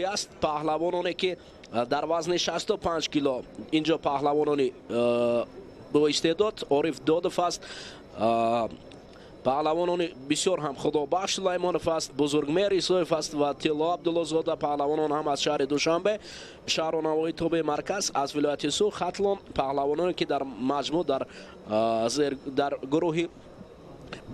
Аст паҳлавононе, ки дар вазни 65 кило инҷо паҳлавонони бо истеъдод Ориф Додов аст, паҳлавонони бисёр ҳам Худобахш Сулаймонов аст, Бузургмеҳр Исоев аст ва Тилло Абдуллозода. Паҳлавонон ҳам аз шаҳри Душанбе, шаҳру навоҳии тобеи марказ, аз вилояти Суғд, Хатлон. Паҳлавононе, ки дар маҷмӯъ дар гурӯҳи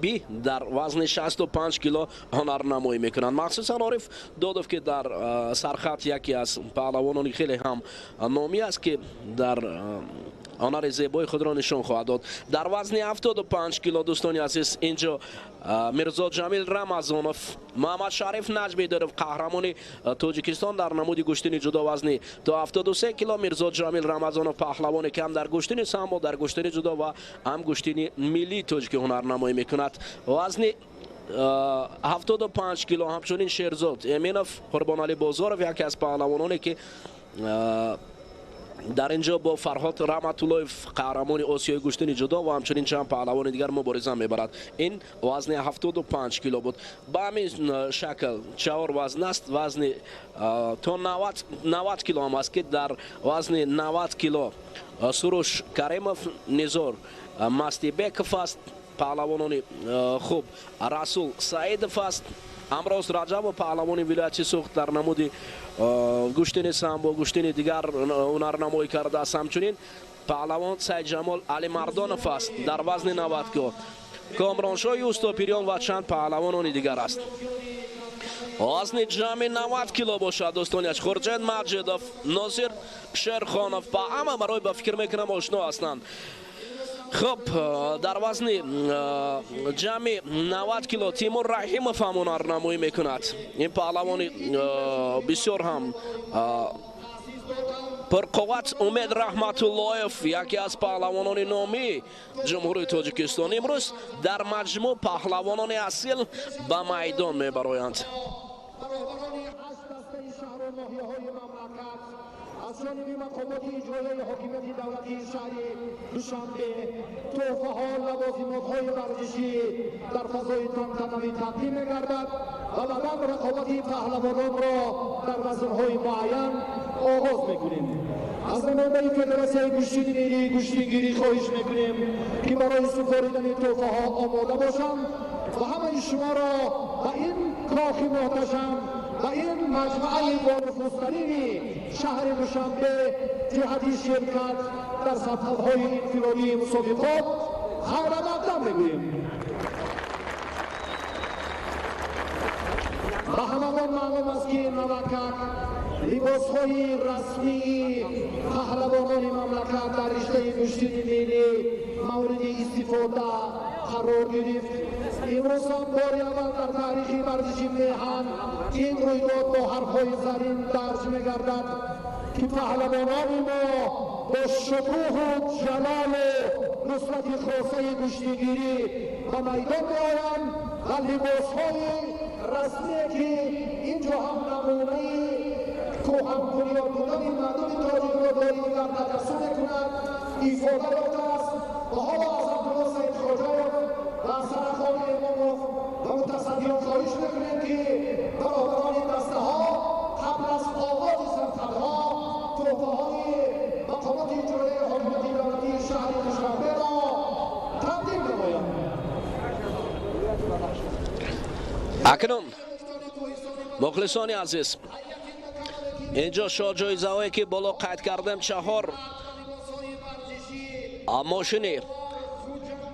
Би дар вазни 65 кило ҳунарнамоӣ мекунанд. Махсусан Ориф Додов, ки дар сархат яке аз паҳлавонони хеле ҳам номӣ аст, ки дар ҳунари зебои худро нишон хоҳад дод. Дар вазни 75 кило, дӯстони азиз, инҷо Мирзо Ҷамил Рамазонов, Муҳаммад Шариф Наҷмидоров, қаҳрамони Тоҷикистон дар намуди гӯштини ҷудо вазни то 73 кило. Мирзо Ҷамил Рамазонов паҳлавоне, ки ҳам дар гӯштини самбо, дар гӯштини ҷудо ва ҳам гӯштини миллии тоҷикӣ ҳунарнамоӣ мекунад. Вазни 75 кило ҳамчунин Шерзод Эминов, Қурбоналӣ Бозоров, яке аз паҳлавононе, ки дар инҷо бо Фарҳод Раҳматуллоев, қаҳрамони Осиёи гӯштини ҷудо, ва ҳамчунин чанд паҳлавони дигар мубориза мебарад. Ин вазни 75 кило буд. Ба ҳамин шакл чаҳор вазн аст. Вазни то 90 кило ҳам аст, ки дар вазни 90 кило Суруш Каримов, Низор Мастибеков аст, паҳлавонони хуб Расул Саидов аст, Амроз Раҷабов, паҳлавони вилояти Суғд, дар намуди гӯштини самбо, гӯштини дигар ҳунарнамоӣ кардааст. Ҳамчунин паҳлавон Сайдҷамол Алимардонов аст дар вазни 90 кило, Комроншоҳи Устопирён ва чанд паҳлавонони дигар аст. Вазни ҷамъи 90 кило бошад, дӯстони азиз, Хуршед Маҷидов, Носир Шерхонов ба ҳама барои ба фикр мекунам ошно ҳастанд. Хуб, дар вазни ҷамъи 90 кило Тимур Раҳимов ҳам ҳунарнамоӣ мекунад. Ин паҳлавони бисёр ҳам пурқувват Умед Раҳматуллоев, яке аз паҳлавонони номии Ҷумҳурии Тоҷикистон. Имрӯз дар маҷмӯъ паҳлавонони асил ба майдон мебароянд. Аз ҷониби мақомоти иҷроияи ҳокимияти давлатии шаҳри Душанбе тӯҳфаҳо, лавозимотҳои варзишӣ дар фазои тантанавӣ тақдим мегардад ва баъдан рақобати паҳлавононро дар вазнҳои муайян оғоз мекунем. Аз намояндаи Федератсияи гӯштини миллии гӯштингирӣ хоҳиш мекунем, ки барои супоридани тӯҳфаҳо омода бошанд ва ҳамаи шуморо ба ин кохи муҳташам, ба ин маҷмӯаи бонуфузтарини шаҳри Душанбе ҷиҳати ширкат дар сабқатҳои инфиродии мусобиқот хайрамақдам мегӯем. Ба ҳамагон маълум аст, ки навакак либосҳои расмии паҳлавонони мамлакат дар риштаи гӯштини миллӣ мавриди истифода қарор гирифт. Имрӯз ҳам бори аввал дар таърихи варзиши меҳан ин рӯйдод бо ҳарфҳои зарин дарҷ мегардад, ки паҳлавонони мо бо шукӯҳу ҷалолу нусрати хосаи гӯштингирӣ ба майдон меоянд ва либосҳои расмие, ки инҷо ҳам намунаи кӯҳанбунёд будани мардуми тоҷикро бори дигар таҷассум мекунад, ифода ёфтааст. Ва ҳоло аз Абдулло Саидхоҷаев ва Сарахон Имомов ва мутасаддиён хоҳиш мекунем, ки баробарони дастаҳо қабл аз оғози сабқатҳо тӯҳфаҳои мақомоти иҷроияи ҳокимияти давлатии шаҳри Душанберо тақдим намоянд. Акнун, мухлисони азиз, инҷо шоҳҷоизаҳое, ки боло қайд кардем, чаҳор мошини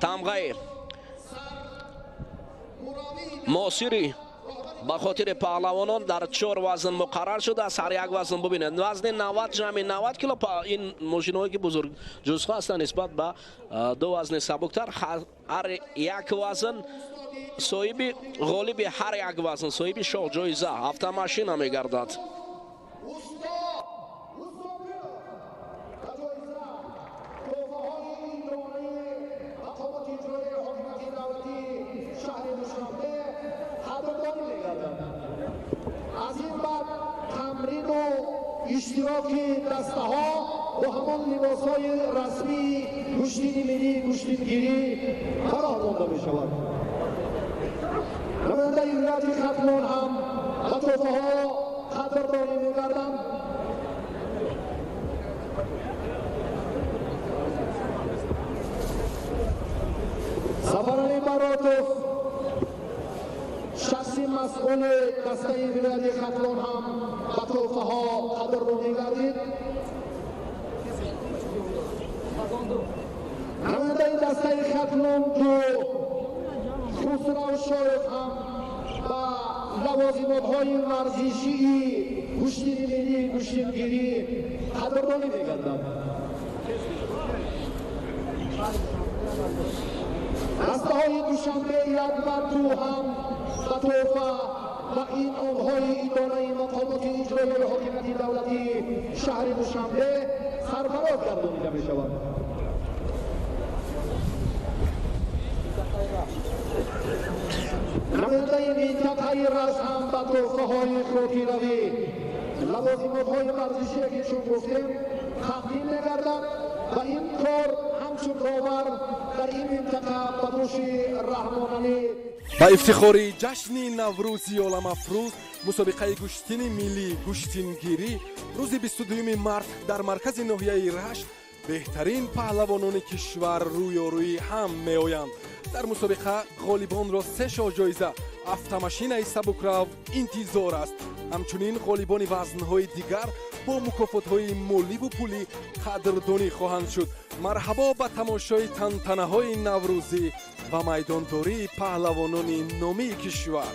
тамғаи муосири ба хотири паҳлавонон дар чор вазн муқаррар шудааст. Ҳар як вазн бубинед, вазни 90, ҷамъи 90 кило. Ин мошинҳое, ки бузург ҷузҳо ҳастанд, нисбат ба ду вазни сабуктар, ҳар як вазн соҳиби ғолиби ҳар як вазн соҳиби шоҳҷоиза автомашина мегардад. Аз ин баъд тамрину иштироки дастаҳо бо ҳамон либосҳои расмии гӯштини миллии гӯштингирӣ ба роҳ монда мешавад. Намояндаи вилояти Хатлон ҳам ба тӯҳфаҳо қадрдонӣ мегарданд. Сафарали Баротов, шахси масъули дастаи вилояти Хатлон ҳам ба тӯҳфаҳо қадрдонӣ гардид. Намояндаи дастаи Хатлон ду Хусрав Шоев ҳам ба лавозимотҳои варзишии гӯштини миллии гӯштингирӣ қадрдонӣ мегардад. Дастаҳои Душанбе 1 ва 2 ҳам ба тӯҳфа ва инъомҳои идораи мақомоти иҷроияи ҳокимияти давлатии шаҳри Душанбе сарфароз гардонида мешаванд. Намояндаи минтақаи Рашт ҳам ба тӯҳфаҳои хотиравӣ лавозимотҳои варзишие ки чун гуфтем тақдим мегардад ва ин кор ҳамчун довар дар ин минтақа ба дӯши Раҳмоналӣ. Ба ифтихори ҷашни Наврӯзи оламафрӯз мусобиқаи гӯштини миллии гӯштингирӣ рӯзи 22 март дар маркази ноҳияи Рашт беҳтарин паҳлавонони кишвар рӯёрӯи ҳам меоянд. Дар мусобиқа ғолибонро се шоҳҷоиза, автомашинаи сабукрав интизор аст. Ҳамчунин ғолибони вазнҳои дигар бо мукофотҳои моливу пулӣ қадрдонӣ хоҳанд шуд. Марҳабо ба тамошои тантанаҳои наврӯзӣ ва майдондории паҳлавонони номии кишвар.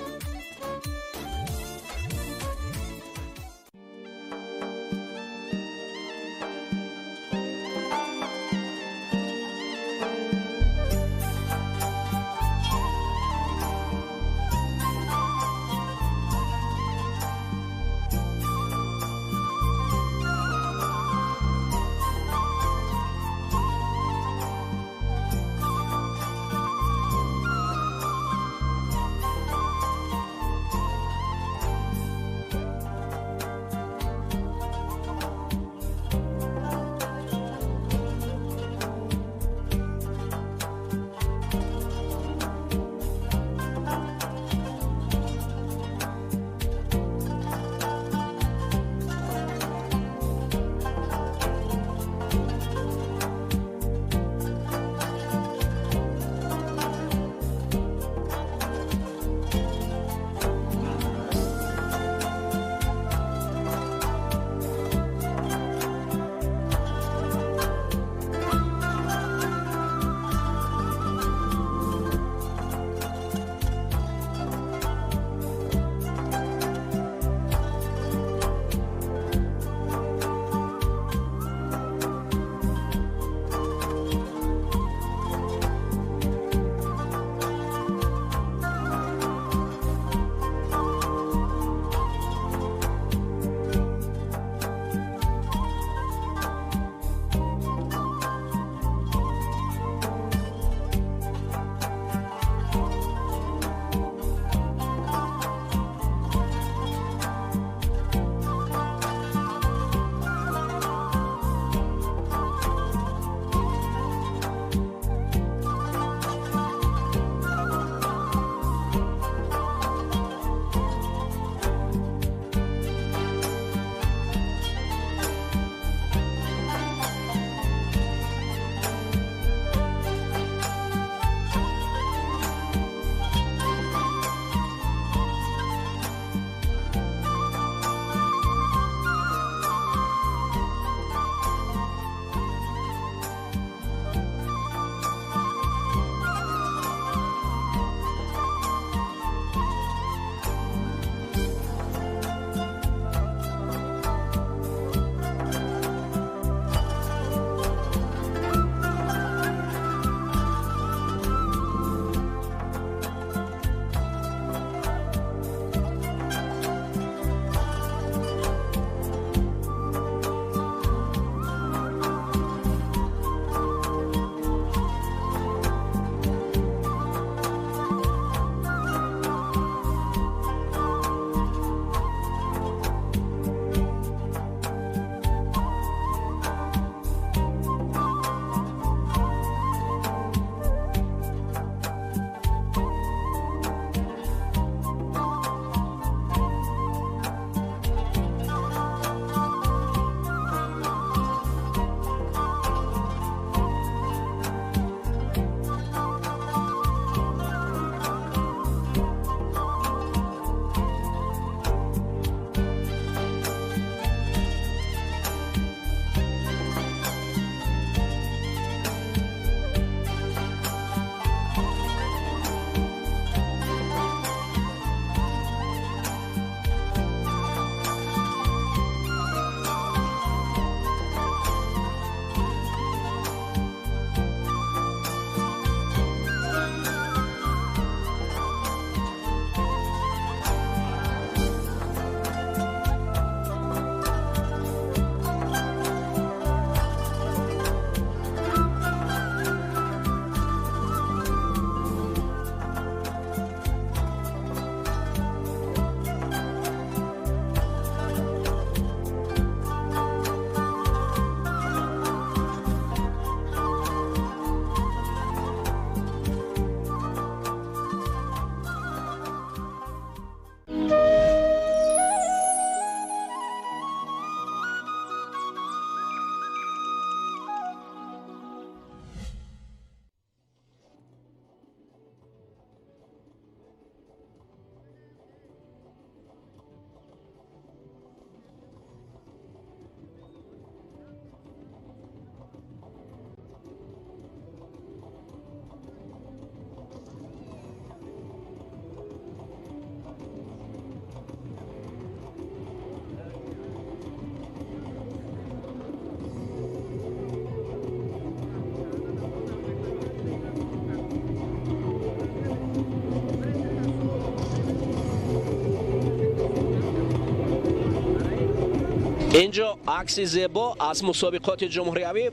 Инҷо акси зебо аз мусобиқоти ҷумҳуриявӣ.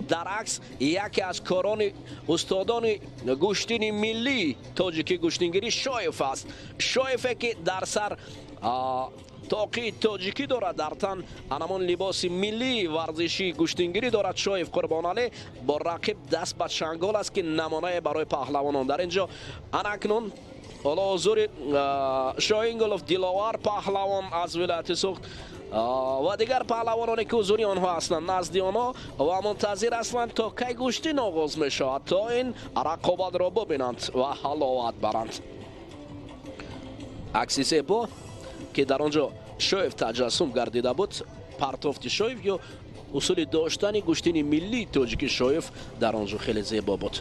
Дар акс яке аз корони устодони гӯштини миллии тоҷикӣ гӯштингирӣ Шоев аст. Шоеве ки дар сар тоқии тоҷикӣ дорад, дар тан анамон либоси миллии варзишии гӯштингирӣ дорад. Шоев Қурбоналӣ бо рақиб даст ба чангол аст, ки намонае барои паҳлавонон. Дар инҷо анакнун ҳоло ҳузури Шоҳингулов Диловар паҳлавон аз вилояти Суғд ва дигар паҳлавононе ки ҳузури онҳо ҳастанд назди онҳо ва мунтазир ҳастанд то кай гӯштин оғоз мешавад, то ин рақобатро бибинанд ва ҳаловат баранд. Акси зебо ки дар он ҷо Шоев таҷассум гардида буд, партофти Шоев ё усули доштани гӯштини миллии тоҷики Шоев дар он ҷо хеле зебо буд.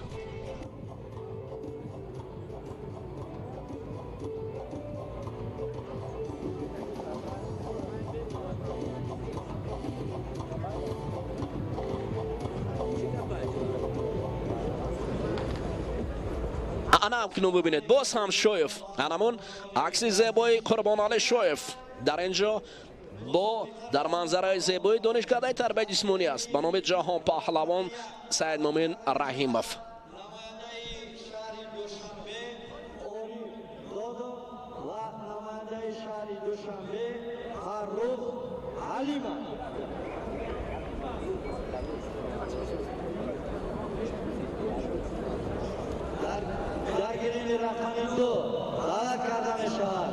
Ана акнун бибинед, боз ҳам Шоев, анамон акси зебои Қурбоналӣ Шоев дар ин ҷо бо дар манзараи зебои донишкадаи тарбияи ҷисмонӣ аст ба номи Ҷаҳон паҳлавон Саидмумин Раҳимов. Дар гилеми рақами 2 даъват карда мешавад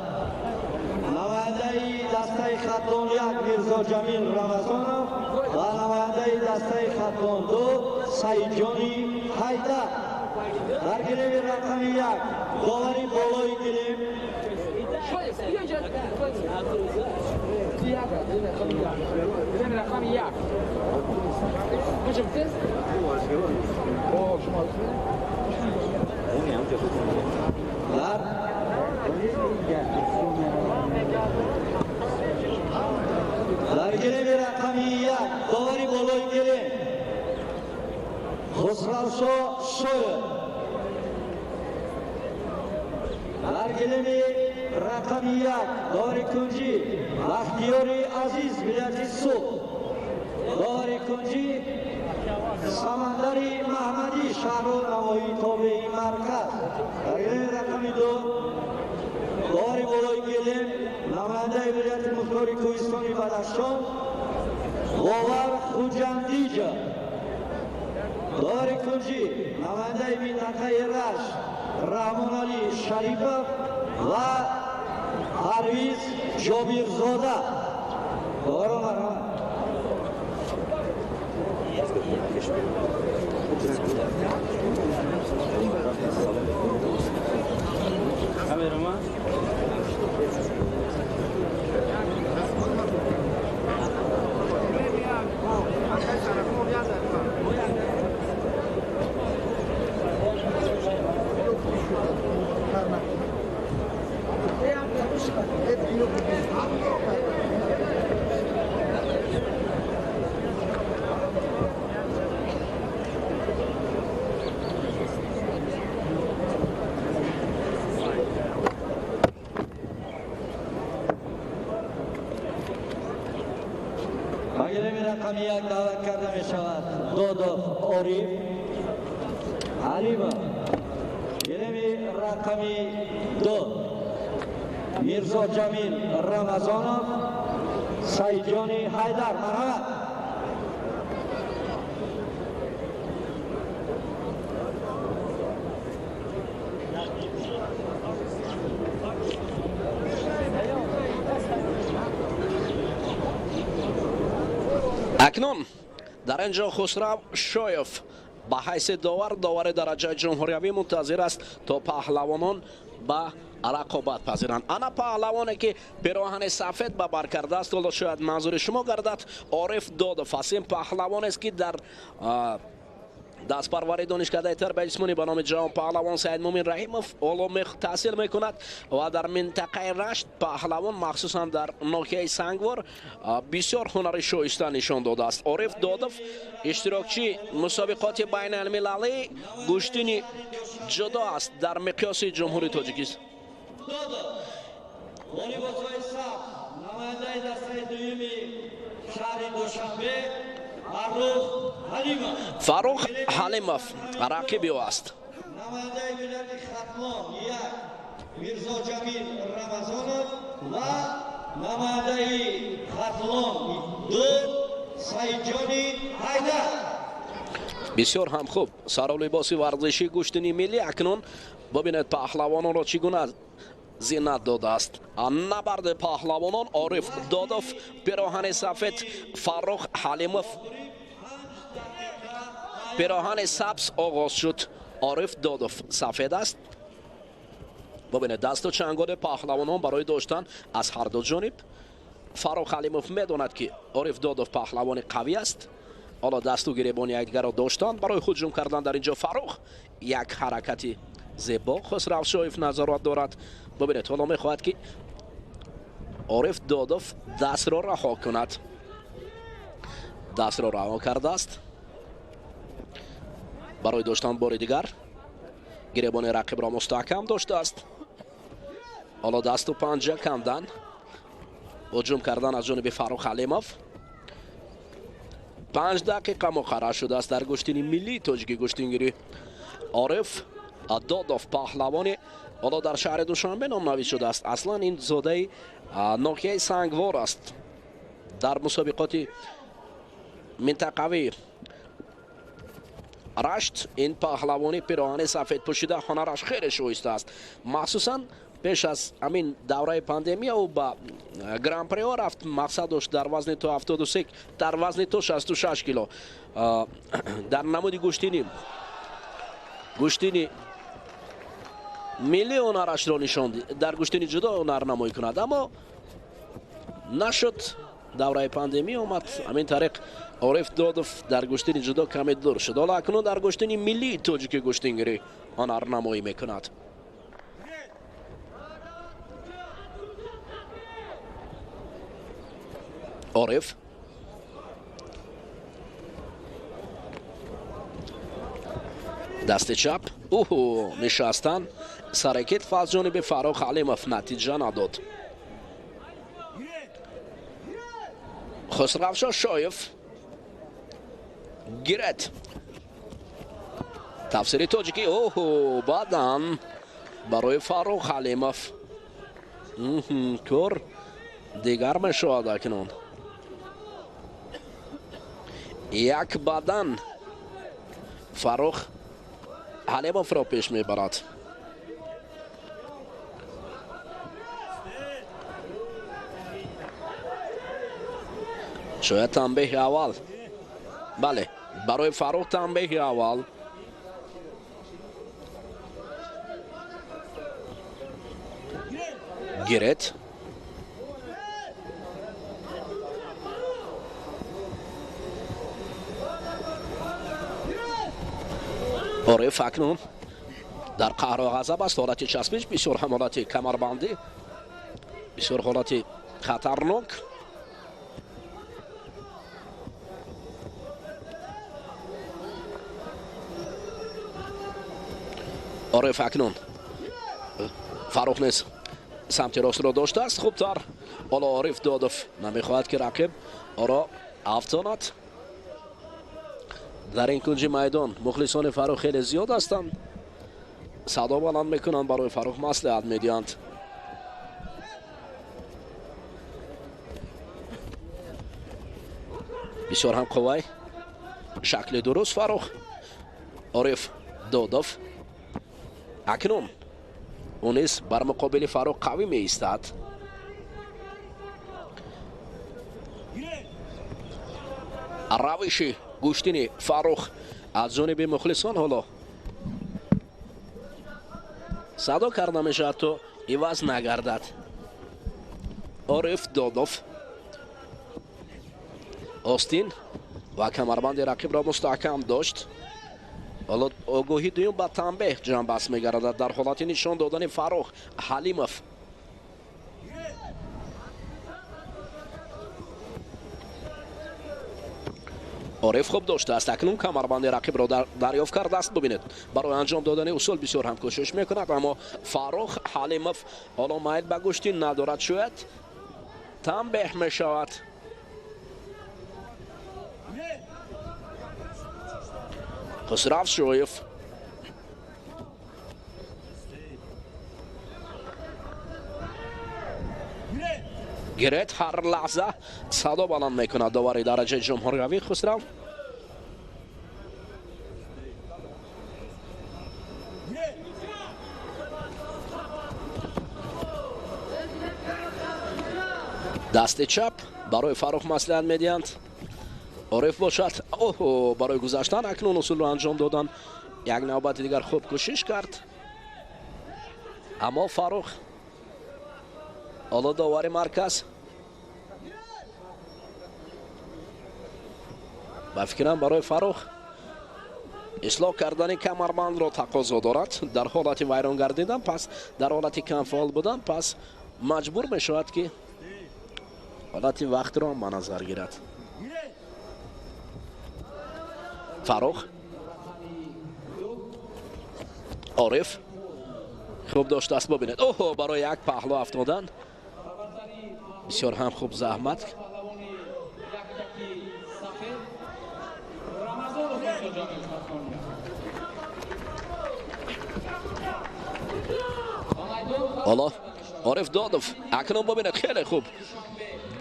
намояндаи дастаи Хатлон 1 Мирзо Ҷамил Рамазонов ва намояндаи дастаи Хатлон 2 Саидҷони Ҳайдар. Дар гилеми рақами 1 довари болои гилем дар гилеми рақами 1 довари болои гилем Хусравшо Шоев. Дар гилеми рақами 1 довари кунҷӣ Бахтиёри Азиз вилояти Суғд. Довари кунҷӣ Самандари Маҳмадӣ шаҳру навоҳии тобеи марказ. Дар гилеми рақами 2 довари болои гилем намояндаи вилояти мухтори кӯҳистони Бадахшон Бовар Хуҷандиҷа. Довари кунҷӣ намояндаи минтақаи Рашт Раҳмоналӣ Шарипов ва Парвиз Ҷобирзода. Доварон марҳамат. Рақами 1 даъват карда мешавад Додов Ориф Алимов. Гилеми рақами 2 Мирзо Ҷамил Рамазонов Саидҷони Ҳайдар. Марҳамат. Акнун дар ин ҷо Хусрав Шоев ба ҳайси довар, довари дараҷаи ҷумҳуриявӣ мунтазир аст то паҳлавонон ба рақобат пазиранд. Ана паҳлавоне ки пироҳани сафед ба бар кардааст, ҳоло шояд манзури шумо гардад, Ориф Додов аст. Ин паҳлавонест ки дар дастпарвари донишкадаи тарбияи ҷисмонӣ ба номи Ҷаҳон паҳлавон Саидмумин Раҳимов ҳоло таҳсил мекунад ва дар минтақаи Рашт паҳлавон махсусан дар ноҳияи Сангвор бисёр ҳунари шоиста нишон додааст. Ориф Додов иштирокчии мусобиқоти байналмилалии гӯштини ҷудо аст дар миқёси Ҷумҳурии Тоҷикистон. шаҳри Душанбе Фаррух Ҳалимов. Фаррух Ҳалимов рақиби ӯ аст. Намояндаи вилояти Хатлон 1 Мирзо Ҷамил Рамазонов ва намояндаи Хатлон 2 Саидҷони Ҳайдар. Бисёр ҳам хуб сару либоси варзишии гӯштини миллӣ акнун бибинед паҳлавононро чӣ гуна зинат додааст. Набарди паҳлавонон Ориф Додов пироҳани сафед, Фаррух Ҳалимов пироҳани сабз оғоз шуд. Ориф Додов сафед аст. Бибинед дасту чанголи паҳлавонон барои доштан аз ҳар ду ҷониб. Фаррух Ҳалимов медонад, ки Ориф Додов паҳлавони қавӣ аст. Ҳоло дасту гиребони якдигарро доштанд барои ҳуҷум кардан. Дар инҷо Фаррух як ҳаракати зебо Хусравшоев назорат дорад. Бибинед, ҳоло мехоҳад, ки Ориф Додов дастро раҳо кунад. Дастро раҳо кардааст барои доштан бори дигар. Гиребони рақибро мустаҳкам доштааст. Ҳоло дасту панҷа кандан, ҳуҷум кардан аз ҷониби Фаррух Ҳалимов. 5 дақиқа муқаррар шудааст дар гӯштини миллии тоҷики гӯштингирӣ. Ориф Додов паҳлавони ҳоло дар шаҳри Душанбе номнавис шудааст. Аслан ин зодаи ноҳияи Сангвор аст. Дар мусобиқоти минтақавӣ Рашт ин паҳлавони пироҳани сафед пӯшида ҳунараш хеле шоиста аст. Махсусан пеш аз ҳамин давраи пандемия ӯ ба гран-приҳо рафт. Мақсад дошт дар вазни то 73, дар вазни то 66 кило дар намуди гӯштини миллӣ ҳунарашро нишон, дар гӯштини ҷудо ҳунарнамоӣ кунад, аммо нашуд. Давраи пандемия омад. Ҳамин тариқ Ориф Додов дар гӯштини ҷудо каме дур шуд. Ҳоло акнун дар гӯштини миллии тоҷики гӯштингирӣ ҳунарнамоӣ мекунад. Ориф дасти чап, уҳу, нишастан, саракет аз ҷониби Фаррух Ҳалимов натиҷа надод. Хусравшо Шоев гирет. Тафсири тоҷикӣ, оҳу, баъдан барои Фаррух Ҳалимов кор дигар мешавад акнун. Як бадан Фаррух Ҳалимовро пеш мебарад. Шояд танбеҳи аввал. Бале, барои Фаррух танбеҳи аввал. Гирет. Ориф акнун дар қаҳру ғазаб аст. Ҳолати часпиш бисёр ҳам ҳолати камарбандӣ, бисёр ҳолати хатарнок. Ориф акнун Фаррух низ самти ростро доштааст хубтар. Ҳоло Ориф Додов намехоҳад, ки рақиб ӯро афтонад. Дар ин кунҷи майдон мухлисони Фаррух хеле зиёд ҳастанд. Садо баланд мекунанд, барои Фаррух маслиҳат медиҳанд. Бисёр ҳам қуввай, шакли дуруст Фаррух. Ориф Додов акнун ӯ низ бар муқобили Фаррух қавӣ меистад. Равиши гӯштини Фаррух аз ҷониби мухлисон ҳоло садо карда мешавад, то иваз нагардад. Ориф Додов остин ва камарбанди рақибро мустаҳкам дошт. Ҳоло огоҳи дуюм ба танбеҳ ҷамъбаст мегардад дар ҳолати нишон додани Фаррух Ҳалимов. Ориф хуб доштааст. Акнун камарбанди рақибро дарёфт кардааст. Бибинед, барои анҷом додани усул бисёр ҳам кӯшиш мекунад, аммо Фаррух Ҳалимов ҳоло майл ба гӯштин надорад. Шояд танбеҳ мешавад. Хусрав Шоев. Гирет ҳар лаҳза садо баланд мекунад довари дараҷаи ҷумҳуриявӣ Хусрав. Дасти чап барои Фаррух маслиҳат медиҳанд. Ориф бошад оҳо барои гузаштан акнун усулро анҷом додан. Як навбати дигар хуб кӯшиш кард, аммо Фаррух ҳоло довари марказ ба фикрам барои Фаррух ислоҳ кардани камарбандро тақозо дорад. Дар ҳолати вайрон гардидан пас, дар ҳолати камфаъол будан пас маҷбур мешавад ки ҳолати вақтро ба назар гирад. Фаррух, Ориф хуб доштааст, бибинед. Оҳо барои як паҳлӯ афтодан бисёр ҳам хуб заҳмат. Ҳоло Ориф Додов акнун бибинед, хеле хуб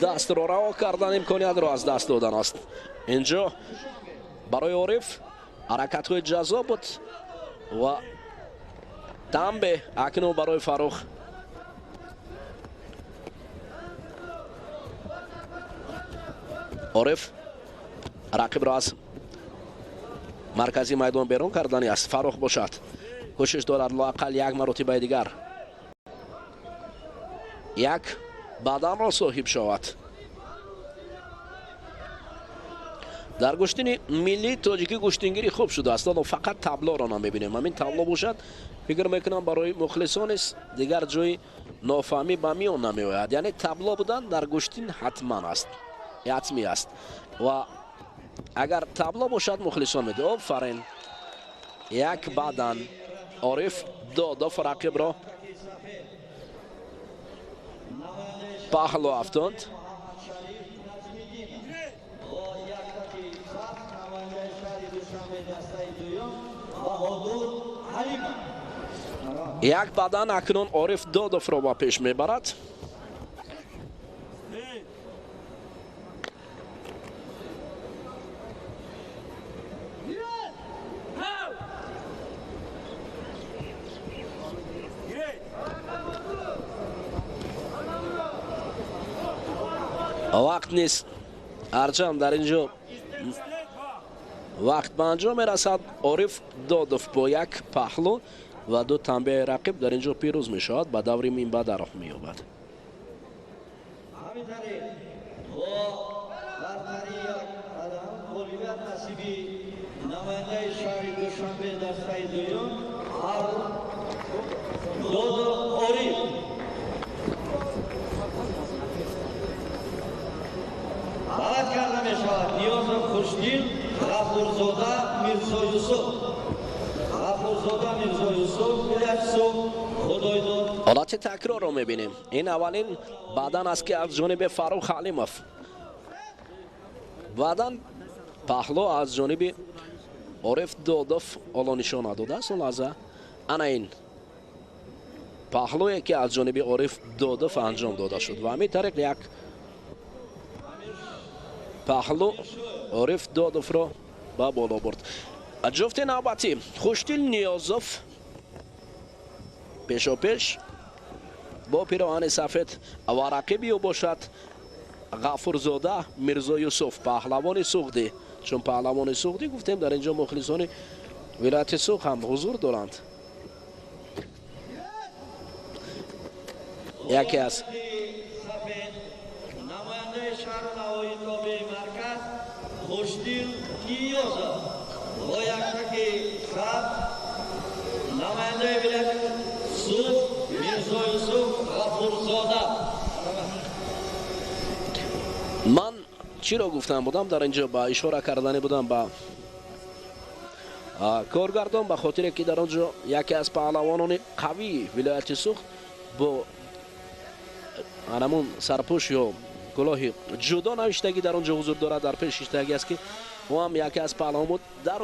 дастро раҳо кардан, имкониятро аз даст додан аст. Инҷо барои Ориф ҳаракатҳои ҷазо буд ва танбеҳ акнун барои Фаррух. Ориф рақибро аз маркази майдон берун кардани аст. Фаррух бошад кӯшиш дорад лоақал як маротибаи дигар як баданро соҳиб шавад. Дар гӯштини миллии тоҷикӣ гӯштингирӣ хуб шудааст, ҳоло фақат таблоро намебинем. Ҳамин табло бошад фикр мекунам барои мухлисонест дигар ҷои нофаҳмӣ ба миён намеояд. Яъне табло будан дар гӯштин ҳатман аст, ҳатмӣ аст ва агар табло бошад мухлисон медиҳ. Офарин, як бадан Ориф Додов рақибро паҳлӯ афтонд. Як бадан акнун Ориф Додовро ба пеш мебарад. Вақт нест, ҳарчанд дар ин ҷо вақт ба анҷом мерасад. Ориф Додов бо як паҳлӯ ва ду танбеҳи рақиб дар ин ҷо пирӯз мешавад, ба даври минбаъда роҳ меёбад. Ҳамин тариқ бо бартарии як қадам ғолибият насиби намояндаи шаҳри Душанбе дастаи дуюм Фаррух Додов Ориф. Даъват карда мешавад Ниёзов Хушдил, Ғафурзода Мирзоюсуф. Ғафурзода Мирзоюсуф, вилояти Суғд, Худойдод. Ҳолати такрорро мебинем. Ин аввалин бадан аст ки аз ҷониби Фаррух Ҳалимов, баъдан паҳлӯ аз ҷониби Ориф Додов ҳоло нишон надодааст. Он лаҳза ана ин паҳлӯе ки аз ҷониби Ориф Додов анҷом дода шуд ва ҳамин тариқ як паҳлӯ Ориф Додовро ба боло бурд. Ҷуфти навбатӣ Хушдил Ниёзов пешопеш бо пироҳани сафед ва рақиби ӯ бошад Ғафурзода Мирзоюсуф, паҳлавони Суғдӣ. Чун паҳлавони Суғдӣ гуфтем, дар ин ҷо мухлисони вилояти Суғд ҳам ҳузур доранд. Яке аз намояндаи шаҳру навоҳии тобеи марказ Хушдил Ниёзов бо яктаки сабз, намояндаи вилояти Суғд Мирзоюсуф Ғафурзода. Ман чиро гуфтам будам дар ин ҷо ба ишора кардани будам ба коргардон, ба хотире ки дар он ҷо яке аз паҳлавонони қавии вилояти Суғд бо анамун сарпӯш ё кулоҳи ҷудо навиштагӣ дар он ҷо ҳузур дорад, дар пеш иштагӣ аст, ки ӯ ҳам яке аз паҳлавон буд дар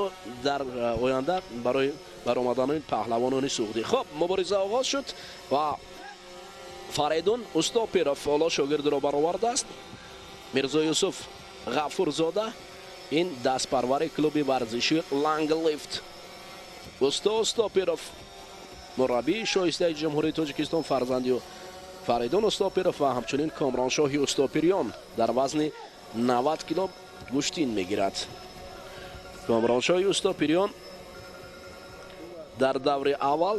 оянда барои баромадани паҳлавонони суғдӣ. Хуб, мубориза оғоз шуд ва Фаридун Устопиров ҳоло шогирдро баровардааст. Мирзо Юсуф Ғафурзода ин дастпарвари клуби варзиши Ланглифт. Усто Устопиров мураббии шоистаи Ҷумҳурии Тоҷикистон, фарзанди Фаридун Устопиров ва ҳамчунин Комроншоҳи Устопирён дар вазни 90 кило гӯштин мегирад. Комроншоҳи Устопирён дар даври аввал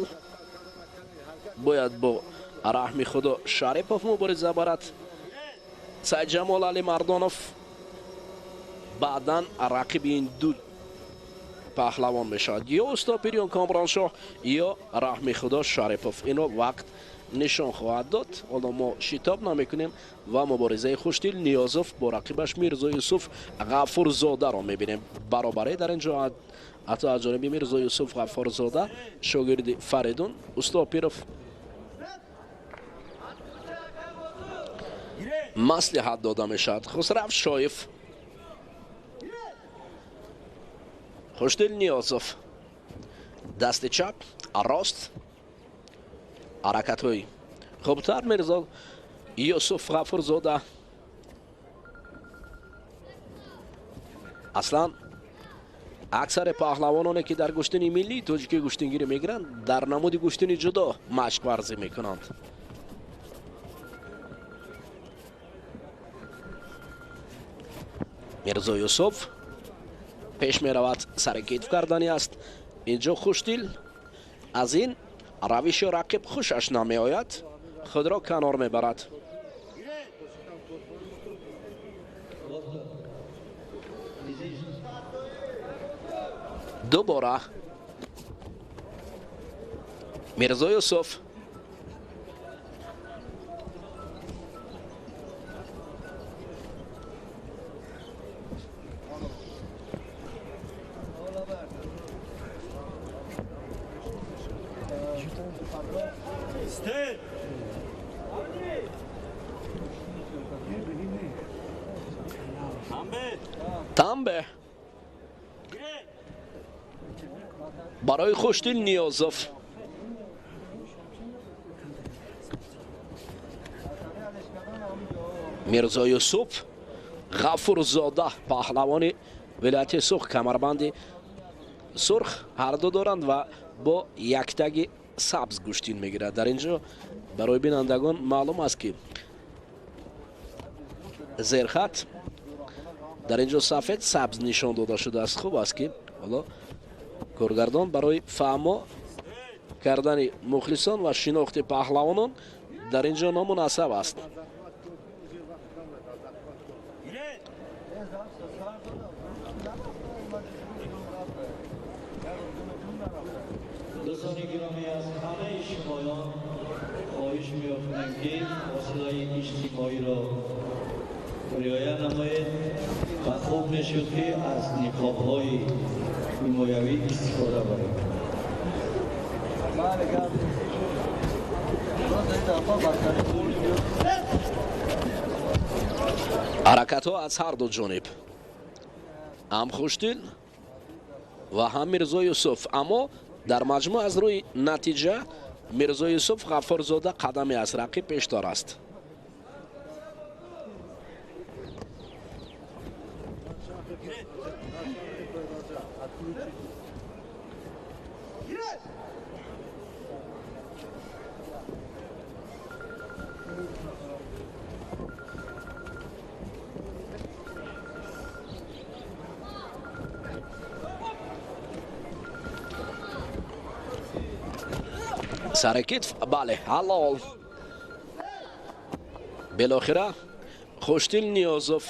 бояд бо Раҳми Худо Шарипов мубориза барад. Сайдҷамол Алимардонов баъдан рақиби ин ду паҳлавон мешавад, ё Устопирён Комроншоҳ, ё Раҳми Худо Шарипов. Инро вақт нишон хоҳад дод. Ҳоло мо шитоб намекунем ва муборизаи Хуштил Ниёзов бо рақибаш Мирзо Юсуф Ғафурзодаро мебинем. Баробарӣ дар ин ҷо ҳатто аз ҷониби Мирзо Юсуф Ғафурзода, шогирди Фаридун Устопиров, маслиҳат дода мешавад. Хусрав Шоев, Хуштил Ниёзов, дасти чап, рост, ҳаракатҳои хубтар Мирзо Юсуф Ғафурзода. Аслан аксари паҳлавононе, ки дар гӯштини миллии тоҷикӣ гӯштингирӣ мегиранд, дар намуди гӯштини ҷудо машқварзӣ мекунанд. Мирзо Юсуф пеш меравад, сари китф кардани аст. Инҷо Хуштил аз ин равиши рақиб хушаш намеояд, худро канор мебарад. Дубора Мирзо Юсуф Тамбе барои Хуштил Ниёзов. Мирзо Юсуф Ғафурзода, паҳлавони вилояти Суғд, камарбанди сурх ҳарду доранд ва бо яктаги сабз гӯштин мегирад. Дар ин ҷо барои бинандагон маълум аст, ки зерхат дар ин ҷо сафед сабз нишон дода шудааст. Хуб аст, ки ҳоло коргардон барои фаҳмо кардани мухлисон ва шинохти паҳлавонон дар ин ҷо номунасаб аст. Дӯстони гиромӣ, аз ҳамаи шумоён хоҳиш меёфтем, ки фосилаи иҷтимоиро риоя намоед ва хуб мешуд, ки аз ниқобҳои ҳимоявӣ истифода баред. Ҳаракатҳо аз ҳар ду ҷониб, ҳам Хуштил ва ҳам Мирзо Юсуф, аммо дар маҷмӯъ аз рӯи натиҷа Мирзо Юсуф Ғафурзода қадаме аз рақиб пештар аст. Сари китф, бале, ҳалол. Билохира Хуштил Ниёзов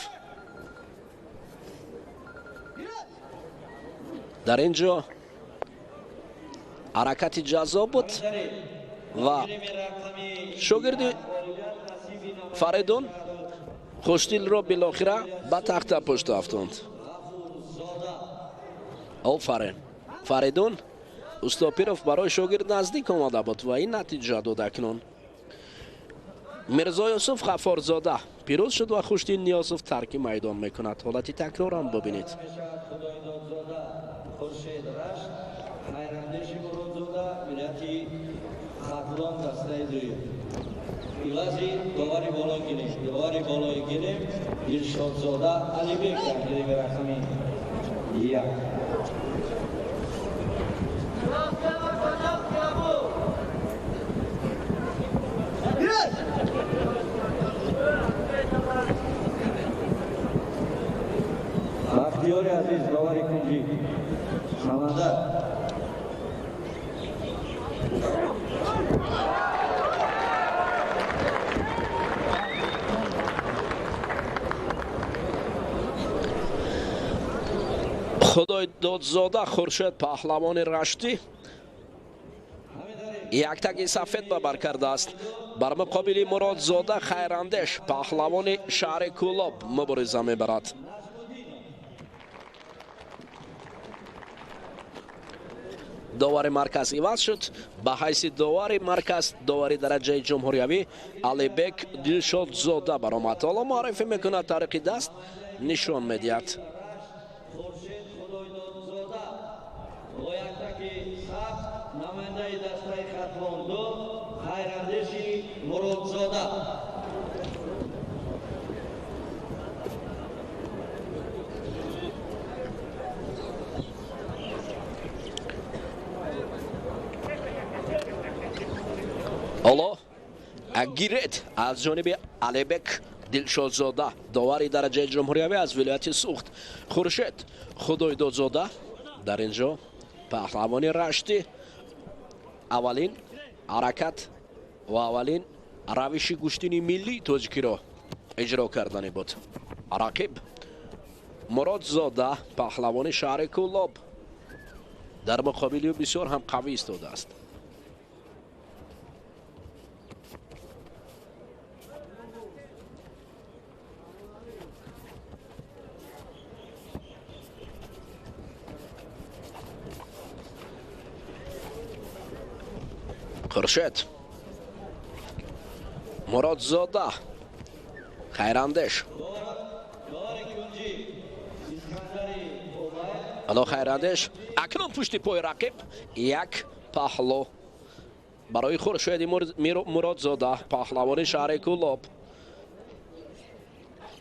дар ин ҷо ҳаракати ҷаззоб буд ва шогирди Фаридун Хуштилро билохира ба тахта пушт афтонд. Офарин, Фаридун Устопиров барои шогирд наздик омада буд ва ин натиҷа дод. Акнун Мирзо Юсуф Ғафорзода, пирӯз шуд ва Хушдин Ниёзов тарки майдон мекунад. Ҳолати такрор ҳам бибинед. Ивази довари боло гирем, довари болои гирем Дилшодзода Алибек дар гиреми рақами 1. Бахтиёри азиз, довари кунҷӣ Самандар. Худойдодзода Хуршед паҳлавони Раштӣ яктаги сафед ба бар кардааст. Бар муқобили Муродзода Хайрандеш паҳлавони шаҳри Кӯлоб мубориза мебарад. Довари марказ иваз шуд. Ба ҳайси довари марказ довари дараҷаи ҷумҳуриявӣ Алибек Дилшодзода баромад. Ҳоло муаррифӣ мекунад, тариқи даст нишон медиҳад. Ҳоло гирет аз ҷониби Алибек Дилшодзода, довари дараҷаи ҷумҳуриявӣ аз вилояти Суғд. Хуршед Худойдодзода дар ин ҷо паҳлавони Раштӣ аввалин ҳаракат ва аввалин равиши гӯштини миллии тоҷикиро иҷро кардани буд. Рақиб Муродзода паҳлавони шаҳри Кӯлоб дар муқобили ӯ бисёр ҳам қавӣ истодааст. Хуршед Муродзода Хайрандеш. Ало Хайрандеш акнун пушти пои рақиб як паҳло барои Хуршеди Муродзода паҳлавони шаҳри Кӯлоб.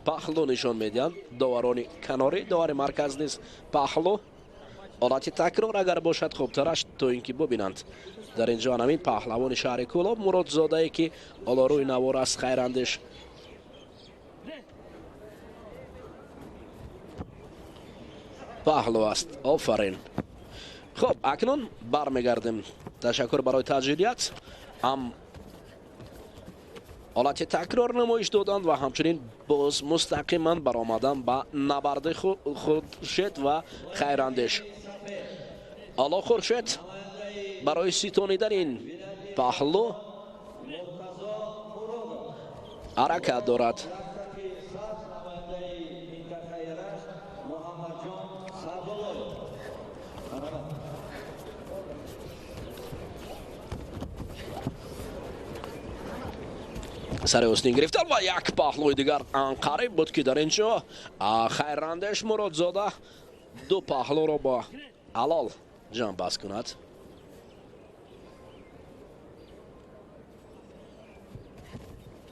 Паҳло нишон медиҳанд доварони канорӣ, довари марказ низ паҳло. Ҳолати такрор агар бошад хубтар аст, то ин ки бубинанд. Дар ин ҷо ҳамин паҳлавони шаҳри Кӯлоб Муродзодае ки ҳоло рӯи навор аст. Хайрандеш паҳло аст. Офарин. Хуб, акнун бармегардем. Ташаккур барои таҷдидият. Ҳам ҳолати такрор намоиш доданд ва ҳамчунин боз мустақиман баромадан ба набарди Хуршед ва Хайрандеш. Ҳоло Хуршед барои ситонидани ин паҳлӯ ҳаракат дорад. Сари устин гирифтан ва як паҳлӯи дигар анқариб буд ки дар ин ҷо Хайрандеш Муродзода ду паҳлӯро бо ҳалол ҷамъбаст кунад.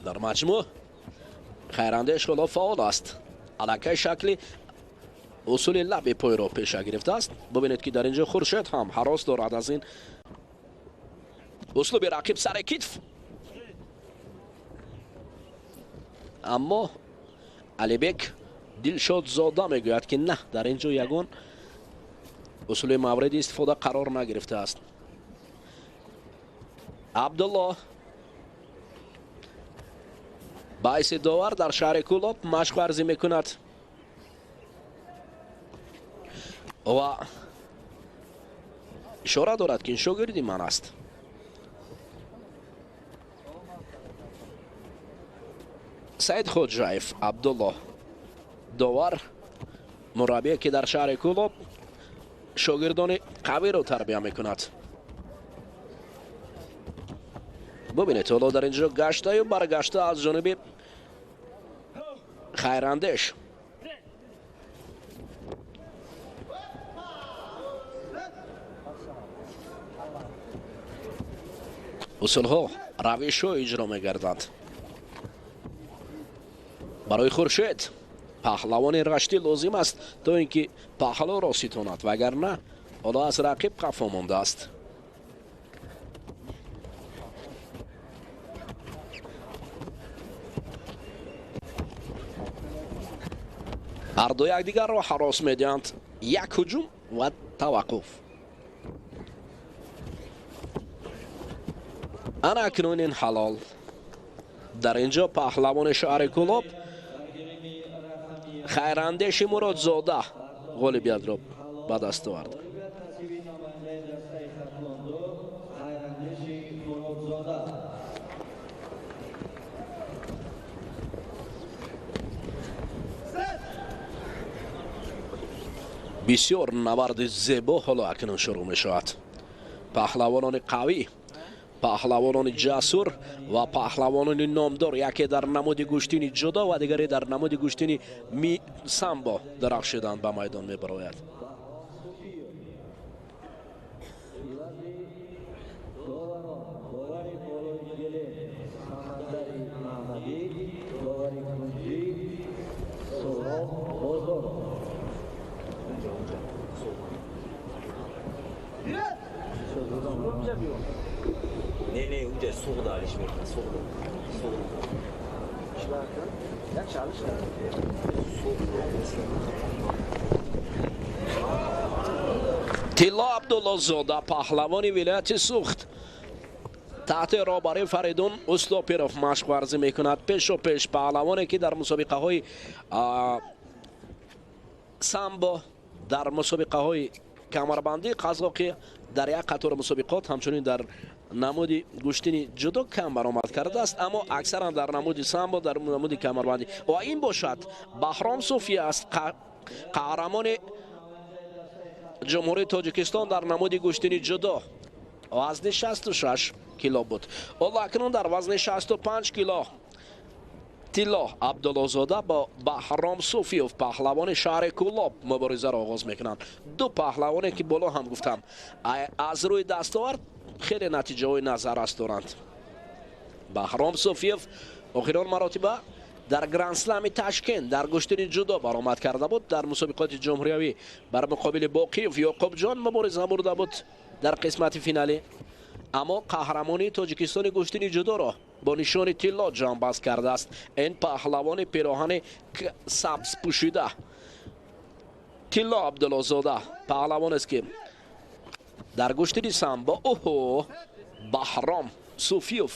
Дар маҷмӯъ Хайрандеш ҳоло фаъол аст. Аллакай шакли усули лаби пойро пеша гирифтааст. Бубинед ки дар ин ҷо Хуршед ҳам ҳарос дорад аз ин услуби рақиб сари китф. Аммо Алибек Дилшодзода мегӯяд ки на, дар ин ҷо ягон усули мавриди истифода қарор нагирифтааст. Абдулло ба ҳайси довар дар шаҳри Кӯлоб машқ варзӣ мекунад ва ишора дорад ки ин шогирди ман аст. Саид Хоҷаев Абдулло довар, мураббие ки дар шаҳри Кӯлоб шогирдони қавиро тарбия мекунад. Бубинед, ҳоло дар ин ҷо гаштаю баргашта аз ҷониби Хайрандеш. Усулҳо, равишҳо иҷро мегарданд. Барои Хуршед паҳлавони раштӣ лозим аст, то ин ки паҳлоро ситонад, вагарна ҳоло аз рақиб қафо мондааст. Ҳарду якдигарро ҳарос медиҳанд. Як ҳуҷум ва таваққуф. Ана акнун ин ҳалол. Дар инҷо паҳлавони шаҳри Кӯлоб Хайрандеши Муродзода ғолибиятро ба даст овард. Бисёр набарди зебо ҳоло акнун шурӯъ мешавад. Паҳлавонони қавӣ, паҳлавонони ҷасур ва паҳлавонони номдор, яке дар намуди гӯштини ҷудо ва дигаре дар намуди гӯштини самбо дарахшиданд ба майдон мебарояд. Тилло Абдуллозода, паҳлавони вилояти Сухт, таҳти роҳбарии Фаридун Устопиров машқварзӣ мекунад. Пешу пеш паҳлавоне ки дар мусобиқаҳои самбо, дар мусобиқаҳои камарбандии қазоқӣ, дар як қатор мусобиқот, ҳамчунин дар намуди гӯштини ҷудо кам баромад кардааст, аммо аксаран дар намуди самбо, дар намуди камарбандӣ. Ва ин бошад Баҳром Суфӣ аст, қаҳрамони ҷумҳурии Тоҷикистон дар намуди гӯштини ҷудо. Вазни 66 кило буд. Ҳоло акнун дар вазни 65 кило Тилло Абдуллозода бо Баҳром Суфиев, паҳлавони шаҳри Кӯлоб, муборизаро оғоз мекунанд. Ду паҳлавоне ки боло ҳам гуфтам, аз рӯи дастовард хеле натиҷаҳои назаррас доранд. Баҳром Суфиев охирон маротиба дар Гранд-слами Ташкент дар гӯштини ҷудо баромад карда буд. Дар мусобиқоти ҷумҳуриявӣ бар муқобили Боқиев Ёқубҷон мубориза бурда буд дар қисмати финалӣ. Аммо қаҳрамонии Тоҷикистони гӯштини ҷудоро бо нишони тилло ҷамъбаст кардааст. Ин паҳлавони пироҳани сабз пӯшида Тилло Абдуллозода паҳлавонест, ки дар гӯштини самбо оҳо Баҳром Суфиев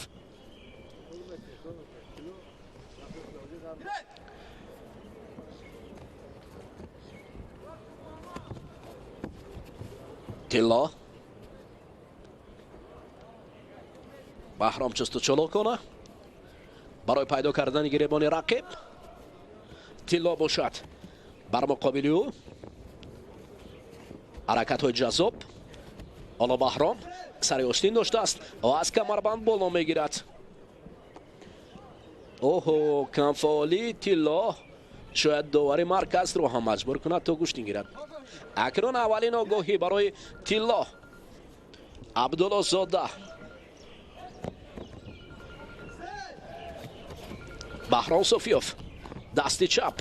Тилло Баҳром чусту чолокона барои пайдо кардани гиребони рақиб. Тилло бошад бар муқобили ӯ ҳаракатҳои ҷаззоб. Ҳоло Баҳром сари остин доштааст ва аз камарбанд боло мегирад. Оҳо, камфаъолии Тилло шояд довари марказро ҳам маҷбур кунад то гӯштин гирад. Акнун аввалин огоҳӣ барои Тилло Абдуллозода. Баҳром Суфиев дасти чап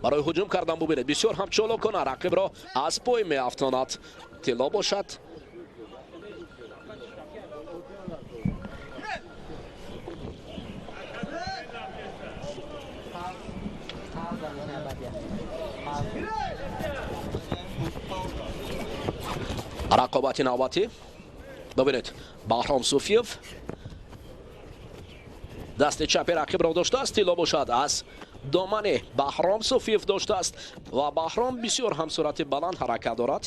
барои ҳуҷум кардан бубинед, бисёр ҳам чолокона рақибро аз пой меафтонад. Тилло бошад рақобати навбатӣ. Бубинед, Баҳром Суфиев дасти чапи рақибро доштааст. Тилло бошад аз домани Баҳром Суфиев доштааст ва Баҳром бисёр ҳам суръати баланд ҳаракат дорад.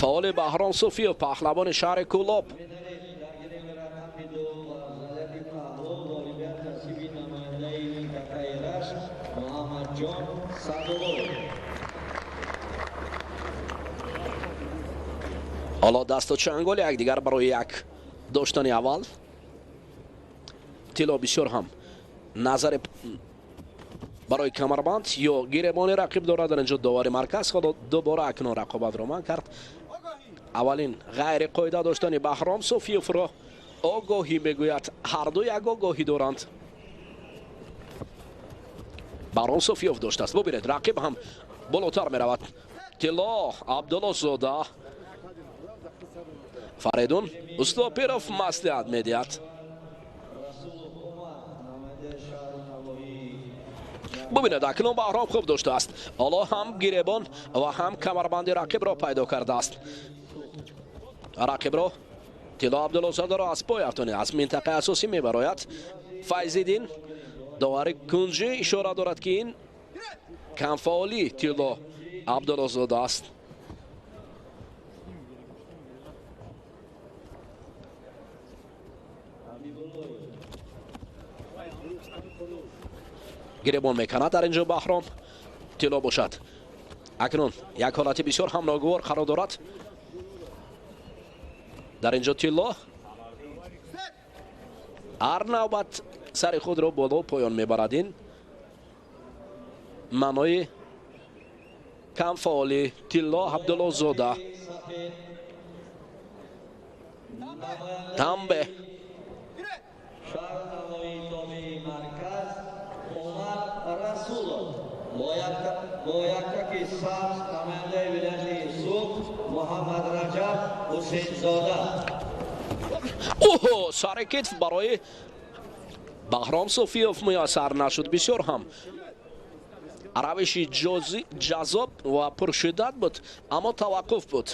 Фаъоли Баҳром Суфиев, паҳлавони шаҳри Кӯлоб. Ҳоло дасту чанголи якдигар барои як Доштани аввал Тилло бисёр ҳам назари барои камарбанд ё гиребони рақиб дорад. Дар инҷо довари марказ ҳоло дубора акнун рақобатро манъ кард. Аввалин ғайриқоида доштани Баҳром Суфиевро огоҳӣ мегӯяд. Ҳарду як огоҳӣ доранд. Баҳром Суфиев доштааст. Бубинед, рақиб ҳам болотар меравад. Тилло Абдуллозода. Фаридун Устопиров маслиҳат медиҳад. Бубинед, акнун Баҳром хуб доштааст. Ҳоло ҳам гиребон ва ҳам камарбанди рақибро пайдо кардааст. Рақибро Тилло Абдуллозодаро аз пой афтонид, аз минтақаи асосӣ мебарояд. Файзиддин довари кунҷӣ ишора дорад, ки ин камфаъолии Тилло Абдуллозода аст. Гиребон мекунад дар инҷо Баҳром. Тилло бошад акнун як ҳолати бисёр ҳам ногувор қарор дорад. Дар инҷо Тилло ҳар навбат сари худро боло поён мебарад. Ин маънои камфаъоли Тилло Абдуллозода. Тамбе бо яктаки сабз намояндаи вилояти Суғд Муҳаммад Раҷаб Ҳусейнзода. Оҳо, сари китф барои Баҳром Суфиев муяссар нашуд. Бисёр ҳам равиши ҷаззоб ва пуршиддат буд, аммо таваққуф буд.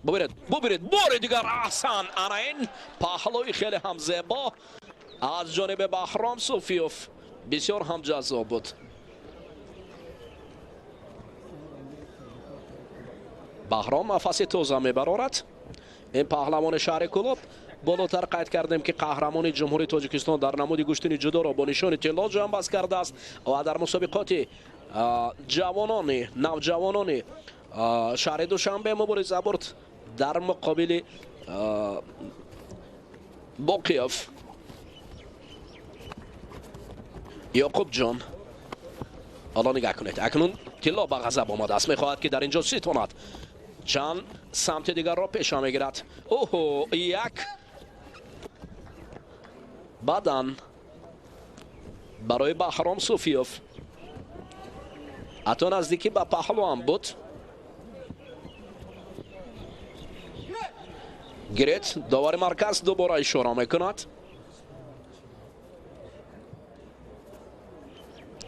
Бубинед, бубинед, бори дигар аҳсан. Ана ин паҳлӯи хеле ҳам зебо аз ҷониби Баҳром Суфиев бисёр ҳам ҷаззоб буд. Баҳром нафаси тоза мебарорад. Ин паҳлавони шаҳри Кӯлоб. Болотар қайд кардем, ки қаҳрамони Ҷумҳурии Тоҷикистон дар намуди гӯштини ҷудоро бо нишони тилло ҷамъбаст кардааст ва дар мусобиқоти ҷавонони навҷавонони шаҳри Душанбе мубориза бурд дар муқобили Боқиев Ёқубҷон. Ҳоло нигаҳ кунед, акнун Тилло ба ғазаб омадааст, мехоҳад, ки дар инҷо ситонад. Чанд самти дигарро пеша мегирад. Оҳо, як бадан барои Баҳром Суфиев. Ҳатто наздикӣ ба паҳлӯ ҳам буд. Гирет, довари марказ дубора ишора мекунад.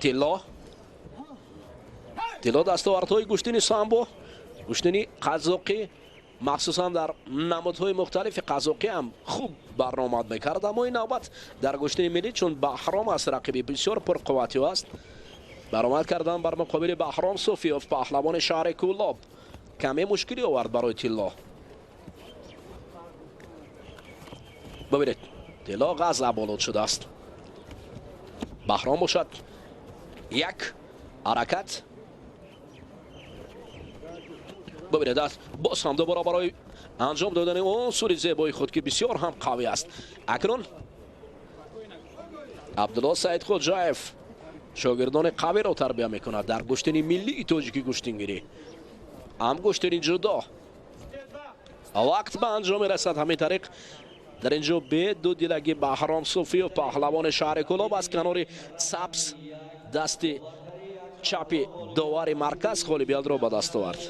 Тилло Тилло дастовардҳои гӯштини самбо, гӯштини қазоқӣ, махсусан дар намудҳои мухталифи қазоқӣ ҳам хуб барномад мекард, аммо ин навбат дар гӯштини миллӣ, чун Баҳром аст рақиби бисёр пурқуввати аст, баромад кардан бар муқобили Баҳром Суфиев, паҳлавони шаҳри Кӯлоб, каме мушкилӣ овард барои Тилло. Бубинед, Тилло ғазаболуд шудааст. Баҳром бошад як ҳаракат. Бубинед, боз ҳам дубора барои анҷом додани он сури зебои худ, ки бисёр ҳам қавӣ аст. Акнун Абдулло Саидхоҷаев шогирдони қавиро тарбия мекунад дар гӯштини миллии тоҷикӣ гӯштингирӣ, ҳам гӯштини ҷудо. Вақт ба анҷом мерасад. Ҳамин тариқ дар инҷо бе дудилагӣ Баҳром Суфиев, паҳлавони шаҳри Кӯлоб, аз канори сабз дасти чапи довари марказ ғолибиятро ба даст овард.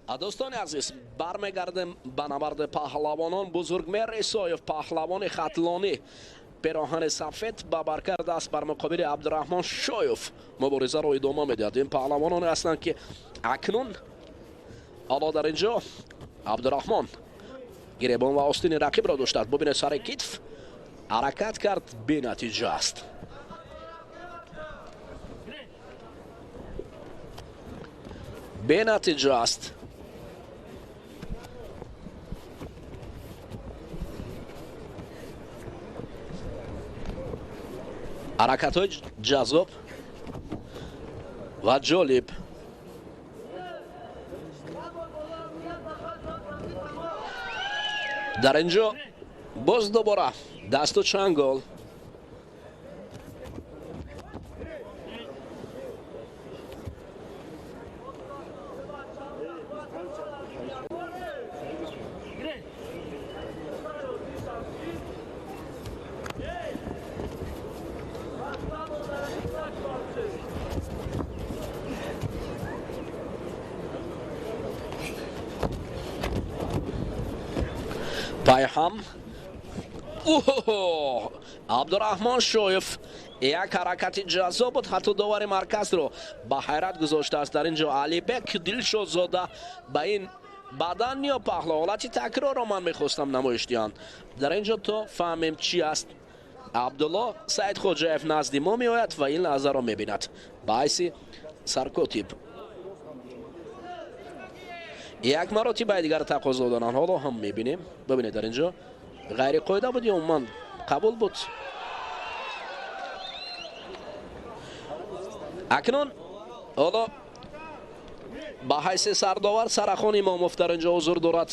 Дӯстони азиз, бармегардем ба набарди паҳлавонон. Бузургмеҳр Исоев, паҳлавони хатлонӣ, пироҳани сафед ба бар кардааст, бар муқобили Абдураҳмон Шоев муборизаро идома медиҳад. Ин паҳлавононе ҳастанд, ки акнун ҳоло дар инҷо Абдураҳмон гиребон ва остини рақибро доштааст. Бубинед, сари китф ҳаракат кард, бенатиҷа аст. Бенатиҷа аст. Ҳаракатҳои ҷаззоб ва ҷолиб. Дар инҷо боз дубора дасту чангол. Пайҳам Абдураҳмон Шоев як ҳаракати ҷаззоб буд, ҳатто довари марказро ба ҳайрат гузоштааст. Дар ин ҷо Алибек Дилшодзода ба ин бадан ё паҳло ҳолати такрорро ман мехостам намоиш диҳам. Дар ин ҷо то фаҳмем чӣ аст, Абдулло Саидхоҷаев назди мо меояд ва ин лаҳзаро мебинад ба ҳайси саркотиб. Як маротибаи дигар тақозо доранд, ҳоло ҳам мебинем. Бибинед, дар ин ҷо ғайриқоида буд ё умуман қабул буд? Акнун ҳоло ба ҳайси сардовар Сарахон Имомов дар ин ҷо ҳузур дорад.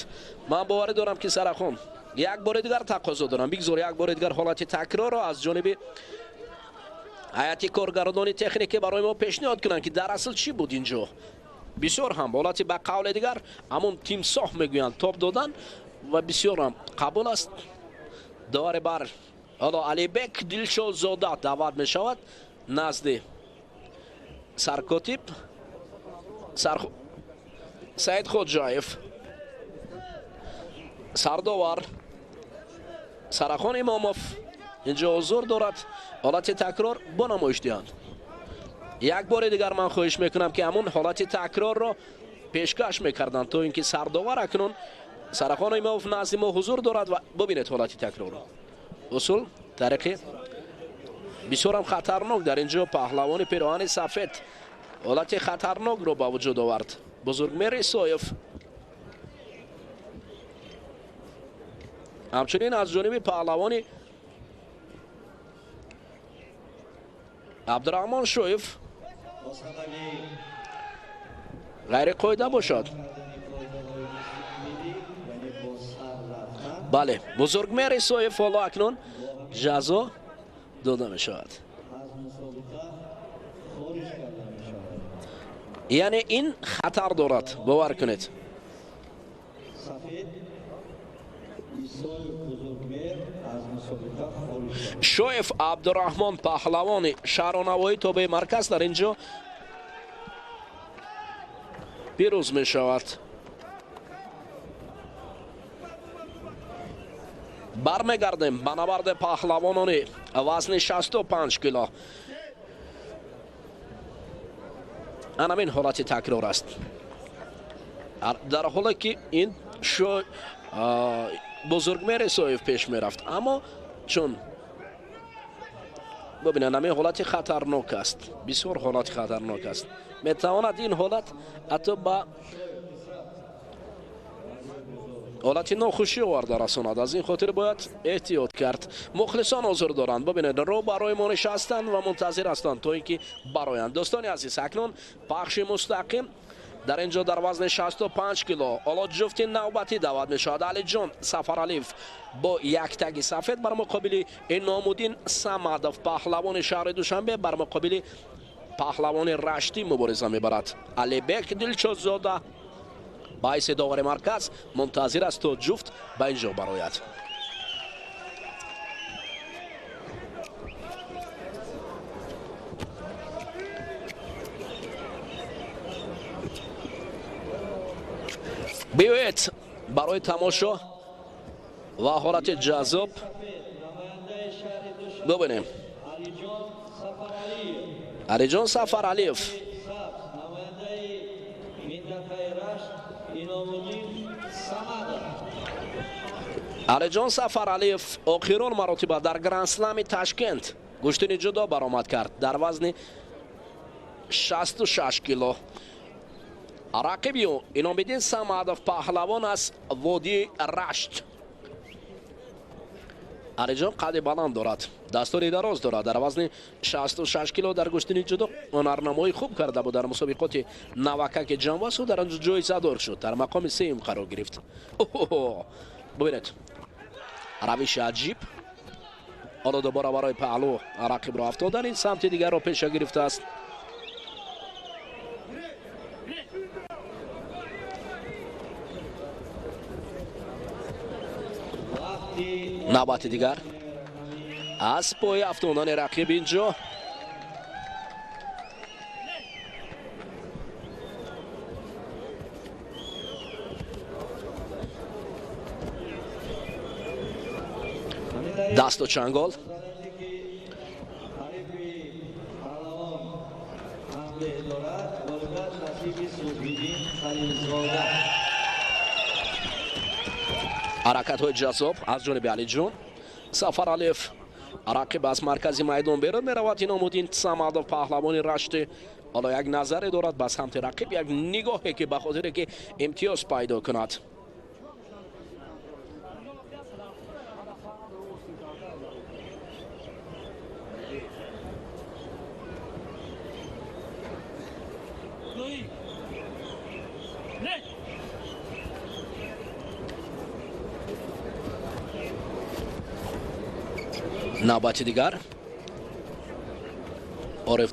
Ман боварӣ дорам, ки Сарахон як бори дигар тақозо дорам. Бигзор як бори дигар ҳолати такрорро аз ҷониби ҳайати коргардони техникӣ барои мо пешниҳод кунанд, ки дар асл чӣ буд ин ҷо. Бисёр ҳам ҳолати ба қавли дигар ҳамон тимсоҳ мегӯянд, тоб додан ва бисёр ҳам қабул аст. Довари бар ҳоло Алибек Дилшодзода даъват мешавад назди саркотиб Саидхоҷаев. Сардовар Сарахон Имомов инҷо ҳузур дорад. Ҳолати такрор бо намоиш диҳанд. Як бори дигар ман хоҳиш мекунам, ки ҳамон ҳолати такрорро пешкаш мекарданд, то ин ки сардовар акнун Сарахон Имомов назди мо ҳузур дорад ва бубинед ҳолати такрорро. Усул тариқи бисёрам хатарнок. Дар ин ҷо паҳлавони пироҳани сафед ҳолати хатарнокро ба вуҷуд овард. Бузургмеҳр Исоев ҳамчунин аз ҷониби паҳлавони Абдураҳмон Шоев ғайриқоида бошад. Бале, Бузургмеҳр Исоев ҳоло акнун ҷазо дода мешавад. Яъне ин хатар дорад, бовар кунед. Шоев Абдураҳмон, паҳлавони шаҳру навоҳӣ тобеи марказ, дар ин ҷо пирӯз мешавад. Бармегардем ба набарди паҳлавонони вазни 65 кило. Анамин ҳолати такрор аст. Дар ҳоле ки ин Бузургмеҳр Исоев пеш мерафт, аммо чун бубинед, ҳамин ҳолати хатарнок аст, бисёр ҳолати хатарнок аст. Метавонад ин ҳолат ҳатто ба ҳолати нохушӣ оварда расонад. Аз ин хотир бояд эҳтиёт кард. Мухлисон ҳозир доранд, бубинед, рӯ барои мо нишастанд ва мунтазир ҳастанд то ин ки бароянд. Дӯстони азиз, акнун пахши мустақим дар ин ҷо дар вазни 65 кило ҳоло ҷуфти навбатӣ даъват мешавад. Алиҷон Сафаралиев бо яктаги сафед бар муқобили Иномуддин Самадов, паҳлавони шаҳри Душанбе, бар муқобили паҳлавони Раштӣ мубориза мебарад. Алибек Дилшодзода ба ҳайси довари марказ мунтазир аст, то ҷуфт ба ин ҷо барояд. Биёед барои тамошо ва ҳолати ҷаззоб бибинем. Алиҷон Сафаралиев Алиҷон Сафаралиев охирон маротиба дар Гранд-слами Ташкент гӯштини ҷудо баромад кард дар вазни 66 кило. Рақиби ӯ Иномиддин Самадов паҳлавон аз водии Рашт. Алиҷон қади баланд дорад, дастони дароз дорад. Дар вазни 66 кило дар гӯштини ҷудо ҳунарнамоӣ хуб карда буд дар мусобиқоти навакаки ҷамвасу дар он ҷо ҷоизадор шуд, дар мақоми сеюм қарор гирифт. Бубинед, равиши аҷиб. Ҳоло дубора барои паҳлӯ рақибро афтодан, ин самти дигарро пеша гирифтааст. Навбати дигар аз пои афтондани рақиб инҷо. Дасту чангол. Ҳаракатҳои ҷаззоб аз ҷониби Алиҷон Сафаралиев. Рақиб аз маркази майдон берун меравад. Иномуддин Самадов паҳлавони Рашти ҳоло як назаре дорад ба самти рақиб, як нигоҳе ки ба хотире ки имтиёз пайдо кунад. Навбати дигар Ориф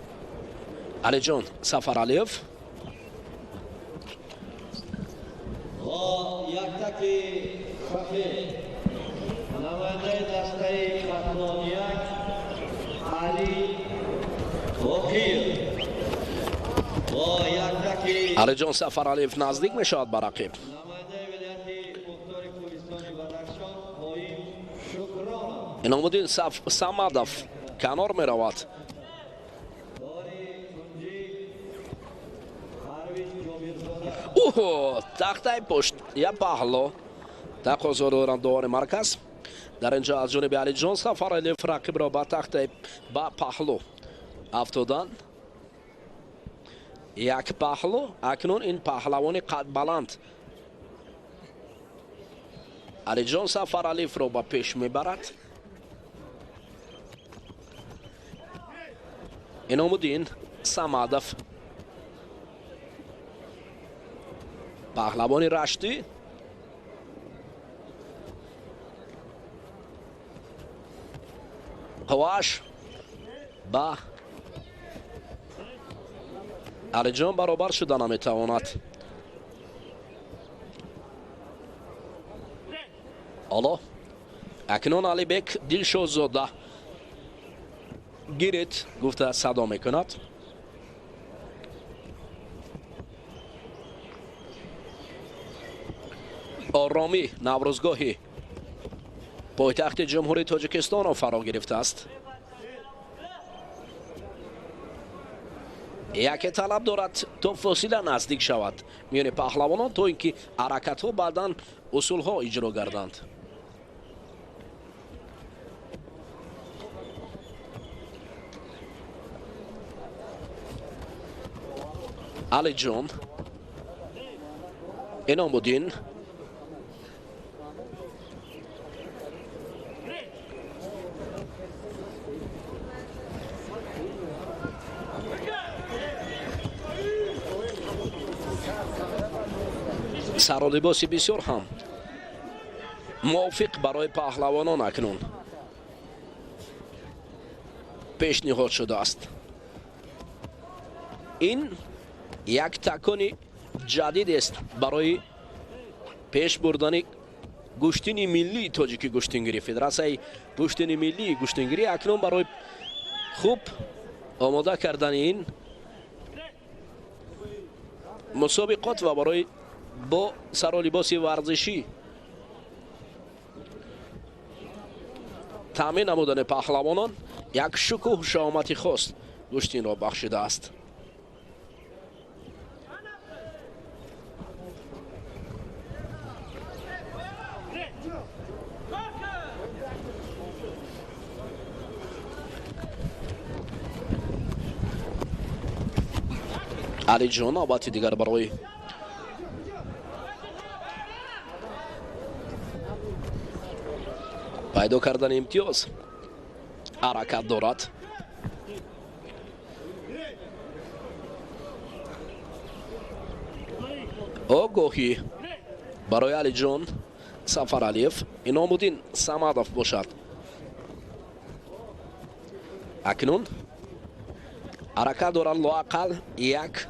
Алиҷон Сафаралиев бо яктаки сафед намояндаи дастаи Хатлонияк Али Боқиев бо яктаки Алиҷон Сафаралиев наздик мешавад ба рақиб. Иномуддин Самадов канор меравад. Оҳо, тахтаи пушт я паҳло тақозо доранд довари марказ. Дар инҷо аз ҷониби Алиҷон Сафаралиев рақибро ба тахтаи ба паҳло афтодан. Як паҳло. Акнун ин паҳлавони қадбаланд Алиҷон Сафаралиевро ба пеш мебарад. Иномуддин Самадов паҳлавони Раштӣ қуввааш ба Алиҷон баробар шуда наметавонад. Ҳоло акнун Алибек Дилшодзода гиред гуфта садо мекунад. Оромӣ наврӯзгоҳи пойтахти Ҷумҳурии Тоҷикистонро фаро гирифтааст. Яке талаб дорад то фосила наздик шавад миёни паҳлавонон, то ин ки ҳаракатҳо баъдан усулҳо иҷро гарданд. Алиҷон Иномуддин сару либоси бисёр ҳам мувофиқ барои паҳлавонон акнун пешниҳод шудааст. Ин як такони ҷадид аст барои пеш бурдани гӯштини миллии тоҷики гӯштингирӣ. Федератсияи гӯштини миллии гӯштингирӣ акнун барои хуб омода кардани ин мусобиқот ва барои Бо сару либоси варзишӣ таъмин намудани паҳлавонон як шукӯҳ шаомати хос гӯштинро бахшидааст. Алиҷон навбати дигар барои пайдо кардани имтиёз ҳаракат дорад. Огоҳӣ барои Алиҷон Сафаралиев Иномуддин Самадов бошад. Акнун ҳаракат дорад, лоақал як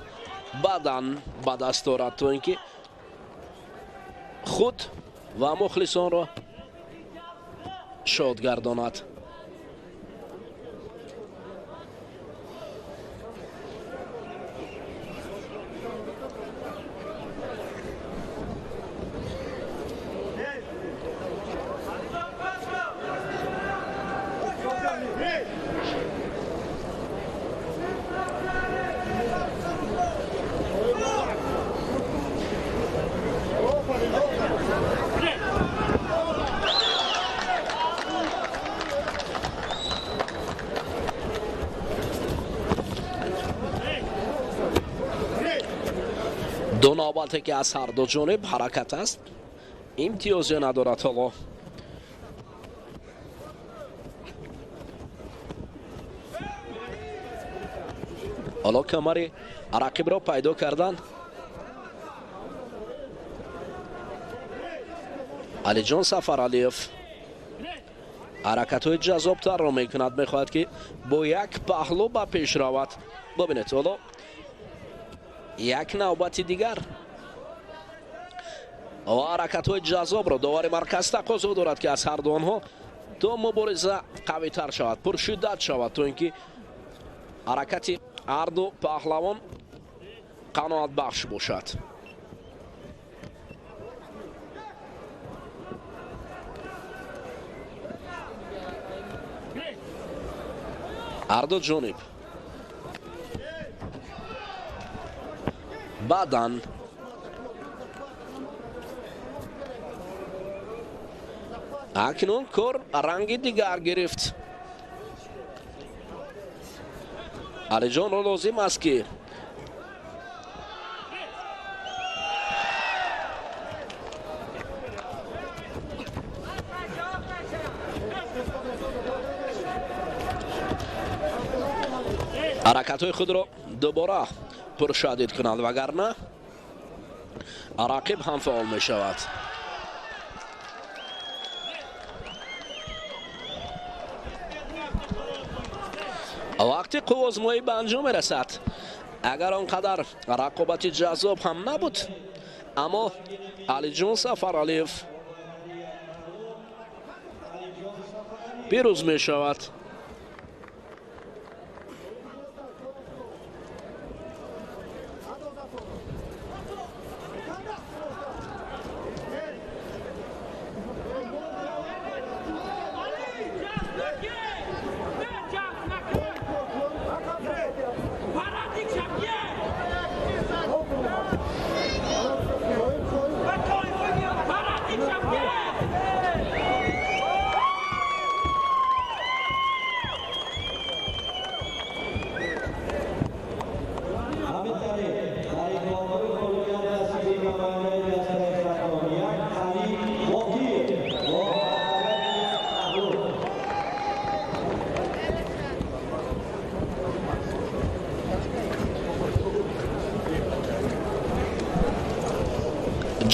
бадан ба даст дорад, то ин ки худ ва мухлисонро шод гардонад. Ду навбате ки аз ҳар ду ҷониб ҳаракат аст, имтиёзе надорад ҳоло. Ҳоло камари рақибро пайдо кардан. Алиҷон Сафаралиев ҳаракатҳои ҷаззобтарро мекунад, мехоҳад ки бо як паҳлӯ ба пеш равад. Бибинед, ҳоло як навбати дигар ва ҳаракатҳои ҷаззобро довари марказ тақозо дорад, ки аз ҳар ду онҳо то мубориза қавитар шавад, пуршиддат шавад, то ин ки ҳаракати ҳарду паҳлавон қаноатбахш бошад. Ҳарду ҷониб баъдан акнун кор ранги дигар гирифт. Алиҷонро лозим аст, ки ҳаракатҳои худро дубора пуршадид кунад, вагарна рақиб ҳам фаъол мешавад. Вақти қуввозмоӣ ба анҷом мерасад. Агар он қадар рақобати ҷаззоб ҳам набуд, аммо Алиҷон Сафаралиев пирӯз мешавад.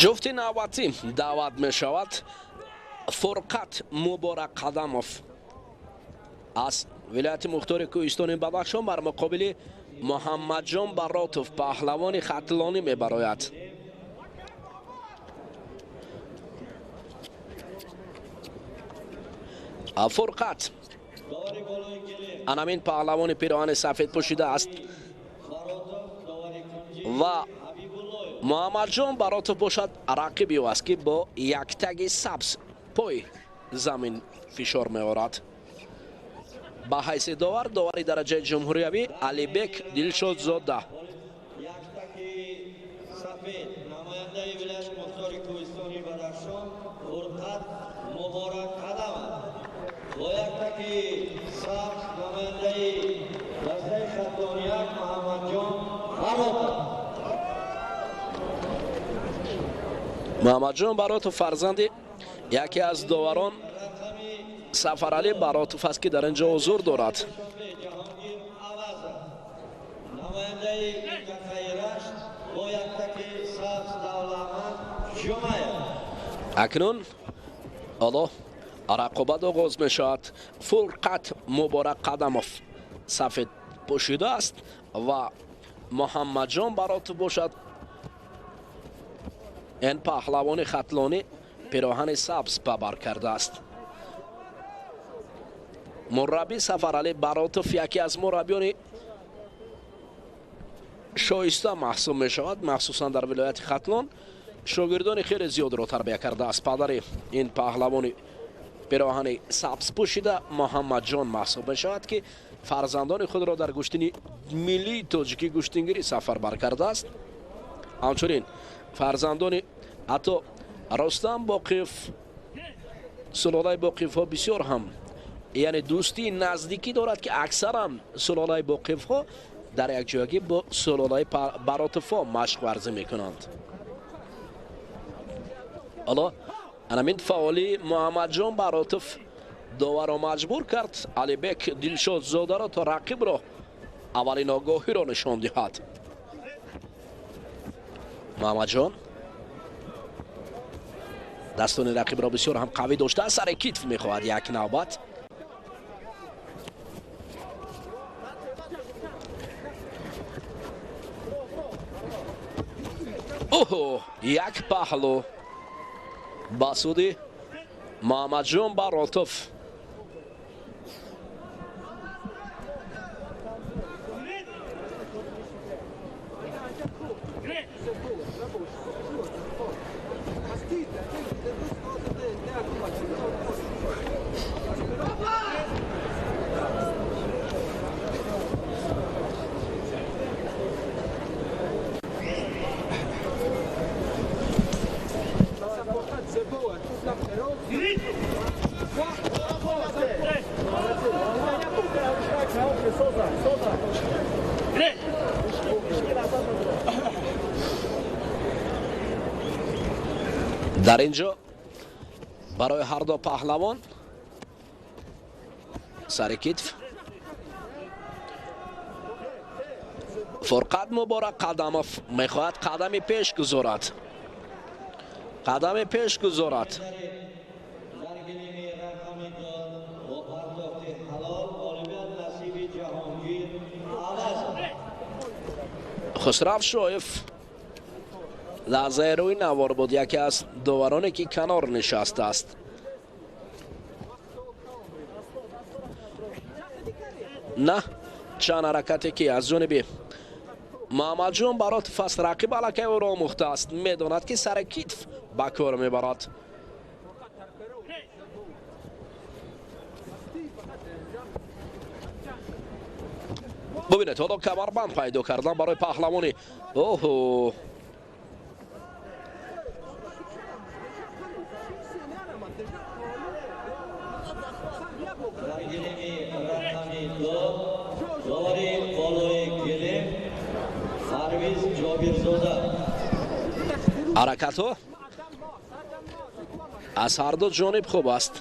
Ҷуфти навбатӣ даъват мешавад Фурқат Муборак Қадамов аз вилояти мухтори кӯҳистони Бадахшон бар муқобили Муҳаммадҷон Баротов, паҳлавони хатлонӣ мебарояд. Фурқат анамин паҳлавони пироҳани сафед пӯшида аст ва Муҳаммадҷон Баротов бошад рақиби ӯ аст, ки бо яктаги сабз пой замин фишор меорад. Ба ҳайси довар, довари дараҷаи ҷумҳуриявӣ Алибек Дилшодзода. Муҳаммадҷон Баротов фарзанди яке аз доварон Сафаралӣ Баротов аст, ки дар ин ҷо ҳузур дорад. Акнун ҳоло рақобат оғоз мешавад. Фурқат Муборак Қадамов сафед пӯшида аст ва Муҳаммадҷон Баротов бошад ин паҳлавони хатлонӣ пироҳани сабз ба бар кардааст. Мураббӣ Сафаралӣ Баротов яке аз мураббиёни шоиста маҳсуб мешавад, махсусан дар вилояти Хатлон шогирдони хеле зиёдро тарбия кардааст. Падари ин паҳлавони пироҳани сабз пӯшида Муҳаммадҷон маҳсуб мешавад, ки фарзандони худро дар гӯштини миллии тоҷикӣ гӯштингирӣ сафарбар кардааст. Ҳамчунин фарзандони ҳатто Рустам Боқиев, сулолаи Боқиевҳо бисёр ҳам, яъне дӯстии наздикӣ дорад, ки аксаран сулолаи Боқиевҳо дар якҷоягӣ бо сулолаи Баротовҳо машқварзӣ мекунанд. Ҳоло анамин фаъолии Муҳаммадҷон Баротов доварро маҷбур кард Алибек Дилшодзодаро то рақибро аввалин огоҳиро нишон диҳад. Муҳаммадҷон дастони рақибро бисёр ҳам қавӣ доштааст, сари китф мехоҳад як навбат. Оҳо, як паҳлу ба суди Муҳаммадҷон Баротов. Дар ин ҷо барои ҳар ду паҳлавон сари китф Фурқат Муборак Қадамов мехоҳад қадами пеш гузорад. Қадами пеш гузорад. Хусрав Шоев лаҳзаи рӯи навор буд, яке аз довароне ки канор нишастааст. На чанд ҳаракате ки аз ҷониби Муҳаммадҷон Баротов аст, рақиб аллакай ӯро омӯхтааст, медонад ки сари китф ба кор мебарад. Бубинед, ҳоло камарбанд пайдо кардан барои паҳлавони. Оҳо, ҳаракатҳо аз ҳар ду ҷониб хуб аст.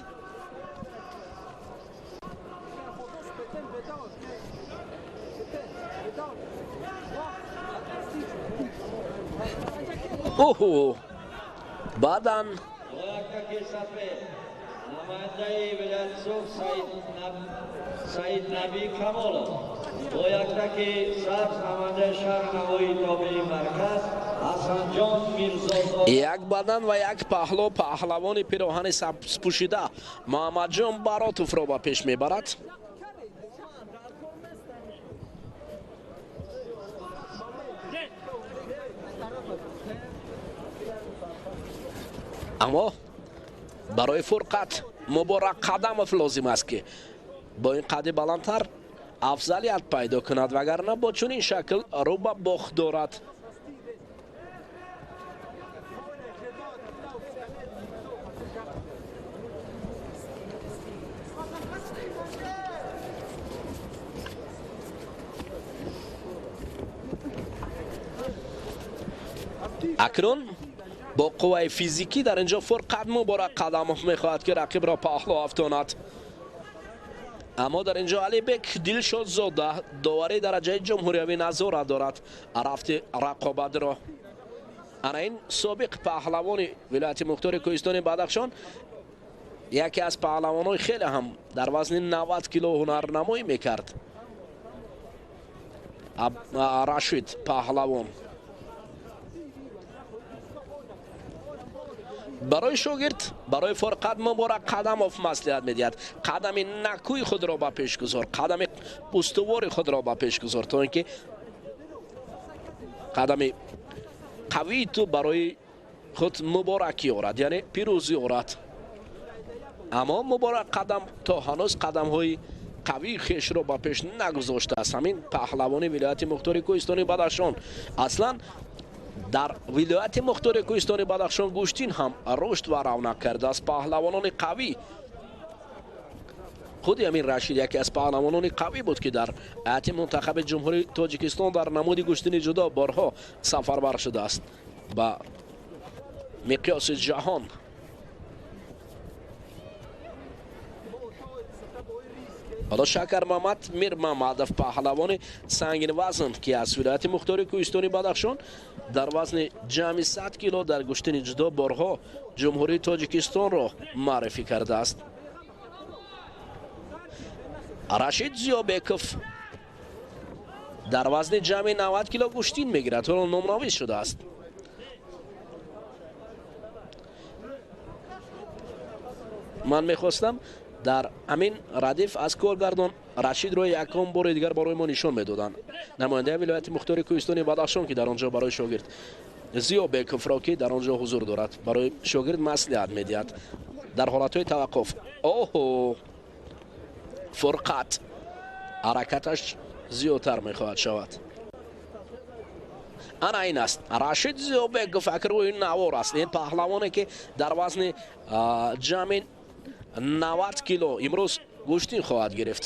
Оҳо, баъдан Саид Наби Камолов бо яктаки сабз намояндаи шаҳри Навоии тобеи марказ Ҳасанҷон Мирзозода. Як бадан ва як паҳлу паҳлавони пироҳани сабз пӯшида Муҳаммадҷон Баротовро ба пеш мебарад. Аммо барои Фурқат Муборак Қадамов лозим аст, ки бо ин қадди баландтар афзалият пайдо кунад, вагарна бо чунин шакл рӯ ба бохт дорад. Акнун бо қувваи физикӣ дар инҷо Фурқат Муборак Қадамов мехоҳад, ки рақибро паҳлӯ афтонад. Аммо дар инҷо Алибек Дилшодзода, довари дараҷаи ҷумҳуриявӣ, назорат дорад рафти рақобатро. Ана ин собиқ паҳлавони вилояти мухтори кӯҳистони Бадахшон, яке аз паҳлавонҳои хеле ҳам дар вазни 90 кило ҳунарнамоӣ мекард. Рашид паҳлавон барои шогирд, барои Фурқат Муборак Қадамов маслиҳат медиҳад: қадами накӯи худро ба пеш гузор, қадами устувори худро ба пеш гузор, то ин ки қадами қавии ту барои худ муборакӣ орад, яъне пирӯзӣ орад. Аммо Муборак Қадам то ҳанӯз қадамҳои қавии хешро ба пеш нагузоштааст. Ҳамин паҳлавони вилояти мухтори кӯҳистони Бадахшон. Аслан дар вилояти мухтори кӯҳистони Бадахшон гӯштин ҳам рушд ва равнақ кардааст. Паҳлавонони қавӣ, худи ҳамин Рашид яке аз паҳлавонони қавӣ буд, ки дар ҳайати мунтахаби ҷумҳурии Тоҷикистон дар намуди гӯштини ҷудо борҳо сафарбар шудааст ба миқёси ҷаҳон. Ҳоло Шакармамад Мирмамадов, паҳлавони сангинвазн, ки аз вилояти мухтори кӯҳистони Бадахшон дар вазни ҷамъи 100 кило дар гӯштини ҷудо борҳо ҷумҳурии Тоҷикистонро муаррифӣ кардааст. Рашид Зиёбеков дар вазни ҷамъи 90 кило гӯштин мегирад, ҳоло номнавис шудааст. Ман мехостам дар ҳамин радиф аз коргардон Рашидро якум бори дигар барои мо нишон медоданд. Намояндаи вилояти мухтори кӯҳистони Бадахшон, ки дар он ҷо барои шогирд Зиёбековро, ки дар он ҷо ҳузур дорад, барои шогирд маслиҳат медиҳад дар ҳолатҳои таваққуф. Оҳо, Фурқат ҳаракаташ зиёдтар мехоҳад шавад. Ана ин аст Рашид Зиёбеков, акрӯи навор аст. Ин паҳлавоне, ки дар вазни ҷамъи 90 кило имрӯз гӯштин хоҳад гирифт.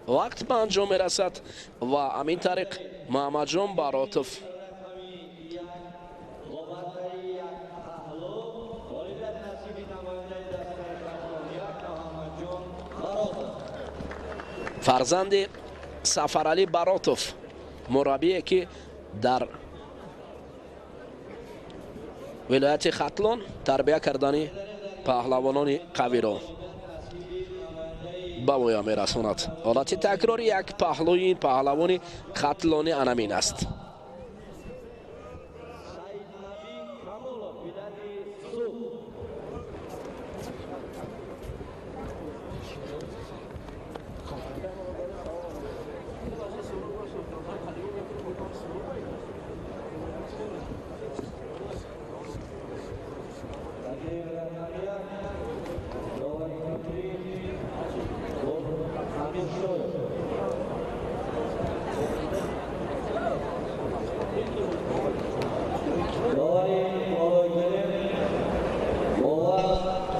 Вақт ба анҷом мерасад ва ҳамин тариқ Муҳаммадҷон Баротов фарзанди Сафаралӣ Баротов, мураббие, ки дар вилояти Хатлон тарбия кардани паҳлавонони қавиро ба воя мерасонад. Ҳолати такрори як паҳлӯи ин паҳлавони хатлони анамин аст.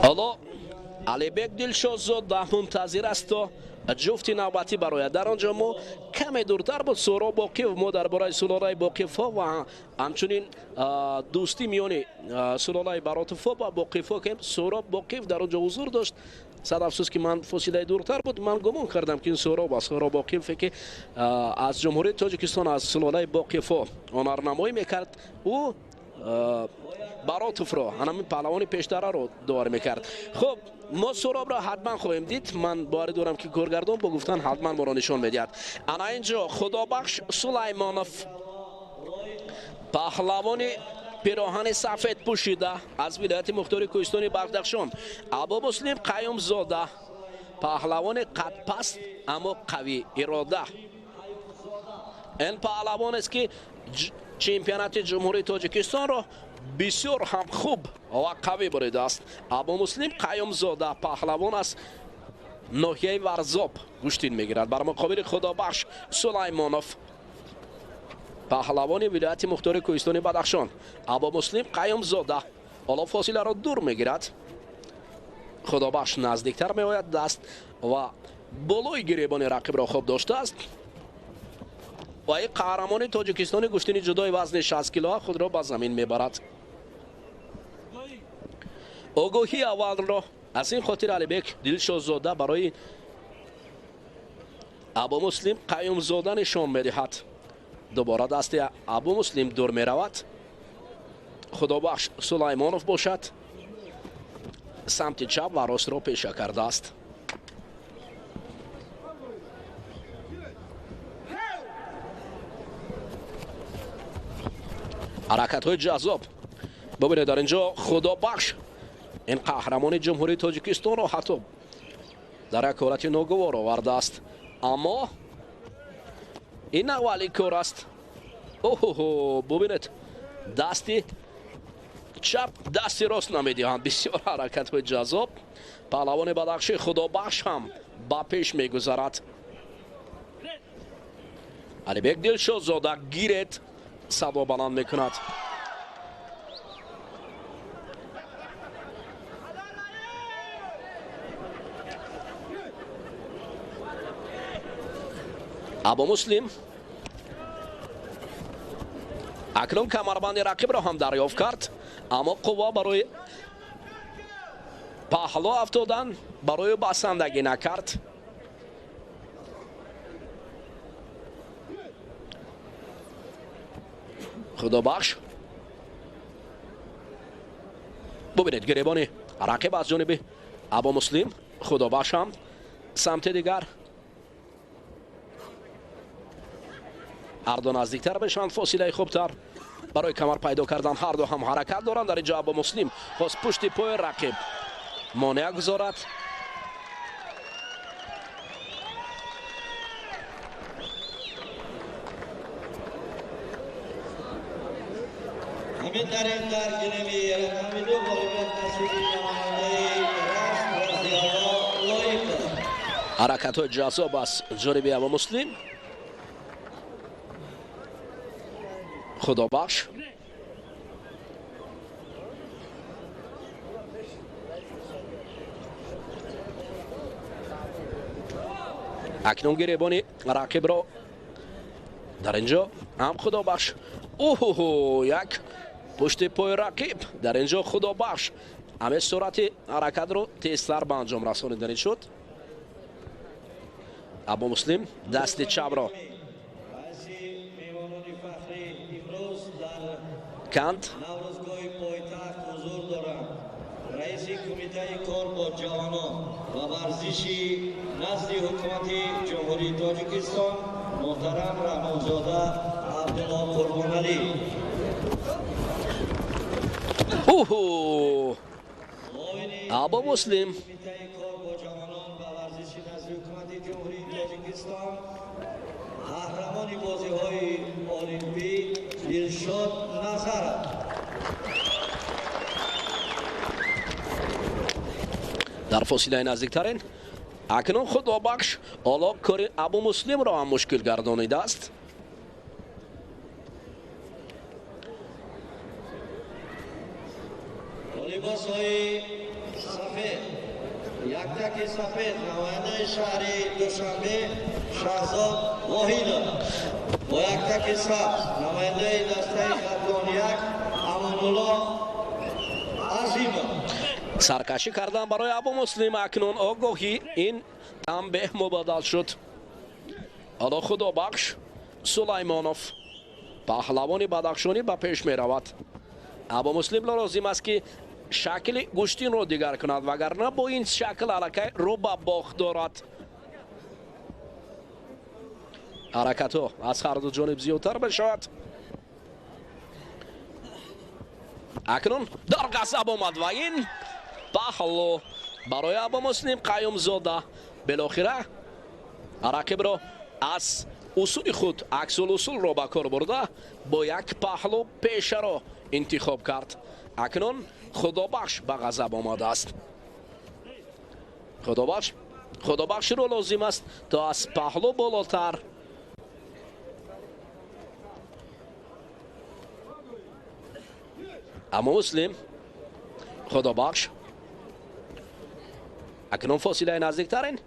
Ҳоло Алибек Дилшодзода мунтазир аст, то ҷуфти навбатӣ барояд. Дар он ҷо мо каме дуртар буд Суҳроб Боқиев. Мо дар бораи сулолаи Боқиевҳо ва ҳамчунин дӯстӣ миёни сулолаи Баротовҳо ва Боқиевҳо, ки Суҳроб Боқиев дар он ҷо ҳузур дошт. Сад афсӯс, ки ман фосилаи дуртар буд, ман гумон кардам, ки ин Суҳроб аст. Суҳроб Боқиев, ки аз ҷумҳурии Тоҷикистон аз сулолаи Боқиевҳо ҳунарнамоӣ мекард, ӯ Баротовро, ҳамин паҳлавони пештараро довар мекард. Хуб, мо Суҳробро ҳатман хоҳем дид. Ман боварӣ дорам, ки коргардон бо гуфтан ҳатман моро нишон медиҳад. Ана ин ҷо Худобахш Сулаймонов, паҳлавони пироҳани сафед пӯшида аз вилояти мухтори кӯҳистони Бадахшон, Абумуслим Қаюмзода, паҳлавони қадпаст аммо қавӣ ирода. Ин паҳлавонест, ки Чемпионати Ҷумҳурии Тоҷикистонро бисёр ҳам хуб ва қавӣ буридааст. Абумуслим Қаюмзода паҳлавон аз ноҳияи Варзоб гӯштин мегирад. Бар муқобили Худобахш Сулаймонов, паҳлавони вилояти мухтори кӯҳистони Бадахшон. Абумуслим Қаюмзода ҳоло фосиларо дур мегирад. Худобахш наздиктар меояд, даст ва болои гиребони рақибро хуб доштааст ва ин қаҳрамони Тоҷикистони гӯштини ҷудои вазни 60 кило худро ба замин мебарад. Огоҳии аввалро аз ин хотир Алибек Дилшодзода барои Абумуслим Қаюмзода нишон медиҳад. Дубора дасти Абумуслим дур меравад. Худобахш Сулаймонов бошад, самти чап ва ростро пеша кардааст. Ҳаракатҳои ҷаззоб бубинед дар инҷо. Худобахш ин қаҳрамони Ҷумҳурии Тоҷикистонро ҳатто дар як ҳолати ногувор овардааст, аммо ин аввали кор аст. Оҳо, бубинед, дасти чап дасти рост намедиҳанд. Бисёр ҳаракатҳои ҷаззоб. Паҳлавони Бадахши Худобахш ҳам ба пеш мегузарад. Алибек Дилшодзода гиред, садо баланд мекунад. Абумуслим акнун камарбанди рақибро ҳам дарёфт кард, аммо қувва барои паҳло афтодан барои басандагӣ накард. Худобахш бубинед, гиребони рақиб аз ҷониби Абумуслим. Худобахш ҳам самти дигар. Ҳарду наздиктар мешаванд, фосилаи хубтар барои камар пайдо кардан. Ҳарду ҳам ҳаракат доранд. Дар инҷо Абумуслим хост пушти пои рақиб монеа гузорад. Ҳамин тариқ дар гилеми рақами 2 ғолибият насиби намояндаи Рашт Разиялло Лоиқов. Ҳаракатҳои ҷаззоб аз ҷониби Абумуслим. Худобахш акнун гиребони рақибро дар инҷо ҳам Худобахш. Оҳо, як пушти пои рақиб дар инҷо Худобахш ҳамин суръати ҳаракатро тезтар ба анҷом расонидани шуд. Абумуслим дасти чапро канд. Наврӯзгоҳи пойтахт ҳузур доранд раиси кумитаи кор бо ҷавонон ва варзиши назди ҳукумати Ҷумҳурии Тоҷикистон муҳтарам Раҳмонзода Абдулло Қурбоналӣ. Оҳо, Абумуслим кумитаи кор бо ҷавонон ва варзиши назди ҳукумати Ҷумҳурии Тоҷикистон қаҳрамони бозиҳои олимпӣ Дилшод Назаров. Дар фосилаи наздиктарин акнун Худобахш ҳоло кори Абумуслимро ҳам мушкил гардонидааст. Либосҳои сафед, яктаки сафед намояндаи шаҳри Душанбе Шаҳзод Воҳидов, бо яктаки сабз намояндаи дастаи Хатлон 1 Амонулло Азимов. Саркашӣ кардан барои Абумуслим. Акнун огоҳӣ ин танбеҳ мубаддал шуд. Ҳоло Худобахш Сулаймонов паҳлавони бадахшонӣ ба пеш меравад. Абумуслим лозим аст ки шакли гӯштинро дигар кунад, вагарна бо ин шакл аллакай рӯ ба бохт дорад. Ҳаракатҳо аз ҳарду ҷониб зиёдтар мешавад. Акнун дар ғазаб омад ва ин паҳло барои Абумуслим Қаюмзода. Билохира рақибро аз Усули худ аксул-усулро ба кор бурда бо як паҳлу пешаро интихоб кард. Акнун Худобахш ба ғазаб омадааст. Худобахшро лозим аст то аз паҳлу болотар аммо Муслим Худобахш акнун фосилаи наздиктарин.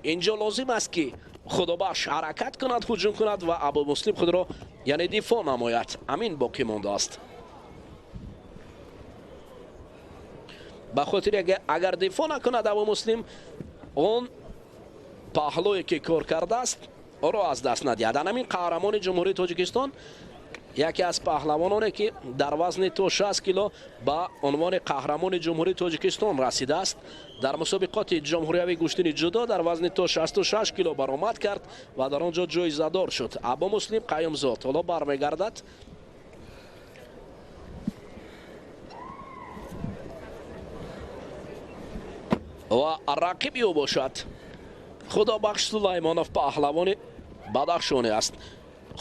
Инҷо лозим аст ки Худобахш ҳаракат кунад, ҳуҷум кунад ва Абу Муслим худро яъне дифоъ намояд. Амин боқӣ мондааст. Ба хотири агар дифоъ накунад Абу Муслим, он паҳлӯе ки кор кардааст ӯро аз даст надиҳад. Анамин қаҳрамони Ҷумҳурии Тоҷикистон, яке аз паҳлавононе ки дар вазни то 60 кило ба унвони қаҳрамони Ҷумҳурии Тоҷикистон расидааст, дар мусобиқоти ҷумҳуриявии гӯштини ҷудо дар вазни то 66 кило баромад кард ва дар он ҷо ҷоизадор шуд. Абу Муслим Қаюмзод ҳоло бармегардад. Ва рақиби ӯ бошад Худобахш Сулаймонов, паҳлавони Бадахшонӣ аст.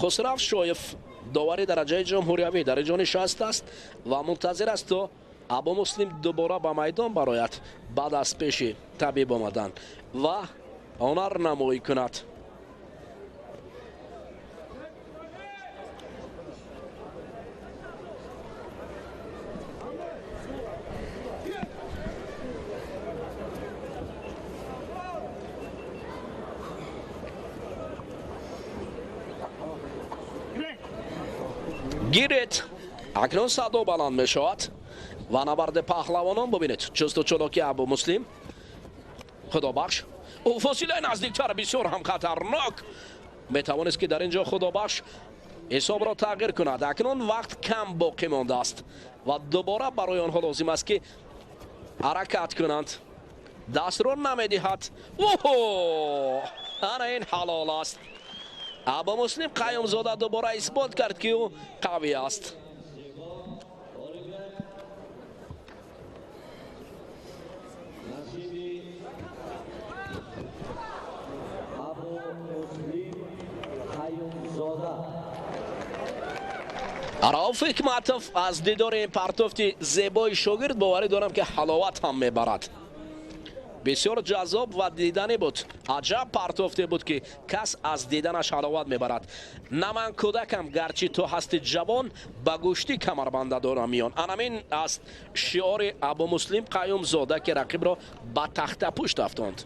Хусрав Шоев довари дараҷаи ҷумҳуриявӣ дар инҷо нишастааст ва мунтазир аст то Абу Муслим дубора ба майдон барояд баъд аз пеши табиб омадан ва ҳунарнамоӣ кунад. Гиред. Акнун садо баланд мешавад ва набарди паҳлавонон. Бубинед чусту чолоки Абу Муслим. Худобахш ӯ фосилаи наздиктар, бисёр ҳам хатарнок. Метавонист ки дар ин ҷо Худобахш ҳисобро тағйир кунад. Акнун вақт кам боқӣ мондааст ва дубора барои онҳо лозим аст ки ҳаракат кунанд. Дастро намедиҳад. Оҳо, ана ин ҳалол аст. Абу Муслим Қаюмзода дубора исбот кард ки ӯ қавӣ аст. Рауф Ҳикматов аз дидори ин партофти зебои шогирд боварӣ дорам ки ҳаловат ҳам мебарад. Бисёр ҷаззоб ва диданӣ буд. Аҷаб партофте буд ки кас аз диданаш ҳаловат мебарад. На ман кӯдакам, гарчи ту ҳасти ҷавон, ба гӯштӣ камарбанда дорам миён. Анамин аст шиори Абу Муслим Қаюмзода ки рақибро ба тахтапушт афтонд.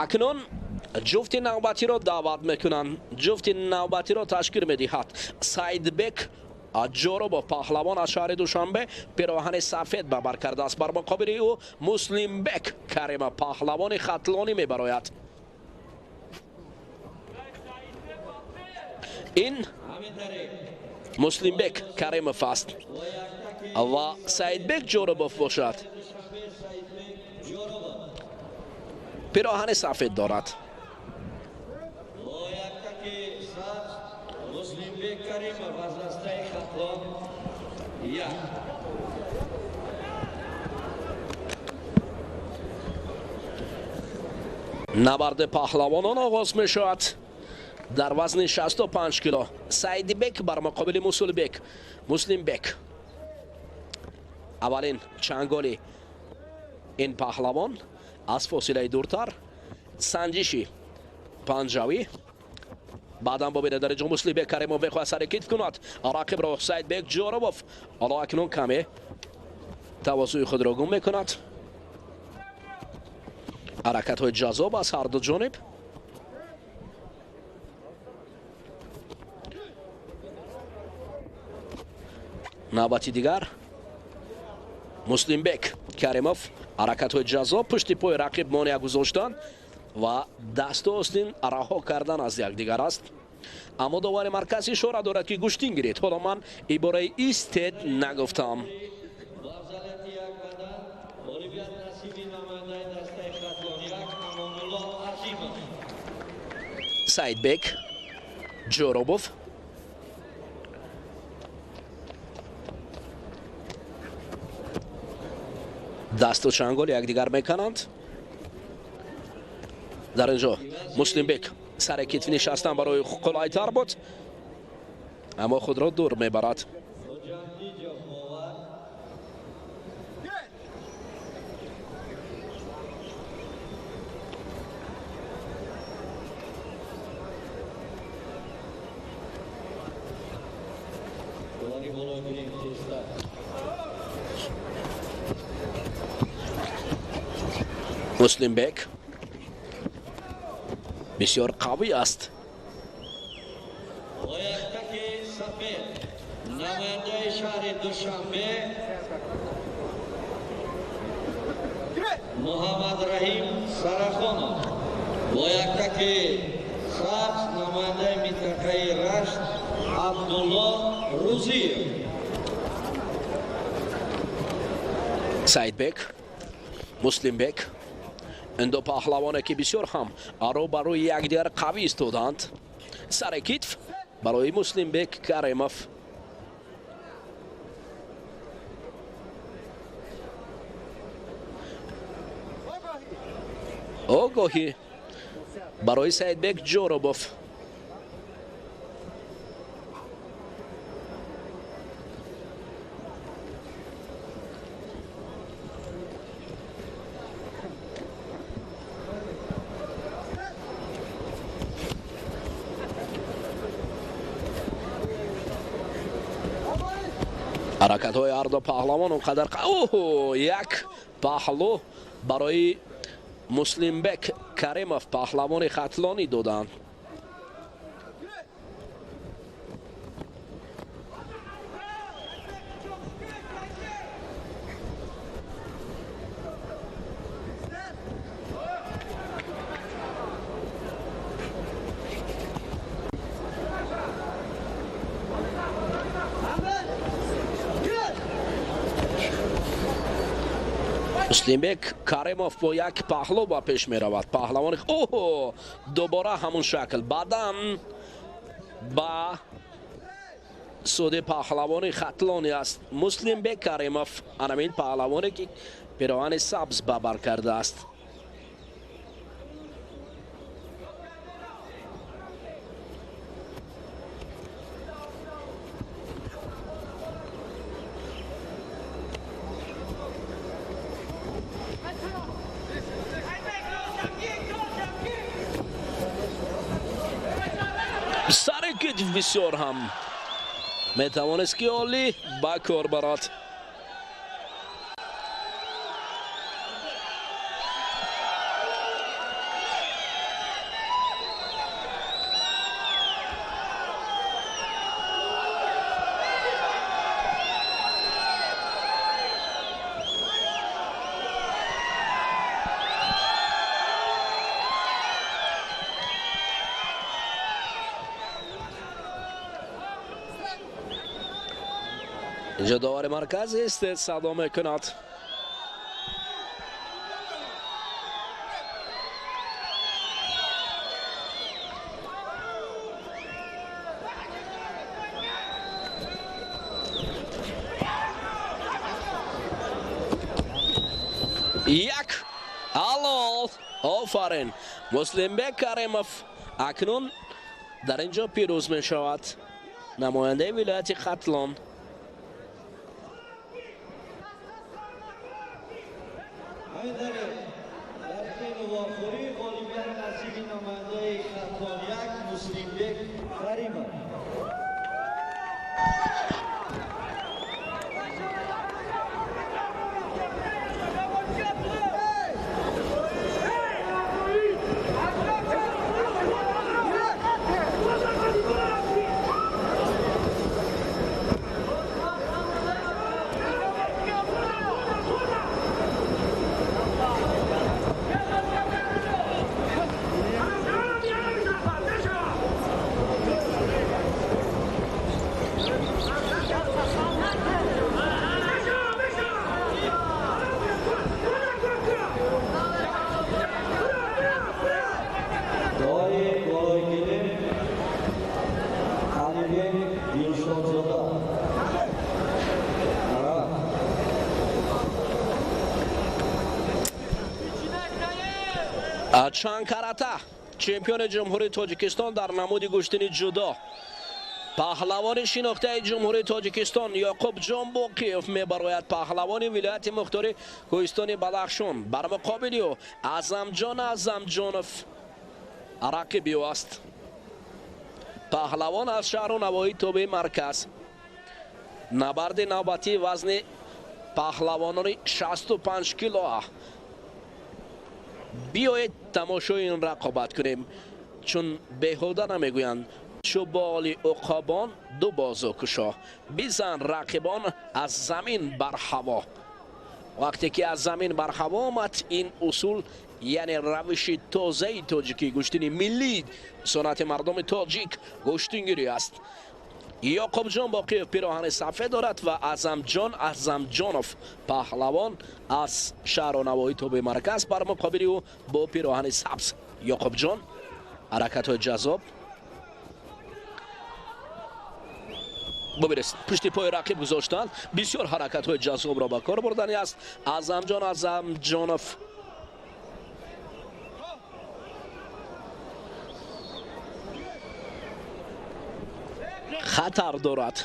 Акнун ҷуфти навбатиро даъват мекунанд. Ҷуфти навбатиро ташкил медиҳад Саидбек Ҷоробов, паҳлавон аз шаҳри Душанбе, пироҳани сафед ба бар кардааст. Бар муқобили ӯ Муслимбек Каримов, паҳлавони хатлонӣ мебарояд. Ин Муслимбек Каримов аст ва Саидбек Ҷоробов бошад, пироҳани сафед дорад. Набарди паҳлавонон оғоз мешавад дар вазни 65 кило. Саидбек бар муқобили Муслимбек. Аввалин чанголи ин паҳлавон аз фосилаи дуртар, санҷиши панҷавӣ. Баъдан бубинед дар инҷо Муслимбек Каримов мехоҳад сари китф кунад рақибро. Саидбек Ҷоробов ҳоло акнун каме тавозуи худро гум мекунад. Ҳаракатҳои ҷаззоб аз ҳар ду ҷониб. Навбати дигар Муслимбек Каримов ҳаракатҳои ҷаззоб, пушти пои рақиб монеа гузоштан ва дасту остин раҳо кардан аз якдигар аст. Аммо довари марказ ишора дорад, ки гӯштин гиред. Ҳоло ман ибораи истед нагуфтам. Саидбек Ҷӯробов дасту чангол якдигар мекунанд. Дар инҷо Муслимбек сари китф нишастан барои қулайтар буд, аммо худро дур мебарад. Муслимбек бисёр қавӣ аст. Бо яктаки сафед намояндаи шаҳри Душанбе Муҳаммадраҳим Сарахонов, бо яктаки сабз намояндаи минтақаи Рашт Абдулло Рузиев. Саидбек, Муслимбек, ин ду паҳлавоне ки бисёр ҳам рӯ ба рӯи якдигар қавӣ истоданд. Сари китф барои Муслимбек Каримов. Огоҳӣ барои Саидбек Ҷӯробов. Ҳаракатҳои ҳар ду паҳлавон он қадар як паҳлӯ барои Муслимбек Каримов, паҳлавони хатлонӣ доданд. Муслимбек Каримов бо як паҳлӯ ба пеш меравад. Паҳлавони оҳо дубора ҳамун шакл баъдан ба суди паҳлавони хатлонӣ аст. Муслимбек Каримов анамин паҳлавоне ки пироҳани сабз ба бар кардааст. Сари китф бисёр ҳам метавонист ки олӣ ба кор барад. Инҷо довари марказ истед садо мекунад. Як ҳалол, офарин. Муслимбек Каримов акнун дар инҷо пирӯз мешавад. Намояндаи вилояти Хатлон. Чанд карата чемпиони Ҷумҳурии Тоҷикистон дар намуди гӯштини ҷудо, паҳлавони шинохтаи Ҷумҳурии Тоҷикистон Ёқубҷон Боқиев мебарояд. Паҳлавони вилояти мухтори Кӯҳистони Бадахшон. Бар муқобили ӯ Аъзамҷон Аъзамҷонов рақиби ӯ аст. Паҳлавон аз шаҳру навоҳии тобеи марказ. Набарди навбатии вазни паҳлавонони 65 кило. Биёед тамошои ин рақобат кунем, чун беҳуда намегӯянд чу боли уқобон ду бозу кушо, бизан рақибон аз замин бар ҳаво. Вақте ки аз замин бар ҳаво омад, ин усул, яъне равиши тозаи тоҷикӣ, гӯштини миллӣ, суннати мардуми тоҷик гӯштингирӣ аст. Ёқубҷон Боқиев пироҳани сафед дорад ва Аъзамҷон Аъзамҷонов паҳлавон аз шаҳру навоҳии тобеи марказ бар муқобили ӯ бо пироҳани сабз. Ёқубҷон ҳаракатҳои ҷаззоб. Бубинед, пушти пои рақиб гузоштанд. Бисёр ҳаракатҳои ҷаззобро ба кор бурдани аст Аъзамҷон Аъзамҷонов. Хатар дорад.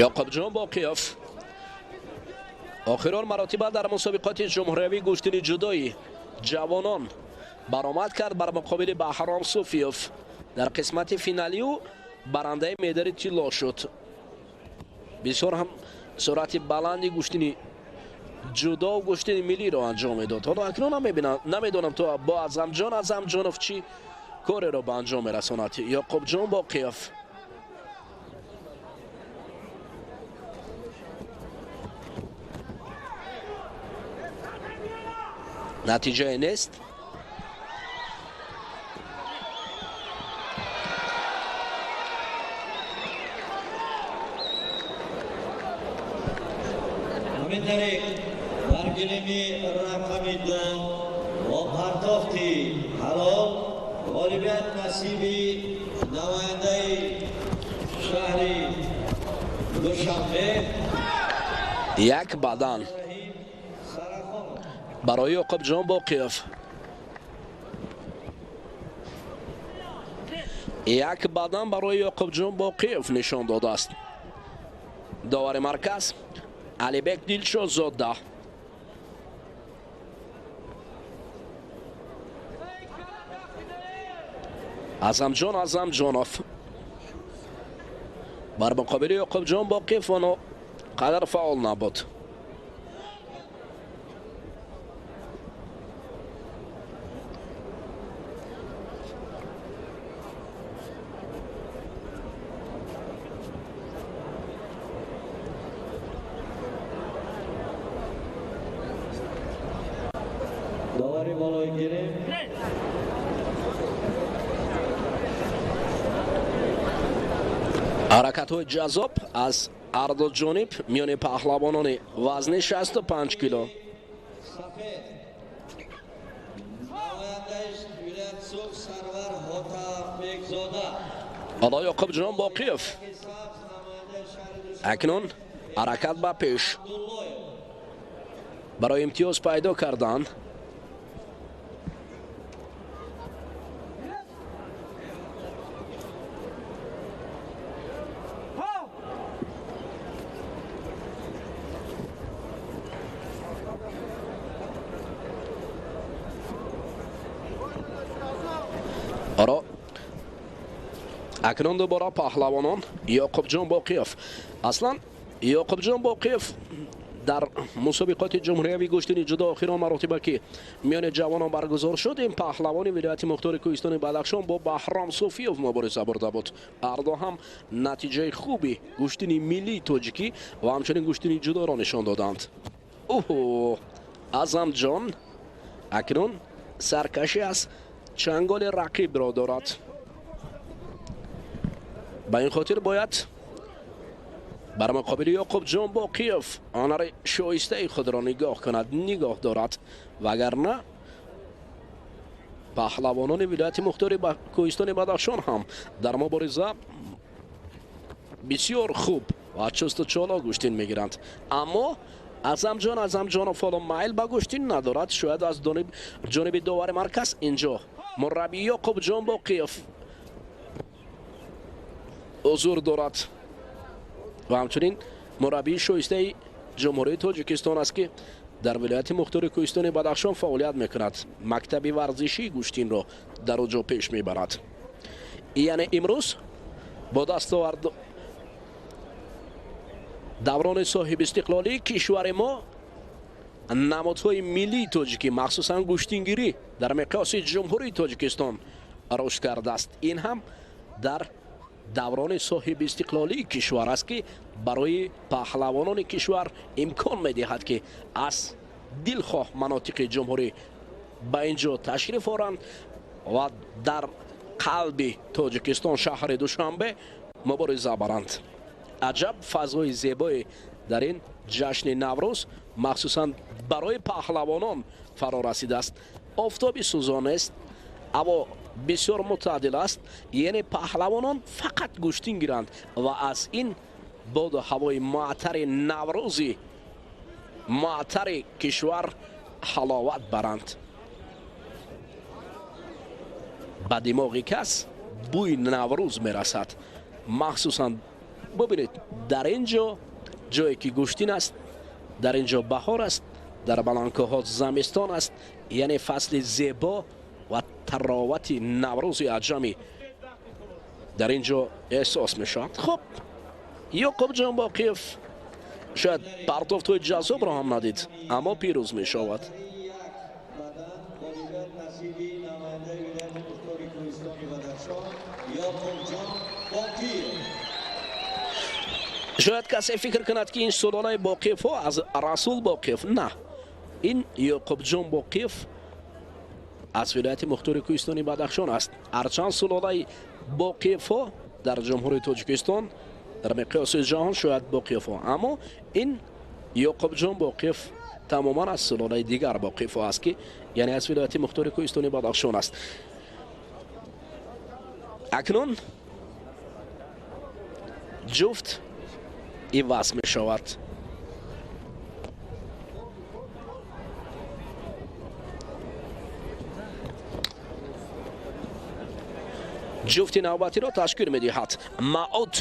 Ёқубҷон Боқиев охирон маротиба дар мусобиқоти ҷумҳуриявии гӯштини ҷудои ҷавонон баромад кард бар муқобили Баҳром Суфиев. Дар қисмати финалӣ ӯ барандаи медали тилло шуд. Бисёр ҳам суръати баланди гӯштини ҷудо гӯштини миллиро анҷом медод. Ҳоло акнун намедонам то бо Аъзамҷон Аъзамҷонов чӣ кореро ба анҷом мерасонад. Ёқубҷон Боқиев натиҷае нест. Ҳамин тариқ бар гилеми рақами 2 бо партофти ҳалол ғолибият насиби намояндаи шаҳри Душанбе. Як бадан барои Ёқубҷон Боқиев. Як бадан барои Ёқубҷон Боқиев нишон додааст довари марказ Алибек Дилшодзода. Аъзамҷон Аъзамҷонов бар муқобили Ёқубҷон Боқиев оно қадар фаъол набуд. Ҳаракатҳои ҷаззоб аз ҳарду ҷониб миёни паҳлавонони вазни 65 кило. Ҳоло Ёқубҷон Боқиев акнун ҳаракат ба пеш барои имтиёз пайдо кардан. Акнун дубора паҳлавонон Ёқубҷон Боқиев. Аслан Ёқубҷон Боқиев дар мусобиқоти ҷумҳуриявии гӯштини ҷудо охирон маротиба ки миёни ҷавонон баргузор шуд, ин паҳлавони вилояти мухтори Кӯҳистони Бадахшон бо Баҳром Суфиев мубориза бурда буд. Ҳарду ҳам натиҷаи хуби гӯштини миллии тоҷикӣ ва ҳамчунин гӯштини ҷудоро нишон доданд. Оҳо, Аъзамҷон Акнун саркашӣ аз чанголи рақибро дорад. Ба ин хотир бояд бар муқобили Ёқубҷон Боқиев ҳунари шоистаи худро нигоҳ кунад, нигоҳ дорад, вагарна паҳлавонони вилояти мухтори кӯҳистони Бадахшон ҳам дар мубориза бисёр хуб ва чусту чолок гӯштин мегиранд. Аммо Азамҷон Азамҷонов ҳоло майл ба гӯштин надорад. Шояд аз ҷониби довари марказ инҷо мураббӣ Ёқубҷон Боқиев ҳузур дорад ва ҳамчунин мураббии шоистаи Ҷумҳурии Тоҷикистон аст, ки дар вилояти мухтори кӯҳистони Бадахшон фаъолият мекунад. Мактаби варзишии гӯштинро дар он ҷо пеш мебарад. Яъне имрӯз бо дастовард даврони соҳибистиқлолии кишвари мо намудҳои миллии тоҷикӣ, махсусан гӯштингирӣ, дар миқёси Ҷумҳурии Тоҷикистон рушд кардааст. Ин ҳам дар даврони соҳибистиқлолии кишвар аст, ки барои паҳлавонони кишвар имкон медиҳад, ки аз дилхоҳ манотиқи ҷумҳурӣ ба ин ҷо ташриф оранд ва дар қалби Тоҷикистон, шаҳри Душанбе, мубориза баранд. Аҷаб фазои зебое дар ин ҷашни Наврӯз махсусан барои паҳлавонон фаро расидааст. Офтоби сӯзон нест, ҳаво бисёр мӯътадил аст, яъне паҳлавонон фақат гӯштин гиранд ва аз ин боду ҳавои муаттари наврӯзи муаттари кишвар ҳаловат баранд. Ба димоғи кас бӯи Наврӯз мерасад. Махсусан бубинед, дар ин ҷо ҷое ки гӯштин аст, дар ин ҷо баҳор аст, дар баландкӯҳҳо замистон аст, яъне фасли зебо ва таровати Наврӯзи аҷамӣ дар ин ҷо эҳсос мешавад. Хуб, Ёқубҷон Боқиев шояд партофтҳои ҷаззобро ҳам надид, аммо пирӯз мешавад. Шояд касе фикр кунад, ки ин сулолаи Боқиевҳо аз Расул Боқиев. На, ин Ёқубҷон Боқиев аз вилояти мухтори кӯҳистони Бадахшон аст. Ҳарчанд сулолаи Боқиевҳо дар Ҷумҳурии Тоҷикистон дар миқёси ҷаҳон шояд Боқиевҳо, аммо ин Ёқубҷон Боқиев тамоман аз сулолаи дигар Боқиевҳо аст, ки яъне аз вилояти мухтори кӯҳистони Бадахшон аст. Акнун ҷуфт иваз мешавад. Ҷуфти навбатиро ташкил медиҳад Маъуд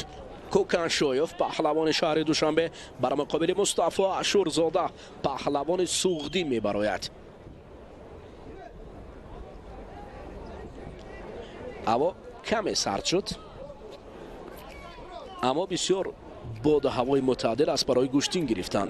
Кӯканшоев, паҳлавони шаҳри Душанбе, бар муқобили Мустафо Ашурзода, паҳлавони Суғдӣ мебарояд. Ҳаво каме сард шуд, аммо бисёр боду ҳавои мӯътадил аст барои гӯштин гирифтан.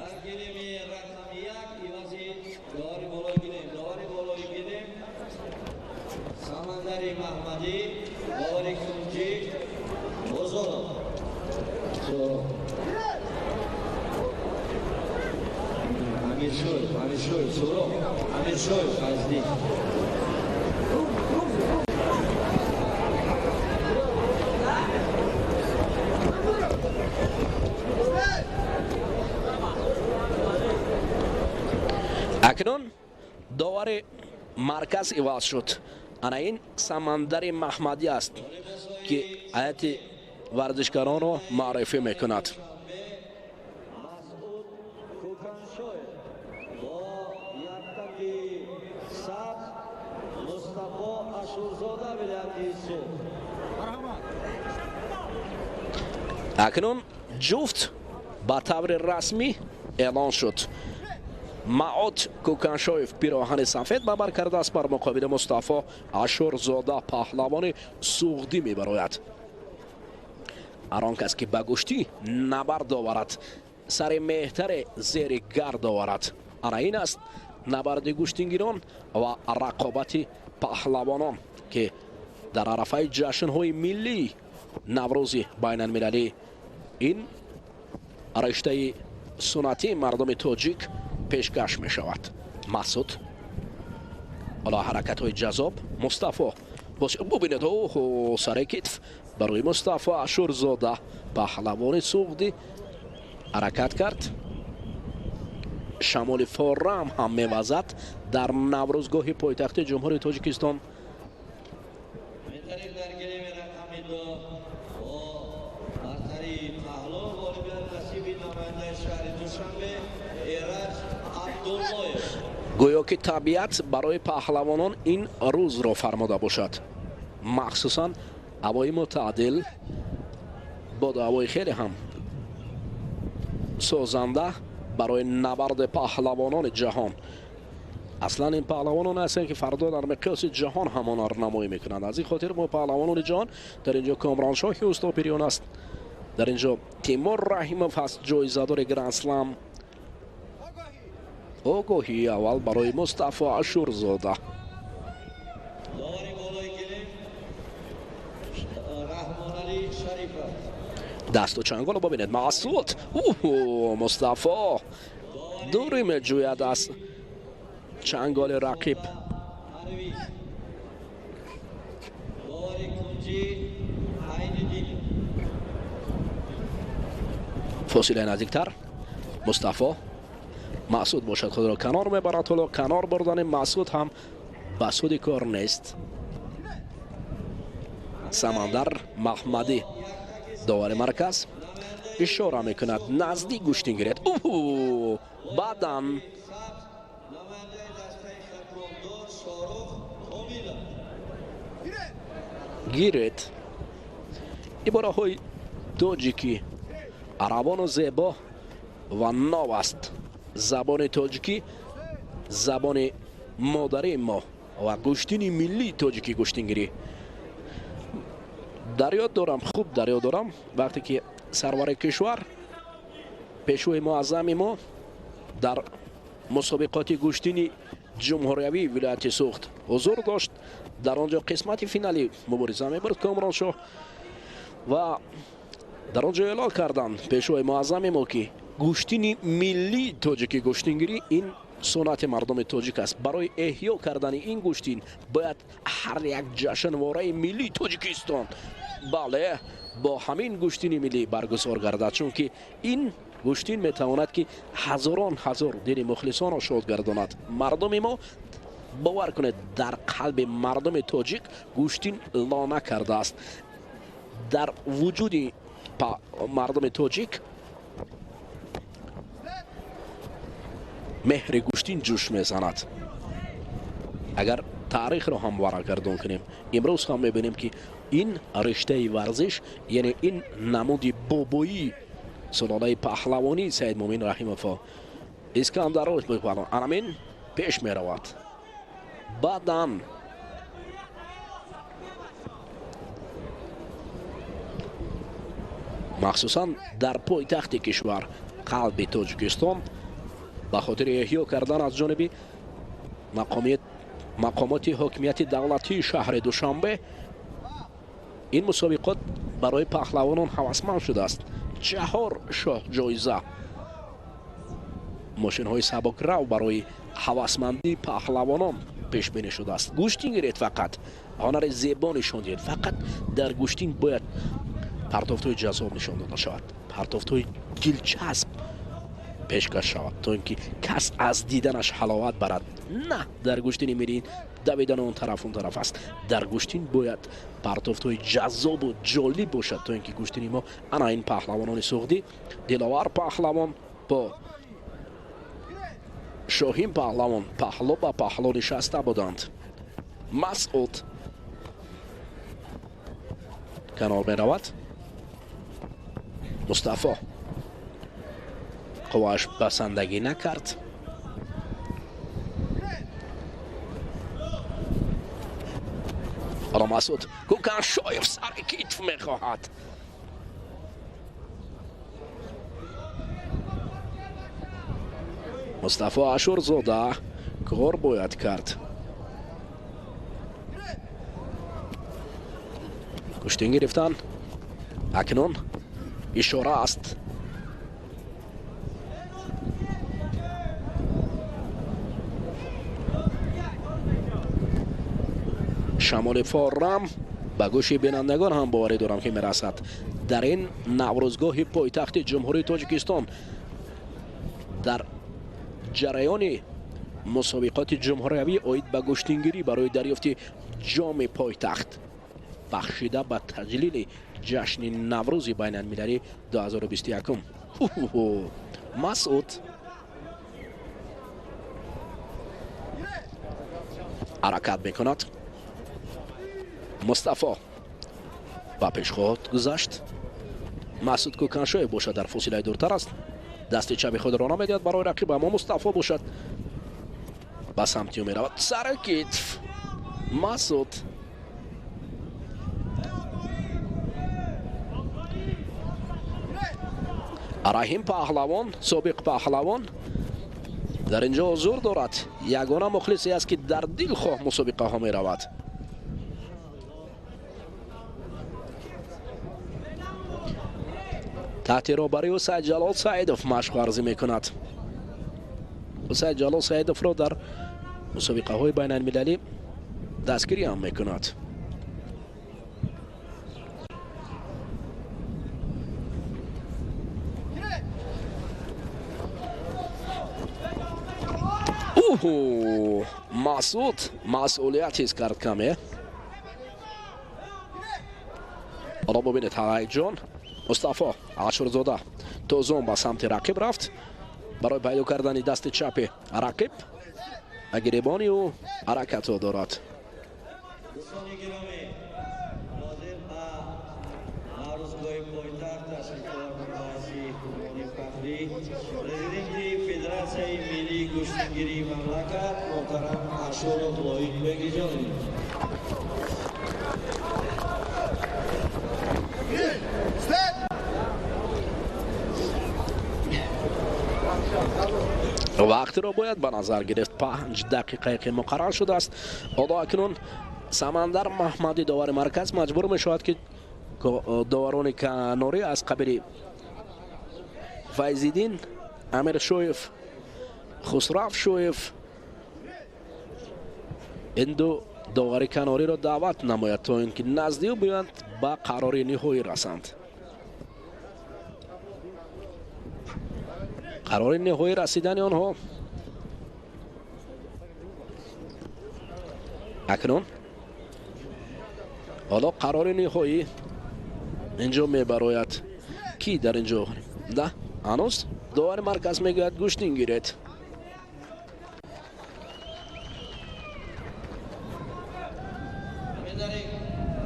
Акнун довари марказ иваз шуд. Ана ин Самандари Маҳмадӣ аст, ки ҳайати варзишгаронро муаррифӣ мекунад. Акнун ҷуфт ба таври расмӣ эълон шуд. Маъуд Кӯканшоев пироҳани сафед ба бар кардааст, бар муқобили Мустафо Ашурзода, паҳлавони Суғдӣ мебарояд. Ҳар он кас ки ба гӯштӣ набард оварад, сари меҳтаре зери гард оварад. Ана ин аст набарди гӯштингирон ва рақобати паҳлавонон, ки дар арафаи ҷашнҳои миллии Наврӯзи байналмилалӣ ин риштаи суннатии мардуми тоҷик пешкаш мешавад. Масуд Ҳоло ҳаракатҳои ҷазоб Мустафо бубинед, оҳо, сари китф барои Мустафо Ашурзода, паҳлавони суғдӣ ҳаракат кард. Шамоли форам ҳам мевазад дар Наврӯзгоҳи пойтахти Ҷумҳурии Тоҷикистон. Гӯё ки табиат барои паҳлавонон ин рӯзро фармода бошад. Махсусан ҳавои мӯътадил, боду ҳавои хеле ҳам созанда барои набарди паҳлавонони ҷаҳон. Аслан ин паҳлавонон ҳастанд, ки фардо дар миқёси ҷаҳон ҳам ҳунарнамоӣ мекунанд. Аз ин хотир мо паҳлавонони ҷаҳон дар инҷо Комроншоҳи Устопириён аст, дар инҷо Тимур Раҳимов ҳаст, ҷоизадори Гранд-слам. Огоҳии аввал барои Мустафо Ашурзода. Дасту чанголо бибинед. Масуд, Мустафо дурӣ меҷӯяд аз чанголи рақиб. Фосилаи наздиктар Мустафо. Масуд бошад худро канор мебарад. Ҳоло канор бурдани Масуд ҳам ба суди кор нест. Самандар Маҳмадӣ, довари марказ, ишора мекунад, наздик гӯштин гиред. Баъдан гиред. Ибораҳои тоҷикӣ равону зебо ва нов аст. Забони тоҷикӣ забони модарии мо ва гӯштини миллии тоҷикӣ гӯштингирӣ. Дар ёд дорам, хуб дар ёд дорам, вақте ки сарвари кишвар, пешвои муаззами мо дар мусобиқоти гӯштини ҷумҳуриявии вилояти Суғд ҳузур дошт. Дар он ҷо қисмати финалӣ мубориза мебурд Комроншоҳ ва дар он ҷо эълон карданд пешвои муаззами мо, ки гӯштини миллии тоҷикӣ гӯштингирӣ ин суннати мардуми тоҷик аст. Барои эҳё кардани ин гӯштин бояд ҳар як ҷашнвораи миллии Тоҷикистон, бале, бо ҳамин гӯштини миллӣ баргузор гардад, чунки ин гӯштин метавонад, ки ҳазорон ҳазор дили мухлисонро шод гардонад. Мардуми мо, бовар кунед, дар қалби мардуми тоҷик гӯштин лона кардааст. Дар вуҷуди мардуми тоҷик меҳри гӯштин ҷӯш мезанад. Агар таърихро ҳам варақгардон кунем, имрӯз ҳам мебинем, ки ин риштаи варзиш, яъне ин намуди бобоии сулолаи паҳлавонии Саидмӯмин Раҳимов Искандаров анамин пеш меравад. Баъдан махсусан дар пойтахти кишвар, қалби Тоҷикистон, ба хотири эҳё кардан аз ҷониби мақомоти ҳокимияти давлатии шаҳри Душанбе ин мусобиқот барои паҳлавонон ҳавасманд шудааст. 4 шоҳ ҷоиза, мошинҳои сабукрав барои ҳавасмандии паҳлавонон пешбинӣ шудааст. Гӯштин гиред, фақат ҳунари зебо нишон диҳед. Фақат дар гӯштин бояд партофтҳои ҷазоб нишон дода шавад, партофтҳои дилчасб пешкаш шавад, то ин ки кас аз диданаш ҳаловат барад. На дар гӯштини миллӣ давидан он тараф он тараф аст. Дар гӯштин бояд партофтҳои ҷазобу ҷолиб бошад, то ин ки гӯштини мо, ана ин паҳлавонони суғдӣ, Диловар паҳлавон бо Шоҳин паҳлавон паҳло ба паҳло нишаста буданд. Масъуд канор меравад. Мустафо қуввааш басандагӣ накард. Ҳоло Масъуд Кӯканшоев сари китф мехоҳад. Мустафо Ашурзода кор бояд кард. Гӯштин гирифтан акнун ишора аст. Шамоли форам ба гӯши бинандагон ҳам боварӣ дорам, ки мерасад. Дар ин наврӯзгоҳи пойтахти Ҷумҳурии Тоҷикистон дар ҷараёни мусобиқоти ҷумҳуриявӣ оид ба гӯштингирӣ барои дарёфти ҷоми пойтахт бахшида ба таҷлили ҷашни Наврӯзи байналмилалӣ 2021. Масъуд ҳаракат мекунад. Мустафо ба пеш худ гузашт. Масъуд Кӯканшоев бошад дар фосилаи дуртар аст. Дасти чапи худро намедиҳад барои рақиб, аммо Мустафо бошад ба самти ӯ меравад. Сари китф Масъуд Раҳим паҳлавон, собиқ паҳлавон дар инҷо ҳузур дорад. Ягона мухлисе аст, ки дар дилхоҳ мусобиқаҳо меравад. Таҳти роҳбарии Саидҷалол Саидов машқ арзӣ мекунад. Саидҷалол Саидовро дар мусобиқаҳои байналмилалӣ дастгирӣ ҳам мекунад. Масъуд масъулият ҳис кард каме. Ҳоло бубинед ҳаяҷон. Мустафо Ашурзода тозон ба самти рақиб рафт барои пайдо кардани дасти чапи рақиб ва гиребони ӯ ҳаракатҳо дорад. Дӯстони гиромӣ, нозир ба наврӯзгоҳи пойтахт ташриф овард баҳси Ҳумони Фахрӣ, президенти Федератсияи миллии гӯштингирии мамлакат муҳтарам Ашуров Лоиқ Бегиҷонов. Вақтро бояд ба назар гирифт. 5 дақиқае ки муқаррар шудааст. Ҳоло акнун Самандар Маҳмадӣ довари марказ маҷбур мешавад, ки доварони канорӣ аз қабили Файзиддин Амиршоев, Хусравшоев ин ду довари канориро даъват намояд, то ин ки назди ӯ биёянд ба қарори ниҳоӣ расанд. Қарори ниҳоӣ расидани онҳо акнун ҳоло қарори ниҳоӣ инҷо мебарояд. Ки дар инҷо да ҳанӯз довари марказ мегӯяд гӯштин гиред.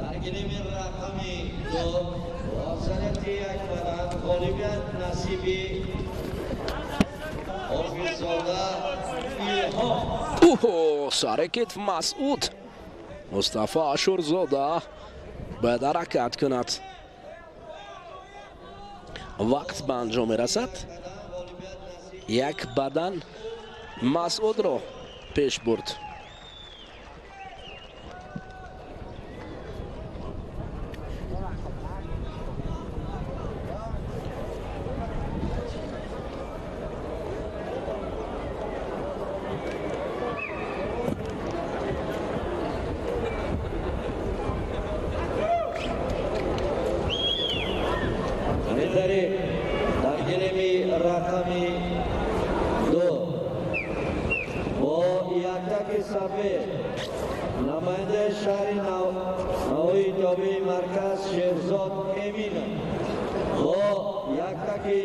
Дар гирими рақами 2 бо афзалияти як бадан ғолибият насиби Ошурзода Илҳом. Сари китф Масъуд. Мустафо Ашурзода бояд ҳаракат кунад. Вақт ба анҷом мерасад. Як бадан Масъудро пеш бурд. Дар гирими рақами 2 бо яктаки сафед намояндаи шаҳри Навоии тобеи марказ Шерзод Эминов, бо яктаки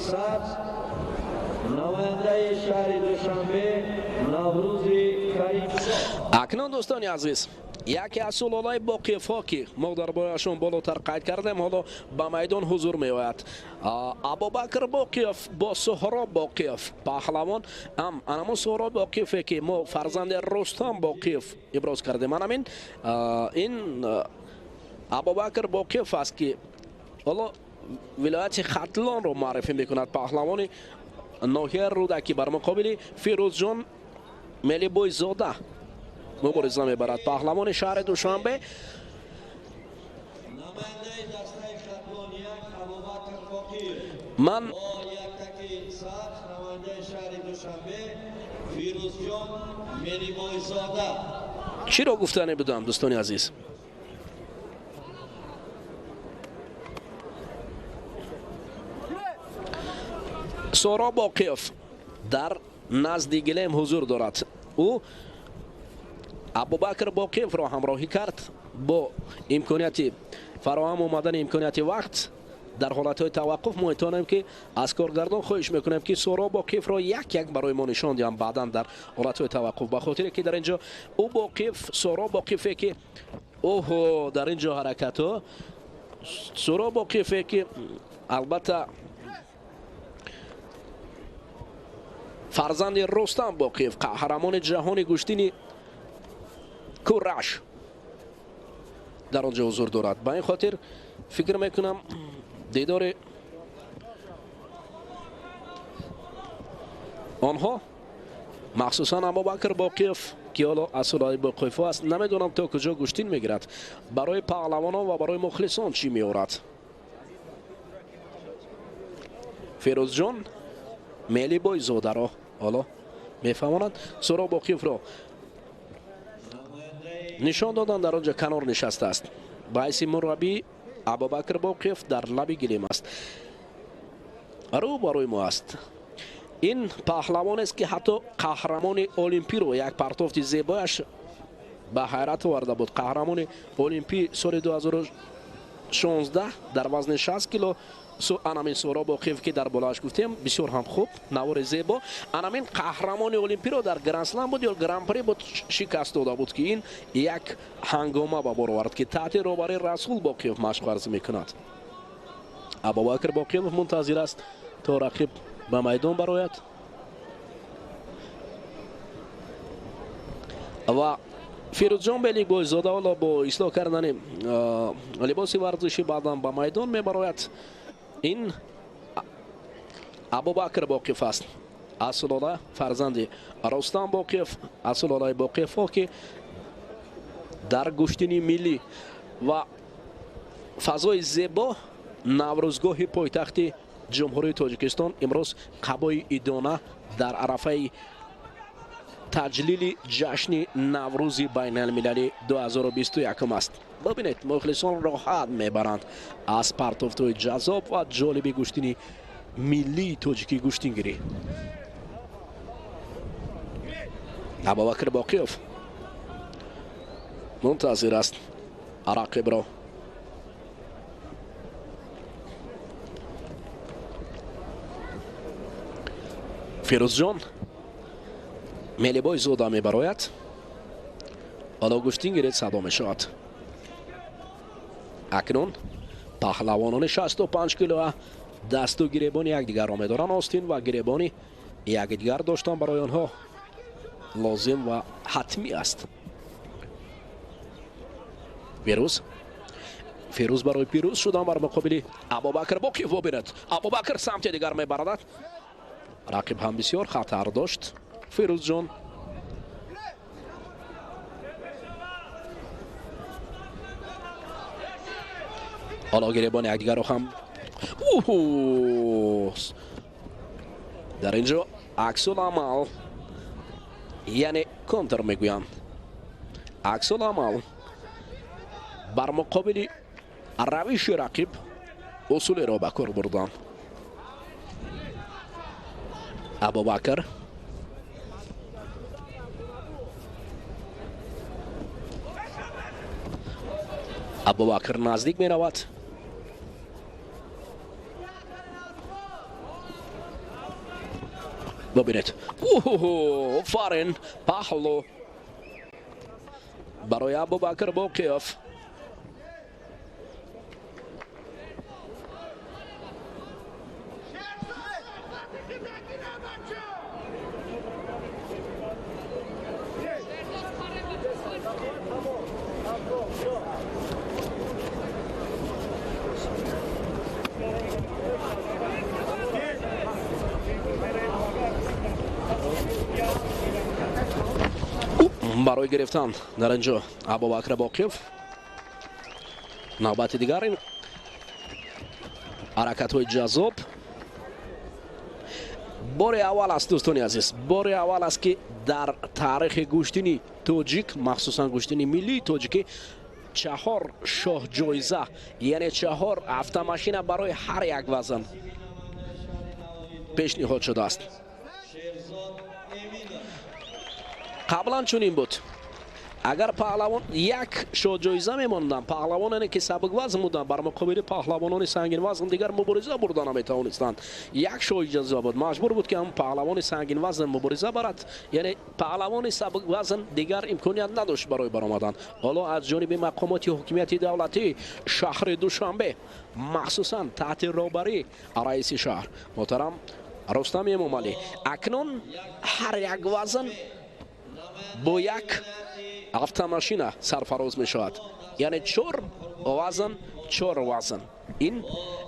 сабз намояндаи шаҳри Душанбе Наврӯзи Каримшоҳ. Акнун дӯстони азиз, яке аз сулолаи Боқиевҳо, ки мо дар бораашон болотар қайд кардем, ҳоло ба майдон ҳузур меояд. Абубакр Боқиев бо Суҳроб Боқиев паҳлавон, ам анамон Суҳроб Боқиеве ки мо фарзанди Рустам Боқиев иброз кардем, анамин ин Абубакр Боқиев аст, ки ҳоло вилояти Хатлонро муаррифӣ мекунад. Паҳлавони ноҳияи Рӯдакӣ бар муқобили Фирӯзҷон Мелибойзода мубориза мебарад. Паҳлавони шаҳри Душанбе Намояндаи дастаи Хатлон як Абубакр Боқиев ман бо яктаки сабз намояндаи шаҳри Душанбе Фирӯзҷон Мелибойзода. Чиро гуфтане будам, дӯстони азиз? Соро Боқиев дар назди гилем ҳузур дорад. Ӯ Абубакр Боқиевро ҳамроҳӣ кард бо имконияти фароҳам омадани имконияти вақт дар ҳолатҳои таваққуф. Мо метавонем ки аз коргардон хоҳиш мекунем ки Соро Боқиевро як-як барои мо нишон диҳам баъдан дар ҳолатҳои таваққуф, ба хотире ки дар инҷо ӯ Боқиев, Соро Боқиеве ки оҳо дар инҷо ҳаракатҳо, Соро Боқиеве ки албатта фарзанди Рустам Боқиев, қаҳрамони ҷаҳони гӯштини кураш дар он ҷо ҳузур дорад. Ба ин хотир фикр мекунам дидори онҳо, махсусан Абубакр Боқиев ки ҳоло аз сулолаи Боқиевҳо аст, намедонам то куҷо гӯштин мегирад, барои паҳлавонон ва барои мухлисон чӣ меорад. Фирӯзҷон Мелибойзодаро ҳоло мефаҳмонанд. Соро Боқиевро нишон додан, дар он ҷо канор нишастааст. Ба ҳайси мураббӣ Абубакр Боқиев дар лаби гилем аст, рӯ барои мо аст. Ин паҳлавонест ки ҳатто қаҳрамони олимпиро як партофти зебояш ба ҳайрат оварда буд. Қаҳрамони олимпӣ соли 2016 дар вазни 60 кило анамин Соро Боқиев ки дар болоаш гуфтем, бисёр ҳам хуб, навори зебо. Анамин қаҳрамони олимпиро дар гранд-слам буд ё гран-при буд шикаст дода буд, ки ин як ҳангома ба бор овард ки таҳти роҳбарии Расул Боқиев машқ варзӣ мекунад. Абубакр Боқиев мунтазир аст то рақиб ба майдон барояд ва Фирӯзҷон Беликбойзода ҳоло бо ислоҳ кардани либоси варзишӣ баъдан ба майдон мебарояд. Ин Абубакр Боқиев аст, аз сулола фарзанди Рустам Боқиев, аз сулолаи Боқиевҳо ки дар гӯштини миллӣ ва фазои зебо наврӯзгоҳи пойтахти Ҷумҳурии Тоҷикистон имрӯз қабои идона дар арафаи таҷлили ҷашни Наврӯзи байналмилалӣ 2021 аст. Бибинед, мухлисон роҳат мебаранд аз партофтҳои ҷаззоб ва ҷолиби гӯштини миллии тоҷикӣ гӯштингирӣ. Абубакр Боқиев мунтазир аст рақибро. Фирӯзҷон Мелибойзода мебарояд. Ҳоло гӯштингиред садо мешавад. Акнун паҳлавонони 65 килоа дасту гиребони якдигарро медоранд. Остин ва гиребони якдигар доштан барои онҳо лозим ва ҳатмӣ аст. Фирӯз барои пирӯз шудан бар муқобили Абубакр Боқиев бибинад. Абубакр самти дигар мебарад. Рақиб ҳам бисёр хатар дошт. Фирӯзҷон ҳоло гиребони якдигарро ҳам дар инҷо аксуламал, яъне контр мегӯянд, аксуламал бар муқобили равиши рақиб усулеро ба кор бурданд. Абубакр Абубакр наздик меравад. Бибинед, офарин, паҳлу барои Абубакр Боқиев. Барои гирифтан дар инҷо Абубакр Боқиев. Навбати дигар ин ҳаракатҳои ҷаззоб. Бори аввал аст, дӯстони азиз, бори аввал аст ки дар таърихи гӯштини тоҷик, махсусан гӯштини миллии тоҷикӣ 4 шоҳҷоиза, яъне 4 автомашина барои ҳар як вазн пешниҳод шудааст. Қаблан чунин буд. Агар паҳлавон як шоҳҷоиза мемонданд, паҳлавононе ки сабуквазн буданд бар муқобили паҳлавонони сангинвазн дигар мубориза бурда наметавонистанд. Як шоҳҷоиза буд, маҷбур буд ки ҳам паҳлавони сангинвазн мубориза барад, яъне паҳлавони сабуквазн дигар имконият надошт барои баромадан. Ҳоло аз ҷониби мақомоти ҳукумати давлатӣ шаҳри Душанбе, махсусан таҳти роҳбарии раиси шаҳр муҳтарам Рустам Эмомалӣ, акнун ҳар як вазн бо як автомашина сарфароз мешавад. Яъне 4 вазн, 4 вазн. Ин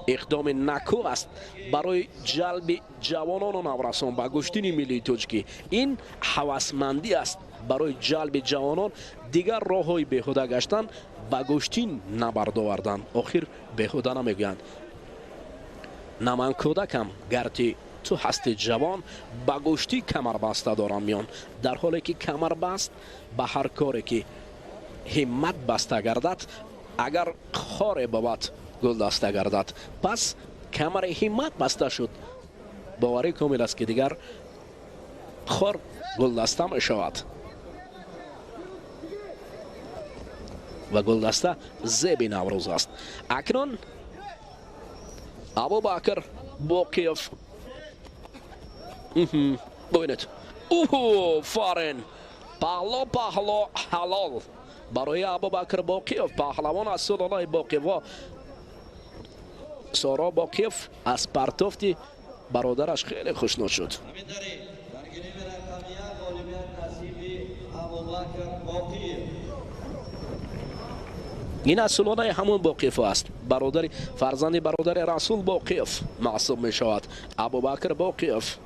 иқдоми наку аст барои ҷалби ҷавонону наврасон ба гӯштини миллии тоҷикӣ. Ин ҳавасмандӣ аст барои ҷалби ҷавонон дигар роҳҳои беҳуда гаштан ба гӯштин набардовардан. Охир беҳуда намегӯянд: на ман кӯдакам, гарти ту ҳасти ҷавон, ба гӯштӣ камарбаста дорам миён. Дар ҳоле ки камарбаст ба ҳар коре ки ҳиммат баста гардад, агар хоре бобад гулдаста гардад. Пас камари ҳиммат баста шуд, боварӣ комил аст ки дигар хор гулдаста мешавад ва гулдаста зеби Наврӯз аст. Акнун Абубакр Боқиев. Бубинед, фарин, паҳло паҳло ҳалол барои Абубакр Боқиев, паҳлавон аз сулолаи Боқиевҳо. Соро Боқиев аз партофти бародараш хеле хушнуд шуд. Ин аз сулолаи ҳамон Боқиев аст, бародари фарзанди бародари Расул Боқиев маҳсуб мешавад Абубакр Боқиев.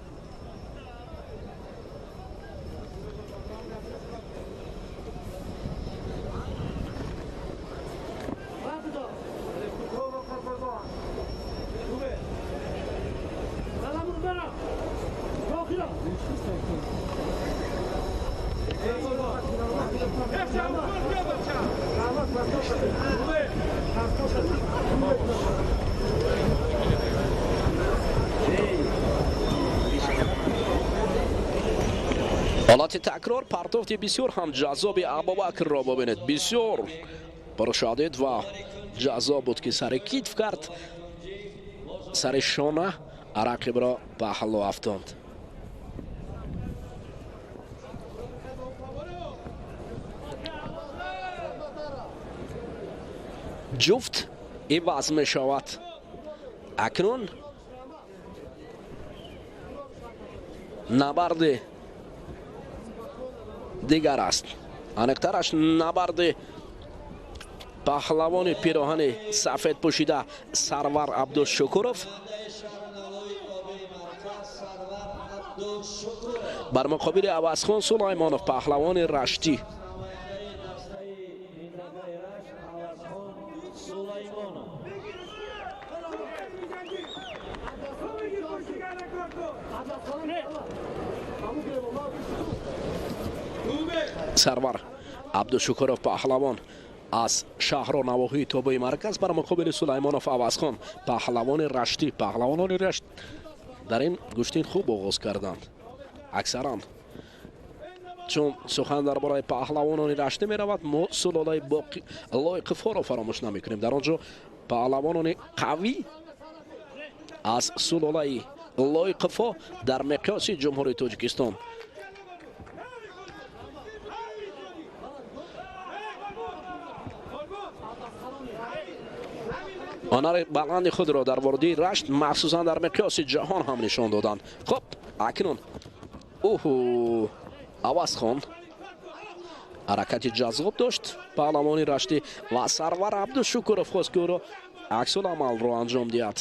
ҳолати такрор партофти бисёр ҳам ҷаззоби Абубакрро бубинед. Бисёр пуршадид ва ҷаззоб буд ки сари китф кард, сари шона рақибро паҳлӯ афтонд. Ҷуфт иваз мешавад. Акнун набарди дигар аст. Аниқтараш набарди паҳлавони пироҳани сафед пӯшида Сарвар Абдушукуров бар муқобили Авазхон Сулаймонов, паҳлавони раштӣ. Сарвар Абдушукуров паҳлавон аз шаҳру навоҳии тобеи марказ бар муқобили Сулаймонов Авазхон, паҳлавони раштӣ. Паҳлавонони рашт дар ин гӯштин хуб оғоз карданд аксаран. Чун сухан дар бораи паҳлавонони раштӣ меравад, мо сулолаи Лоиқовҳоро фаромӯш намекунем. Дар он ҷо паҳлавонони қавӣ аз сулолаи Лоиқовҳо дар миқёси Ҷумҳурии Тоҷикистон ҳунари баланди худро дар воридии рашт, махсусан дар миқёси ҷаҳон ҳам нишон доданд. Хуб, акнун Авазхон ҳаракати ҷаззоб дошт паҳлавони раштӣ ва Сарвар Абдушукуров хост ки ӯро аксуламалро анҷом диҳад.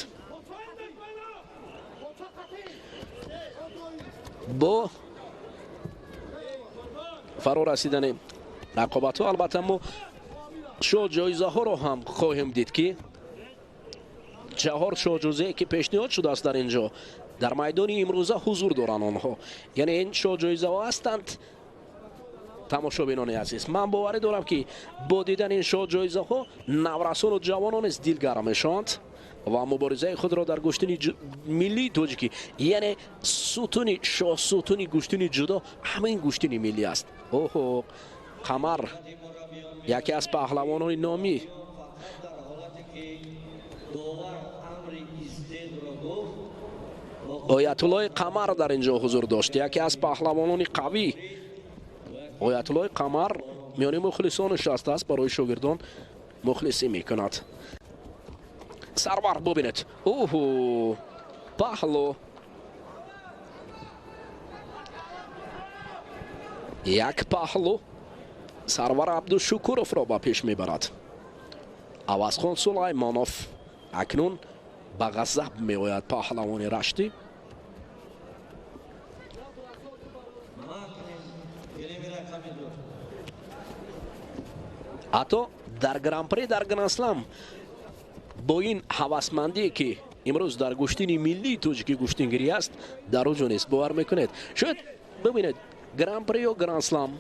Бо фаро расидани рақобатҳо албатта мо шоҳҷоизаҳоро ҳам хоҳем дид ки 4 шоҳҷоизае ки пешниҳод шудааст дар ин ҷо дар майдони имрӯза ҳузур доранд онҳо. Яъне ин шоҳҷоизаҳо ҳастанд Тамошобинони азиз, ман боварӣ дорам, ки бо дидани ин шоҳ ҷоизаҳо наврасону ҷавонон низ дилгарм мешаванд ва муборизаи худро дар гӯштини миллии тоҷикӣ, яъне сутуни шоҳсутуни гӯштини ҷудо ҳамин гӯштини миллӣ аст. Оҳо, Қамар, яке аз паҳлавонони номӣ. Оятуллои Қамар дар ин ҷо ҳузур дошт, яке аз паҳлавонони қавӣ. Оятуллои Қамар миёни мухлисон нишастааст, барои шогирдон мухлисӣ мекунад. Сарвар, бубинед, уҳу, паҳлу, як паҳлу Сарвар Абдушукуровро ба пеш мебарад. Авазхон Сулаймонов акнун ба ғазаб меояд, паҳлавони раштӣ. Ҳатто дар Гран-при, дар Гранд-слам бо ин ҳавасмандие, ки имрӯз дар гӯштини миллии тоҷикӣ гӯштингирӣ аст, дар уҷо нест, бовар мекунед? Шояд бибинед, Гран-при ё Гранд-слам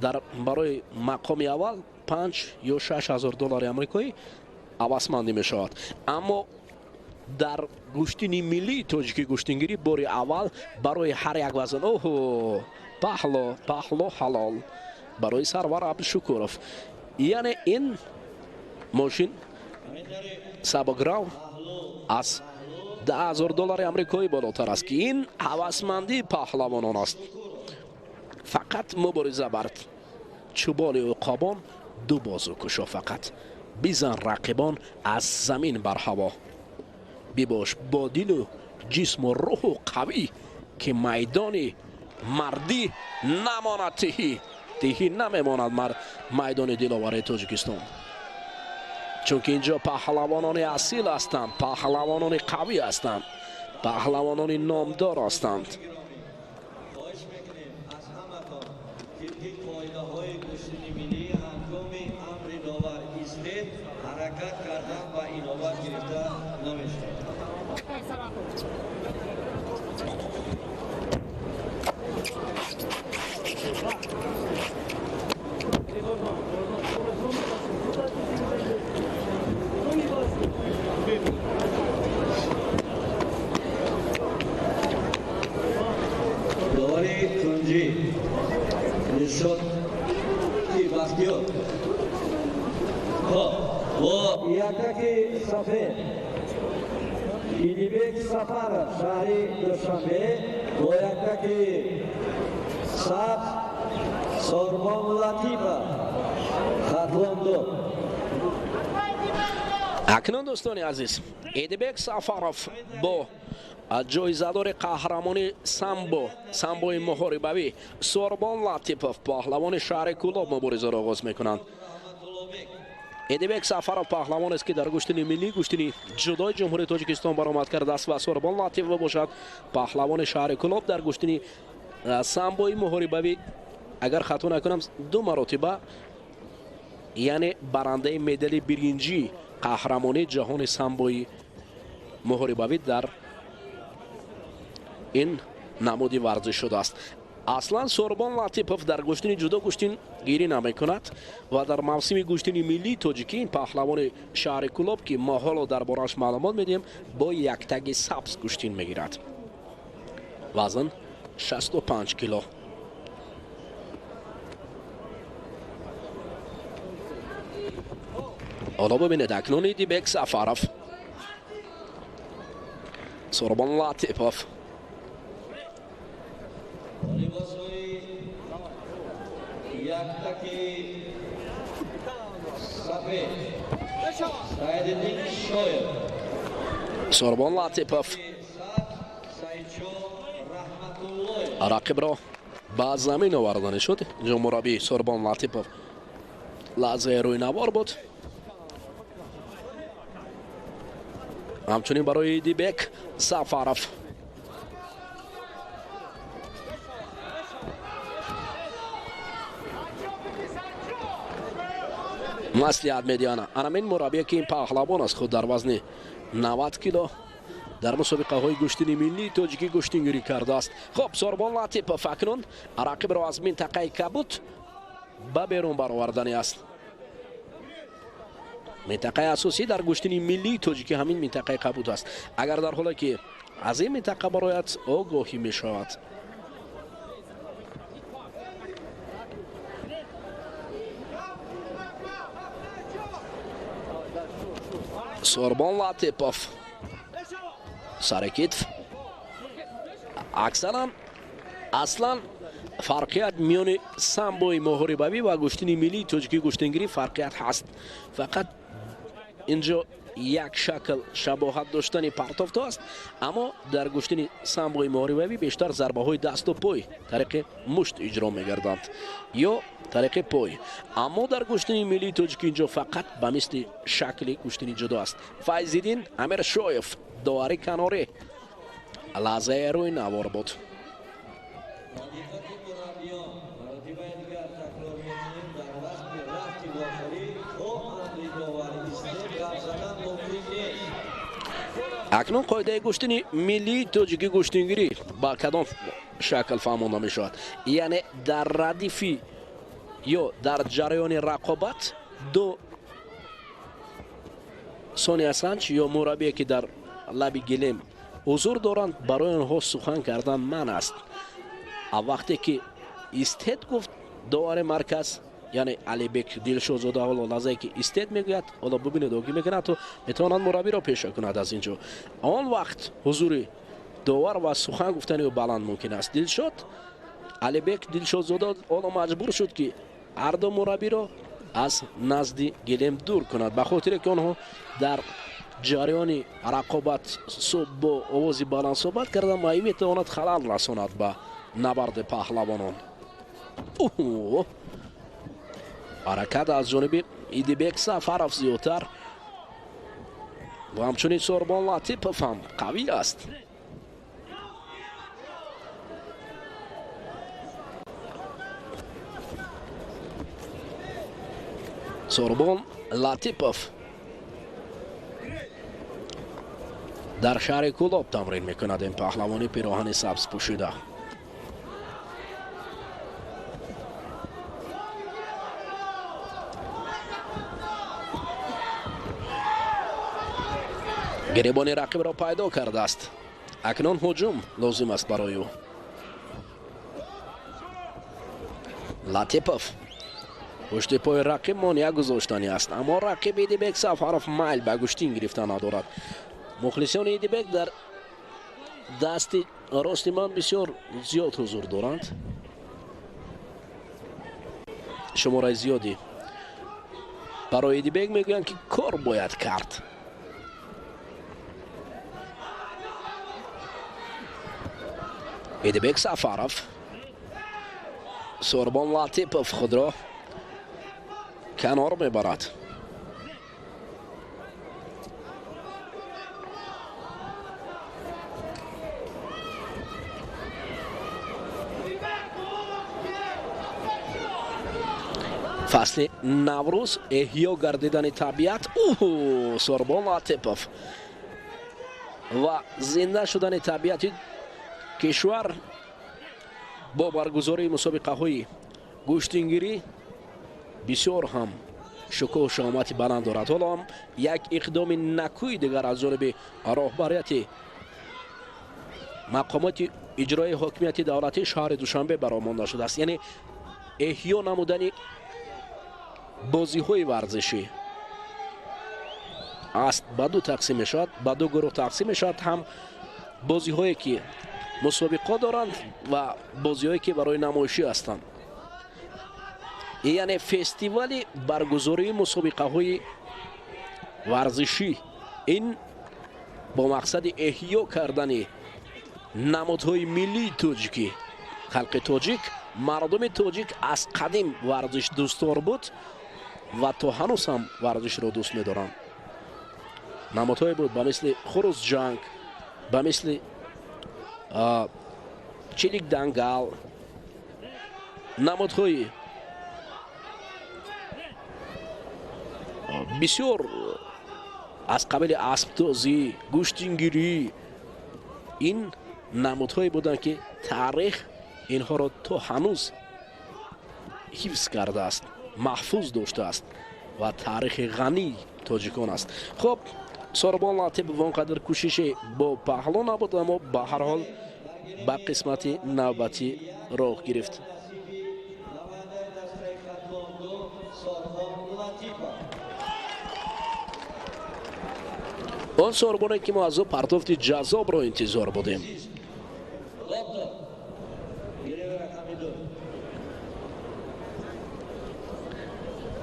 дар барои мақоми аввал 5 ё 6 ҳазор доллари амрикоӣ ҳавасмандӣ мешавад, аммо дар гӯштини миллии тоҷикӣ гӯштингирӣ бори аввал барои ҳар як вазн. Оҳо, паҳло, паҳло ҳалол барои Сарвар Абдушукуров. Яъне ин мошин сабукрав аз 10 000 доллари амрикоӣ болотар аст, ки ин ҳавасмандии паҳлавонон аст. Фақат мубориза бард, чӯболи уқобон ду бозу кушо, фақат бизан рақибон аз замин бар ҳаво, бибош бо дилу ҷисму рӯҳу қавӣ, ки майдони мардӣ намонад тиҳӣ. Тиҳӣ намемонад майдони диловари Тоҷикистон, чунки инҷо паҳлавонони асил ҳастанд, паҳлавонони қавӣ ҳастанд, паҳлавонони номдор ҳастанд. Хоҳиш мекунем аз ҳаматон, тибқи қоидаҳои гӯштини миллӣ, ҳангоми амри довар истед, ҳаракат кардан ба инобат гирифта намешавад. Довари кунҷӣ Дилшод Бахтиёр. Хоб, бо яктаки сафед Идибек Сафаров, шаҳри Душанбе, бо яктаки сабз Сорбон Латипов, Хатлон. Акнун, дӯстони азиз, Эдибек Сафаров бо ҷоизадори қаҳрамони самбо, самбои муҳорибавӣ Сорбон Латипов, паҳлавони шаҳри Кӯлоб, муборизаро оғоз мекунанд. Эдибек Сафаров паҳлавонест, ки дар гӯштини миллӣ, гӯштини ҷудои Ҷумҳурии Тоҷикистон баромад кардааст ва Сорбон Латипов бошад паҳлавони шаҳри Кӯлоб, дар гӯштини самбои муҳорибавӣ, агар хато накунам, ду маротиба, яъне барандаи медали биринҷӣ қаҳрамонии ҷаҳони самбои муҳорибавӣ дар ин намуди варзиш шудааст. Аслан Сорбон Латипов дар гӯштини ҷудо гӯштин гирӣ намекунад ва дар мавсими гӯштини миллии тоҷикӣ ин паҳлавони шаҳри Кӯлоб, ки мо ҳоло дар борааш маълумот медиҳем, бо яктаги сабз гӯштин мегирад. Вазн 65 кило. Ҳоло бибинед, акнун Идибек Сафаров, Сорбон Латипов. Либосҳои яктаки сафед Саидиддин Шоев. Сорбон Латипов Саидшо Раҳматуллоев. Рақибро ба замин оварданӣ шуд. Инҷо мураббии Сорбон Латипов лаҳзаи рӯйнавор буд. Ҳамчунин барои Идибек Сафаров. Маслиҳат медиҳанд анамин мураббие, ки ин паҳлавон аст, худ дар вазни 90 кило. Дар мусобиқаҳои гӯштини миллии тоҷикӣ гӯштингирӣ кардааст. Хуб, Сорбон Латипов акнун рақибро аз минтақаи кабут ба берун баровардани аст. Минтақаи асосӣ дар гӯштини миллии тоҷикӣ ҳамин минтақаи кабут аст. Агар дар ҳоле ки аз ин минтақа барояд, огоҳӣ мешавад. Сорбон Латипов сари китф. Аксаран аслан фарқият миёни самбои муҳорибавӣ ва гӯштини миллии тоҷикӣ гӯштингирӣ фарқият ҳаст. Фақат инҷо як шакл шабоҳат доштани партофто аст, аммо дар гӯштини самбои муҳорибавӣ бештар зарбаҳои дасту пой тариқи мушт иҷро мегарданд ё тариқи пой. Аммо дар гӯштини миллии тоҷикӣ инҷо фақат ба мисли шакли гӯштини ҷудо аст. Файзиддин Амиршоев довари канорӣ лаҳзаи рӯи навор буд. Акнун қоидаи гӯштини миллии тоҷикӣ гӯштингирӣ ба кадом шакл фаҳмонда мешавад? Яъне дар радифи ё дар ҷараёни рақобат ду сониясанҷ ё мураббие ки дар лаби гилем ҳузур доранд, барои онҳо сухан кардан манъ аст. Вақте ки истед гуфт довари марказ, яъне Алибек Дилшодзода, ҳоло лаҳзае ки истед мегӯяд, ҳоло бубинед ки мекунад, то метавонад мураббиро пеша кунад аз инҷо. Он вақт ҳузури довар ва сухан гуфтани ӯ баланд мумкин аст. Дилшод Алибек Дилшодзода ҳоло маҷбур шуд ки ҳар ду мураббиро аз назди гилем дур кунад, ба хотире ки онҳо дар ҷараёни рақобат бо овози баланд суҳбат карданд ва ин метавонад халал расонад ба набарди паҳлавонон. Ҳаракат аз ҷониби Идибек Сафаров зиёдтар ва ҳамчунин Сорбон Латипов ҳам қавӣ аст. Сорбон Латипов дар шаҳри Кӯлоб тамрин мекунад. Ин паҳлавони пироҳани сабз пӯшида. Гиребони рақибро пайдо кардааст. Акнун ҳуҷум лозим аст барои ӯ. Латипов пушти пои рақиб монеа гузоштанӣ аст, аммо рақиб Идибек Сафаров майл ба гӯштин гирифта надорад. Мухлисони Идибек дар дасти рости ман бисёр зиёд ҳузур доранд. Шумораи зиёдӣ барои Идибек мегӯянд ки кор бояд кард. Идибек Сафаров, Сорбон Латипов худро канор мебарад. Фасли Наврӯз, эҳё гардидани табиат, Сорбон Латипов ва зинда шудани табиати кишвар бо баргузории мусобиқаҳои гӯштингирӣ бисёр ҳам шукӯҳу шаҳомати баланд дорад. Ҳоло ҳам як иқдоми накӯи дигар аз ҷониби роҳбарияти мақомоти иҷрои ҳокимияти давлатии шаҳри Душанбе баромонда шудааст, яъне эҳё намудани бозиҳои варзишӣ аст. Ба ду тақсим мешавад, ба ду гурӯҳ тақсим мешавад, ҳам бозиҳое ки мусобиқо доранд ва бозиҳое ки барои намоишӣ ҳастанд. Яъне фестивали баргузории мусобиқаҳои варзишӣ ин бо мақсади эҳё кардани намудҳои миллии тоҷикӣ. Халқи тоҷик, мардуми тоҷик аз қадим варзиш дӯстдор буд ва то ҳанӯз ҳам варзишро дӯст медоранд. Намудҳое буд ба мисли хурӯсҷанг, ба мисли чиликдангал, намудҳои бисёр аз қабили аспдозӣ, гӯштингирӣ, Ин намудҳое буданд, ки таърих инҳоро то ҳанӯз ҳифз кардааст, маҳфуз доштааст ва таърихи ғании тоҷикон аст. Хуб, Сорбон Латипов он қадар кӯшише бо паҳлӯ набуд, аммо ба ҳар ҳол ба қисмати навбатӣ роҳ гирифт. Он сорбоне, ки мо аз ӯ партофти ҷаззобро интизор будем.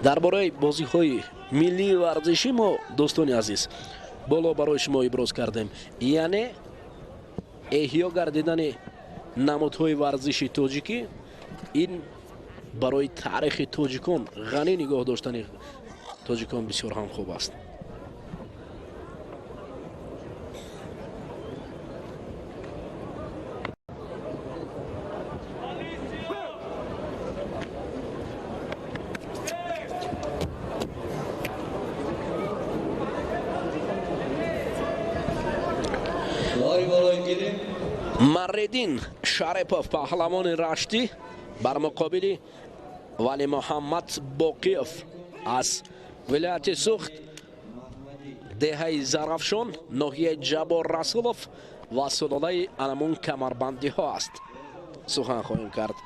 Дар бораи бозиҳои миллии варзишӣ мо, дӯстони азиз, боло барои шумо иброз кардем, яъне эҳё гардидани намудҳои варзиши тоҷикӣ ин барои таърихи тоҷикон, ғанӣ нигоҳ доштани тоҷикон бисёр ҳам хуб аст. Марредин Шарипов, паҳлавони раштӣ, бар муқобили Вали Муҳаммад Боқиев аз вилояти Суғд, деҳаи Зарафшон, ноҳияи Ҷаббор Расулов ва сулолаи анамун камарбандиҳо аст. Сухан хоҳем кард.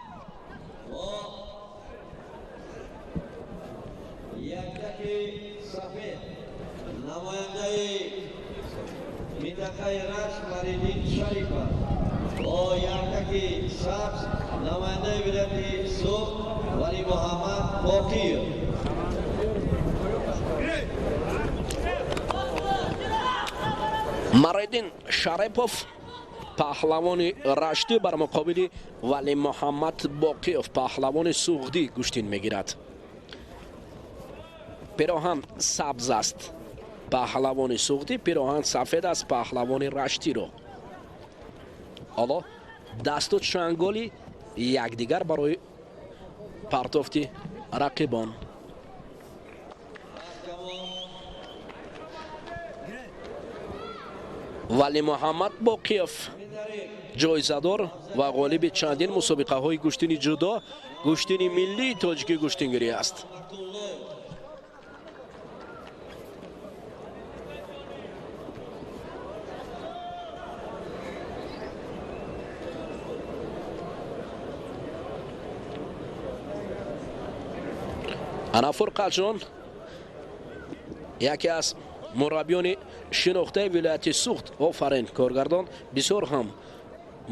Минтақаи Рашт Маридин Шарипов бо яктаки сабз намояндаи вилояти Суғд Вали Муҳаммад Боқиев. Маридин Шарипов, паҳлавони раштӣ, бар муқобили Вали Муҳаммад Боқиев, паҳлавони суғдӣ, гӯштин мегирад. Пироҳан сабз аст паҳлавони суғдӣ, пироҳан сафед аст паҳлавони раштиро. Ҳоло дасту чанголи якдигар барои партофти рақибон. Вали Муҳаммад Боқиев ҷоизадор ва ғолиби чандин мусобиқаҳои гӯштини ҷудо, гӯштини миллии тоҷикӣ гӯштингирӣ аст. Ана Фурқатҷон, яке аз мураббиёни шинохтаи вилояти Суғд. Офарин, коргардон бисёр ҳам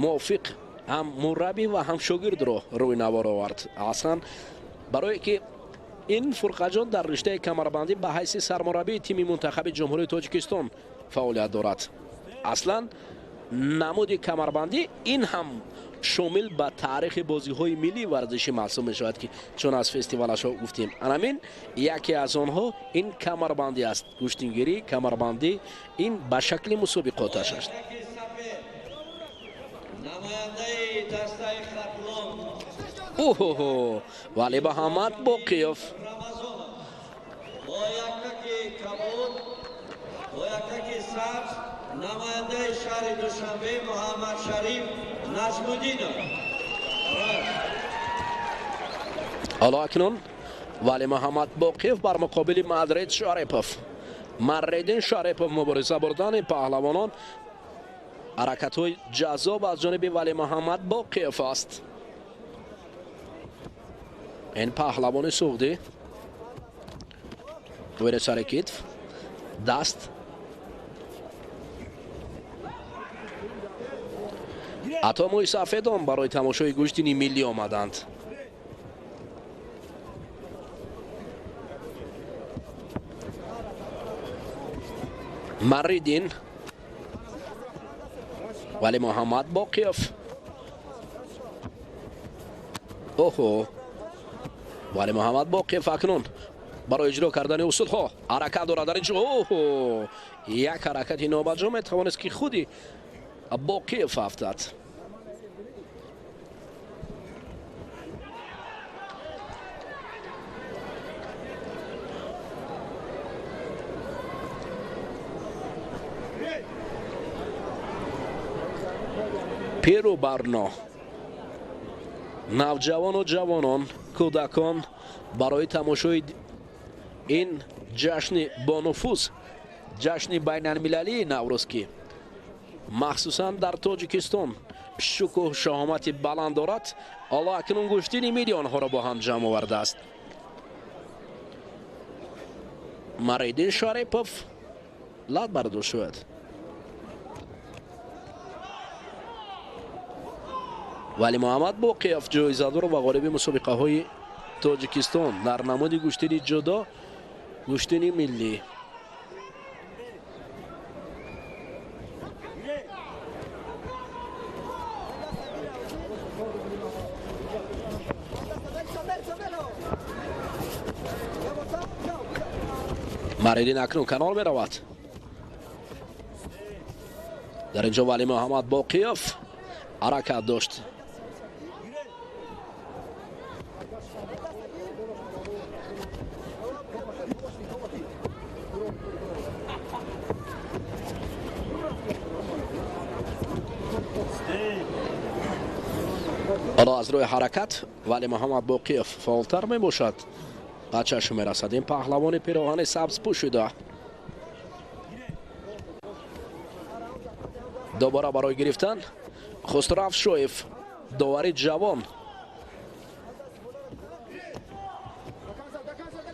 мувофиқ ҳам мураббӣ ва ҳам шогирдро рӯи навор овард. Аслан барое ки ин Фурқатҷон дар риштаи камарбандӣ ба ҳайси сармураббии тими мунтахаби Ҷумҳурии Тоҷикистон фаъолият дорад. Аслан намуди камарбандӣ ин ҳам шомил ба таърихи бозиҳои миллии варзишӣ маҳсуб мешавад, ки чун аз фестивалашо гуфтем, анамин яке аз онҳо ин камарбандӣ аст. Гӯштингирӣ, камарбандӣ ин ба шакли мусобиқоташ аст. Оҳо, Вали Муҳаммад Боқиев намояндаи шаҳри Душанбе Муҳаммад Шариф Наҷмуддинов. Ҳоло акнун Вали Муҳаммад Боқиев бар муқобили Мадрид Шарипов, Марредин Шарипов мубориза бурдани паҳлавонон. Ҳаракатҳои ҷаззоб аз ҷониби Вали Муҳаммад Боқиев аст. Ин паҳлавони суғдӣ вери сари китф, даст. Ҳатто мӯи сафедон барои тамошои гӯштини миллӣ омаданд. Маридин, Вали Муҳаммад Боқиев. Оҳо, Вали Муҳаммад Боқиев акнун барои иҷро кардани усулҳо ҳаракат дорад дар ин ҷо. Оҳо, як ҳаракати нобаҷо метавонист, ки худи Боқиев афтад. Пиру барно, навҷавону ҷавонон, кӯдакон барои тамошои ин ҷашни бонуфуз, ҷашни байналмилалии Наврӯз, ки махсусан дар Тоҷикистон шукӯҳ шаҳомати баланд дорад, ҳоло акнун гӯштини миллионҳоро бо ҳам ҷамъ овардааст. Маридин Шарипов лат бардошт шуд. Вале Муҳаммад Боқиев ҷоизадор ва ғолиби мусобиқаҳои Тоҷикистон дар намуди гӯштини ҷудо, гӯштини миллӣ. Маридин акнун канор меравад. Дар инҷо Вале Муҳаммад Боқиев ҳаракат дошт. Ҳоло аз рӯи ҳаракат Вале Муҳаммад Боқиев фаъолтар мебошад. Ба чашм мерасад ин паҳлавони пироҳани сабз пӯшида. Дубора барои гирифтан Хусрав Шоев, довари ҷавон,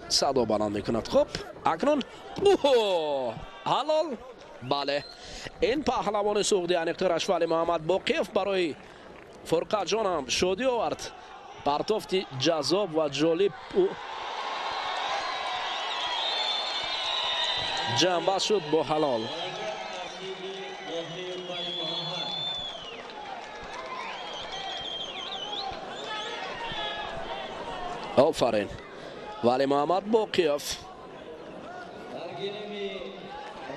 садо баланд мекунад. Хуб, акнун ҳалол. Бале, ин паҳлавони суғди, аниқтараш Вале Муҳаммад Боқиев барои Фурқатҷонам шодӣ овард. Партофти ҷаззоб ва ҷолиб ҷамъбаст шуд бо ҳалол. Офарин Вале Муҳаммад Боқиев. Дар гирими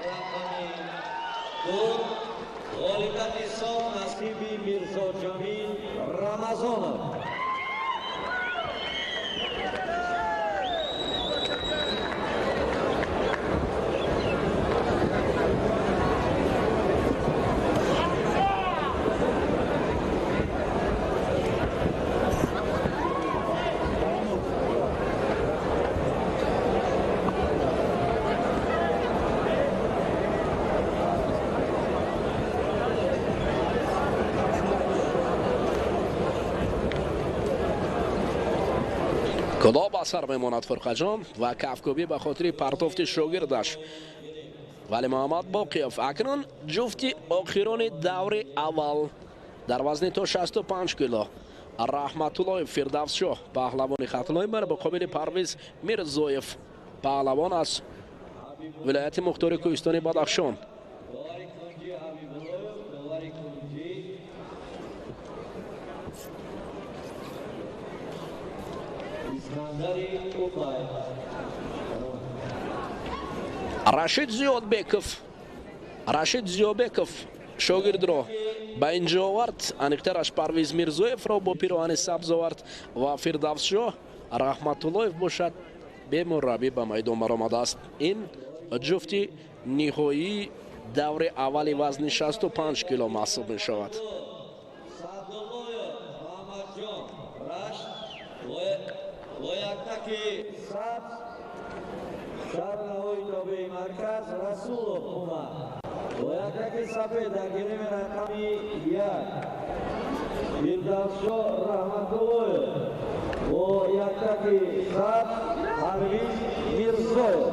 рақами 2 ғолибияти сол насиби Мирзоҷамил Рамазонов. Кулоҳ ба сар мемонад Фурқатҷон ва кафкӯбӣ ба хотири партофти шогирдаш Вале Муҳаммад Боқиев. Акнун ҷуфти охирони даври аввал дар вазни то 65 кило Раҳматуллоев Фирдавсшоҳ, паҳлавони Хатлои бар муқобили Парвиз Мирзоев, паҳлавон аз вилояти мухтори кӯҳистони Бадахшон. Рашид Зиёдбеков, Рашид Зиёбеков шогирдро ба инҷо овард. Аниқтараш Парвиз Мирзоевро бо пироҳани сабз овард ва Фирдавсшоҳ Раҳматуллоев бошад бемураббӣ ба майдон баромадааст. Ин ҷуфти ниҳоии даври аввали вазни 65 кило маҳсуб мешавад. Шаҳрҳои тобеи марказ Расулов омад. Бо яктаки сафед дар гирими рақами 1 Фирдавсшоҳ Раҳматуллоев, бо яктаки сабз Парвиз Мирзоев.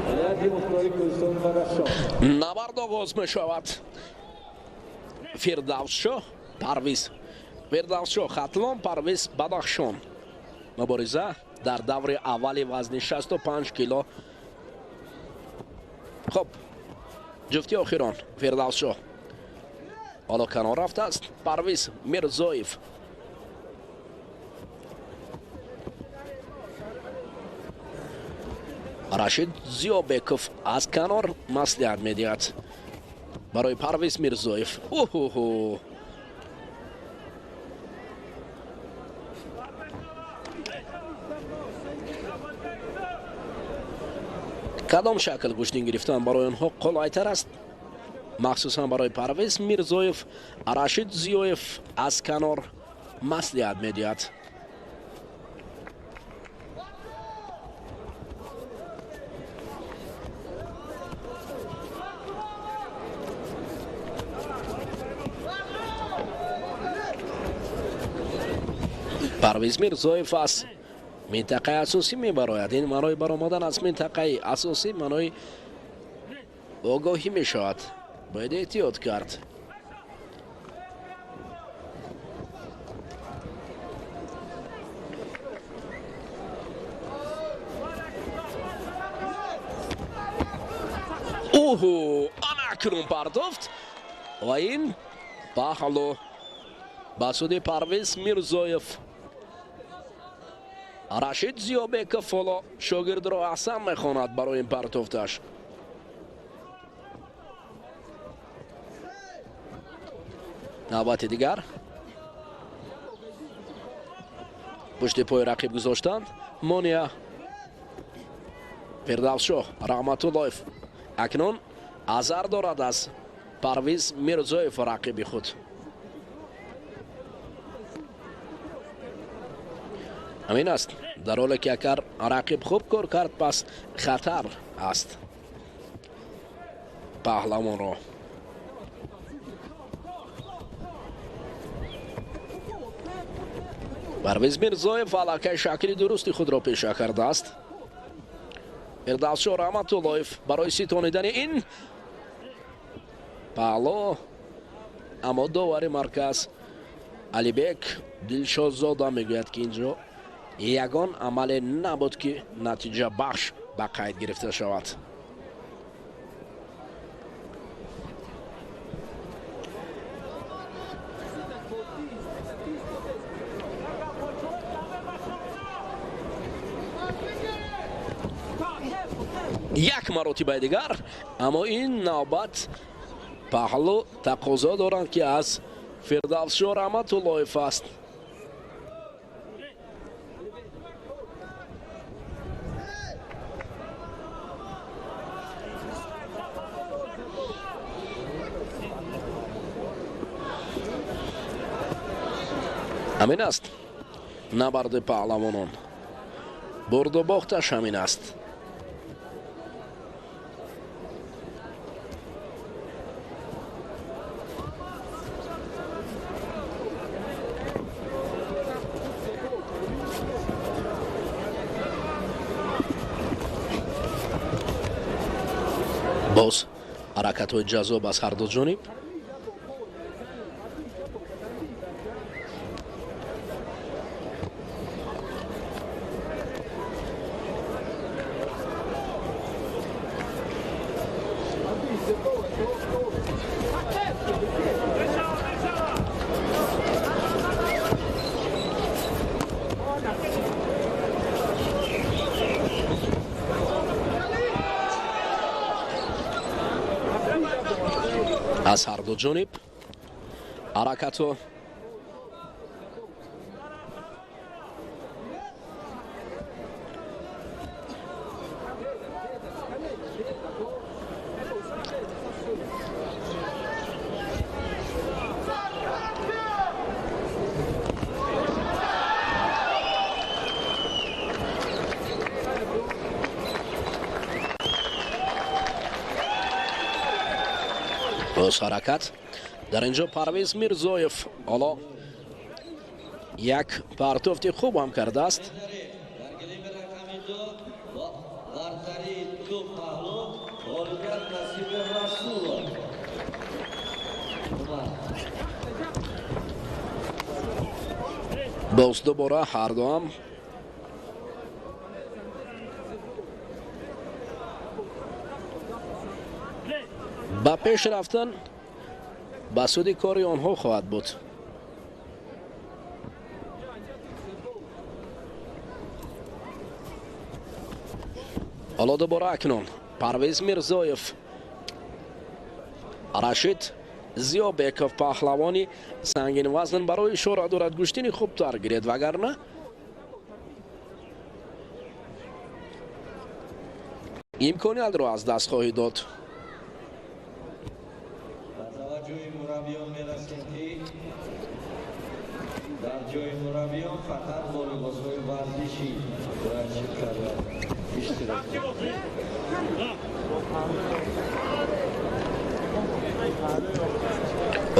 Вилояти мухтори кӯҳистони Бадахшон. Набард оғоз мешавад. Фирдавсшоҳ Парвиз, Фирдавсшоҳ Хатлон, Парвиз Бадахшон. Мубориза дар даври аввали вазни 65 кило. Хуб, ҷуфти охирон Фирдавсшоҳ ҳоло канор рафтааст. Парвиз Мирзоев Рашид Зиёбеков аз канор маслиҳат медиҳад барои Парвиз Мирзоев. Уҳуҳу, кадом шакл гӯштин гирифтан барои онҳо қулайтар аст, Махсусан барои Парвиз Мирзоев Рашид Зиёев аз канор маслиҳат медиҳад. Парвиз Мирзоев аз минтақаи асосӣ мебарояд. Ин маънои баромадан аз минтақаи асосӣ маънои огоҳӣ мешавад. Бояд эҳтиёт кард. Оҳу, ана акнун пардофт ва ин паҳлу ба суди Парвиз Мирзоев. Рашид Зиёбеков ҳоло шогирдро аҳсан мехонад барои ин партофташ. Навбати дигар пушти пои рақиб гузоштанд. Монеа Фирдавсшоҳ Раҳматуллоев акнун азар дорад аз Парвиз Мирзоев рақиби худ. Ҳамин аст, дар ҳоле ки агар рақиб хуб кор кард, пас хатар аст паҳлавонро. Парвиз Мирзоев аллакай шакли дурусти худро пеша кардааст. Фирдавсшоҳ Раҳматуллоев барои ситонидани ин паҳло, аммо довари марказ Алибек Дилшодзода мегӯяд, ки инҷо ягон амале набуд, ки натиҷа бахш ба қайд гирифта шавад. Як маротибаи дигар, аммо ин навбат паҳлу тақозо доранд, ки аз Фирдавсшоҳ Раҳматуллоев аст. Ҳамин аст набарди паҳлавонон, бурду бохташ ҳамин аст. Боз ҳаракатҳои ҷаззоб аз ҳарду ҷониб. Аз ҳарду ҷониб ҳаракатҳо. Боз ҳаракат. Дар инҷо Парвиз Мирзоев ҳоло як партофти хуб ҳам кардааст. Боз дубора ҳардуам ба пеш рафтан ба суди кори онҳо хоҳад буд. Ҳоло дубора акнун Парвиз Мирзоев, Рашид Зиёбеков паҳлавони сангинвазн барои ишора дорад гӯштини хубтар гиред, вагарна имкониятро аз даст хоҳӣ дод. Дар ҷои мураббиён фақат бо либосҳои варзишӣ бояд ширкат иштирок кунанд.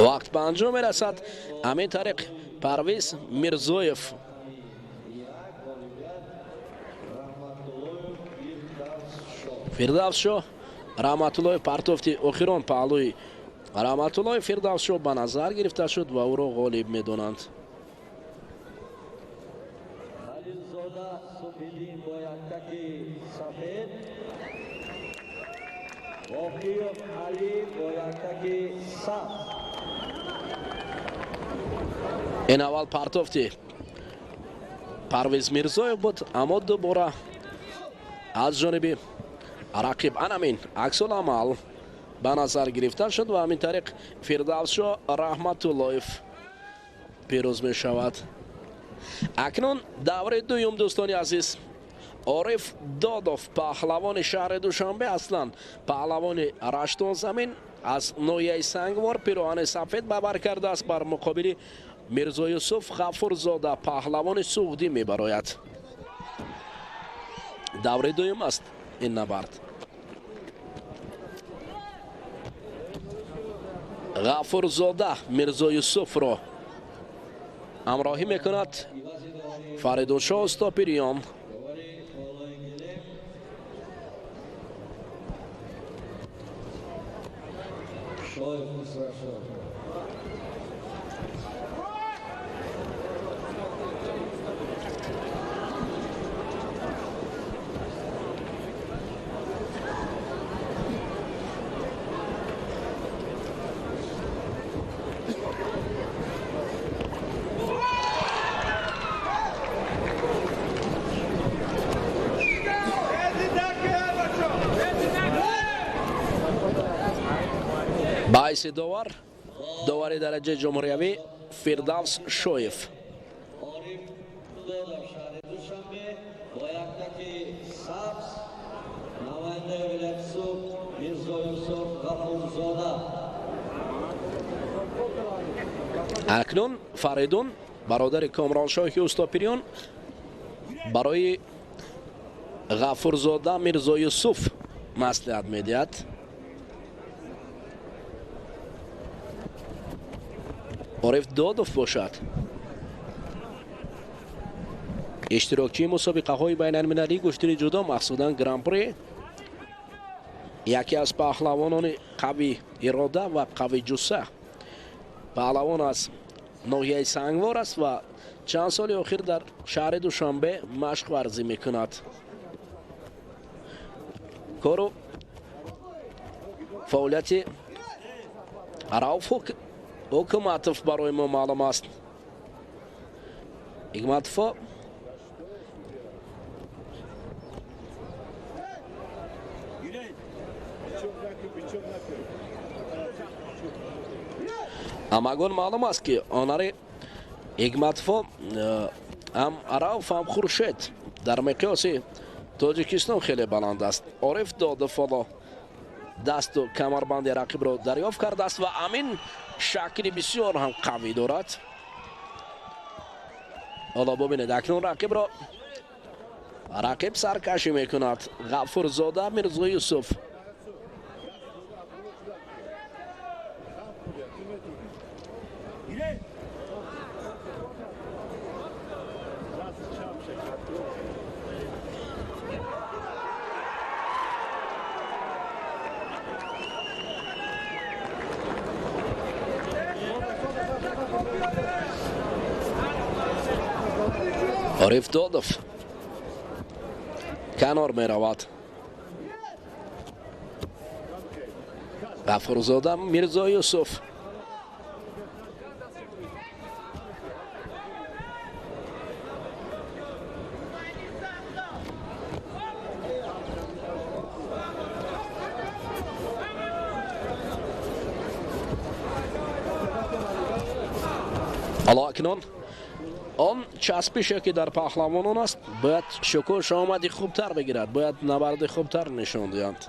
Вақт ба анҷом мерасад. Ҳамин тариқ Парвиз Мирзоев Фирдавсшоҳ Раҳматуллоев партофти охирон паҳлӯи Раҳматуллоев Фирдавсшоҳ ба назар гирифта шуд ва ӯро ғолиб медонанд. Халилзода Субҳиддин бо яктаки сафед, Боқиев Алӣ бо яктаки сабз. Ин аввал партофти Парвиз Мирзоев буд, аммо дубора аз ҷониби рақиб анамин аксуламал ба назар гирифта шуд ва ҳамин тариқ Фирдавсшоҳ Раҳматуллоев пирӯз мешавад. Акнун даври дуюм, дӯстони азиз. Ориф Додов, паҳлавони шаҳри Душанбе, аслан паҳлавони Раштонзамин аз ноҳияи Сангвор, пироҳани сафед ба бар кардааст, бар муқобили Мирзоюсуф Ғафурзода, паҳлавони Суғдӣ мебарояд. Даври дуюм аст ин набард. Ғафурзода Мирзоюсуфро ҳамроҳӣ мекунад Фаридуншоҳ Устопириён. Ба ҳайси довар, довари дараҷаи ҷумҳуриявӣ Фирдавс Шоев. Ориф Додов, шаҳри Душанбе, бо яктаки сабз, намояндаи вилояти Суғд Мирзоюсуф Ғафурзода. Акнун Фаридун, бародари Комроншоҳи Устопириён, барои Ғафурзода Мирзоюсуф маслиҳат медиҳад. Ориф Додов бошад иштирокчии мусобиқаҳои байналмилалии гӯштини ҷудо, махсудан Гран-при, яке аз паҳлавонони қавӣ ирода ва қавӣ ҷусса. Паҳлавон аз ноҳияи Сангвор аст ва чанд соли охир дар шаҳри Душанбе машқ варзӣ мекунад. Кору фаъолияти Рауф Ҳукуматов барои мо маълум аст. Ҳикматовҳо ҳамагон маълум аст, ки ҳунари Ҳикматовҳо ҳам Рауф, ҳам Хуршед дар миқёси Тоҷикистон хеле баланд аст. Ориф Додов ҳоло дасту камарбанди рақибро дарёфт кардааст ва ҳамин шакли бисёр ҳам қавӣ дорад. Ҳоло бубинед, акнун рақибро рақиб саркашӣ мекунад. Ғафурзода Мирзоюсуф. Ориф Додов канор меравад. Ғафурзода Мирзоюсуф. Ҳоло акнун он часпише ки дар паҳлавонон аст, бояд шукур шомади хубтар бигирад, бояд набарди хубтар нишон диҳанд.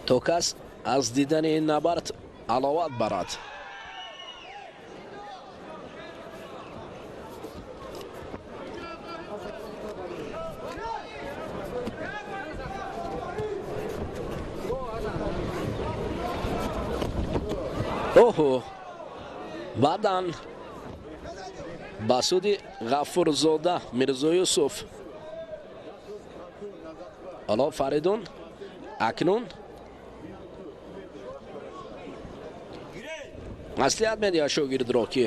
То кас Аз дидани ин набард аловат барад. Оҳо, баъдан ба суди Ғафурзода Мирзоюсуф. Ҳоло Фаридун акнун маслиҳат медиҳад шогирдро, ки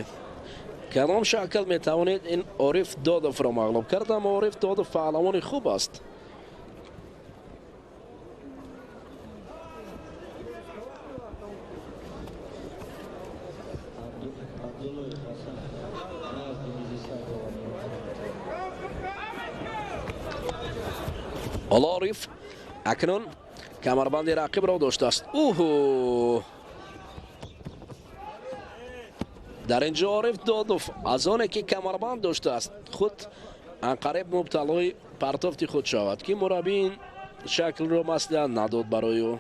кадом шакл метавонед ин Ориф Додовро мағлуб кард, аммо Ориф Додов паҳлавони хуб аст. Ҳоло Ориф акнун камарбанди рақибро доштааст. Уҳу, дар инҷо Ориф Додов аз оне ки камарбанд доштааст, худ анқариб мубталои партофти худ шавад, ки мураббӣ ин шаклро маслиҳат надод барои ӯ.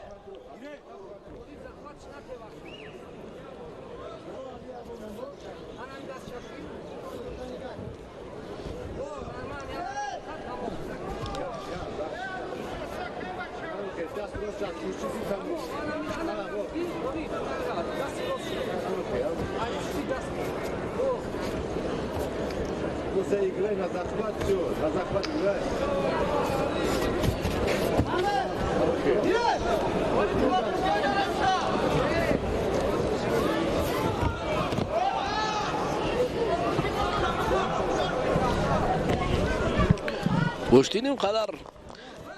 Гӯштин ин қадар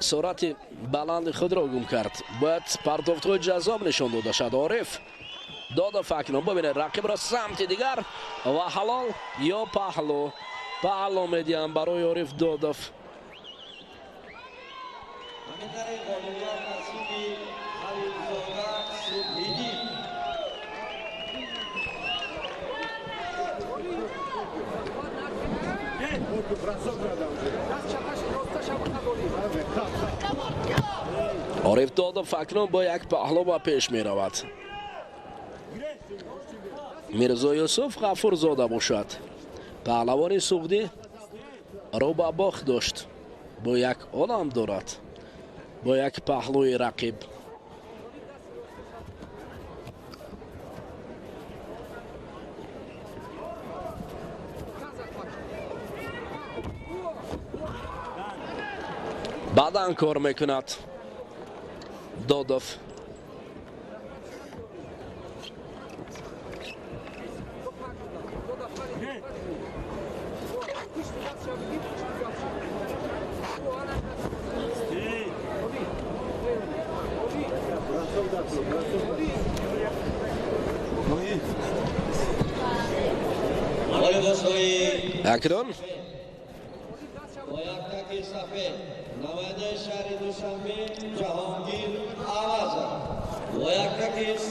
суръати баланди худро гум кард. Бояд партофтҳои ҷаззоб нишон дода шавад. Ориф Додов акнун бибинед рақибро самти дигар ва ҳалол ё паҳлу. Паҳлу медиҳам барои Ориф Додов. Ориф Додов акнун бо як паҳлу ба пеш меравад. Мирзо Юсуф Ғафурзода бошад. Паҳлавони суғдӣ рӯ ба бохт дошт, бо як олам дорад, бо як паҳлӯи рақиб. Баъдан кор мекунад Додов. Акнун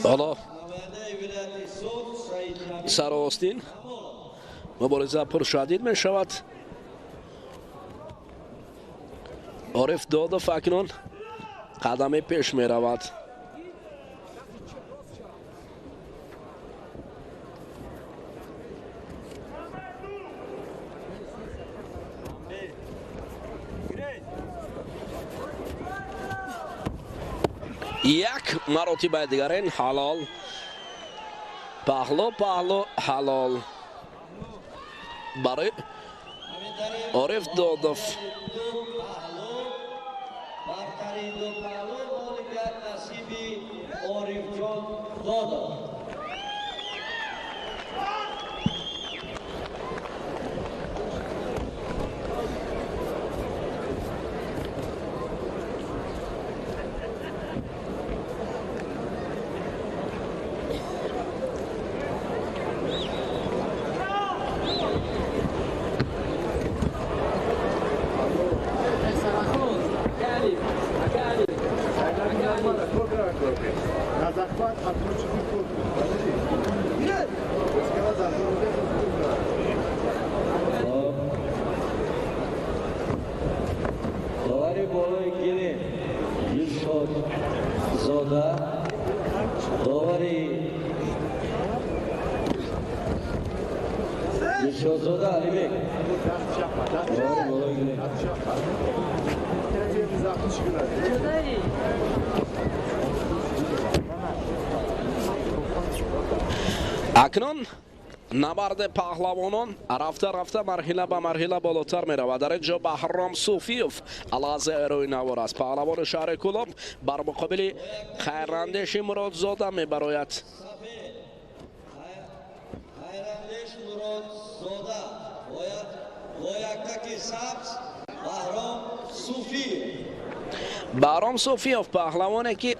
ҳоло сароостин мубориза пуршадид мешавад. Ориф Додов акнун қадаме пеш меравад. Як маротибаи дигар ин ҳалол, паҳлу паҳлу ҳалол барои Ориф Додов. Довари Дилшодзода Алибек. Довари болои гирем. Акнун набарди паҳлавонон рафта рафта марҳила ба марҳила болотар меравад. Дар ин ҷо Баҳром Суфиев алазаи рӯи навор аст. Паҳлавони шаҳри Кӯлоб бар муқобили Хайрандеши Муродзода мебарояд. Хайрандеш Муродзода бо яктаки сабз Баҳром Суфиев. Баҳром Суфиев паҳлавоне ки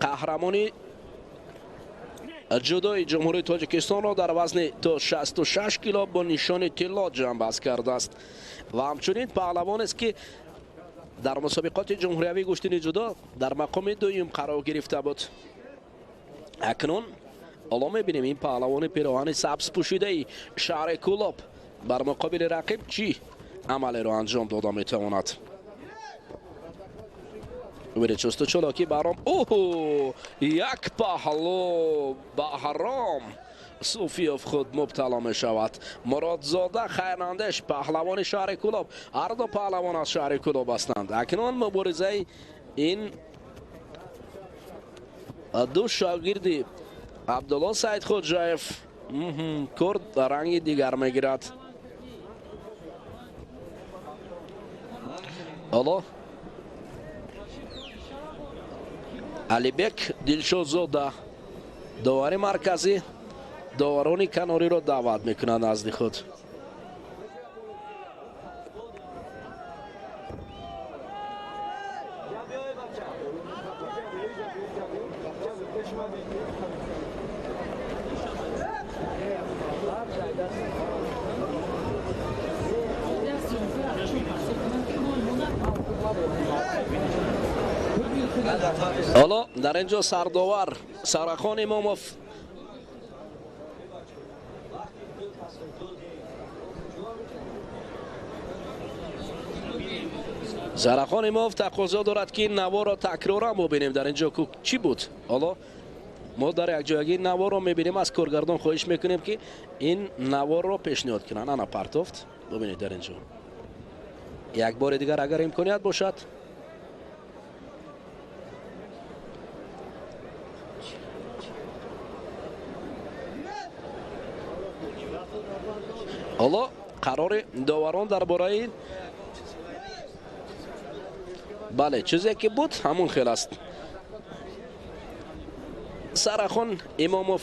қаҳрамони ҷудои Ҷумҳурии Тоҷикистонро дар вазни то 66 кило бо нишони тилло ҷамъбаст кардааст ва ҳамчунин паҳлавонест ки дар мусобиқоти ҷумҳуриявии гӯштини ҷудо дар мақоми дуюм қарор гирифта буд. Акнун ҳоло мебинем ин паҳлавони пироҳани сабз пӯшидаи шаҳри Кӯлоб бар муқобили рақиб чӣ амалеро анҷом дода метавонад. Бибинед чусту чолоки Баҳром. Оҳо, як паҳлу Баҳром Суфиев худ мубтало мешавад. Муродзода Хайрандеш паҳлавони шаҳри Кӯлоб. Ҳар ду паҳлавон аз шаҳри Кӯлоб ҳастанд. Акнун муборизаи ин ду шогирди Абдулло Саидхоҷаев кор ранги дигар мегирад. Ҳоло Алибек Дилшодзода довари марказӣ доварони канориро даъват мекунад назди худ. Ҳоло дар ин ҷо сардовар Сарахон Имомов тақозо дорад ки наворро такроран бубинем. Дар ин ҷо чӣ буд? Ҳоло мо дар якҷоягӣ наворро мебинем. Аз коргардон хоҳиш мекунем ки ин наворро пешниҳод кунанд. Ана партофт. Бубинед дар ин ҷо як бори дигар агар имконият бошад. Ҳоло қарори доварон дар бораи бале чизе ки буд ҳамон хел аст. Сарахон Имомов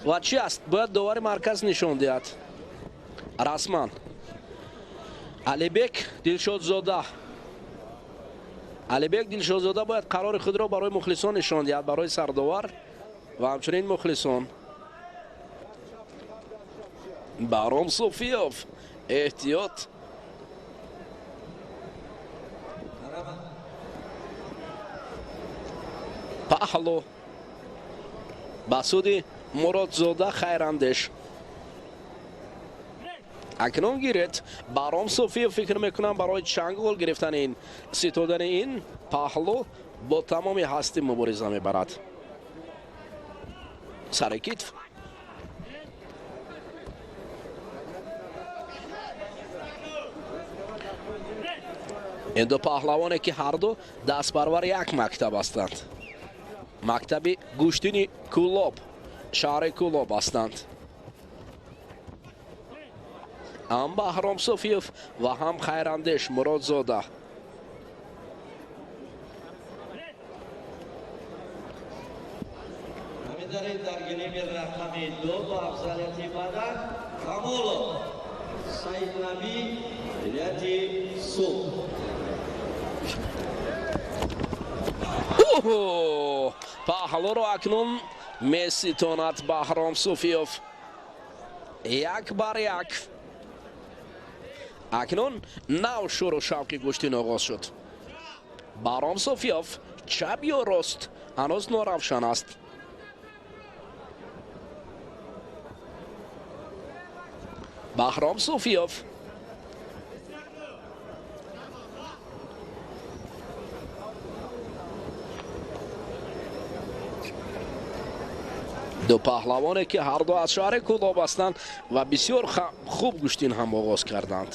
ва чӣ аст? Бояд довари марказ нишон диҳад расман. Алибек Дилшодзода. Алибек Дилшодзода бояд қарори худро барои мухлисон нишон диҳад, барои сардовар ва ҳамчунин мухлисон. Баҳром Суфиев эҳтиёт. Паҳлу ба суди Муродзода Хайрандеш. Акнун гиред Баҳром Суфиев фикр мекунам барои чангол гирифтани ин ситодани ин паҳлу бо тамоми ҳастӣ мубориза мебарад. Сари китф. Ин ду паҳлавоне ки ҳарду дастпарвари як мактаб ҳастанд. Мактаби гӯштини Кӯлоб, шаҳри Кӯлоб ҳастанд. Ҳам Баҳром Суфиев ва ҳам Хайрандеш Муродзода. Дар гилеми рақами 2 бо афзалияти бадан Камолов Саиднабӣ вилояти Суғд. Паҳлуро акнун меситонад Баҳром Суфиев. Як бар як. Акнун нав шуру шавқи гӯштин оғоз шуд. Баҳром Суфиев чап ё рост ҳанӯз норавшан аст. Баҳром Суфиев Ду паҳлавоне ки ҳар ду аз шаҳри Кӯлоб ҳастанд ва бисёр хуб гӯштин ҳам оғоз карданд.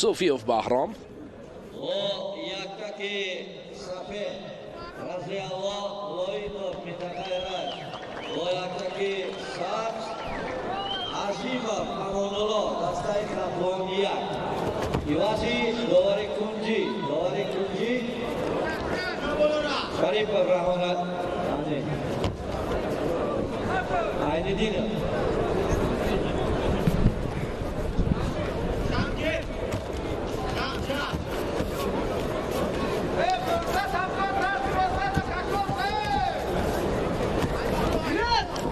Суфиев Баҳром яктаки сафед Разиаллоҳ Воҳидов минтақаи Рашт бо яктаки сабз Азимов Амонулло дастаи Хатлон як. Ивази довари кунҷӣ Шарипов Раҳмонат Айниддинов.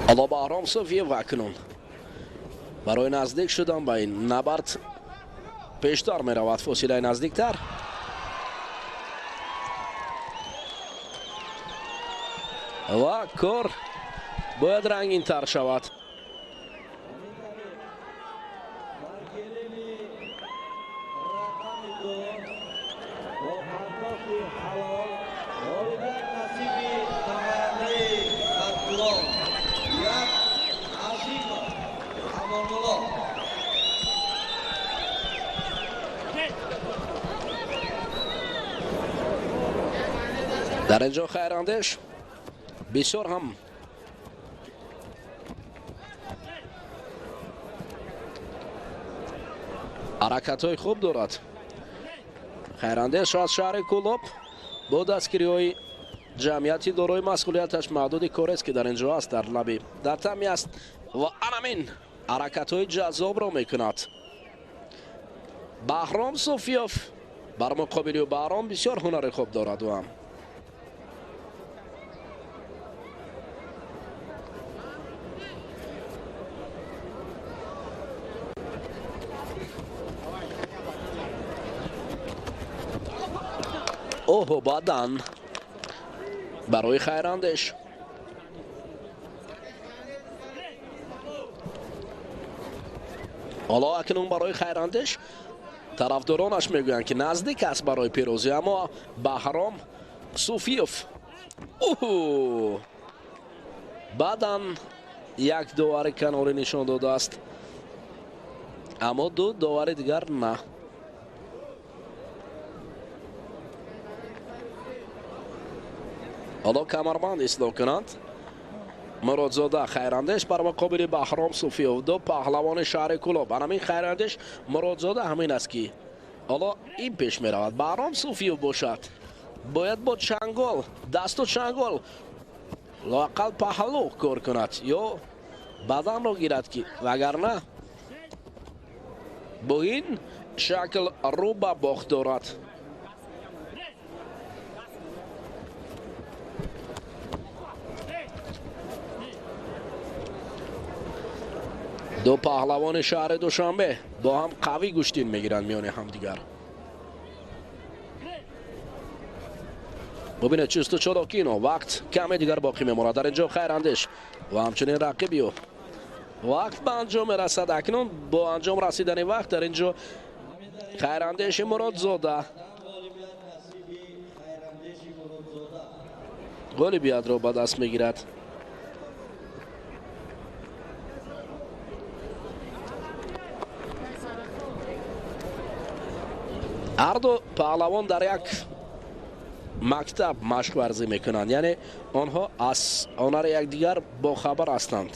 Ҳоло Баҳром Суфиев акнун барои наздик шудан ба ин набард пештар меравад, фосилаи наздиктар. Ва кор бояд рангинтар шавад. Дар инҷо Хайрандеш бисёр ҳам ҳаракатҳои хуб дорад. Хайрандеш аз шаҳри Кӯлоб бо дастгириҳои ҷамъияти дорои масъулияташ маҳдуди корест ки дар инҷо аст, дар лаби татами аст ва анамин ҳаракатҳои ҷаззобро мекунад. Баҳром Суфиев бар муқобили Баҳром бисёр ҳунари хуб дорад ӯ ҳам. Оҳо, бадан барои Хайрандеш. Ҳоло акнун барои Хайрандеш тарафдоронаш мегӯянд ки наздик аст барои пирӯзӣ, аммо Баҳром Суфиев баъдан як довари канорӣ нишон додааст, аммо ду довари дигар на. Ҳоло камарбанд ислоҳ кунанд. Муродзода Хайрандеш бар муқобили Баҳром Суфиев, ду паҳлавони шаҳри Кӯлоб. Анамин Хайрандеш Муродзода ҳамин аст ки ҳоло ин пеш меравад. Баҳром Суфиев бошад бояд бо чангол, дасту чангол лоақал паҳлӯ кор кунад ё баданро гирад, ки вагарна бо ин шакл рӯ ба бохт дорад. Ду паҳлавони шаҳри Душанбе бо ҳам қавӣ гӯштин мегиранд миёни ҳамдигар. Бубинед чусту чолокино, вақт каме дигар боқӣ мемонад. Дар инҷо Хайрандеш ва ҳамчунин рақиби ӯ. Вақт ба анҷом мерасад. Акнун бо анҷом расидани вақт дар инҷо Хайрандеши Муродзода ғолибиятро ба даст мегирад. Ҳар ду паҳлавон дар як мактаб машқварзӣ мекунанд, яъне онҳо аз ҳунари якдигар бохабар ҳастанд.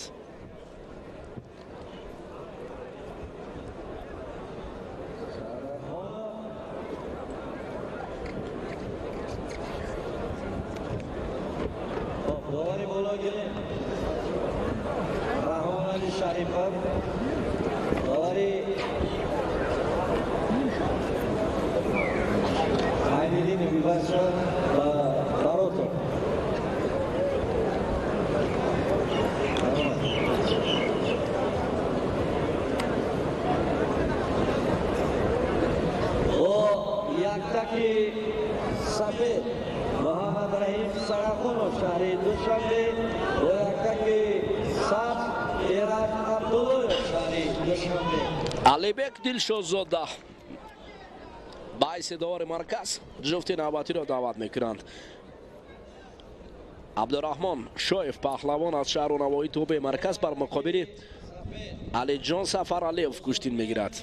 Алибек Дилшодзода Ба ҳайси довари марказ ҷуфти навбатиро даъват мекунанд. Абдураҳмон Шоев, паҳлавон аз шаҳру навоҳии тобеи марказ, бар муқобили Алиҷон Сафаралиев гӯштин мегирад.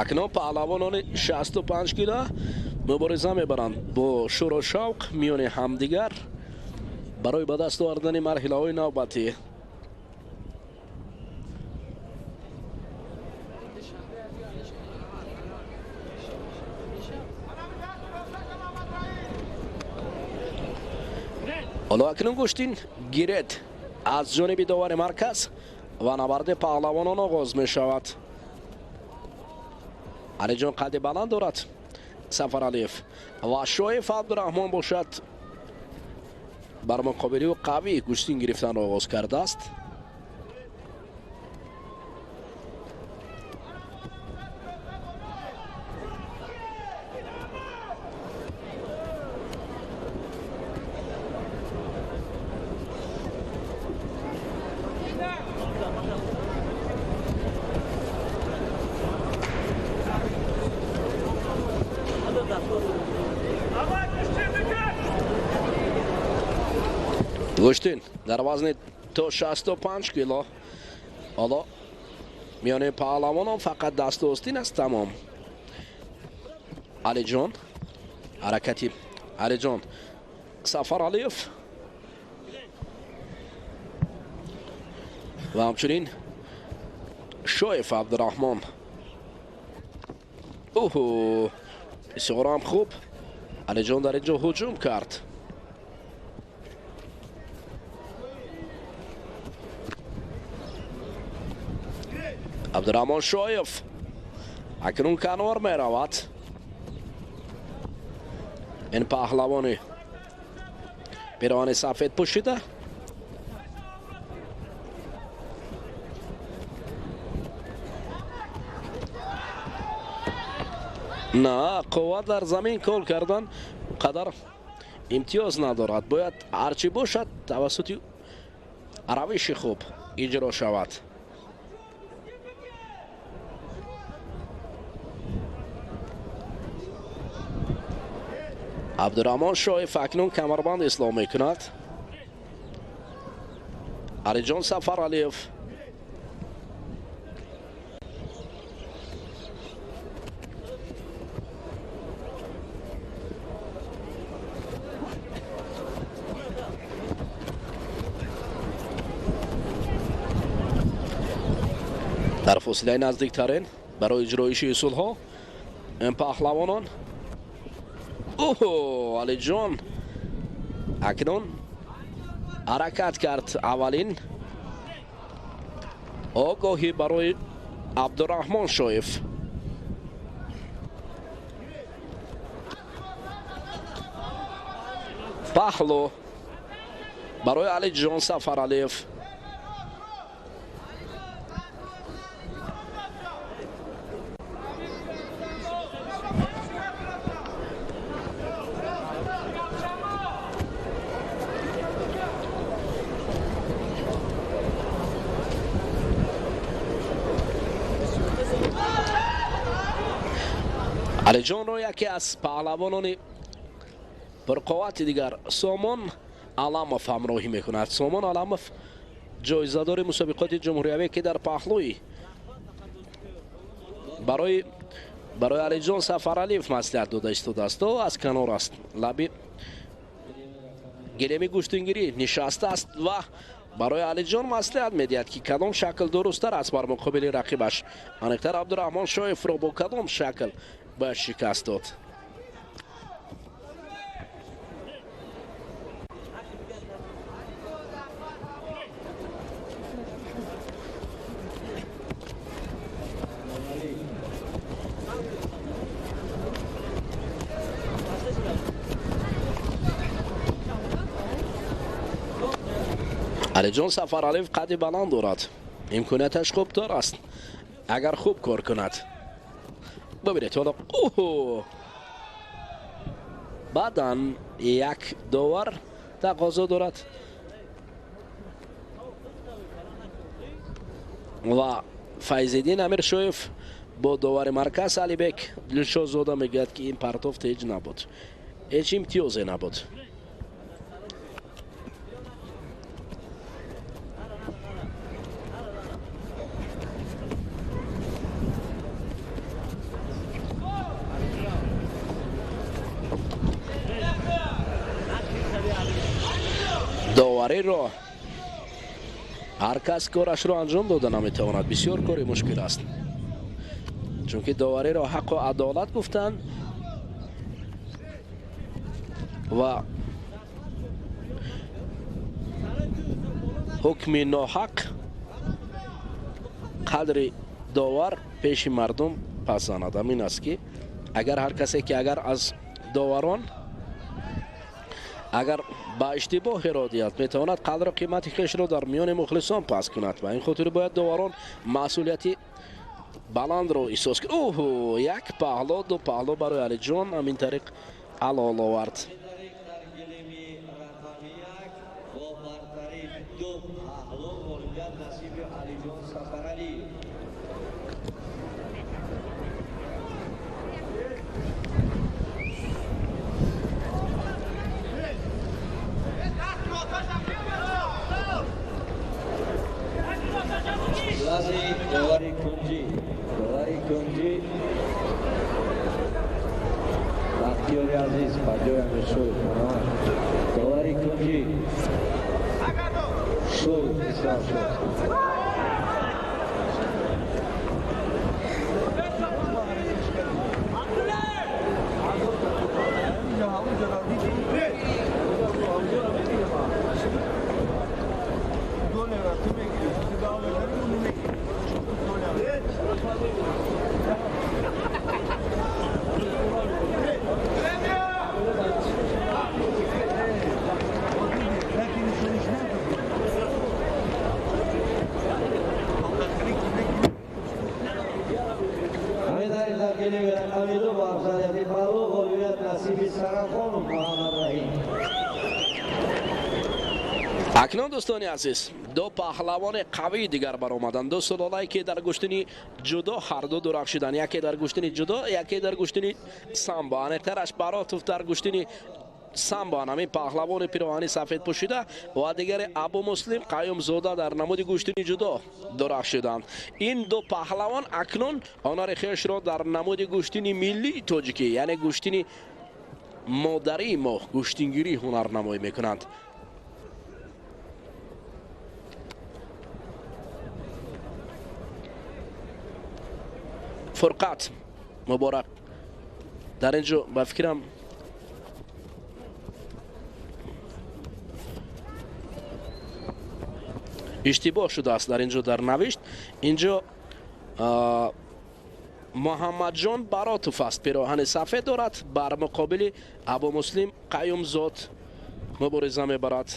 Акнун паҳлавонони 65 кило мубориза мебаранд бо шӯру шавқ миёни ҳамдигар барои ба даст овардани марҳилаҳои навбатӣ. Ҳоло акнун гӯштин гиред аз ҷониби довари марказ ва набарди паҳлавонон оғоз мешавад. Алиҷон қадди баланд дорад Сафаралиев ва Шоев Абдураҳмон бошад бар муқобили ӯ қавӣ гӯштин гирифтанро оғоз кардааст. Гӯштин дар вазни то 65 кило. Ҳоло миёни паҳлавонон фақат дасту остин аст, тамом. Алиҷон, ҳаракати Алиҷон Сафаралиев ва ҳамчунин Шоев Абдураҳмон. Уҳу, бисёр ҳам хуб Алиҷон дар ин ҷо ҳуҷум кард. Абдураҳмон Шоев акнун канор меравад. Ин паҳлавони пироҳани сафед пӯшида. На, қувват дар замин кор кардан қадар имтиёз надорад. Бояд ҳарчи бошад тавассути равиши хуб иҷро шавад. Абдураҳмон Шоев акнун камарбанд ислом мекунад. Алиҷон Сафаралиев дар фосилаи наздиктарин барои иҷроиши усулҳо ин паҳлавонон. Оҳо, Алиҷон акнун ҳаракат кард. Аввалин огоҳӣ барои Абдураҳмон Шоев. Паҳлу барои Алиҷон Сафаралиев. Алиҷонро яке аз паҳлавонони пурқуввати дигар Сомон Аламов ҳамроҳӣ мекунад. Сомон Аламов ҷоизадори мусобиқоти ҷумҳуриявӣ, ки дар паҳлӯи барои Алиҷон Сафаралиев маслиҳат дода истодааст. Ӯ аз канор аст, лаби гилеми гӯштингирӣ нишастааст ва барои Алиҷон маслиҳат медиҳад, ки кадом шакл дурусттар аст бар муқобили рақибаш. Аниқтар Абдураҳмон Шоевро бо кадом шакл бояд шикаст дод. Алиҷон Сафаралиев қади баланд дорад, имконияташ хубтар аст агар хуб кор кунад. Бибинед ҳоло, баъдан як довар тақозо дорад ва Файзиддин Амиршоев бо довари марказ Алибек Дилшодзода мегӯяд, ки ин партофт ҳеҷ набуд, ҳеҷ имтиёзе набуд. Довариро ҳар кас корашро анҷом дода наметавонад, бисёр кори мушкил аст, чунки довариро ҳаққу адолат гуфтанд ва ҳукми ноҳақ қадри довар пеши мардум пас занад. Ҳамин аст ки агар ҳар касе ки агар аз доварон агар ба иштибоҳе ро диҳад, метавонад қадру қимати хешро дар миёни мухлисон пас кунад ва ин хотир бояд доварон масъулияти баландро эҳсос кунад. Оҳ, як паҳло, ду паҳло барои Алиҷон ҳамин тариқ алол овард. Довари кунҷӣ Бахтиёри азиз ба ҷои Амиршоев, довари кунҷӣ шуд, ислом шуд. Акнун дӯстони азиз, ду паҳлавони қавии дигар баромаданд. Ду сулолае ки дар гӯштини ҷудо ҳарду дурахшиданд, яке дар гӯштини ҷудо, яке дар гӯштини самбо. Аниқтараш Баротов дар гӯштини самбо, ҳамин паҳлавони пироҳани сафед пӯшида, ва дигаре Абумуслим Қаюмзода дар намуди гӯштини ҷудо дурахшиданд. Ин ду паҳлавон акнун ҳунари хешро дар намуди гӯштини миллии тоҷикӣ, яъне гӯштини модарии мо, гӯштингирӣ ҳунарнамоӣ мекунанд. Фурқат муборак дар ин ҷо ба фикрам иштибоҳ шудааст. Дар ин ҷо дар навишт ин ҷо Муҳаммадҷон Баротов аст, пироҳани сафед дорад, бар муқобили Абумуслим Қаюмзод мубориза мебарад.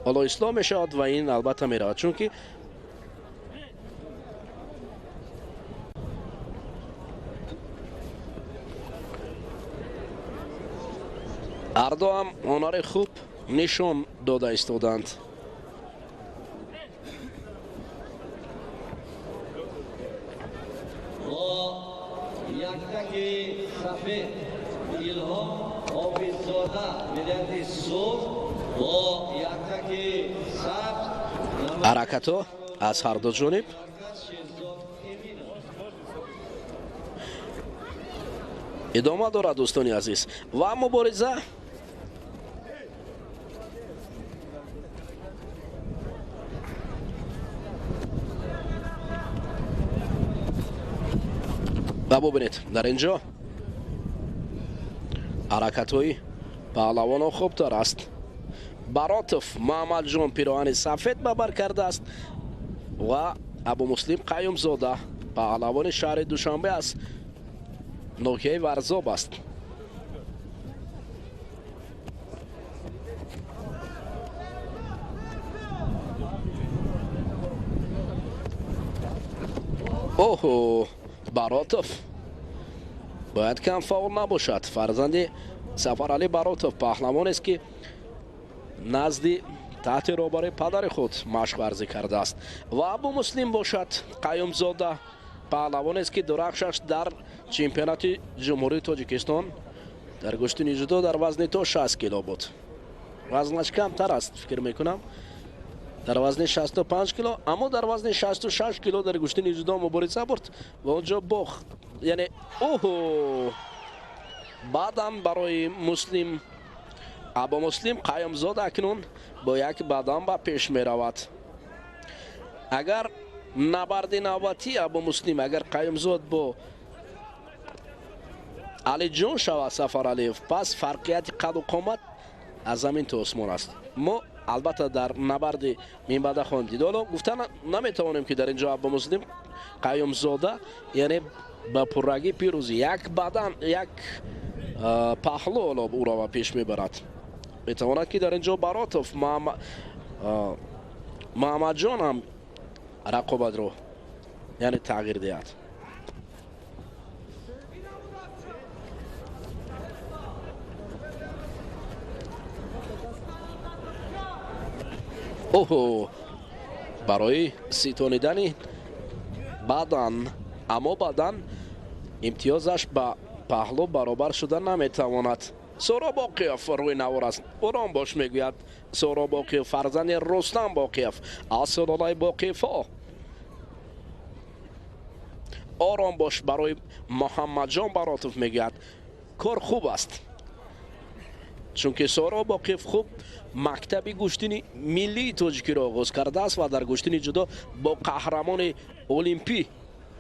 Ҳоло ислом мешавад ва ин албатта меравад, чунки ҳарду ҳам ҳунари хуб нишон дода истоданд. Бо яктаки сафед Илҳом Обидзода вилояти Суғд, бо яктаки сабз ҳаракатҳо аз ҳар ду ҷониб. Идома дорад дӯстони азиз ва мубориза ва бубинед дар ин ҷо ҳаракатҳои паҳлавонон хубтар аст. Баротов Муҳаммадҷон пироҳани сафед ба бар кардааст ва Абумуслим Қаюмзода паҳлавони шаҳри Душанбе аст, ноҳияи Варзоб аст. Оҳо, Баротов бояд кам фаъол набошад. Фарзанди Сафаралӣ Баротов паҳлавонест, ки назди таҳти роҳбари падари худ машқварзӣ кардааст. Ва Абумуслим бошад Қаюмзода паҳлавонест, ки дурахшаш дар чемпионати Ҷумҳурии Тоҷикистон дар гӯштини ҷудо дар вазни то 60 кило буд. Вазнаш камтар аст, фикр мекунам, дар вазни 65 кило, аммо дар вазни 66 кило дар гӯштини ҷудо мубориза бурд ва онҷо бохт. Яъне оҳо, баъдан барои Муслим Абумуслим Қаюмзода акнун бо як бадан ба пеш меравад. Агар набарди навбатӣ Абумуслим, агар Қаюмзод бо Алиҷон шавад Сафаралиев, пас фарқияти қаду қомат аз замин то осмон аст. Мо албатта дар набарди минбаъда хоҳем дид. Ҳоло гуфта наметавонем, ки дар ин ҷо Абумуслим Қаюмзода яъне ба пуррагӣ пирӯзӣ як бадан, як паҳлу ҳоло ӯро ба пеш мебарад. Метавонад, ки дар ин ҷо Баротов Муҳаммадҷон ҳам рақобатро яъне тағйир диҳад. Оҳо, барои ситонидани бадан, аммо бадан имтиёзаш ба паҳлу баробар шуда наметавонад. Соро Боқиев рӯи навор аст. Ором бош, мегӯяд Соро Боқиев, фарзанди Рустам Боқиев аз сулолаи Боқиевҳо. Ором бош барои Муҳаммадҷон Баротов мегӯяд, кор хуб аст, чунки Соро Боқиев хуб мактаби гӯштини миллии тоҷикиро оғоз кардааст ва дар гӯштини ҷудо бо қаҳрамони олимпӣ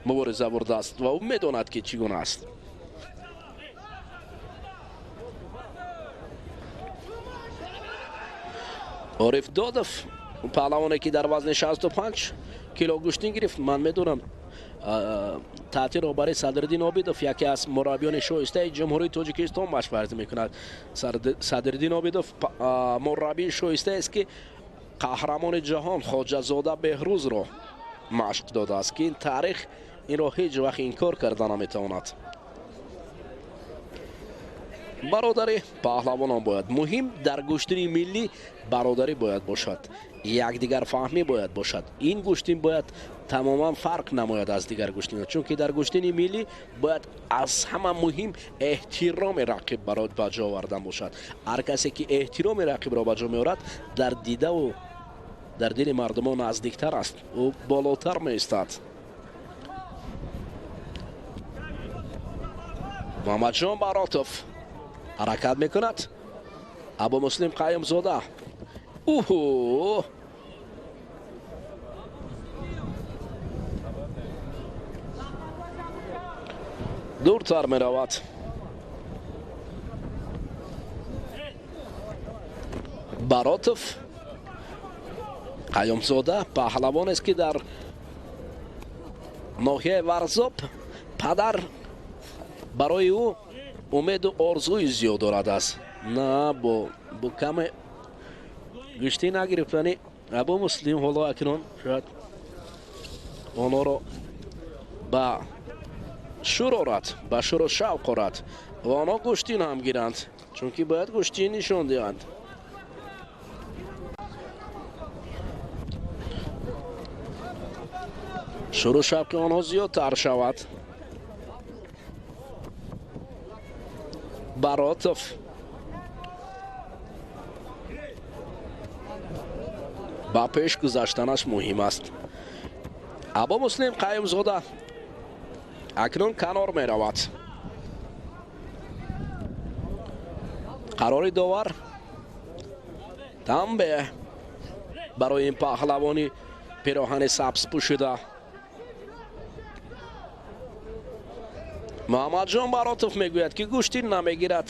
мубориза бурдааст ва ӯ медонад, ки чӣ гуна аст. Ориф Додов, паҳлавоне, ки дар вазни 65 кило гӯштин гирифт, ман медонам, таҳти роҳбари Садриддин Обидов, яке аз мураббиёни шоистаи Ҷумҳурии Тоҷикистон машқварзӣ мекунад. Садриддин Обидов мураббии шоистаест, ки қаҳрамони ҷаҳон Хоҷазода Беҳрӯзро машқ додааст, ки ин таърих инро ҳеҷ вақт инкор карда наметавонад. Бародари паҳлавонон бояд муҳим дар гӯштини миллӣ бародарӣ бояд бошад, якдигарфаҳмӣ бояд бошад. Ин гӯштин бояд тамоман фарқ намояд аз дигар гӯштинҳо, чунки дар гӯштини миллӣ бояд аз ҳама муҳим эҳтироми рақиб барои ба ҷо овардан бошад. Ҳар касе ки эҳтироми рақибро ба ҷо меорад, дар дидаву дар дили мардумон наздиктар аст, ӯ болотар меистад. Муҳаммадҷон Баротов ҳаракат мекунад. Абумуслим Қаюмзода. Уҳу, дуртар меравад. Баротов Қаюмзода паҳлавонест, ки дар ноҳияи Варзоб падар барои ӯ умеду орзуи зиёд дорад аст. На бо каме гӯштӣ нагирифтани Абумуслим ҳоло акнун шояд онҳоро ба шур орад, ба шуру шавқ орад ва онҳо гӯштин ҳам гиранд, чунки бояд гӯштин нишон диҳанд. Шуру шавқи онҳо зиёдтар шавад. Баротов ба пеш гузаштанаш муҳим аст. Абумуслим Қаюмзода акнун канор меравад. Қарори довар танбеҳ барои ин паҳлавони пироҳани сабз пӯшида. Муҳаммадҷон Баротов мегӯяд, ки гӯштин намегирад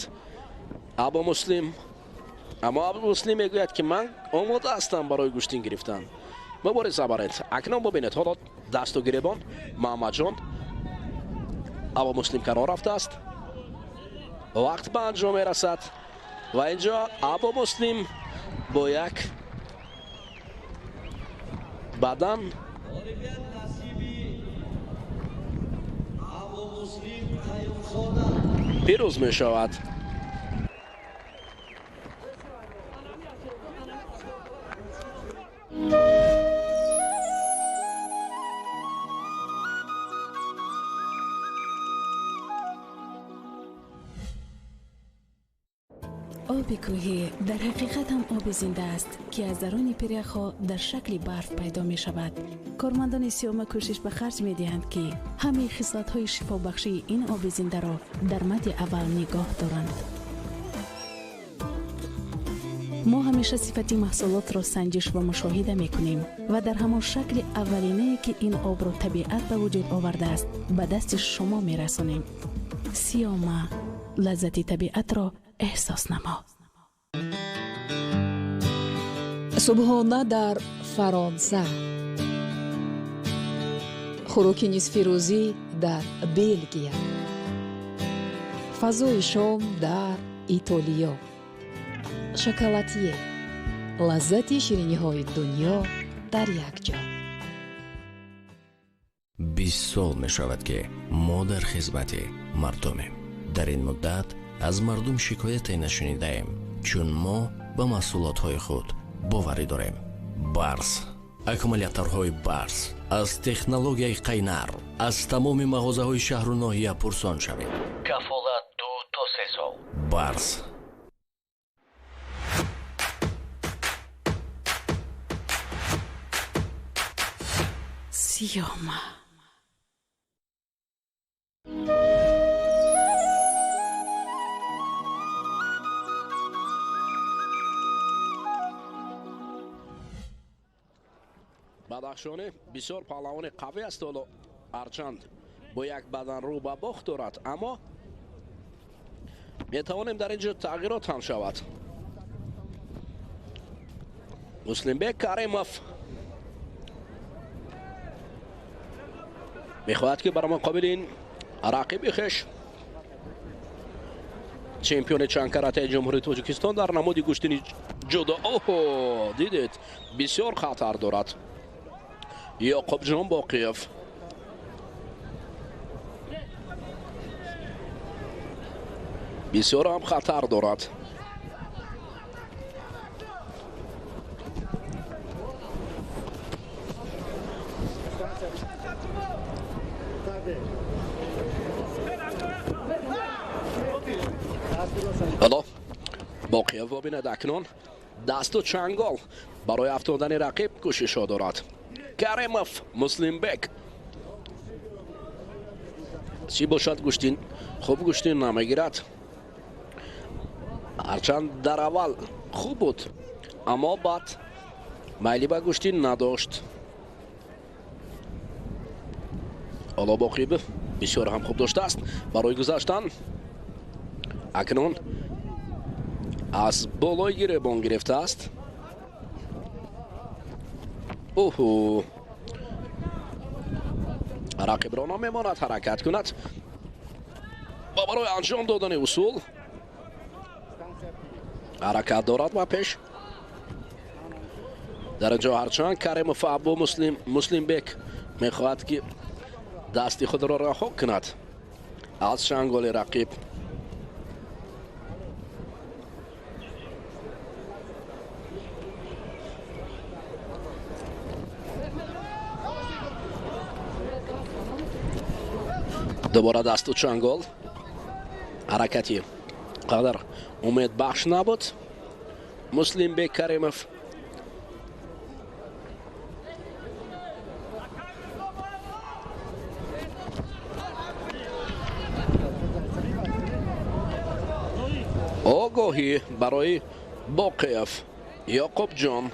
Абумуслим, аммо Абумуслим мегӯяд, ки ман омода ҳастам барои гӯштин гирифтан. Мубориза баред. Акнун бубинед, ҳоло дасту гиребон Муҳаммадҷон Абумуслим канор рафтааст. Вақт ба анҷом мерасад ва инҷо Абумуслим бо як бадан Пирӯз мешавад. Оби кӯҳӣ дар ҳақиқат ҳам оби зинда аст, ки аз даруни пиряхҳо дар шакли барф пайдо мешавад. Кормандони Сиёма кӯшиш ба харҷ медиҳанд, ки ҳамаи хислатҳои шифобахшии ин оби зиндаро дар мадди аввал нигоҳ доранд. Мо ҳамеша сифати маҳсулотро санҷиш ва мушоҳида мекунем ва дар ҳамон шакли аввалинае, ки ин обро табиат ба вуҷуд овардааст, ба дасти шумо мерасонем. Сиёма, лаззати табиатро эҳсос намо. Субҳона дар Фаронса, хӯроки нисфирӯзӣ дар Белгия, фазои шом дар Итолиё. Шоколатье, лаззати шириниҳои дунё дар як ҷо. 20 сол мешавад, ки мо дар хизмати мардумем. Дар ин муддат аз мардум шикояте нашунидаем, чун мо ба маҳсулотҳои худ боварӣ дорем. Барс, аккумуляторҳои Барс аз технологияи Қайнар аз тамоми мағозаҳои шаҳру ноҳия пурсон шавед. Кафолат 2 то 3 сол. Барс. Сиёма. Бадахшонӣ бисёр паҳлавони қавӣ аст. Ҳоло ҳарчанд бо як бадан рӯ ба бохт дорад, аммо метавонем дар ин ҷо тағйирот ҳам шавад. Муслимбек Каримов мехоҳад, ки бар муқобили ин рақиби хеш, чемпиони чандкаратаи Ҷумҳурии Тоҷикистон дар намуди гӯштини ҷудо, оҳо, дидед, бисёр хатар дорад Ёқубҷон Боқиев. Бисёр ҳам хатар дорад. Ҳоло Боқиев бибинад, акнун дасту чангол барои афтодани рақиб кӯшишҳо дорад. Каримов Муслимбек чӣ бошад, гӯштин хуб гӯштин намегирад. Ҳарчанд дар аввал хуб буд, аммо баъд майли ба гӯштин надошт. Ҳоло Боқиев бисёр ҳам хуб доштааст барои гузаштан. Акнун аз болои гиребон гирифтааст. Оҳу, рақибро намемонад ҳаракат кунад ва барои анҷом додани усул ҳаракат дорад ва пеш. Дар ин ҷо ҳарчанд Каримов Абу Муслимбек мехоҳад, ки дасти худро раҳо кунад аз чанголи рақиб. Дубора дасту чангол, ҳаракати қадар умедбахш набуд Муслимбек Каримов. Огоҳӣ барои Боқиев Ёқубҷон.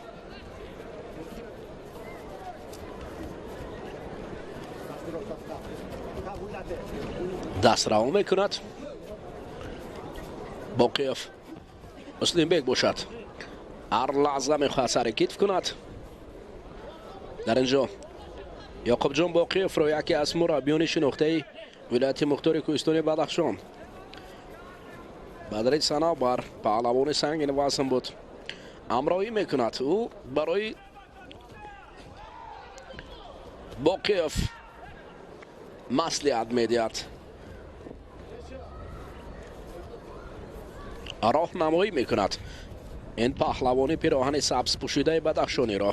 Даст раво мекунад Боқиев. Муслимбек бошад, ҳар лаҳза мехоҳад сари китф кунад. Дар ин ҷо Ёқубҷон Боқиевро яке аз мураббиёни шинохтаи вилояти мухтори кӯҳистони Бадахшон Бадри Санавбар, паҳлавони сангин вазн буд, ҳамроҳӣ мекунад. Ӯ барои Боқиев маслиҳат медиҳад. Роҳнамоӣ мекунад ин паҳлавони пироҳани сабзпӯшидаи бадахшониро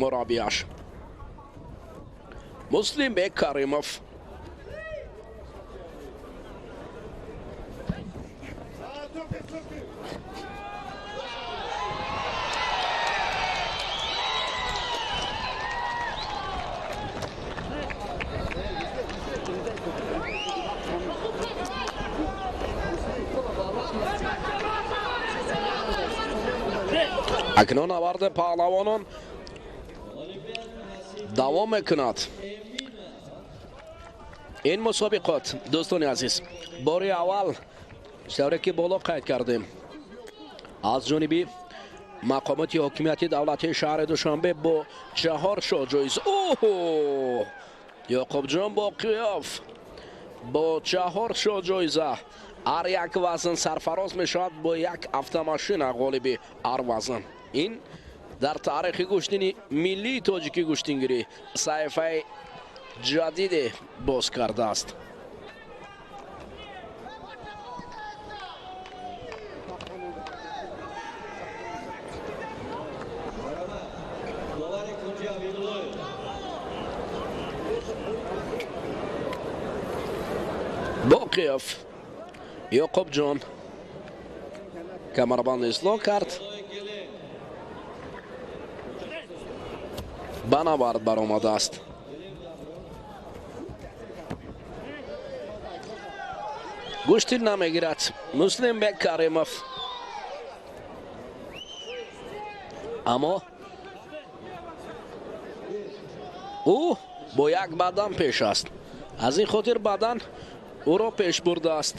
мураббияш Муслимбек Каримов. Акнун наварди паҳлавонон давом мекунад. Ин мусобиқот, дӯстони азиз, бори аввал тавре ки боло қайд кардем, аз ҷониби мақомоти ҳокимияти давлатии шаҳри Душанбе бо 4 шоҳ ҷоиза. Оҳо, Ёқубҷон Боқиёв бо 4 шоҳ ҷоиза, ҳар як вазн сарфароз мешавад бо як автомашина ғолиби ҳар вазн. Ин дар таърихи гӯштини миллии тоҷикӣ гӯштингирӣ саҳифаи ҷадиде боз кардааст. Боқиёв Ёқубҷон камарбанд ислоҳ кард, ба набард баромадааст. Гӯштин намегирад Муслимбек Каримов, аммо ӯ бо як бадан пеш аст, аз ин хотир бадан ӯро пеш бурдааст.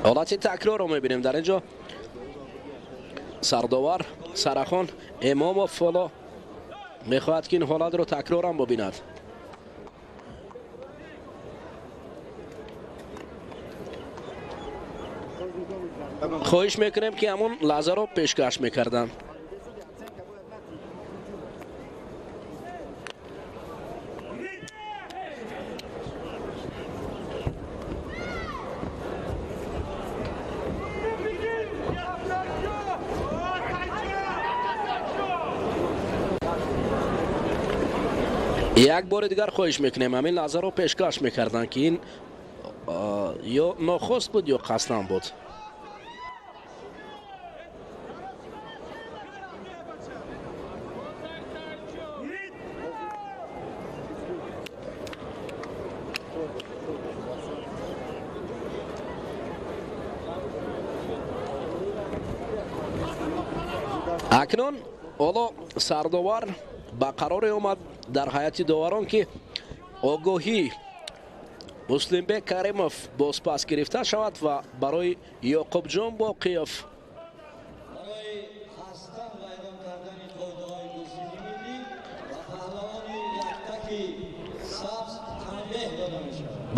Ҳолати такрорро мебинем. Дар ин ҷо сардовар Сарахон Имомов ҳоло мехоҳад, ки ин ҳолатро такрорам бибинад. Хоҳиш мекунем, ки ҳамон лаҳзаро пешкаш мекарданд. Як бори дигар хоҳиш мекунем, ҳамин лаҳзаро пешкаш мекарданд, ки ин ё нохост буд, ё қасдан буд. Акнун ҳоло сардовар ба қароре омад дар ҳайати доварон, ки огоҳӣ Муслимбек Каримов бозпас гирифта шавад ва барои Ёқубҷон Боқиёв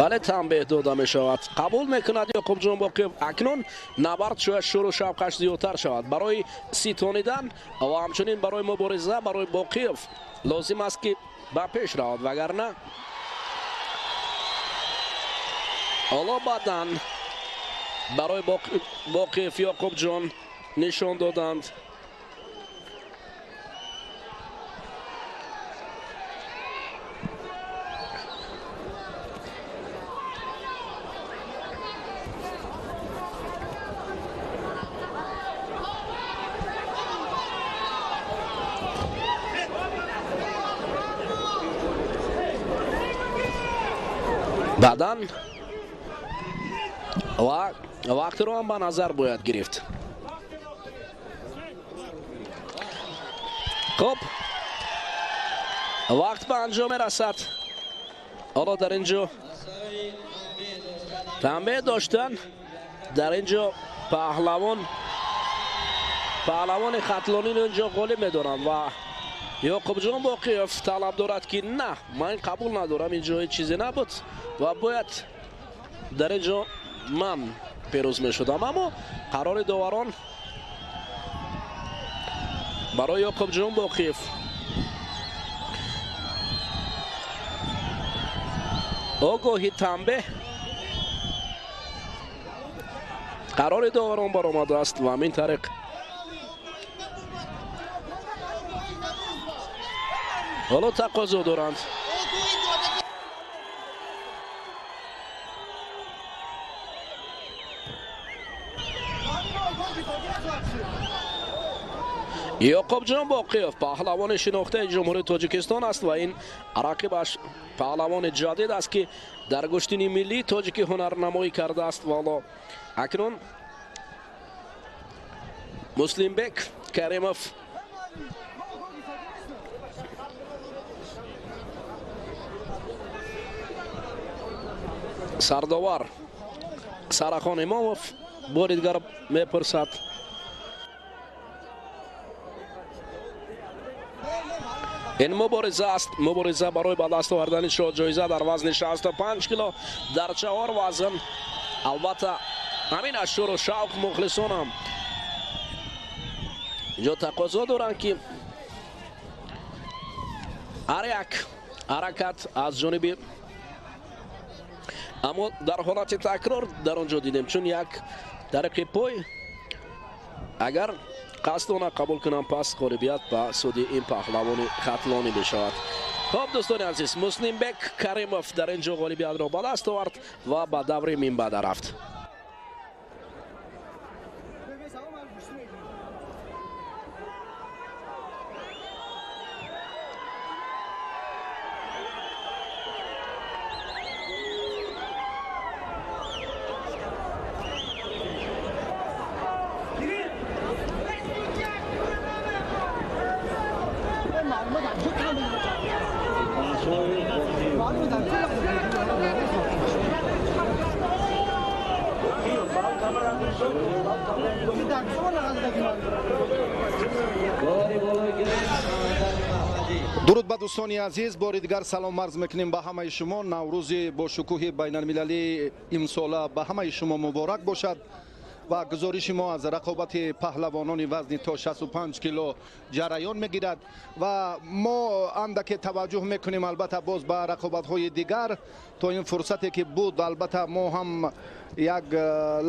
бале танбеҳ дода мешавад. Қабул мекунад Ёқубҷон Боқиёв. Акнун набард шояд шуру шавқаш зиёдтар шавад. Барои ситонидан ва ҳамчунин барои мубориза барои Боқиёв лозим аст, ки ба пеш равад, вагарна ҳоло баъдан барои Боқиев Ёқубҷон нишон доданд. Баъдан ва вақтро ҳам ба назар бояд гирифт. Хуб, вақт ба анҷом мерасад. Ҳоло дар ин ҷо танбеҳ доштан, дар ин ҷо паҳлавони хатлониро ин ҷо ғолиб медоранд ва Ёқубҷон Боқиев талаб дорад, ки на, ман қабул надорам, ин ҷо ҳеҷ чизе набуд ва бояд дар ин ҷо ман пирӯз мешудам. Аммо қарори доварон Барои Ёқубҷон Боқиев. Огоҳи танбеҳ қарори доварон баромадааст ва ҳамин тариқ ҳоло тақозо доранд. Ёқубҷон Боқиев паҳлавони шинохтаи Ҷумҳурии Тоҷикистон аст ва ин рақибаш паҳлавони ҷадид аст, ки дар гӯштини миллии тоҷикӣ ҳунарнамоӣ кардааст. Вало акнун Муслимбек Каримов сардовар Сарахон Имомов бори дигар мепурсад. Ин мубориза аст, мубориза барои ба даст овардани шоҳҷоиза дар вазни 65 кило дар 4 вазн. Албатта ҳамин аз шуру шавқ мухлисонам инҷо тақозо доранд, ки ҳар як ҳаракат аз ҷониби, аммо дар ҳолати такрор дар он ҷо дидем, чун як тариқи пой агар қасдона қабул кунам, пас ғолибият ба суди ин паҳлавони хатлонӣ мешавад. Хоб, дӯстони азиз, Муслимбек Каримов дар ин ҷо ғолибиятро ба даст овард ва ба даври минбаъда рафт. Дуруд ба дӯстони азиз, бори дигар салом арз мекунем ба ҳамаи шумо. Наврӯзи бо шукӯҳи байналмилалии имсола ба ҳамаи шумо муборак бошад ва гузориши мо аз рақобати паҳлавонони вазни то 65 кило ҷараён мегирад ва мо андаке таваҷҷӯҳ мекунем албатта боз ба рақобатҳои дигар то ин фурсате ки буд. Албатта мо ҳам як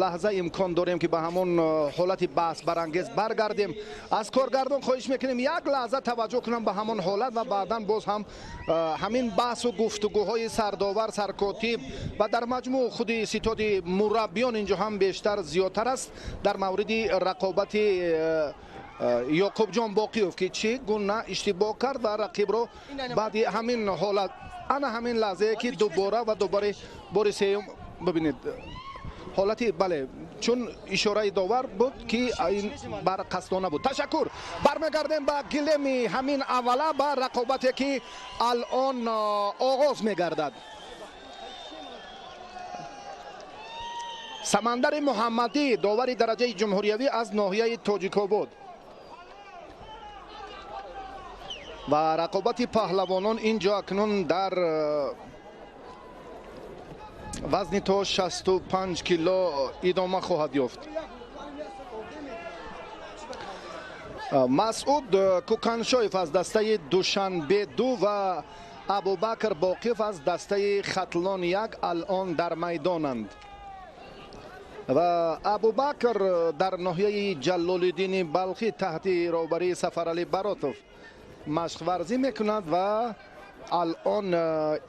лаҳза имкон дорем ки ба ҳамон ҳолати баҳсбарангез баргардем. Аз коргардон хоҳиш мекунем як лаҳза таваҷҷӯҳ кунам ба ҳамон ҳолат ва баъдан боз ҳам ҳамин баҳсу гуфтугӯҳои сардовар, саркотиб ва дар маҷмӯъ худи ситоди мураббиён инҷо ҳам бештар зиёдтар аст дар мавриди рақобати Ёқубҷон Боқиев, ки чӣ гуна иштибоҳ кард ва рақибро баъди ҳамин ҳолат, ана ҳамин лаҳзае ки дубора ва дубора бори сеюм бибинед ҳолати, бале, чун ишораи довар буд ки ин барқасдона буд. Ташаккур. Бармегардем ба гилеми ҳамин аввала, ба рақобате ки алон оғоз мегардад. Самандари Муҳаммадӣ, довари дараҷаи ҷумҳуриявӣ аз ноҳияи Тоҷикобод, ва рақобати паҳлавонон инҷо акнун дар вазни то 65 кило идома хоҳад ёфт. Масъуд Кӯканшоев аз дастаи Душанбе 2 ва Абубакр Боқиев аз дастаи Хатлон 1 алон дар майдонанд. Ва Абубакр дар ноҳияи Ҷалолиддини Балхӣ таҳти роҳбарии Сафаралӣ Баротов машқварзӣ мекунад ва алон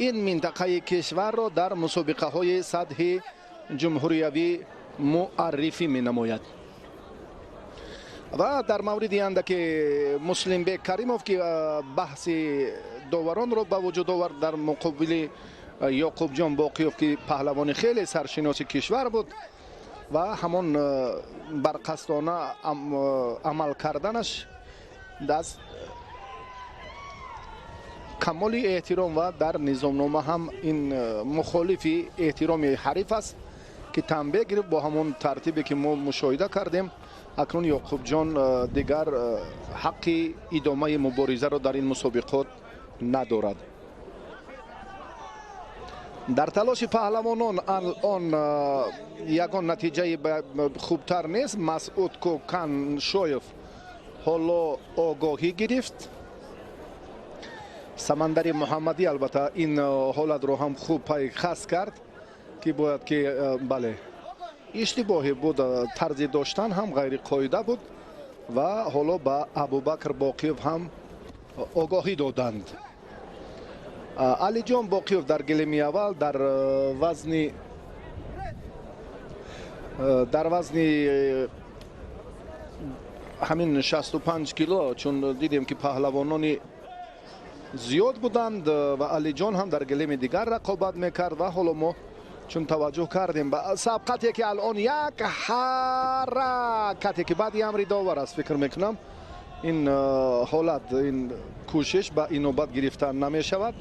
ин минтақаи кишварро дар мусобиқаҳои сатҳи ҷумҳуриявӣ муаррифӣ менамояд. Ва дар мавриди андаке Муслимбек Каримов, ки баҳси доваронро ба вуҷуд овард дар муқобили Ёқубҷон Боқиев, ки паҳлавони хеле саршиноси кишвар буд ва ҳамон барқасдона амал карданаш даст камоли эҳтиром ва дар низомнома ҳам ин мухолифи эҳтироми ҳариф аст, ки танбеҳ гирифт бо ҳамон тартибе ки мо мушоҳида кардем. Акнун Ёқубҷон дигар ҳаққи идомаи муборизаро дар ин мусобиқот надорад. Дар талоши паҳлавонон алон ягон натиҷаи хубтар нест. Масъуд Кӯканшоев Ҳоло огоҳӣ гирифт. Самандари Муҳаммадӣ албатта ин ҳолатро ҳам хуб пайхас кард, ки бояд ки бале иштибоҳе буд, тарзи доштан ҳам ғайриқоида буд ва ҳоло ба Абубакр Боқиев ҳам огоҳӣ доданд. Алиҷон Боқиев дар гилеми аввал дар вазни ҳамин 65 кило, чун дидем ки паҳлавонони зиёд буданд ва Алиҷон ҳам дар гилеми дигар рақобат мекард ва ҳоло мо чун таваҷҷӯҳ кардем ба сабқате ки алон як ҳаракате ки баъди амри довар аст, фикр мекунам ин ҳолат, ин кӯшиш ба инобат гирифта намешавад.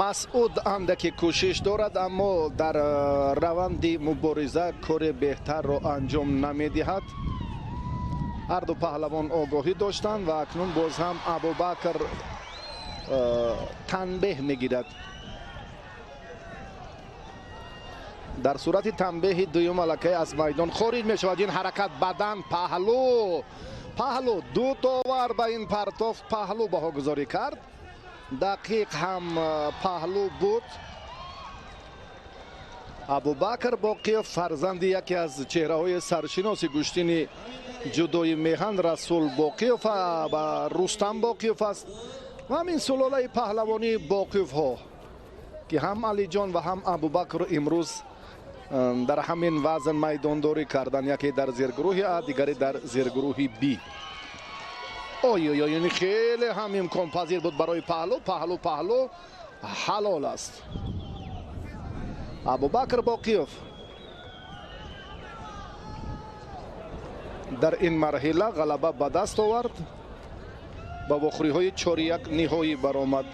Масъуд андаке кӯшиш дорад, аммо дар раванди мубориза кори беҳтарро анҷом намедиҳад. Ҳар ду паҳлавон огоҳӣ доштанд ва акнун боз ҳам Абубакр танбеҳ мегирад. Дар сурати танбеҳи дуюм аллакай аз майдон хориҷ мешавад. Ин ҳаракат бадан паҳлу паҳлу ду довар ба ин партоф паҳлу баҳогузорӣ кард. Дақиқ ҳам паҳлу буд. Абубакр Боқиев фарзанди яке аз чеҳраҳои саршиноси гӯштини ҷудои меҳан Расул Боқиев ва Рустам Боқиев аст ва ҳамин сулолаи паҳлавонии Боқиевҳо, ки ҳам Алиҷон ва ҳам Абубакр имрӯз дар ҳамин вазн майдондорӣ карданд, яке дар зергурӯҳи А, дигаре дар зергурӯҳи Б. Ой-ой-ой, ин хеле ҳам имконпазир буд барои паҳлу, паҳлу, паҳлу ҳалол аст. Абубакр Боқиев дар ин марҳила ғалаба ба даст овард, ба вохӯриҳои 4-1 ниҳоӣ баромад.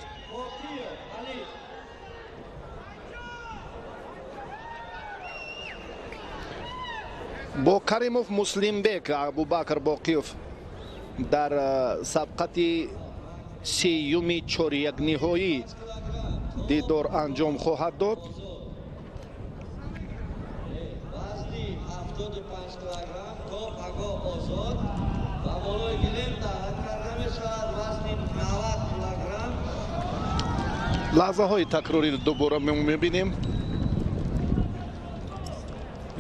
Бо Каримов Муслимбек Абубакр Боқиев дар сабқати сеюми 4-1 ниҳоӣ дидор анҷом хоҳад дод. Вазни 75 килограмм то пагоҳ озод ва болои гилем даъват карда мешавад вазни 90 килограмм. Лаҳзаҳои такрорӣ дубора мебинем.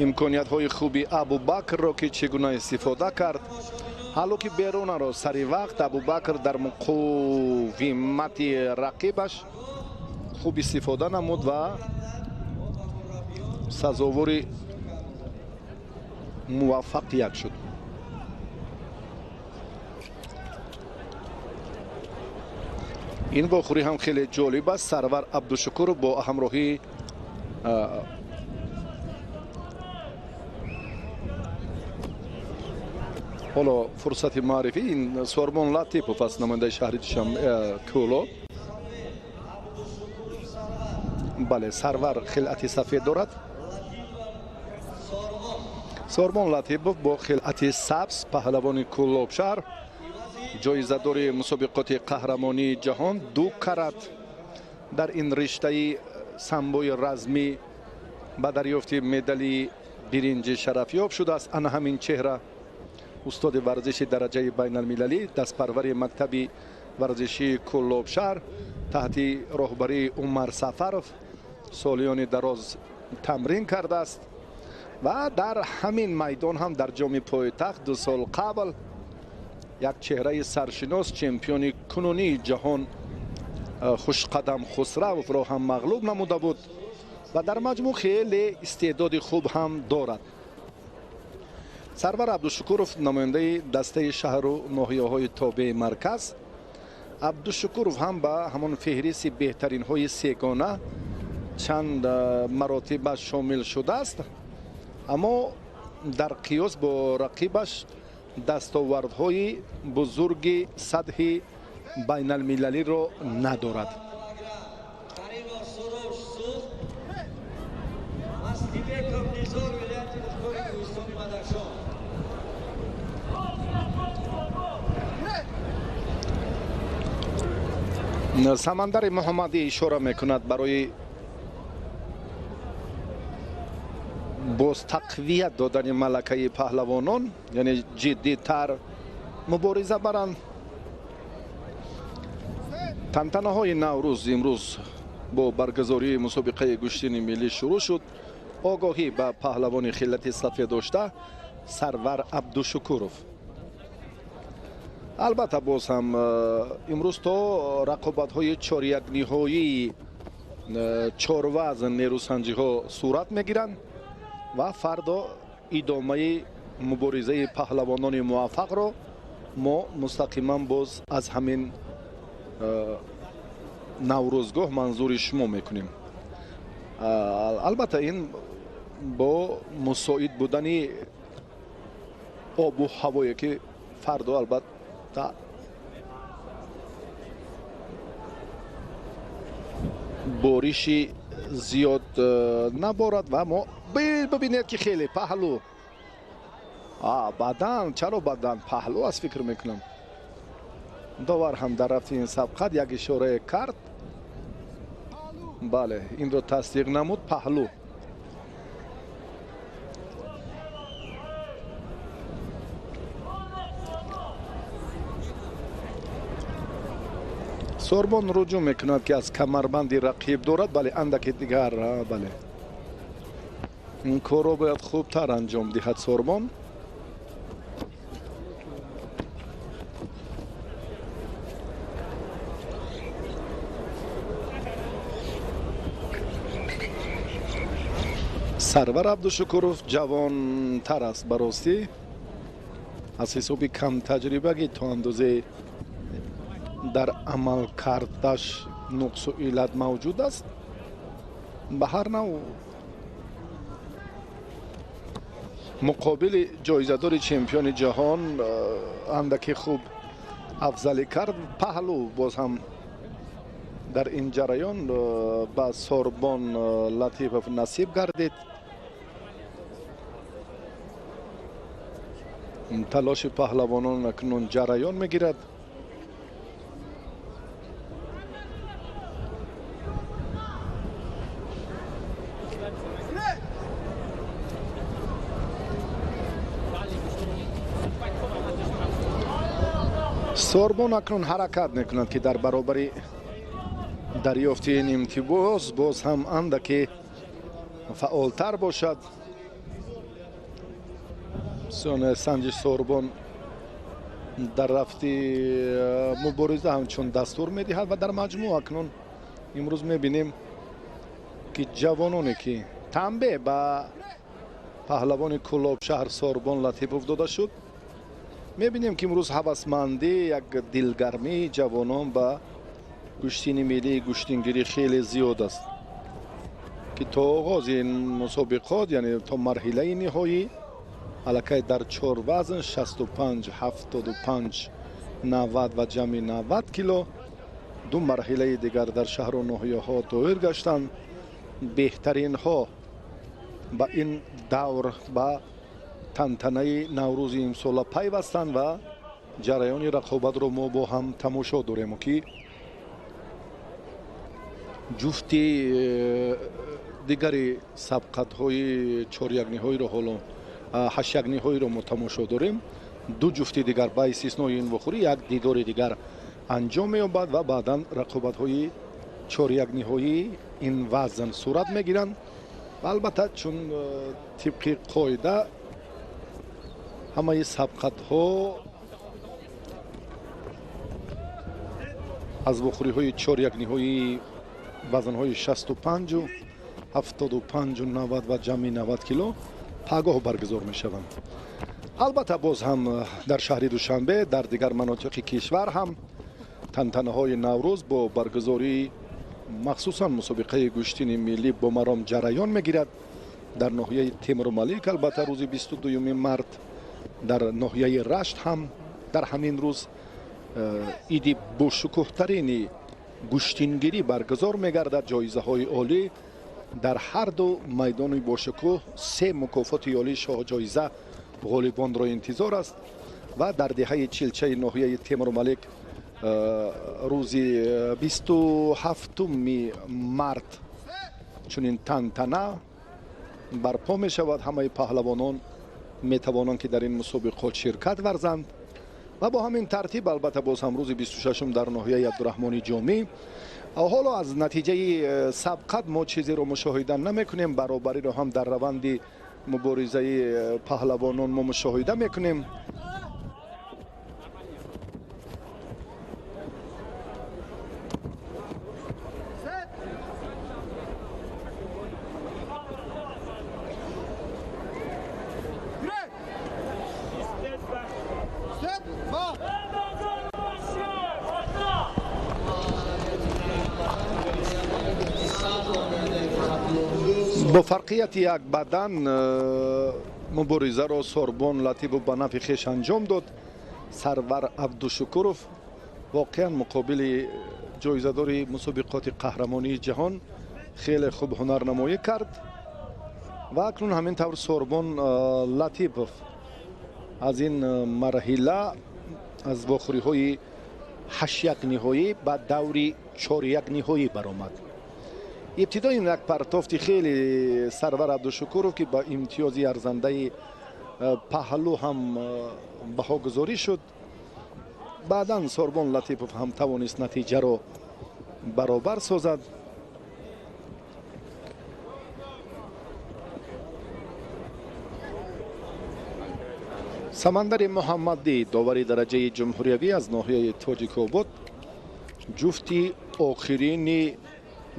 Имкониятҳои хуби Абубакрро ки чӣ гуна истифода кард. Ҳало ки берунаро сари вақт Абубакр дар муқовимати рақибаш хуб истифода намуд ва сазовори муваффақият шуд. Ин вохӯрӣ ҳам хеле ҷолиб аст. Сарвар Абдушукуров бо ҳамроҳии ҳоло фурсати маърифӣ ин Сормон Латипов аст, намояндаи шаҳри Кӯлоб. Бале, Сарвар хилъати сафед дорад. Сормон Латипов бо хилъати сабз, паҳлавони Кӯлоб шаҳр, ҷоизадори мусобиқоти қаҳрамонии ҷаҳон, 2 карат дар ин риштаи самбои размӣ ба дарёфти медали биринҷи шарафёб шудааст. Ана ҳамин чеҳра устоди варзиши дараҷаи байналмилалӣ, дастпарвари мактаби варзишии Кӯлоб шаҳр таҳти роҳбарии Умар Сафаров солиёни дароз тамрин кардааст ва дар ҳамин майдон ҳам дар ҷоми пойтахт 2 сол қабл як чеҳраи саршинос, чемпиони кунунии ҷаҳон Хушқадам Хусравовро ҳам мағлуб намуда буд ва дар маҷмӯъ хеле истеъдоди хуб ҳам дорад. Сарвар Абдушукуров намояндаи дастаи шаҳру ноҳияҳои тобеи марказ Абдушукуров ҳам ба ҳамон феҳристи беҳтаринҳои сегона чанд маротиба шомил шудааст, аммо дар қиёс бо рақибаш дастовардҳои бузурги сатҳи байналмилалиро надорад. Самандари Муҳаммадӣ ишора мекунад барои боз тақвият додани малакаи паҳлавонон, яъне ҷиддитар мубориза баранд. Тантанаҳои Наврӯз имрӯз бо баргузории мусобиқаи гӯштини миллӣ шурӯъ шуд. Огоҳӣ ба паҳлавони хиллати сафед дошта Сарвар Абдушукуров. Албатта боз ҳам имрӯз то рақобатҳои чорякниҳоии чорвазн нерӯсанҷиҳо сурат мегиранд ва фардо идомаи муборизаи паҳлавонони муваффақро мо мустақиман боз аз ҳамин Наврӯзгоҳ манзури шумо мекунем. Албатта ин бо мусоид будани обу ҳавое ки фардо албатта бориши зиёд наборад ва мо бибинед ки хеле паҳлӯ бадан, чаро бадан паҳлӯ аст фикр мекунам. Довар ҳам дар рафти ин сабқат як ишорае кард, бале, инро тасдиқ намуд, паҳлӯ. Сорбон руҷӯъ мекунад ки аз камарбанди рақиб дорад, бале, андаке дигар, бале, ин корро бояд хубтар анҷом диҳад Сорбон. Сарвар Абдушукуров ҷавонтар аст ба ростӣ, аз ҳисоби камтаҷрибагӣ то андозае дар амалкардаш нуқсу иллат мавҷуд аст. Ба ҳар нав муқобили ҷоизадори чемпиони ҷаҳон андаке хуб афзалӣ кард. Паҳлӯ боз ҳам дар ин ҷараён ба Сорбон Латипов насиб гардид. Талоши паҳлавонон акнун ҷараён мегирад. Сорбон акнун ҳаракат мекунад ки дар баробари дарёфти ин имтиёз боз ҳам андаке фаъолтар бошад. Санҷи Сорбон дар рафти мубориза ҳамчун дастур медиҳад ва дар маҷмӯъ акнун имрӯз мебинем ки ҷавононе ки танбеҳ ба паҳлавони Кӯлобшаҳр Сорбон Латипов дода шуд, мебинем ки имрӯз ҳавасмандӣ, як дилгармии ҷавонон ба гӯштини миллии гӯштингирӣ хеле зиёд аст ки то оғози ин мусобиқот, яъне то марҳилаи ниҳоӣ аллакай дар чор вазн 65, 75, 90 ва ҷамъи 90 кило ду марҳилаи дигар дар шаҳру ноҳияҳо доир гаштанд. Беҳтаринҳо ба ин давр ба тантанаи Наврӯзи имсола пайвастанд ва ҷараёни рақобатро мо бо ҳам тамошо дорем ки ҷуфти дигари сабқатҳои чорякниҳоиро ҳоло ҳашякниҳоиро мо тамошо дорем. Ду ҷуфти дигар ба истиснои ин вохӯрӣ як дидори дигар анҷом меёбад ва баъдан рақобатҳои чорякниҳоии ин вазн сурат мегиранд. Ва албатта чун тибқи қоида ҳамаи сабқатҳо аз вохӯриҳои чорякниҳоии вазнҳои 65, 75, 90 ва ҷамъи 90 кило пагоҳ баргузор мешаванд. Албатта боз ҳам дар шаҳри Душанбе, дар дигар манотиқи кишвар ҳам Тантанаҳои Наврӯз бо баргузории махсусан мусобиқаи гӯштини миллӣ бо маром ҷараён мегирад. Дар ноҳияи Темурмалик албатта рӯзи 22 март, дар ноҳияи Рашт ҳам дар ҳамин рӯз иди бошукӯҳтарини гӯштингирӣ баргузор мегардад. Ҷоизаҳои олӣ дар ҳар ду майдони бошукӯҳ, се мукофоти олии шоҳҷоиза ғолибонро интизор аст ва дар деҳаи Чилчаи ноҳияи Темурмалик рӯзи 27 март чунин тантана барпо мешавад. Ҳамаи паҳлавонон метавонанд, ки дар ин мусобиқот ширкат варзанд ва бо ҳамин тартиб албатта боз ҳам рӯзи 26 дар ноҳияи Абдураҳмони Ҷомӣ. Ҳоло аз натиҷаи сабқат мо чизеро мушоҳида намекунем, баробариро ҳам дар раванди муборизаи паҳлавонон мо мушоҳида мекунем. Бо фарқияти як бадан муборизаро Сорбон Латипов ба нафъи хеш анҷом дод. Сарвар Абдушукуров воқеан муқобили ҷоизадори мусобиқоти қаҳрамонии ҷаҳон хеле хуб ҳунарнамоӣ кард ва акнун ҳамин тавр Сорбон Латипов аз ин марҳила, аз вохӯриҳои 8-1 ниҳоӣ ба даври 4-1 ниҳоӣ баромад. Ибтидо ин як партофти хеле Сарвар Абдушукуров, ки ба имтиёзи арзандаи паҳлӯ ҳам баҳогузорӣ шуд. Баъдан Сорбон Латипов ҳам тавонист натиҷаро баробар созад. Самандари Муҳаммадӣ, довари дараҷаи ҷумҳуриявӣ аз ноҳияи Тоҷикобод, ҷуфти охирини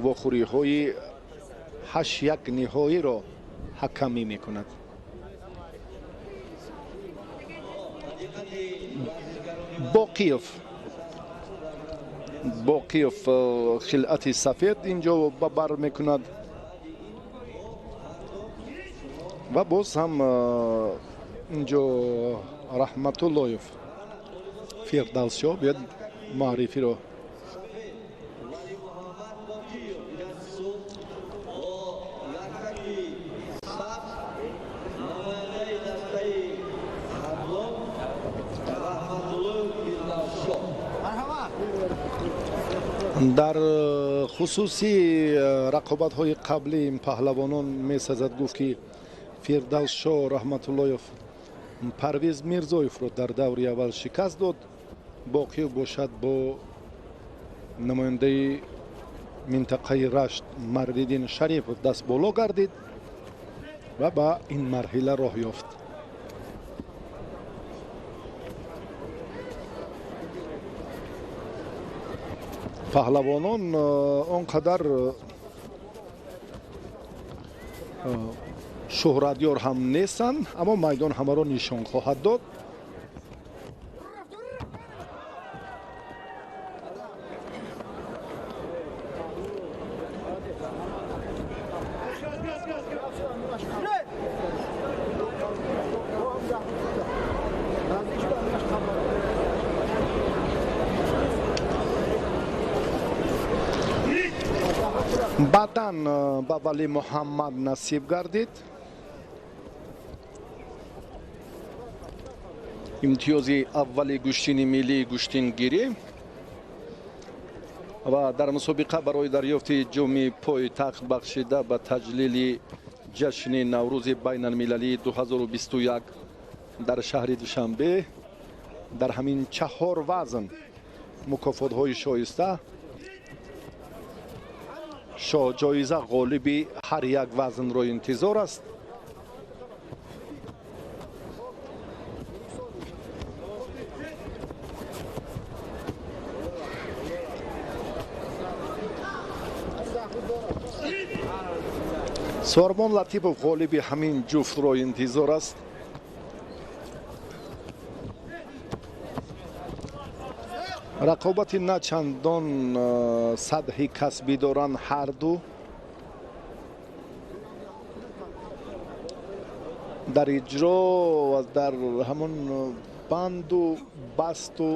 вохӯриҳои 8-1 ниҳоиро ҳакамӣ мекунад. Боқиев хилъати сафед инҷо ба бар мекунад ва боз ҳам инҷо Раҳматуллоев Фирдавсшоҳ биёд маърифиро. Дар хусуси рақобатҳои қабли ин паҳлавонон месазад гуфт, ки Фирдавсшоҳ Раҳматуллоев Парвиз Мирзоевро дар даври аввал шикаст дод. Боқиев бошад бо намояндаи минтақаи Рашт Мардиддин Шарипов даст боло гардид ва ба ин марҳила роҳ ёфт. Паҳлавонон он қадар шӯҳратёр ҳам нестанд, аммо майдон ҳамаро нишон хоҳад дод. Баъдан ба Валӣ Муҳаммад насиб гардид. Имтиёзи аввали гӯштини миллии гӯштингирӣ ва дар мусобиқа барои дарёфти ҷоми пойтахт бахшида ба таҷлили ҷашни Наврӯзи байналмилалии 2021 дар шаҳри Душанбе дар ҳамин 4 вазн мукофотҳои шоиста, шоҳҷоиза ғолиби ҳар як вазнро интизор аст. Сорбон Латипов ғолиби ҳамин ҷуфтро интизор аст. Рақобати на чандон сатҳи касбӣ доранд ҳар ду. Дар иҷро ва дар ҳамон банду басту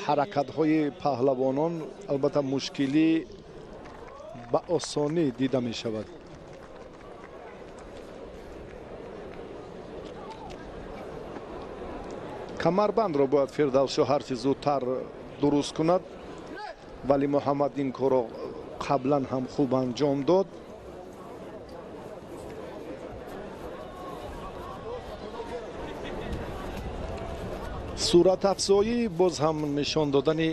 ҳаракатҳои паҳлавонон албатта мушкилӣ ба осонӣ дида мешавад. Камарбандро бояд Фирдавсшоҳ ҳарчи зудтар дуруст кунад. Вале Муҳаммад ин корро қаблан ҳам хуб анҷом дод. Суратафзоӣ боз ҳам нишон додани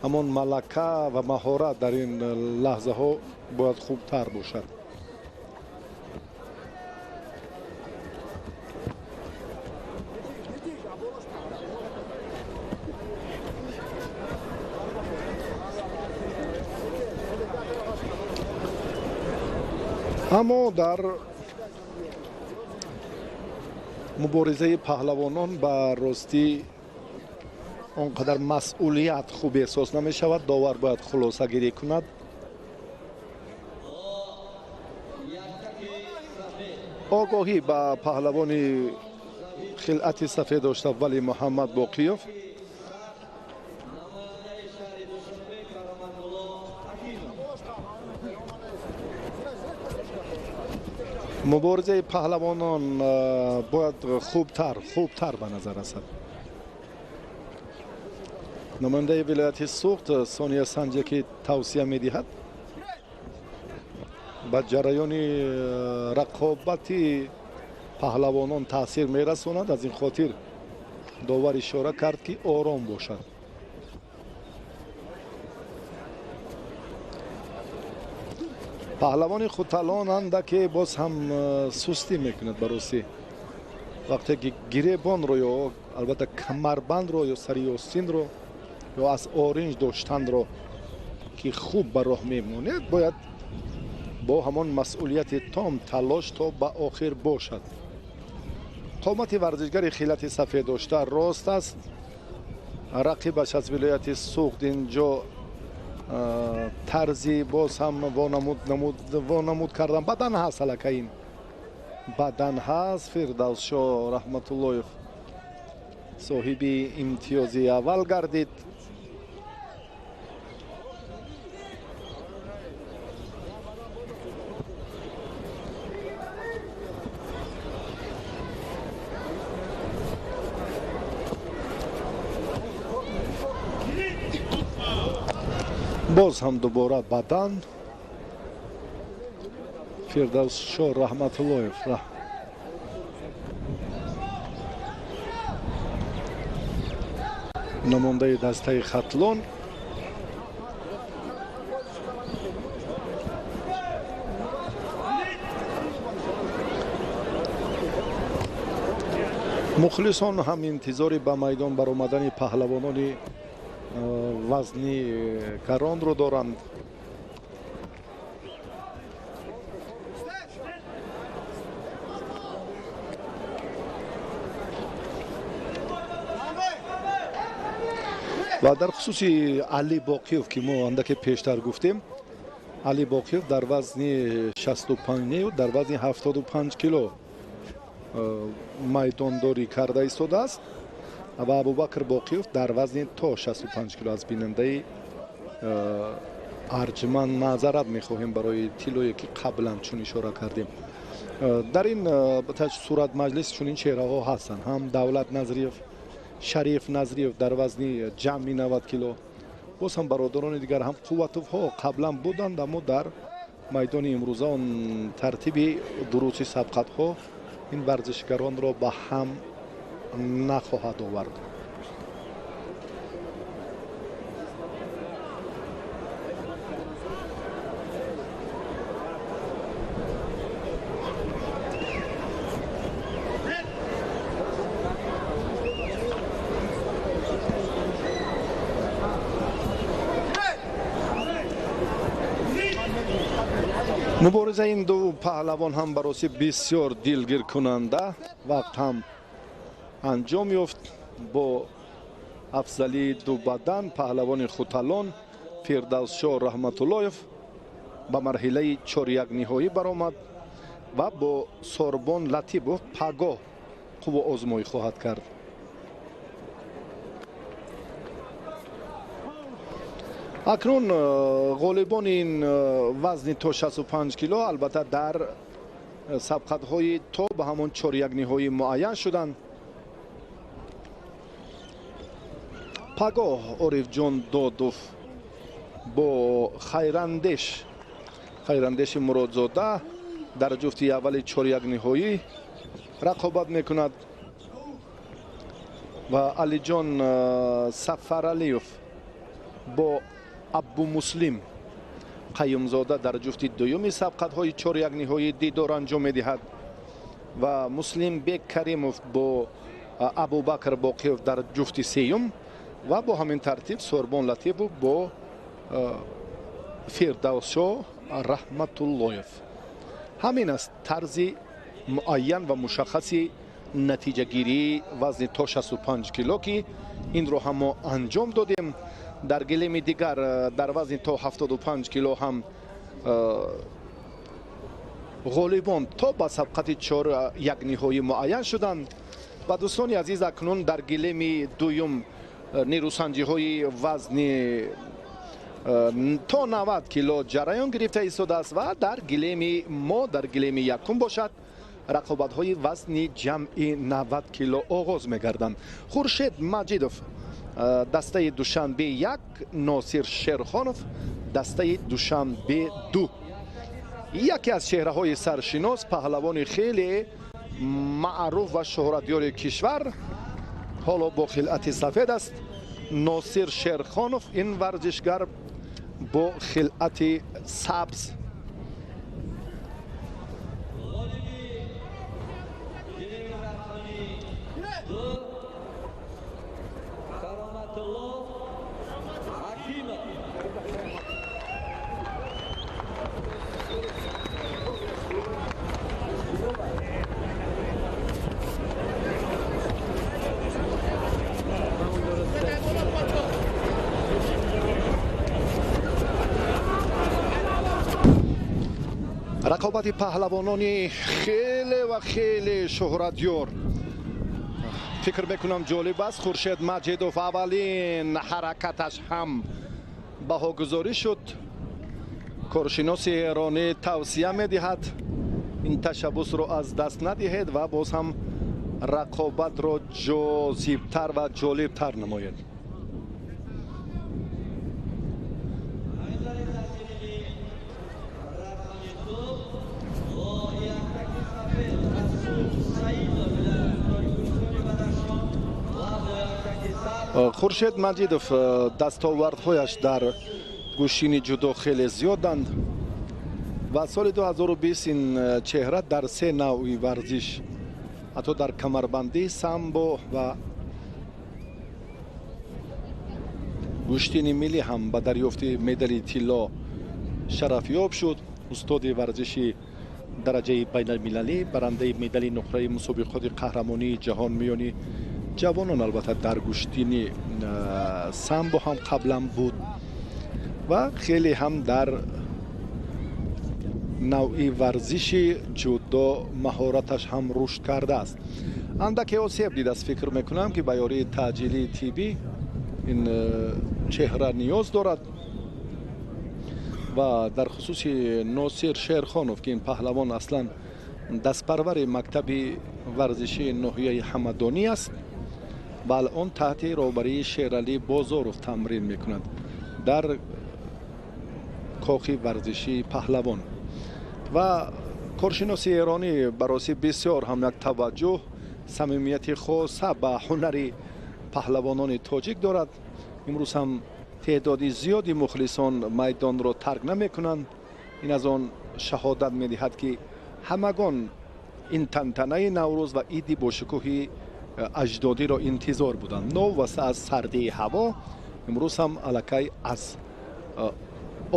ҳамон малака ва маҳорат дар ин лаҳзаҳо бояд хубтар бошад. Аммо дар муборизаи паҳлавонон ба ростӣ он қадар масъулият хуб эҳсос намешавад. Довар бояд хулосагирӣ кунад. Огоҳӣ ба паҳлавони хилъати сафед дошта Вали Муҳаммад Боқиёв. Муборизаи паҳлавонон бояд хубтар ба назар расад. Намояндаи вилояти Суғд Сония Санҷе ки тавсия медиҳад ба ҷараёни рақобати паҳлавонон таъсир мерасонад. Аз ин хотир довар ишора кард ки ором бошад. Паҳлавони Хуталон андаке боз ҳам сустӣ мекунад ба ростӣ. Вақте ки гиребонро ё албатта камарбандро ё сари остинро ё аз оринҷ доштанро ки хуб ба роҳ мемонад, бояд бо ҳамон масъулияти том талош то ба охир бошад. Қомати варзишгари хилати сафед дошта рост аст. Рақибаш аз вилояти Суғд инҷо тарзи боз ҳам вонамуд кардан бадан ҳаст, аллакай ин бадан ҳаст. Фирдавсшоҳ Раҳматуллоев соҳиби имтиёзи аввал гардид. Боз ҳам дубора бадан. Фирдавсшоҳ Раҳматуллоев намондаи дастаи Хатлон. Мухлисон ҳам интизори ба майдон баромадани паҳлавонони вазни гаронро доранд. Ва дар хусуси Али Боқиёв ки мо андаке пештар гуфтем, Али Боқиёв дар вазни 65 дар вазни 75 кило майдондорӣ карда истодааст ва Абубакр Боқиёв дар вазни то 65 кило. Аз бинандаи арҷманд маъзарат мехоҳем барои тиллое ки қаблан чун ишора кардем. Дар ин сурат маҷлис чунин чеҳраҳо ҳастанд: ҳам Давлат Назриев, Шариф Назриев дар вазни ҷамъи 90 кило, боз ҳам бародарони дигар ҳам Қувватовҳо қаблан буданд, аммо дар майдони имрӯза он тартиби дурусти сабқатҳо ин варзишгаронро ба ҳам нахоҳад овард. Муборизаи ин ду паҳлавон ҳам ба ростӣ бисёр дилгиркунанда вақт ҳам анҷом ёфт бо Афзалии дубадан паҳлавони Хуталон Фирдавсшоҳ Раҳматуллоев ба марҳилаи чорякниҳоӣ баромад ва бо Сорбон Латипов пагоҳ қувваозмоӣ хоҳад кард. Акнун ғолибони ин вазни то 65 кило албатта дар сабқатҳои то ба ҳамон чорякниҳоӣ муайян шуданд. Пагоҳ Орифҷон Додов бо Хайрандеши Муродзода дар ҷуфти аввали чорякниҳоӣ рақобат мекунад ва Алиҷон Сафаралиев бо Абумуслим Қаюмзода дар ҷуфти дуюми сабқатҳои чорякниҳоӣ дидор анҷом медиҳад ва Муслимбек Каримов бо Абубакр Боқиев дар ҷуфти сеюм ва бо ҳамин тартиб Сорбон Латипов бо Фирдавсшоҳ Раҳматуллоев. Ҳамин аст тарзи муайян ва мушаххаси натиҷагирии вазни то 65 кило, ки инро ҳам мо анҷом додем. Дар гилеми дигар дар вазни то 75 кило ҳам ғолибон то ба сабқати чорякниҳоӣ муайян шуданд. Ва дӯстони азиз, акнун дар гилеми дуюм нерӯсанҷиҳои вазни то 90 кило ҷараён гирифта истодааст ва дар гилеми мо, дар гилеми якум бошад, рақобатҳои вазни ҷамъи 90 кило оғоз мегарданд. Хуршед Маҷидов дастаи Душанбе 1, Носир Шерхонов дастаи Душанбе 2. Яке аз чеҳраҳои саршинос, паҳлавони хеле маъруф ва шӯҳратёри кишвар, ҳоло бо хилъати сафед аст. Носир Шерхонов, ин варзишгар бо хилъати сабз. Рақобати паҳлавонони хеле ва хеле шӯҳратёр фикр мекунам ҷолиб аст. Хуршед Маҷидов аввалин ҳаракаташ ҳам баҳогузорӣ шуд. Коршиноси эронӣ тавсия медиҳад ин ташаббусро аз даст надиҳед ва боз ҳам рақобатро ҷозибтар ва ҷолибтар намоед. Хуршед Маҷидов дастовардҳояш дар гӯштини ҷудо хеле зиёданд ва соли 2020 ин чеҳра дар се навъи варзиш, ҳатто дар камарбандӣ, самбо ва гӯштини миллӣ ҳам ба дарёфти медали тилло шарафёб шуд. Устоди варзиши дараҷаи байналмилалӣ, барандаи медали нуқраи мусобиқоти қаҳрамонии ҷаҳон миёни ҷавонон, албатта дар гӯштини самбо ҳам қаблан буд ва хеле ҳам дар навъи варзиши ҷудо маҳораташ ҳам рушд кардааст. Андаке осеб дидааст, фикр мекунам ки ба ёрии таъҷилии тиббӣ ин чеҳра ниёз дорад. Ва дар хусуси Носир Шерхонов, ки ин паҳлавон аслан дастпарвари мактаби варзишии ноҳияи Ҳамадонӣ аст ва алон таҳти роҳбарии Шералӣ Бозоров тамрин мекунад дар кохи варзишии паҳлавон. Ва коршиноси эронӣ бароси бисёр ҳам як таваҷҷӯҳ, самимияти хоса ба ҳунари паҳлавонони тоҷик дорад. Имрӯз ҳам теъдоди зиёди мухлисон майдонро тарк намекунанд. Ин аз он шаҳодат медиҳад, ки ҳамагон ин тантанаи Наврӯз ва иди бошукӯҳи аҷдодиро интизор буданд. Новобаста аз сардии ҳаво, имрӯз ҳам аллакай аз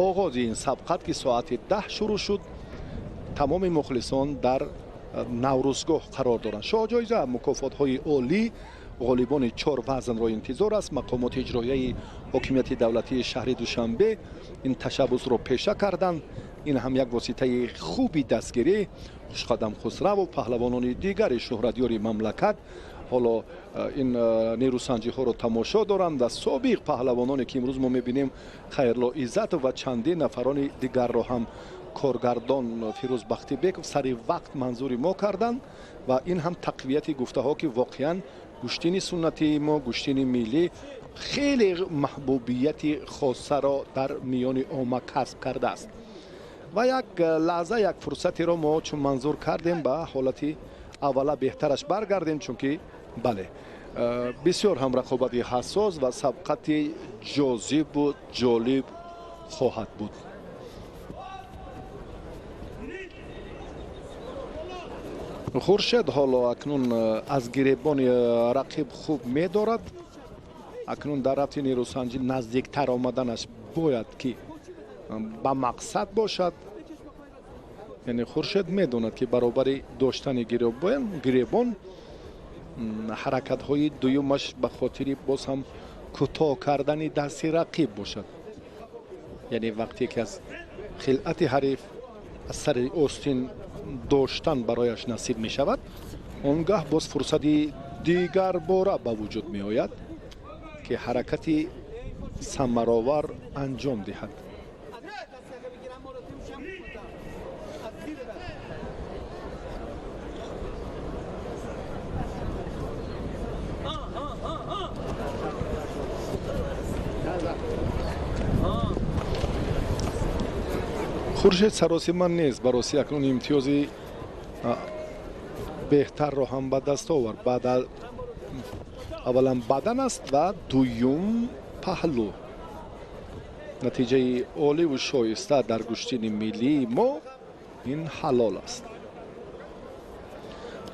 оғози ин сабқат, ки соати 10 шурӯъ шуд, тамоми мухлисон дар Наврӯзгоҳ қарор доранд. Шоҳҷоиза, мукофотҳои олӣ Ғолибони 4 вазнро интизор аст. Мақомоти иҷроияи ҳокимияти давлатии шаҳри Душанбе ин ташаббусро пеша карданд. Ин ҳам як воситаи хуби дастгирӣ. Хушқадам Хусравов, паҳлавонони дигари шӯҳратёри мамлакат ҳоло ин нерӯсанҷиҳоро тамошо доранд ва собиқ паҳлавононе ки имрӯз мо мебинем, Хайрло Иззатов ва чандин нафарони дигарро ҳам коргардон Фирӯз Бахтибеков сари вақт манзури мо карданд ва ин ҳам тақвияти гуфтаҳо ки воқеан гӯштини суннатии мо, гӯштини миллӣ хеле маҳбубияти хосаро дар миёни омма касб кардааст. Ва як лаҳза, як фурсатеро мо чун манзур кардем, ба ҳолати аввала беҳтараш баргардем, чунки бале, бисёр ҳам рақобати ҳассос ва сабқати ҷозибу ҷолиб хоҳад буд. Хуршед ҳоло акнун аз гиребони рақиб хуб медорад. Акнун дар рафти нерӯсанҷӣ наздиктар омаданаш бояд ки ба мақсад бошад. Яъне Хуршед медонад ки баробари доштани гиребон ҳаракатҳои дуюмаш ба хотири боз ҳам кӯтоҳ кардани дасти рақиб бошад. Яъне вақте ки аз хилъати ҳариф аз сари остин доштан барояш насиб мешавад, он гаҳ боз фурсати дигарбора ба вуҷуд меояд ки ҳаракати самаровар анҷом диҳад. Хуршед саросима нест, бароси акнун имтиёзи беҳтарро ҳам ба даст овард. Баъд аввалан бадан аст ва дуюм паҳлӯ. Натиҷаи оливу шоиста дар гӯштини миллии мо ин ҳалол аст.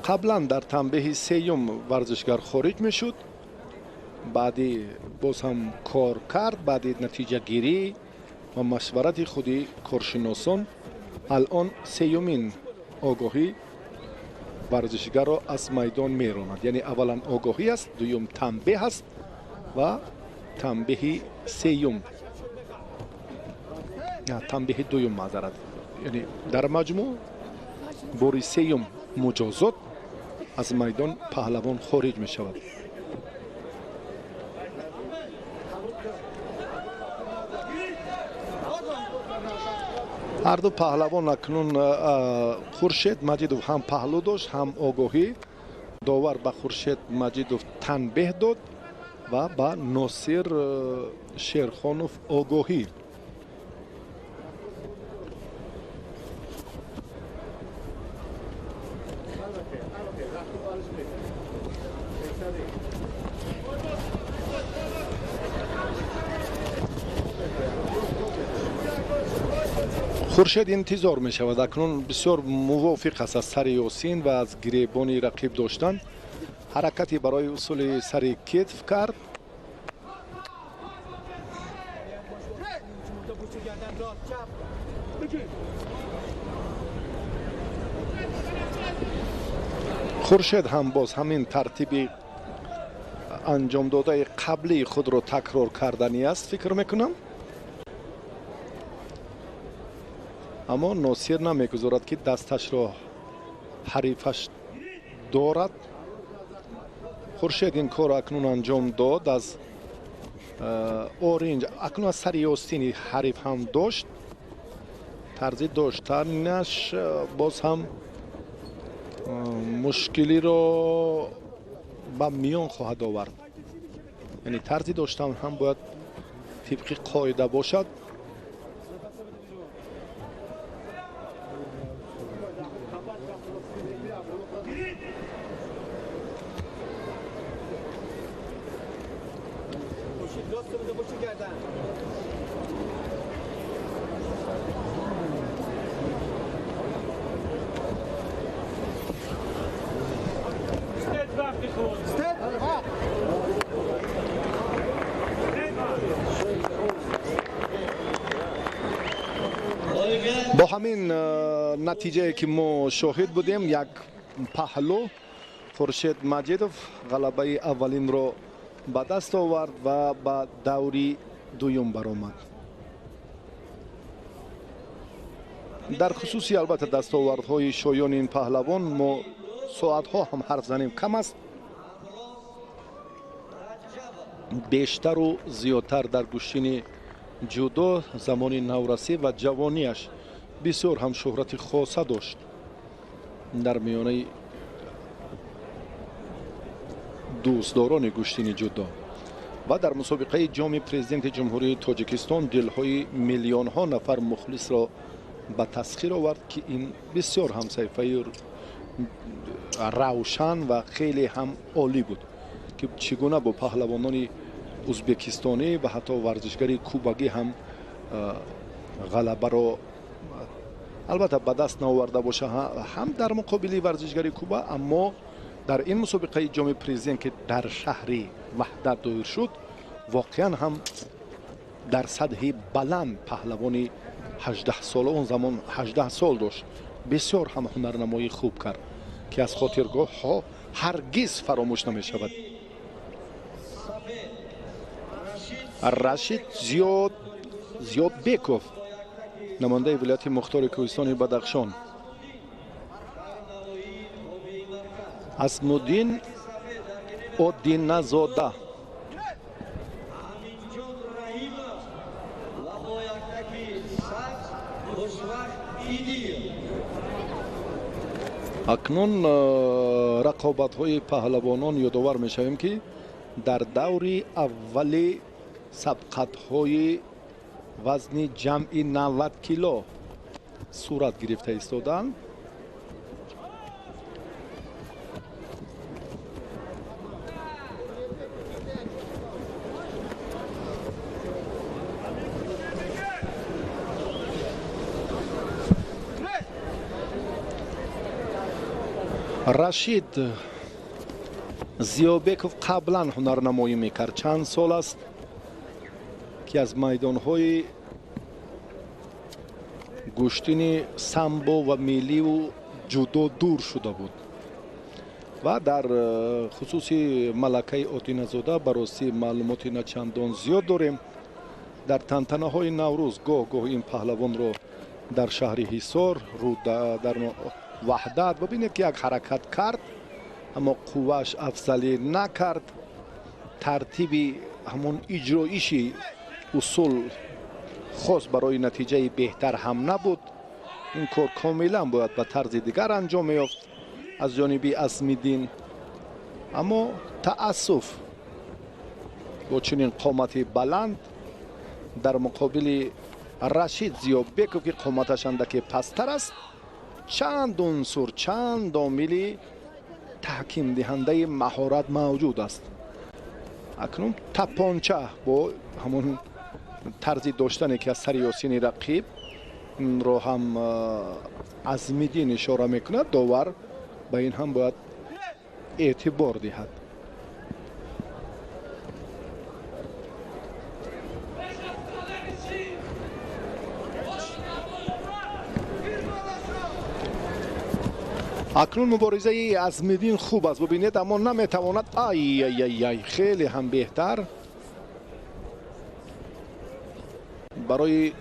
Қаблан дар танбеҳи сеюм варзишгар хориҷ мешуд, баъди боз ҳам кор кард, баъди натиҷагирӣ ва машварати худи коршиносон алон сеюмин огоҳӣ варзишгарро аз майдон меронад. Яъне аввалан огоҳӣ аст, дуюм танбеҳ аст ва танбеҳи сеюм, танбеҳи дуюм, маъзарат. Яъне дар маҷмӯъ бори сеюм муҷозот аз майдон паҳлавон хориҷ мешавад. Ҳарду паҳлавон акнун Хуршед Маҷидов ҳам паҳлӯ дошт, ҳам огоҳӣ. Довар ба Хуршед Маҷидов танбеҳ дод ва ба Носир Шерхонов огоҳӣ. Хуршед интизор мешавад. Акнун бисёр мувофиқ аст аз сари Ёсин ва аз гиребони рақиб доштан. Ҳаракати барои усули сари кетф кард. Хуршед ҳам боз ҳамин тартиби анҷомдодаи қаблии худро такрор карданӣ аст, фикр мекунам. Аммо Носир намегузорад ки дасташро ҳарифаш дорад. Хуршед ин корро акнун анҷом дод аз оринҷ, акнун аз сари остини ҳариф ҳам дошт. Тарзи доштанаш боз ҳам мушкилиро ба миён хоҳад овард. Яъне тарзи доштан ҳам бояд тибқи қоида бошад. Бо ҳамин натиҷае ки мо шоҳид будем, як паҳлӯ Хуршед Маҷидов ғалабаи аввалинро ба даст овард ва ба даври дуюм баромад. Дар хусуси албатта дастовардҳои шоёни ин паҳлавон мо соатҳо ҳам ҳарф занем кам аст. Бештару зиёдтар дар гӯштини ҷудо замони наврасӣ ва ҷавонияш бисёр ҳам шӯҳрати хоса дошт. Дар миёнаи дӯстдорони гӯштини ҷудо ва дар мусобиқаи ҷоми президенти Ҷумҳурии Тоҷикистон дилҳои миллионҳо нафар мухлисро ба тасхир овард, ки ин бисёр ҳам саҳифаи равшан ва хеле ҳам олӣ буд, ки чӣ гуна бо паҳлавонони ӯзбекистонӣ ва ҳатто варзишгари кубагӣ ҳам ғалабаро албатта ба даст наоварда боша ҳам дар муқобили варзишгари Куба, аммо дар ин мусобиқаи ҷоми президент, ки дар шаҳри Ваҳдат доир шуд, воқеан ҳам дар сатҳи баланд паҳлавони 18 сола, он замон 18 сол дошт, бисёр ҳам ҳунарнамоии хуб кард, ки аз хотиргоҳҳо ҳаргиз фаромӯш намешавад. Рашид Зиёдбеков, намояндаи вилояти мухтори кӯҳистони Бадахшон. Асмуддин Одиназода. Акнун рақобатҳои паҳлавонон ёдовар мешавем, ки дар даври аввали сабқатҳои вазни ҷамъи 90 кило сурат гирифта истодаанд. Рашид Зиёбеков қаблан ҳунарнамоӣ мекард. Чанд сол аст, ки аз майдонҳои гӯштини самбо ва милливу ҷудо дур шуда буд ва дар хусуси малакаи Одиназода ба ростӣ маълумоти начандон зиёд дорем. Дар тантанаҳои Наврӯз гоҳ-гоҳ ин паҳлавонро дар шаҳри Ҳисор, дар Ваҳдат бибинед, ки як ҳаракат кард, аммо қуввааш афзалӣ накард. Тартиби ҳамон иҷроиши усул хос барои натиҷаи беҳтар ҳам набуд. Ин кор комилан бояд ба тарзи дигар анҷом меёфт аз ҷониби Асмиддин, аммо таассуф бо чунин қомати баланд дар муқобили Рашид Зиёбеков, ки қоматаш андаке пасттар аст, чанд унсур, чанд омили таҳкимдиҳандаи маҳорат мавҷуд аст. Акнун тапонча бо ҳамон тарзи доштане, ки аз сари ёсини рақиб инро ҳам Азмиддин ишора мекунад, довар ба ин ҳам бояд эътибор диҳад. Акнун муборизаи Азмиддин хуб аст, бубинед, аммо наметавонад. Ай ай ай ай, хеле ҳам беҳтар барои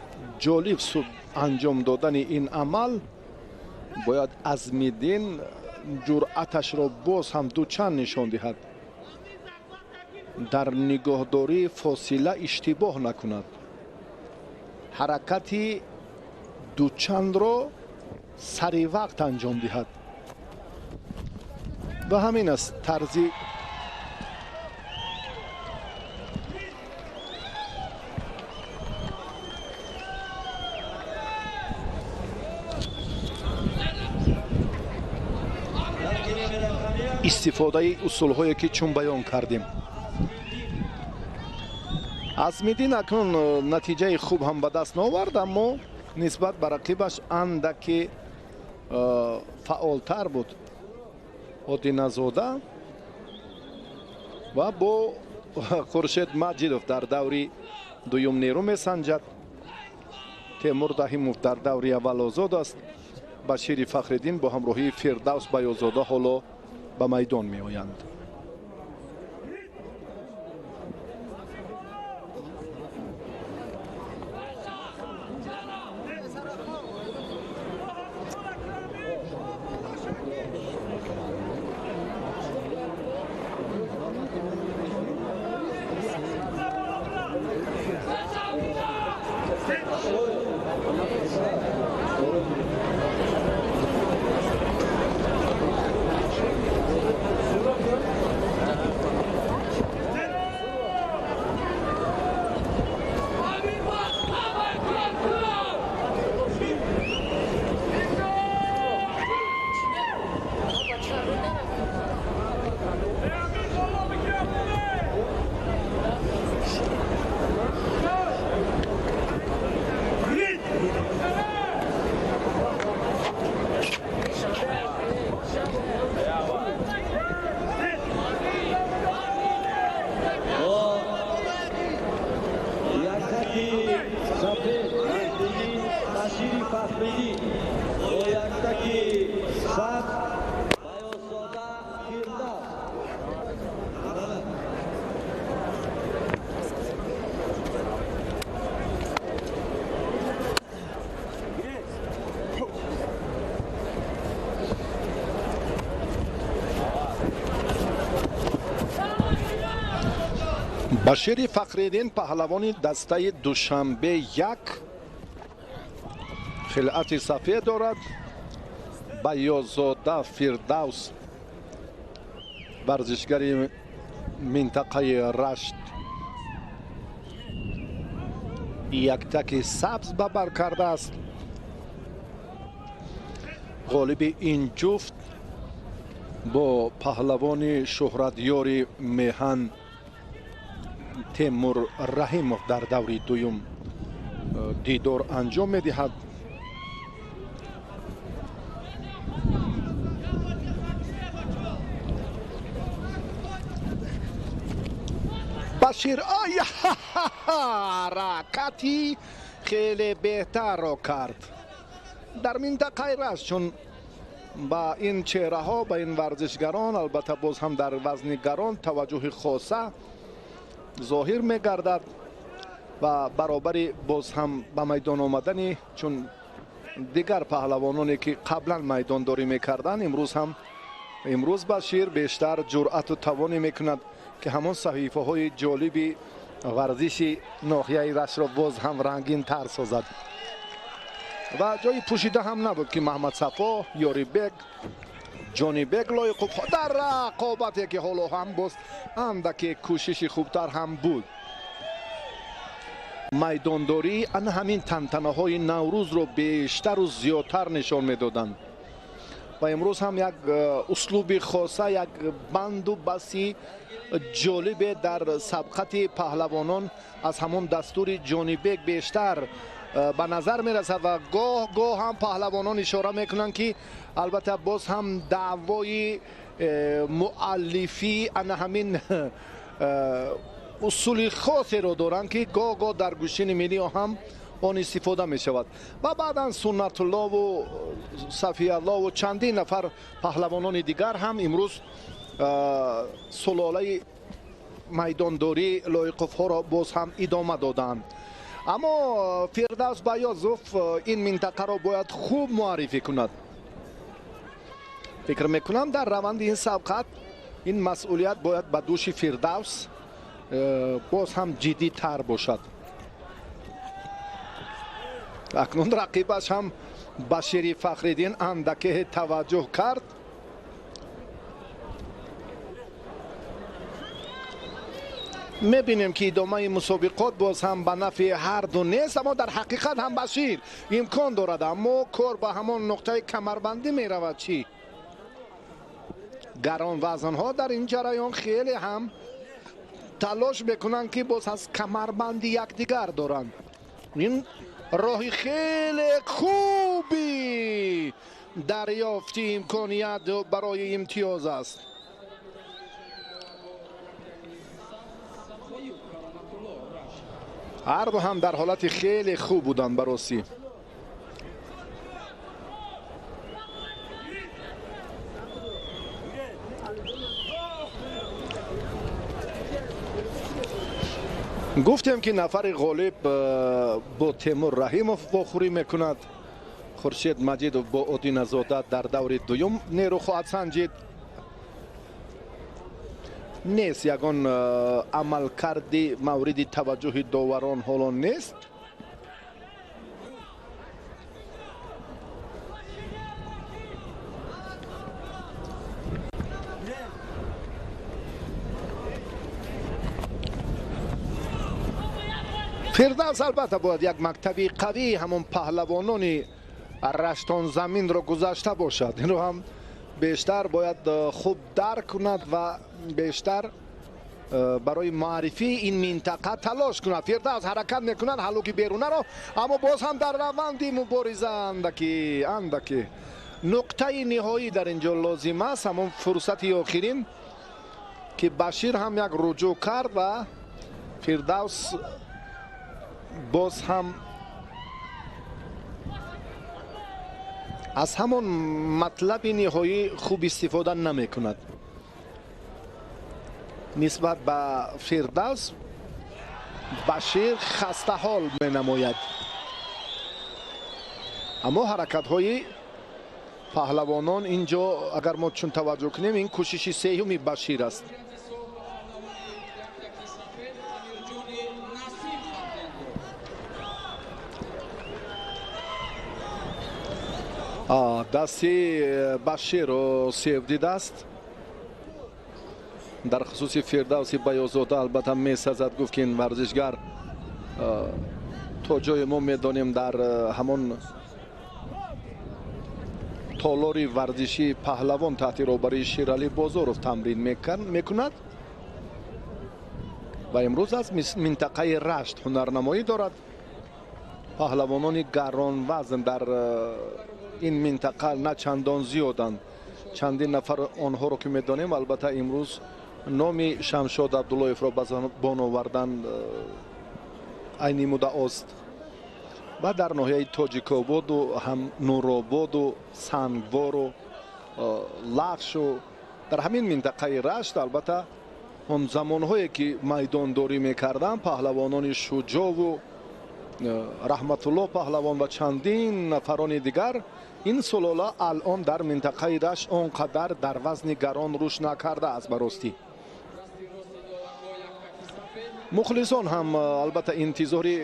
ҷолиб анҷом додани ин амал бояд Азмиддин ҷуръаташро боз ҳам дучанд нишон диҳад, дар нигоҳдории фосила иштибоҳ накунад, ҳаракати дучандро сари вақт анҷом диҳад. Ва ҳамин аст тарзи истифодаи усулҳое, ки чун баён кардем. Азмиддин акнун натиҷаи хуб ҳам ба даст наовард, аммо нисбат ба рақибаш андаке фаъолтар буд Одиназода ва бо Хуршед Маҷидов дар даври дуюм нерӯ месанҷад. Темур Даҳимов дар даври аввал озод аст. Башири Фахриддин бо ҳамроҳии Фирдавс Баёзода ҳоло Ба майдон меоянд. Башири Фахриддин, паҳлавони дастаи Душанбе 1, хилъати сафед дорад. Баёзода Фирдавс, варзишгари минтақаи Рашт, яктаки сабз ба бар кардааст. Ғолиби ин ҷуфт бо паҳлавони шӯҳратёри меҳан Темур Раҳимов дар даври дуюм дидор анҷом медиҳад. Башир ай ҳаракати хеле беҳтарро кард дар минтақаи Рашт, чун ба ин чеҳраҳо, ба ин варзишгарон албатта боз ҳам дар вазни гарон таваҷҷӯҳи хоса зоҳир мегардад ва баробари боз ҳам ба майдон омадани чун дигар паҳлавононе ки қаблан майдондорӣ мекарданд, имрӯз Башир бештар ҷуръату тавонӣ мекунад ки ҳамон саҳифаҳои ҷолиби варзиши ноҳияи Раштро боз ҳам рангинтар созад. Ва ҷои пӯшида ҳам набуд ки Маҳмадсафо, Ёрибек, Ҷонибек Лоиқов дар рақобате ки ҳоло ҳам боз андаке кӯшиши хубтар ҳам буд. Майдондорӣ ана ҳамин тантанаҳои Наврӯзро бештару зиёдтар нишон медоданд ва имрӯз ҳам як услуби хоса, як банду баси ҷолибе дар сабқати паҳлавонон аз ҳамон дастури Ҷонибек бештар ба назар мерасад ва гоҳ гоҳ ҳам паҳлавонон ишора мекунанд ки албатта боз ҳам даъвои муаллифӣ ана ҳамин усули хосеро доранд ки гоҳ гоҳ дар гӯштини миллӣ ҳам он истифода мешавад. Ва баъдан Суннатуллову Сафияллову чандин нафар паҳлавонони дигар ҳам имрӯз сулолаи майдондории Лоиқовҳоро боз ҳам идома доданд. Аммо Фирдавс Баёзов ин минтақаро бояд хуб муаррифӣ кунад. Фикр мекунам дар раванди ин сабқат ин масъулият бояд ба дӯши Фирдавс боз ҳам ҷиддитар бошад. Акнун рақибаш ҳам Башири Фахриддин андаке таваҷҷӯҳ кард. Мебинем ки идомаи мусобиқот боз ҳам ба нафъи ҳар ду нест, аммо дар ҳақиқат ҳам Башир имкон дорад, аммо кор ба ҳамон нуқтаи камарбандӣ меравад. Чӣ гаронвазнҳо дар ин ҷараён хеле ҳам талош мекунанд ки боз аз камарбанди якдигар доранд. Ин роҳи хеле хуби дарёфти имконият барои имтиёз аст. Ҳар ду ҳам дар ҳолати хеле хуб буданд баросӣ. Гуфтем ки нафари ғолиб бо Темур Раҳимов вохӯрӣ мекунад. Хуршед Маҷидов бо Одиназода дар даври дуюм нерӯ хоҳад санҷид. Нест ягон амалкарди мавриди таваҷҷӯҳи доварон ҳоло нест. Фирдавс албатта бояд як мактаби қавии ҳамон паҳлавонони раштонзаминро гузашта бошад. Инро ҳам бештар бояд хуб дарк кунад ва бештар барои маърифии ин минтақа талош кунад. Фирдавс ҳаракат мекунад ҳалуки берунаро, аммо боз ҳам дар раванди мубориза андаки андаки нуқтаи ниҳоӣ дар ин ҷо лозим аст. Ҳамон фурсати охирин ки Башир ҳам як руҷӯъ кард ва Фирдавс боз ҳам аз ҳамон матлаби ниҳоӣ хуб истифода намекунад. Нисбат ба Фирдавс Башир хастаҳол менамояд, аммо ҳаракатҳои паҳлавонон ин ҷо агар мо чун таваҷҷӯҳ кунем, ин кӯшиши сеюми Башир аст. Дасти Баширро сев дидааст. Дар хусуси Фирдавси Баёзода албатта месазад гуфт ки ин варзишгар то ҷое мо медонем дар ҳамон толори варзишии Паҳлавон таҳти роҳбарии Ширалӣ Бозоров тамрин мекунад ва имрӯз аз минтақаи Рашт ҳунарнамоӣ дорад. Паҳлавонони гаронвазн дар ин минтақа на чандон зиёданд. Чандин нафар онҳоро ки медонем, албатта имрӯз номи Шамшод Абдуллоевро ба забон овардан айни муддаост. Ва дар ноҳияи Тоҷикободу ҳам Нурободу Сангвору Лахшу дар ҳамин минтақаи Рашт албатта он замонҳое ки майдондорӣ мекарданд, паҳлавонони Шуҷову Раҳматулло паҳлавон ва чандин нафарони дигар, ин сулола алон дар минтақаи Рашт он қадар дар вазни гарон рушд накардааст. Ба ростӣ мухлисон ҳам албатта интизори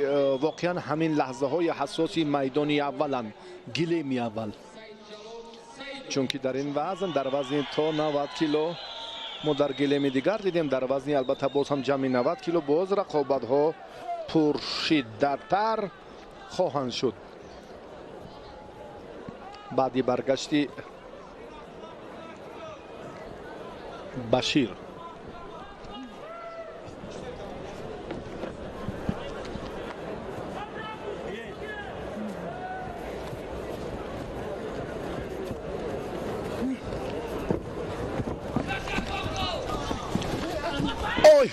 воқеан ҳамин лаҳзаҳои ҳассоси майдони авваланд, гилеми аввал, чунки дар ин вазн, дар вазни то 90 кило мо дар гилеми дигар дидем, дар вазни албатта боз ҳам ҷамъи 90 кило боз рақобатҳо пуршиддаттар хоҳанд шуд. Баъди баргашти Башир ой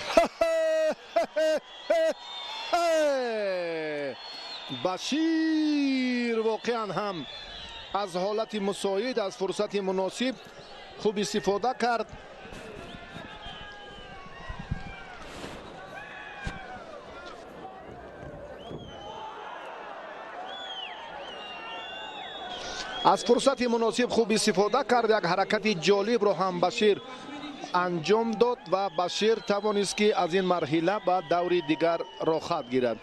Башир воқеан ҳам аз ҳолати мусоид, аз фурсати муносиб хуб истифода кард. Аз фурсати муносиб хуб истифода кард. Як ҳаракати ҷолибро ҳам Башир анҷом дод ва Башир тавонист ки аз ин марҳила ба даври дигар роҳхат гирад.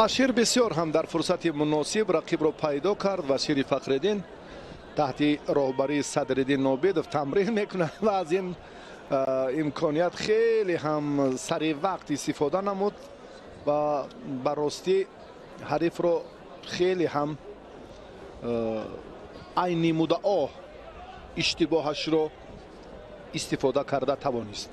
Башир бисёр ҳам дар фурсати муносиб рақибро пайдо кард ва Шири Фахриддин таҳти роҳбарии Садриддин Нобидов тамрин мекунад ва аз ин имконият хеле ҳам сари вақт истифода намуд ва ба ростӣ ҳарифро хеле ҳам айни муддао иштибоҳашро истифода карда тавонист.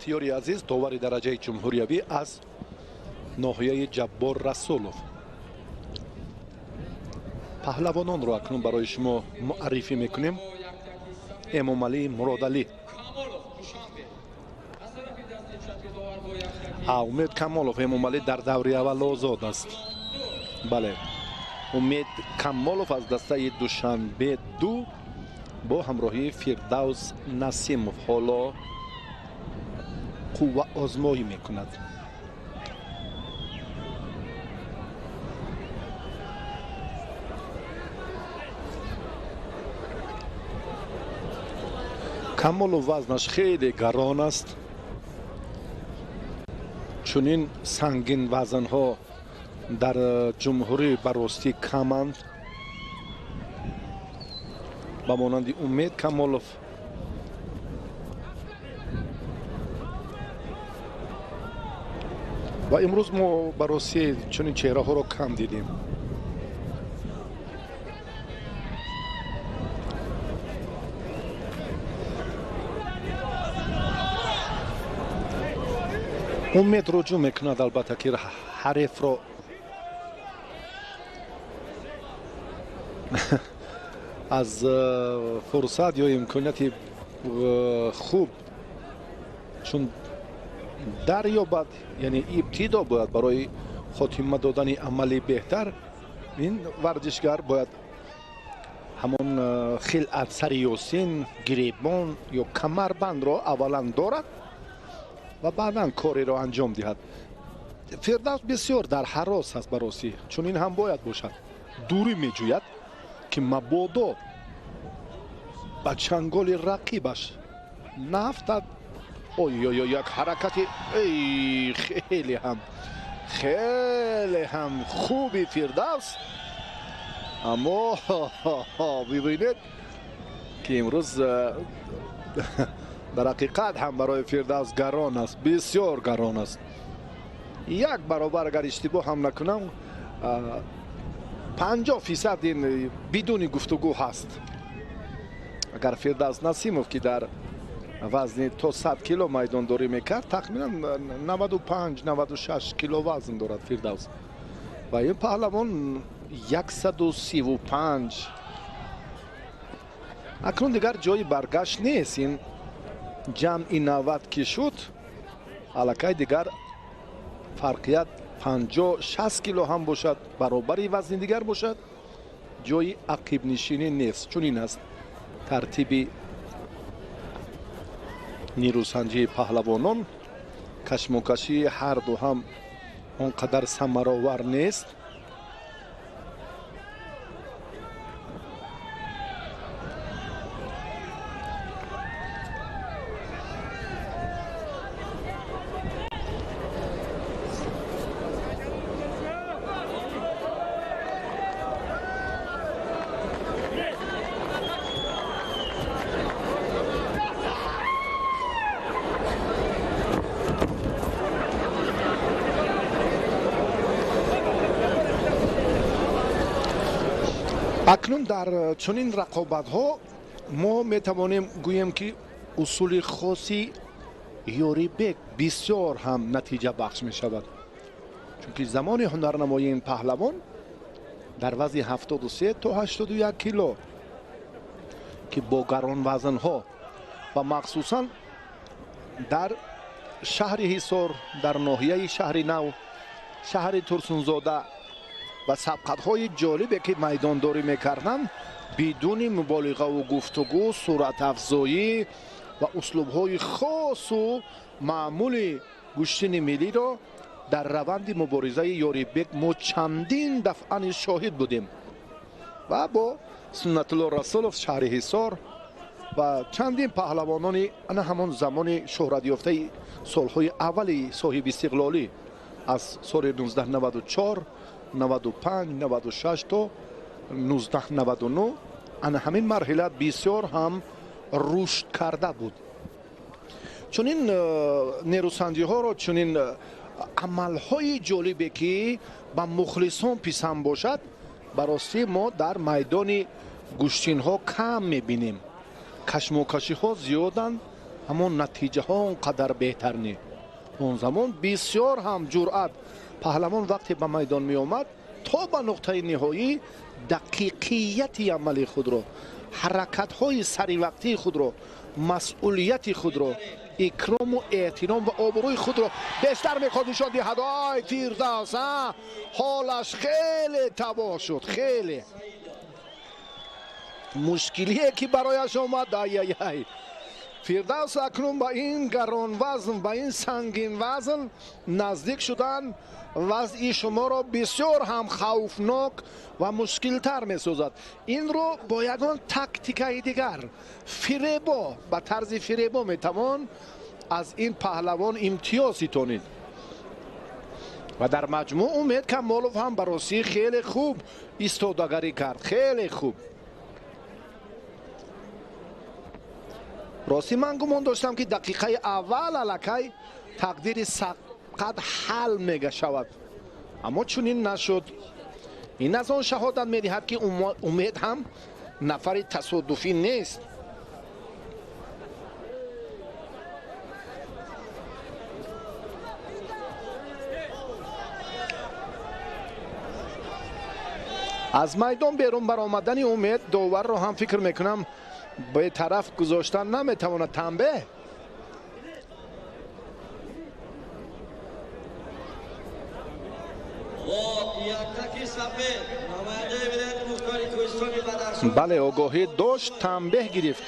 Бахтиёри Азиз, довари дараҷаи ҷумҳуриявӣ аз ноҳияи Ҷаббор Расулов. Паҳлавононро акнун барои шумо муаррифӣ мекунем. Эмомалӣ Муродалӣ, Умед Камолов. Эмомалӣ дар даври аввал озод аст. Бале, Умед Камолов аз дастаи Душанбе 2 бо ҳамроҳии Фирдавс Насимов ҳоло қувваозмоӣ мекунад. Камолов вазнаш хеле гарон аст. Чунин сангин вазнҳо дар ҷумҳурӣ ба ростӣ каманд. Ба монанди Умед Камолов ва имрӯз мо ба ростӣ чунин чеҳраҳоро кам дидем. Умед руҷӯъ мекунад, албатта ки ҳарифро аз фурсат ё имконияти хуб чун дарёбад, яъне ибтидо бояд барои хотима додани амали беҳтар ин варзишгар бояд ҳамон хилъат, сари ёсин, гиребон ё камарбандро аввалан дорад ва баъдан кореро анҷом диҳад. Фирдавс бисёр дар ҳарос аст ба ростӣ, чунин ҳам бояд бошад. Дурӣ меҷӯяд ки мабодо ба чанголи рақибаш наафтад. Ой-ой-ой, як ҳаракати хеле ҳам хеле ҳам хуби Фирдавс, аммо бибинед ки имрӯз дар ҳақиқат ҳам барои Фирдавс гарон аст, бисёр гарон аст. Як баробар агар иштибоҳ ҳам накунам, 50% ин бидуни гуфтугӯ ҳаст. Агар Фирдавс Насимов ки дар вазни то 100 кило майдондорӣ мекард, тахминан 95-96 кило вазн дорад Фирдавс ва ин паҳлавон 135. Акнун дигар ҷои баргашт нест. Ин ҷамъи 90 ки шуд, аллакай дигар фарқият 50-60 кило ҳам бошад, баробари вазни дигар бошад, ҷои ақибнишинӣ нест. Чунин аст тартиби нерӯсанҷии паҳлавонон. Кашмокашии ҳарду ҳам он қадар самаровар нест. Акнун дар чунин рақобатҳо мо метавонем гӯем ки усули хоси Ёрибек бисёр ҳам натиҷабахш мешавад, чунки замони ҳунарнамоии ин паҳлавон дар вазни 73 то 81 кило ки бо гаронвазнҳо ва махсусан дар шаҳри Ҳисор, дар ноҳияи Шаҳри Нав, шаҳри Турсунзода ва сабқатҳои ҷолибе ки майдондорӣ мекарданд, бидуни муболиғаву гуфтугӯ, суратафзоӣ ва услубҳои хосу маъмули гӯштини миллиро дар раванди муборизаи Ёрибек мо чандин дафъа низ шоҳид будем ва бо Суннатулло Расулов шаҳри Ҳисор ва чандин паҳлавонони ана ҳамон замони шӯҳратёфтаи солҳои аввали соҳибистиқлолӣ аз соли 1994, 95, 96 то 1999 ана ҳамин марҳила бисёр ҳам рушд карда буд. Чунин нерӯсанҷиҳоро, чунин амалҳои ҷолибе ки ба мухлисон писанд бошад, ба ростӣ мо дар майдони гӯштинҳо кам мебинем. Кашмокашиҳо зиёданд, Аммо натиҷаҳо он қадар беҳтар не. Он замон бисёр ҳам ҷуръат паҳлавон вақте ба майдон меомад, то ба нуқтаи ниҳоӣ дақиқияти амали худро, ҳаракатҳои саривақтии худро, масъулияти худро, икрому эҳтиром ва обрӯи худро бештар мехоҳад нишон диҳад. Ой, Фирдавс, ҳолаш хеле табоҳ шуд, хеле мушкилие ки барояш омад. Ай-ай-ай, Фирдавс акнун ба ин гаронвазн, ба ин сангинвазн наздик шудан вазъи шуморо бисёр ҳам хавфнок ва мушкилтар месозад. Инро бо ягон тактикаи дигар, фиребо, ба тарзи фиребо метавон аз ин паҳлавон имтиёз ситонид. Ва дар маҷмӯъ Умед Камолов ҳам ба ростӣ хеле хуб истодагарӣ кард, хеле хуб. Ростӣ ман гумон доштам, ки дақиқаи аввал аллакай тақдири сабқат ҳал мешавад, аммо чунин нашуд. Ин аз он шаҳодат медиҳад, ки Умед ҳам нафари тасодуфӣ нест. Аз майдон берун баромадани Умед доварро ҳам фикр мекунам бетараф гузоштан наметавонад. Танбеҳ. Бале, огоҳӣ дошт, танбеҳ гирифт.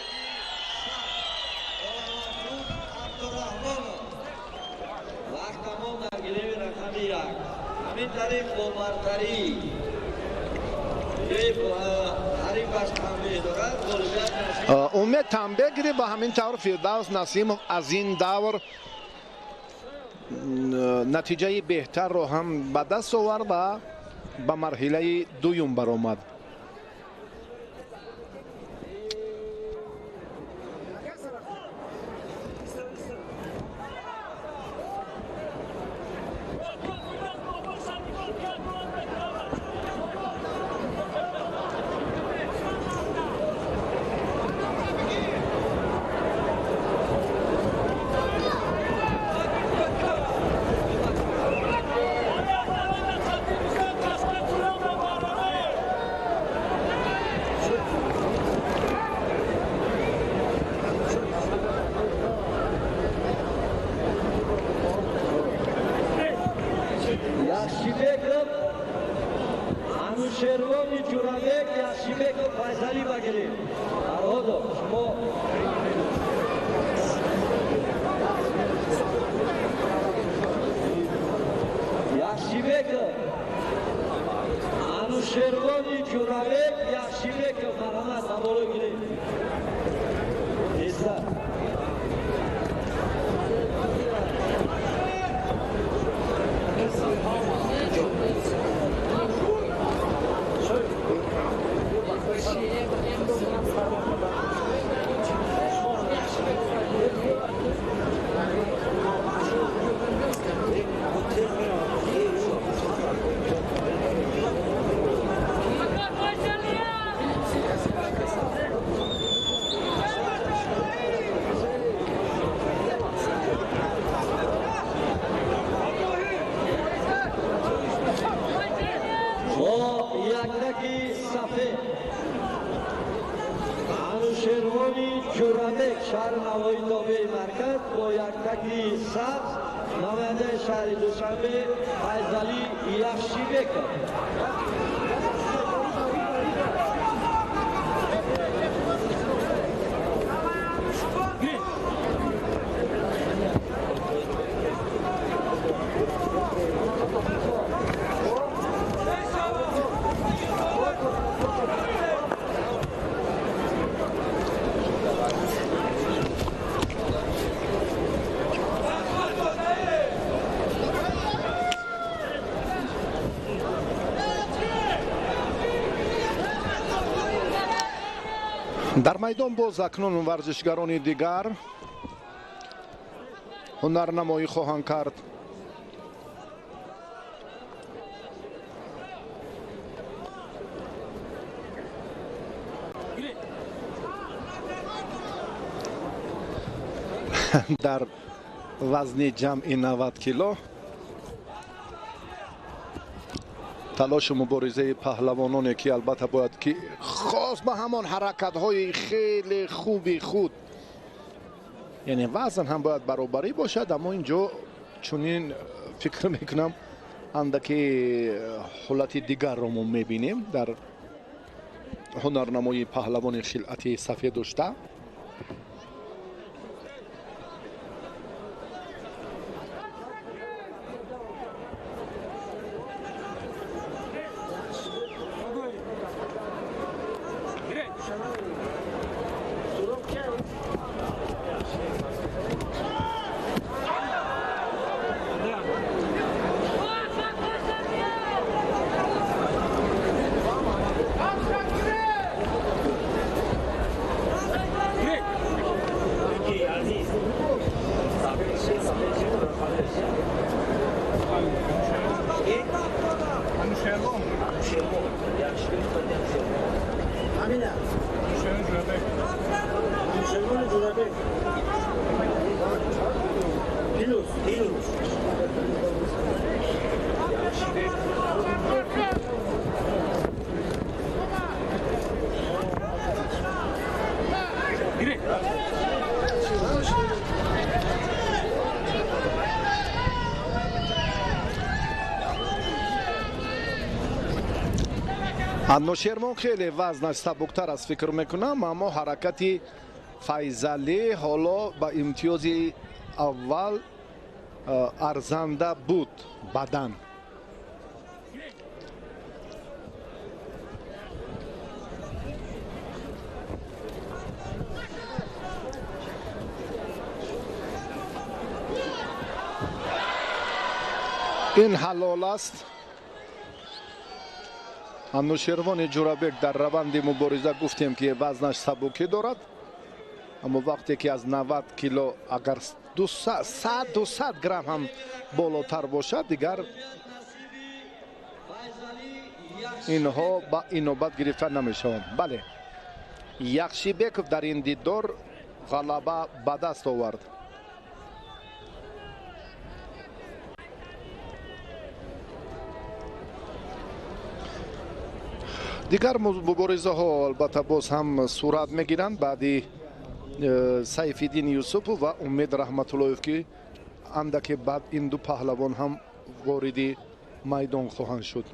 Умед танбеҳ гирифт ва ҳамин тавр Фирдавс Насимов аз ин давр натиҷаи беҳтарро ҳам ба даст овард ва ба марҳилаи дуюм баромад. Дар майдон боз акнун варзишгарони дигар ҳунарнамоӣ хоҳанд кард. Дар вазни ҷамъи 90 кило талошу муборизаи паҳлавононе ки албатта бояд ки хос ба ҳамон ҳаракатҳои хеле хуби худ, яъне вазн ҳам бояд баробарӣ бошад, аммо инҷо чунин фикр мекунам андаки ҳолати дигарро мо мебинем дар ҳунарнамои паҳлавони хилъати сафед дошта. Анушервон хеле вазнаш сабуктар аст фикр мекунам, аммо ҳаракати Файзалӣ ҳоло ба имтиёзи аввал арзанда буд бадан. Ин ҳалол аст. Анушервони Ҷурабек дар раванди мубориза гуфтем ки вазнаш сабукӣ дорад, аммо вақте ки аз 90 кило агар 100-200 грамм ҳам болотар бошад, дигар инҳо ба инобат гирифта намешаванд. Бале, Яхшибеков дар ин дидор ғалаба ба даст овард. Дигар муборизаҳо албатта боз ҳам сурат мегиранд баъди Сайфиддин Юсупов ва Умед Раҳматуллоев, ки андаке баъд ин ду паҳлавон ҳам вориди майдон хоҳанд шуд.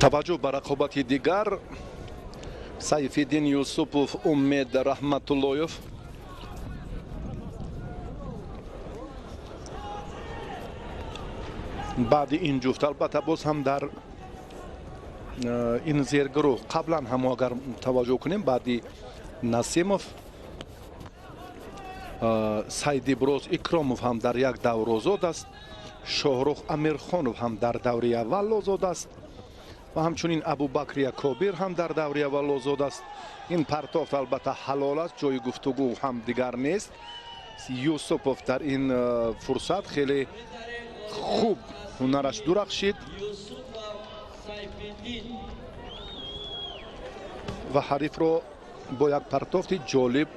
Таваҷҷӯҳ ба рақобати дигар Сайфиддин Юсупов, Умед Раҳматуллоев. Баъди ин ҷуфт албатта боз ҳам дар ин зергурӯҳ қаблан ҳам агар таваҷҷӯҳ кунем, баъди Насимов Сайдиброз Икромов ҳам дар як давр озод аст, Шоҳрух Амирхонов ҳам дар даври аввал озод аст ва ҳамчунин Абубакр Якобир ҳам дар даври аввал озод аст. Ин партофт албатта ҳалол аст, ҷои гуфтугӯ ҳам дигар нест. Юсупов дар ин фурсат хеле хуб ҳунараш дурахшид ва ҳарифро бо як партофти ҷолиб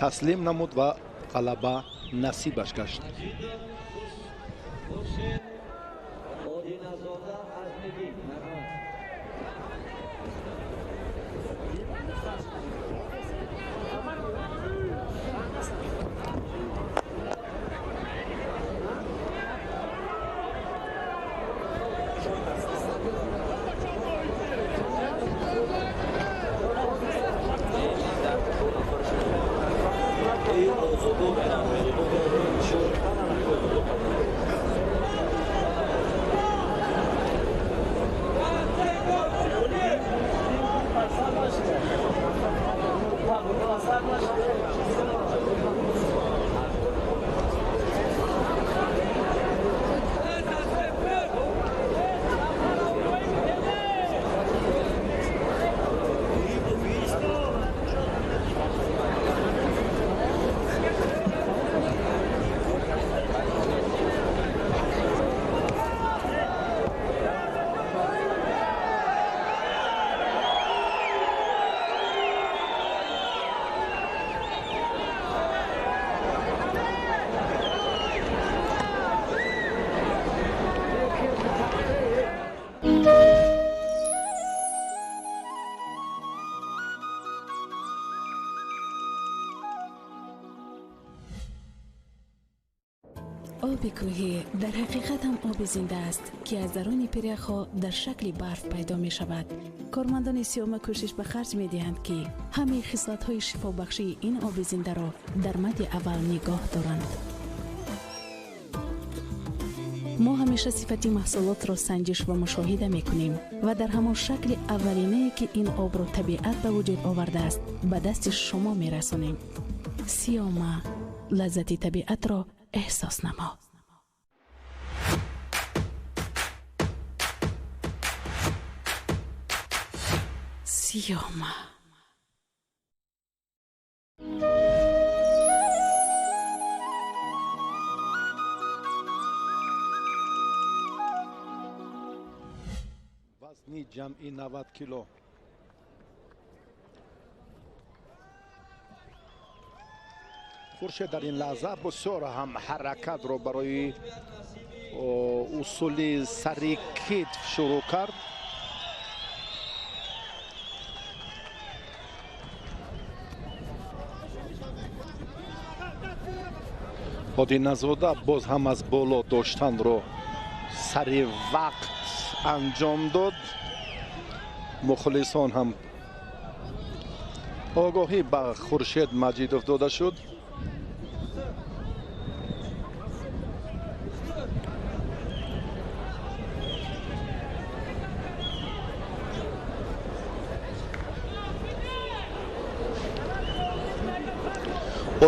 таслим намуд ва ғалаба Насибаш гашт. Оби кӯҳӣ дар ҳақиқат ҳам оби зинда аст, ки аз даруни пиряхҳо дар шакли барф пайдо мешавад. Кормандони Сиёма кӯшиш ба харҷ медиҳанд, ки ҳамаи хислатҳои шифобахшии ин оби зиндаро дар мадди аввал нигоҳ доранд. Мо ҳамеша сифати маҳсулотро санҷиш ва мушоҳида мекунем ва дар ҳамон шакли аввалинае, ки ин обро табиат ба вуҷуд овардааст, ба дасти шумо мерасонем. Сиёма, лаззати табиатро эҳсос намо. Сиёма. Вазни ҷамъи 90 кило. Хуршед дар ин лаҳза бисёр ҳам ҳаракатро барои усули сари китф шурӯъ кард. Одиназода боз ҳам аз боло доштанро сари вақт анҷом дод. Мухлисон ҳам огоҳӣ ба Хуршед Маҷидов дода шуд.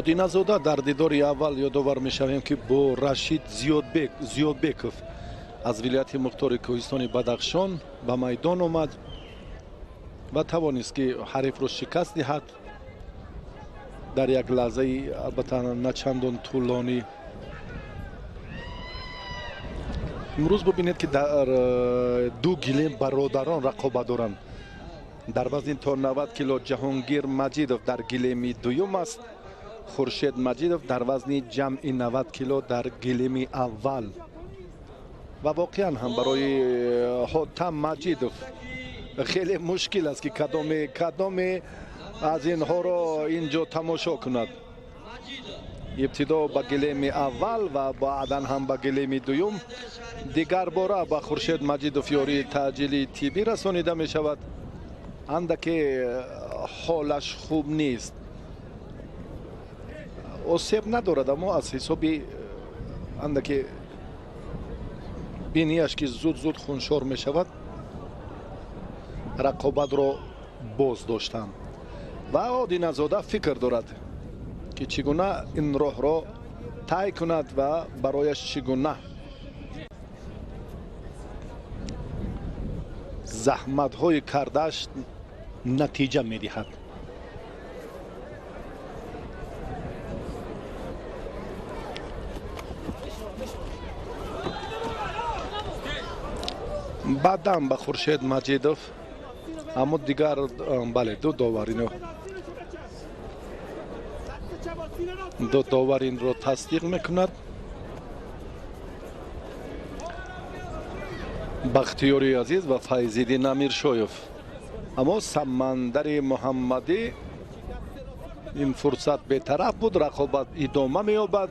Одиназода дар дидори аввал ёдовар мешавем, ки бо Рашид Зиёдбеков аз вилояти мухтори кӯҳистони Бадахшон ба майдон омад ва тавонист, ки ҳарифро шикаст диҳад дар як лаҳзаи албатта начандон тӯлонӣ. Имрӯз бубинед, ки дар ду гилем бародарон рақобат доранд. Дар вазни то 90 кило Ҷаҳонгир Маҷидов дар гилеми дуюм аст, Хуршед Маҷидов дар вазни ҷамъи 90 кило дар гилеми аввал. Ва воқеан ҳам барои Ҳотам Маҷидов хеле мушкил аст, ки кадоме аз инҳоро инҷо тамошо кунад. Ибтидо ба гилеми аввал ва баъдан ҳам ба гилеми дуюм. Дигар бора ба Хуршед Маҷидов ёрии таъҷили тиббӣ расонида мешавад. Андаке ҳолаш хуб нест, осеб надорад, аммо аз ҳисоби андаке бинияш, ки зуд-зуд хуншор мешавад, рақобатро боз доштанд. Ва Одиназода фикр дорад, ки чӣ гуна ин роҳро тай кунад ва барояш чӣ гуна заҳматҳои кардааш натиҷа медиҳад. Баъдан ба Хуршед Маҷидов, аммо дигар бале, ду довар ино. Ду довар инро тасдиқ мекунад. Бахтиёри Азиз ва Файзиддин Амиршоев. Аммо Самандари Муҳаммадӣ ин фурсат бетараф буд, рақобат идома меёбад.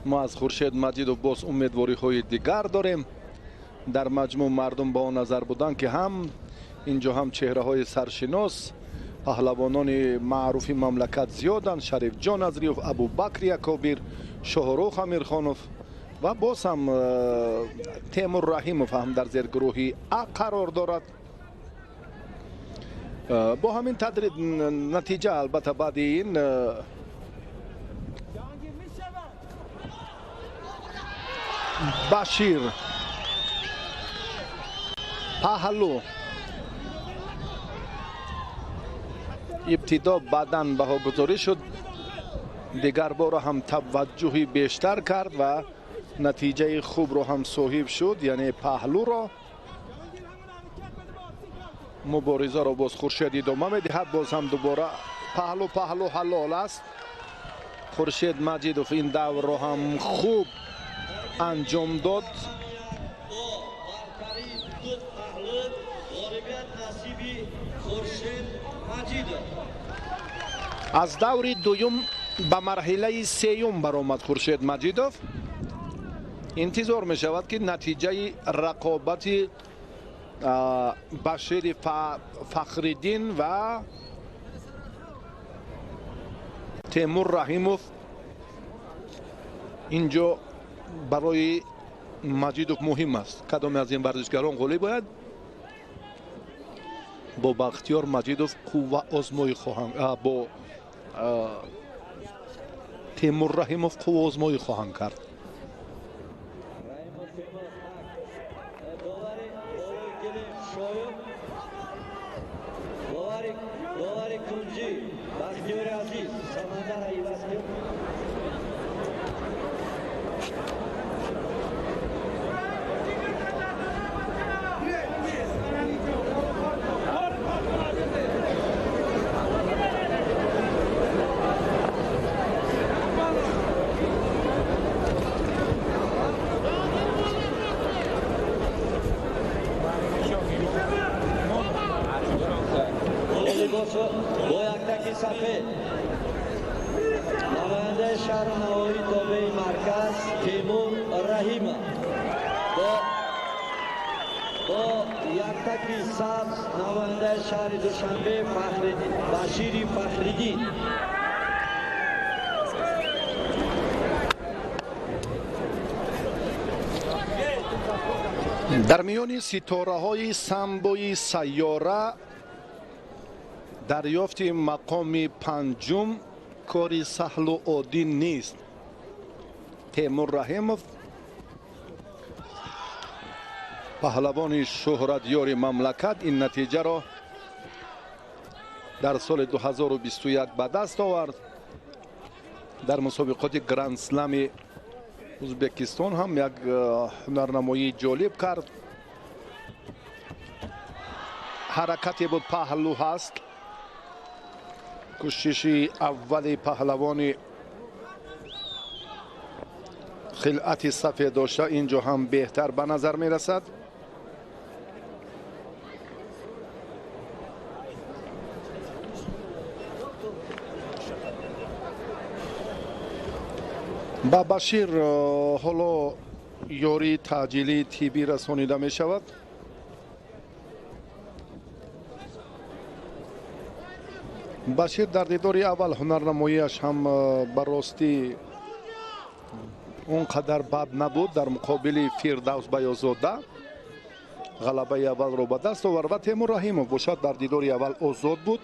Мо аз Хуршед Маҷидов боз умедвориҳои дигар дорем. Дар маҷмӯъ мардум ба он назар буданд, ки ҳам инҷо ҳам чеҳраҳои саршинос, паҳлавонони маъруфи мамлакат зиёданд. Шарифҷон Азриёв, Абубакри Акобир, Шоҳрух Амирхонов ва боз ҳам Темур Раҳимов ҳам дар зергурӯҳи А қарор дорад. Бо ҳамин тадри натиҷа албатта баъди ин Башир паҳлу ибтидо баъдан баҳогузорӣ шуд, дигар бора ҳам таваҷҷӯҳи бештар кард ва натиҷаи хубро ҳам соҳиб шуд, яъне паҳлуро. Муборизаро боз Хуршед идома медиҳад, боз ҳам дубора паҳлу паҳлу ҳалол аст. Хуршед Маҷидов ин даврро ҳам хуб анҷом дод. Аз даври дуюм ба марҳилаи сеюм баромад Хуршед Маҷидов. Интизор мешавад, ки натиҷаи рақобати Башири Фахриддин ва Темур Раҳимов инҷо барои Маҷидов муҳим аст. Кадоме аз ин варзишгарон ғолиб бояд, бо Бахтиёр Маҷидов қувва озмоӣ хоҳанд, бо Темур Раҳимов қувва озмоӣ хоҳанд кард. Дар миёни ситораҳои самбои сайёра дарёфти мақоми панҷум кори саҳлу оддӣ нест. Темур Раҳимов паҳлавони шӯҳратёри мамлакат ин натиҷаро дар соли 2021 ба даст овард. Дар мусобиқоти Гранд-Слами Узбекистон ҳам як ҳунарнамоии ҷолиб кард. Ҳаракате буд, паҳлу ҳаст. Кӯшиши аввали паҳлавони хилъати сафед дошта инҷо ҳам беҳтар ба назар мерасад. Ба Башир ҳоло ёрии таъҷилии тиббӣ расонида мешавад. Башир дар дидори аввал ҳунарнамоиаш ҳам ба ростӣ он қадар бад набуд. Дар муқобили Фирдавс Баёзода ғалабаи аввалро ба даст овард ва Темур Раҳимов бошад дар дидори аввал озод буд,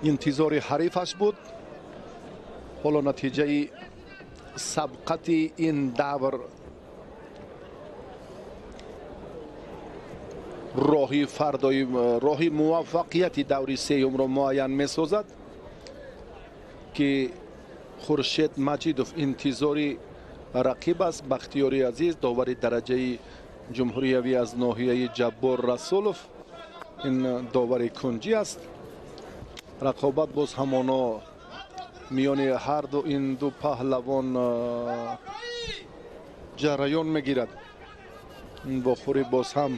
интизори ҳарифаш буд. Ҳоло натиҷаи сабқати ин давр роҳи фардои роҳи муваффақияти даври сеюмро муайян месозад, ки Хуршед Маҷидов интизори рақиб аст. Бахтиёри Азиз, довари дараҷаи ҷумҳуриявӣ аз ноҳияи Ҷаббор Расулов, ин довари кунҷӣ аст. Рақобат боз ҳамоно миёни ҳар ду ин ду паҳлавон ҷараён мегирад. Ин вохӯрӣ боз ҳам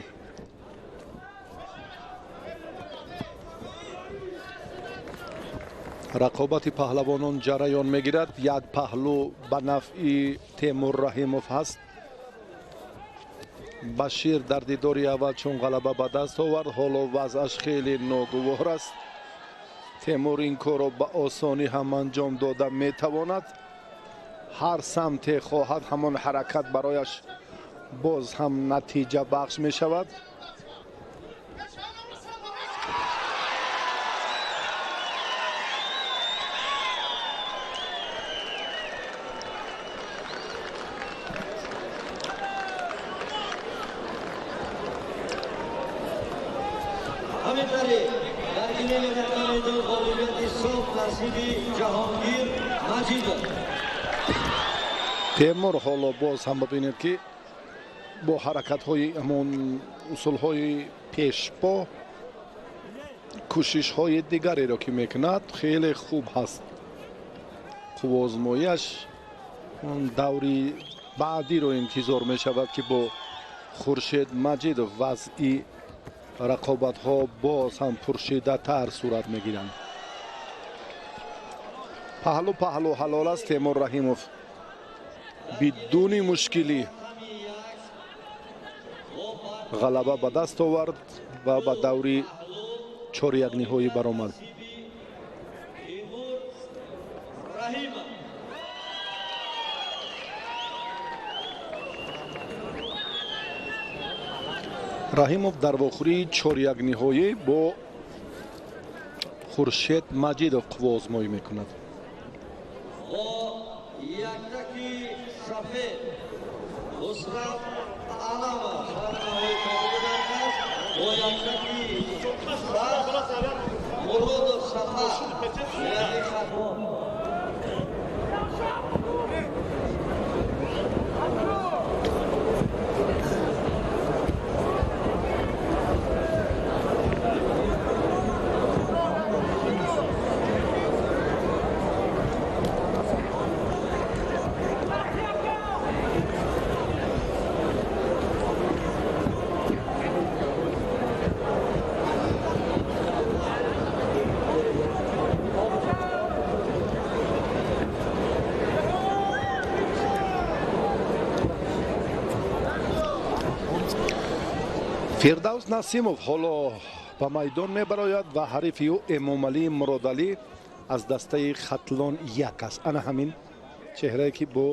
рақобати паҳлавонон ҷараён мегирад. Як паҳлӯ ба нафъи Темур Раҳимов ҳаст. Башир дар дидори аввал чун ғалаба ба даст овард, ҳоло вазъаш хеле ногувор аст. Темур ин корро ба осонӣ ҳам анҷом дода метавонад. Ҳар самте хоҳад ҳамон ҳаракат барояш боз ҳам натиҷа бахш мешавад. Темур ҳоло боз ҳам бибинед ки бо ҳаракатҳои ҳамон усулҳои пешпо кӯшишҳои дигареро ки мекунад хеле хуб ҳаст. Қувваозмоиаш даври баъдиро интизор мешавад ки бо Хуршед Маҷидов вазъи рақобатҳо боз ҳам пуршиддаттар сурат мегиранд. Паҳлӯ паҳлӯ ҳалол аст. Темур Раҳимов бидуни мушкилӣ ғалаба ба даст овард ва ба даври чорякниҳоӣ баромад. Раҳимов дар вохӯрии чорякниҳоӣ бо Хуршед Маҷидов қувваозмоӣ мекунад. Фирдавс Насимов ҳоло ба майдон мебарояд ва ҳарифи ӯ Эмомалӣ Муродалӣ аз дастаи Хатлон як аст. Ана ҳамин чеҳрае ки бо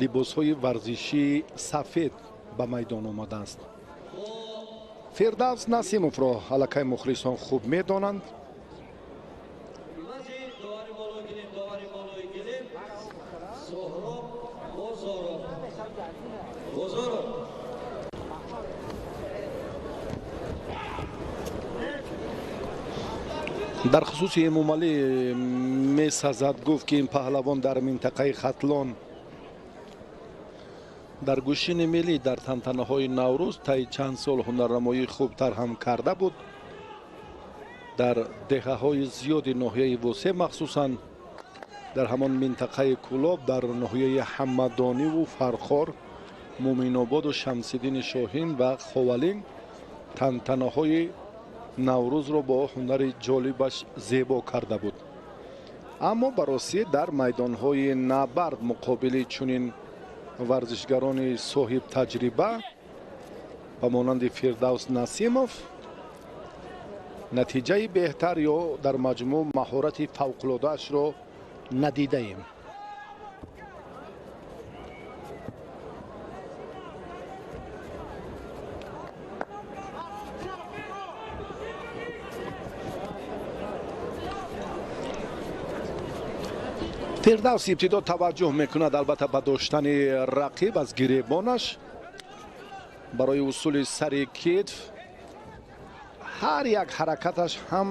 либосҳои варзишии сафед ба майдон омадааст. Фирдавс Насимовро аллакай мухлисон хуб медонанд. Дар хусуси Эмомалӣ месазад гуфт ки ин паҳлавон дар минтақаи Хатлон дар гӯшини миллӣ дар тантанаҳои Наврӯз таи чанд сол ҳунарнамоии хубтар ҳам карда буд. Дар деҳаҳои зиёди ноҳияи Восе, махсусан дар ҳамон минтақаи Кӯлоб, дар ноҳияи Ҳамадониву Фархор, Муъминободу Шамсиддини Шоҳин ва Ховалинг тантанаҳои Наврӯзро бо ҳунари ҷолибаш зебо карда буд. Аммо ба ростӣ дар майдонҳои набард муқобили чунин варзишгарони соҳибтаҷриба ба монанди Фирдавс Насимов натиҷаи беҳтар ё дар маҷмӯъ маҳорати фавқулодаашро надидаем. Фирдавс ибтидо таваҷҷӯҳ мекунад албатта ба доштани рақиб аз гиребонаш барои усули сари китф. Ҳар як ҳаракаташ ҳам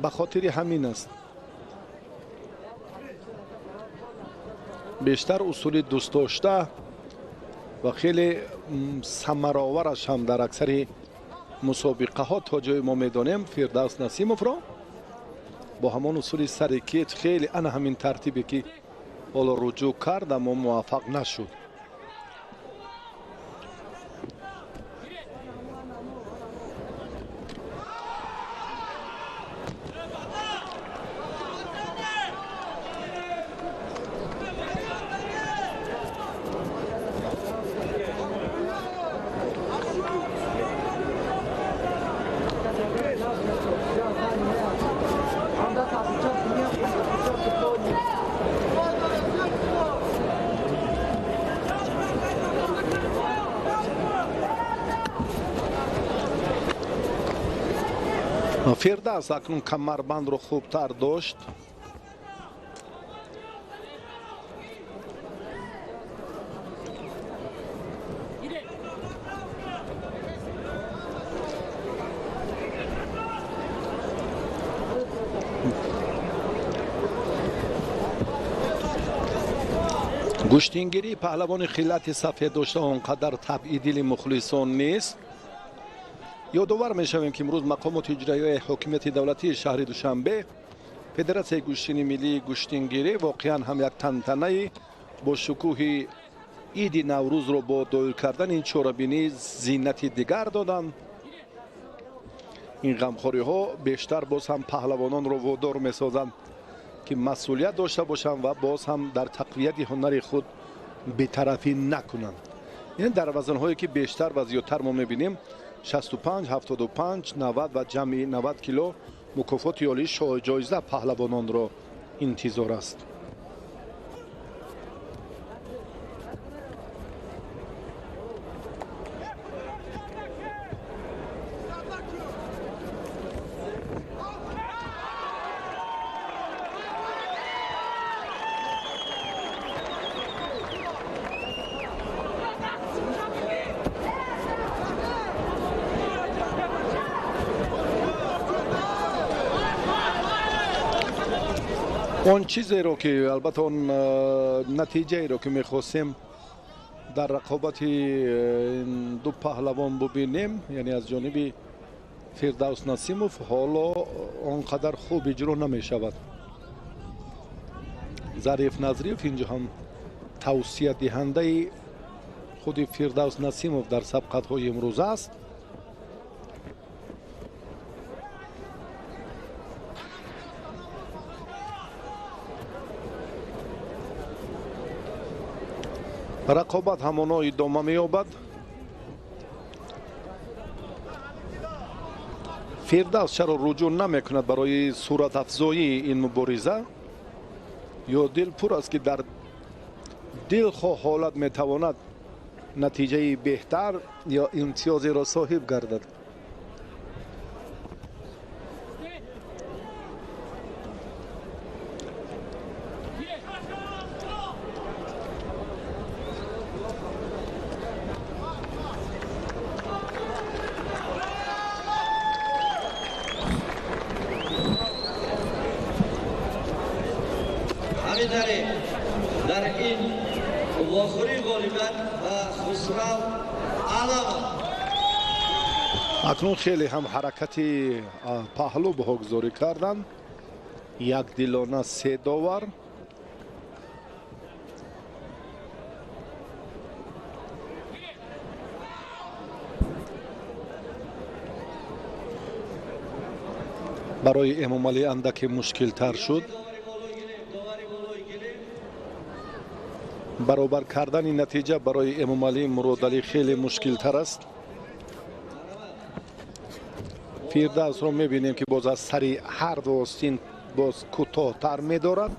ба хотири ҳамин аст. Бештар усули дӯстдошта ва хеле самаровараш ҳам дар аксари Мусобиқаҳо то ҷое мо медонем Фирдавс Насимовро бо ҳамон усули сари кеч хеле ана ҳамин тартибе ки ҳоло руҷӯъ кард, аммо муваффақ нашуд. Фирдавс акнун камарбандро хубтар дошт. Гӯштингирии паҳлавони хиллати сафед дошта он қадар табъи дили мухлисон нест. Ёдовар мешавем, ки имрӯз мақомоти иҷроияи ҳокимияти давлатии шаҳри Душанбе, Федератсияи гӯштини миллии гӯштингирӣ воқеан ҳам як тантанаи бо шукӯҳи иди Наврӯзро бо доир кардани ин чорабинӣ зинати дигар доданд. Ин ғамхориҳо бештар боз ҳам паҳлавононро водор месозанд, ки масъулият дошта бошанд ва боз ҳам дар тақвияти ҳунари худ бетарафӣ накунанд. Яъне дар вазнҳое ки бештар ва зиёдтар мо мебинем 65, 75, 90 ва ҷамъи 90 кило мукофоти олии шоҳҷоиза паҳлавононро интизор аст. Он чизеро ки албатта он натиҷаеро ки мехостем дар рақобати ду паҳлавон бубинем, яъне аз ҷониби Фирдавс Насимов ҳоло он қадар хуб иҷро намешавад. Зариф Назриев инҷо ҳам тавсиядиҳандаи худи Фирдавс Насимов дар сабқатҳои имрӯза аст. Рақобат ҳамоно идома меёбад. Фирдавс чаро руҷӯъ намекунад барои суратафзоии ин мубориза? Ё дил пур аст, ки дар дилхоҳ ҳолат метавонад натиҷаи беҳтар ё имтиёзеро соҳиб гардад? Дар ин вохӯрӣ ғолибан ба Хусрав Аламов. Акнун хеле ҳам ҳаракати паҳлӯ баҳогузорӣ карданд. Якдилона се довар. Барои Эмомалӣ андаке мушкилтар шуд. Баробар кардани натиҷа барои Эмомалӣ Муродалӣ хеле мушкилтар аст. Фирдавсро мебинем, ки боз аз сари ҳар ду остин боз кӯтоҳтар медорад.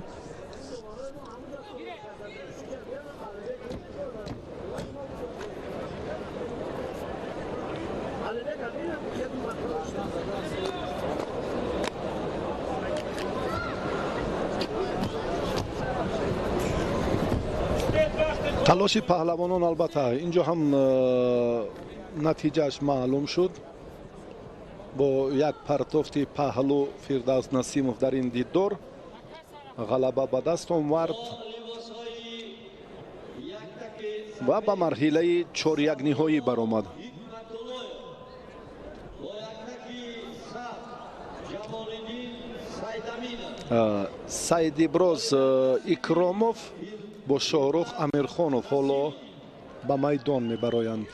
Талоши паҳлавонон албатта инҷо ҳам натиҷааш маълум шуд. Бо як партофти паҳлӯ Фирдавс Насимов дар ин дидор ғалаба ба даст овард ва ба марҳилаи чорякниҳоӣ баромад. Сайдиброз Икромов бо Шоҳрух Амирхонов ҳоло ба майдон мебароянд.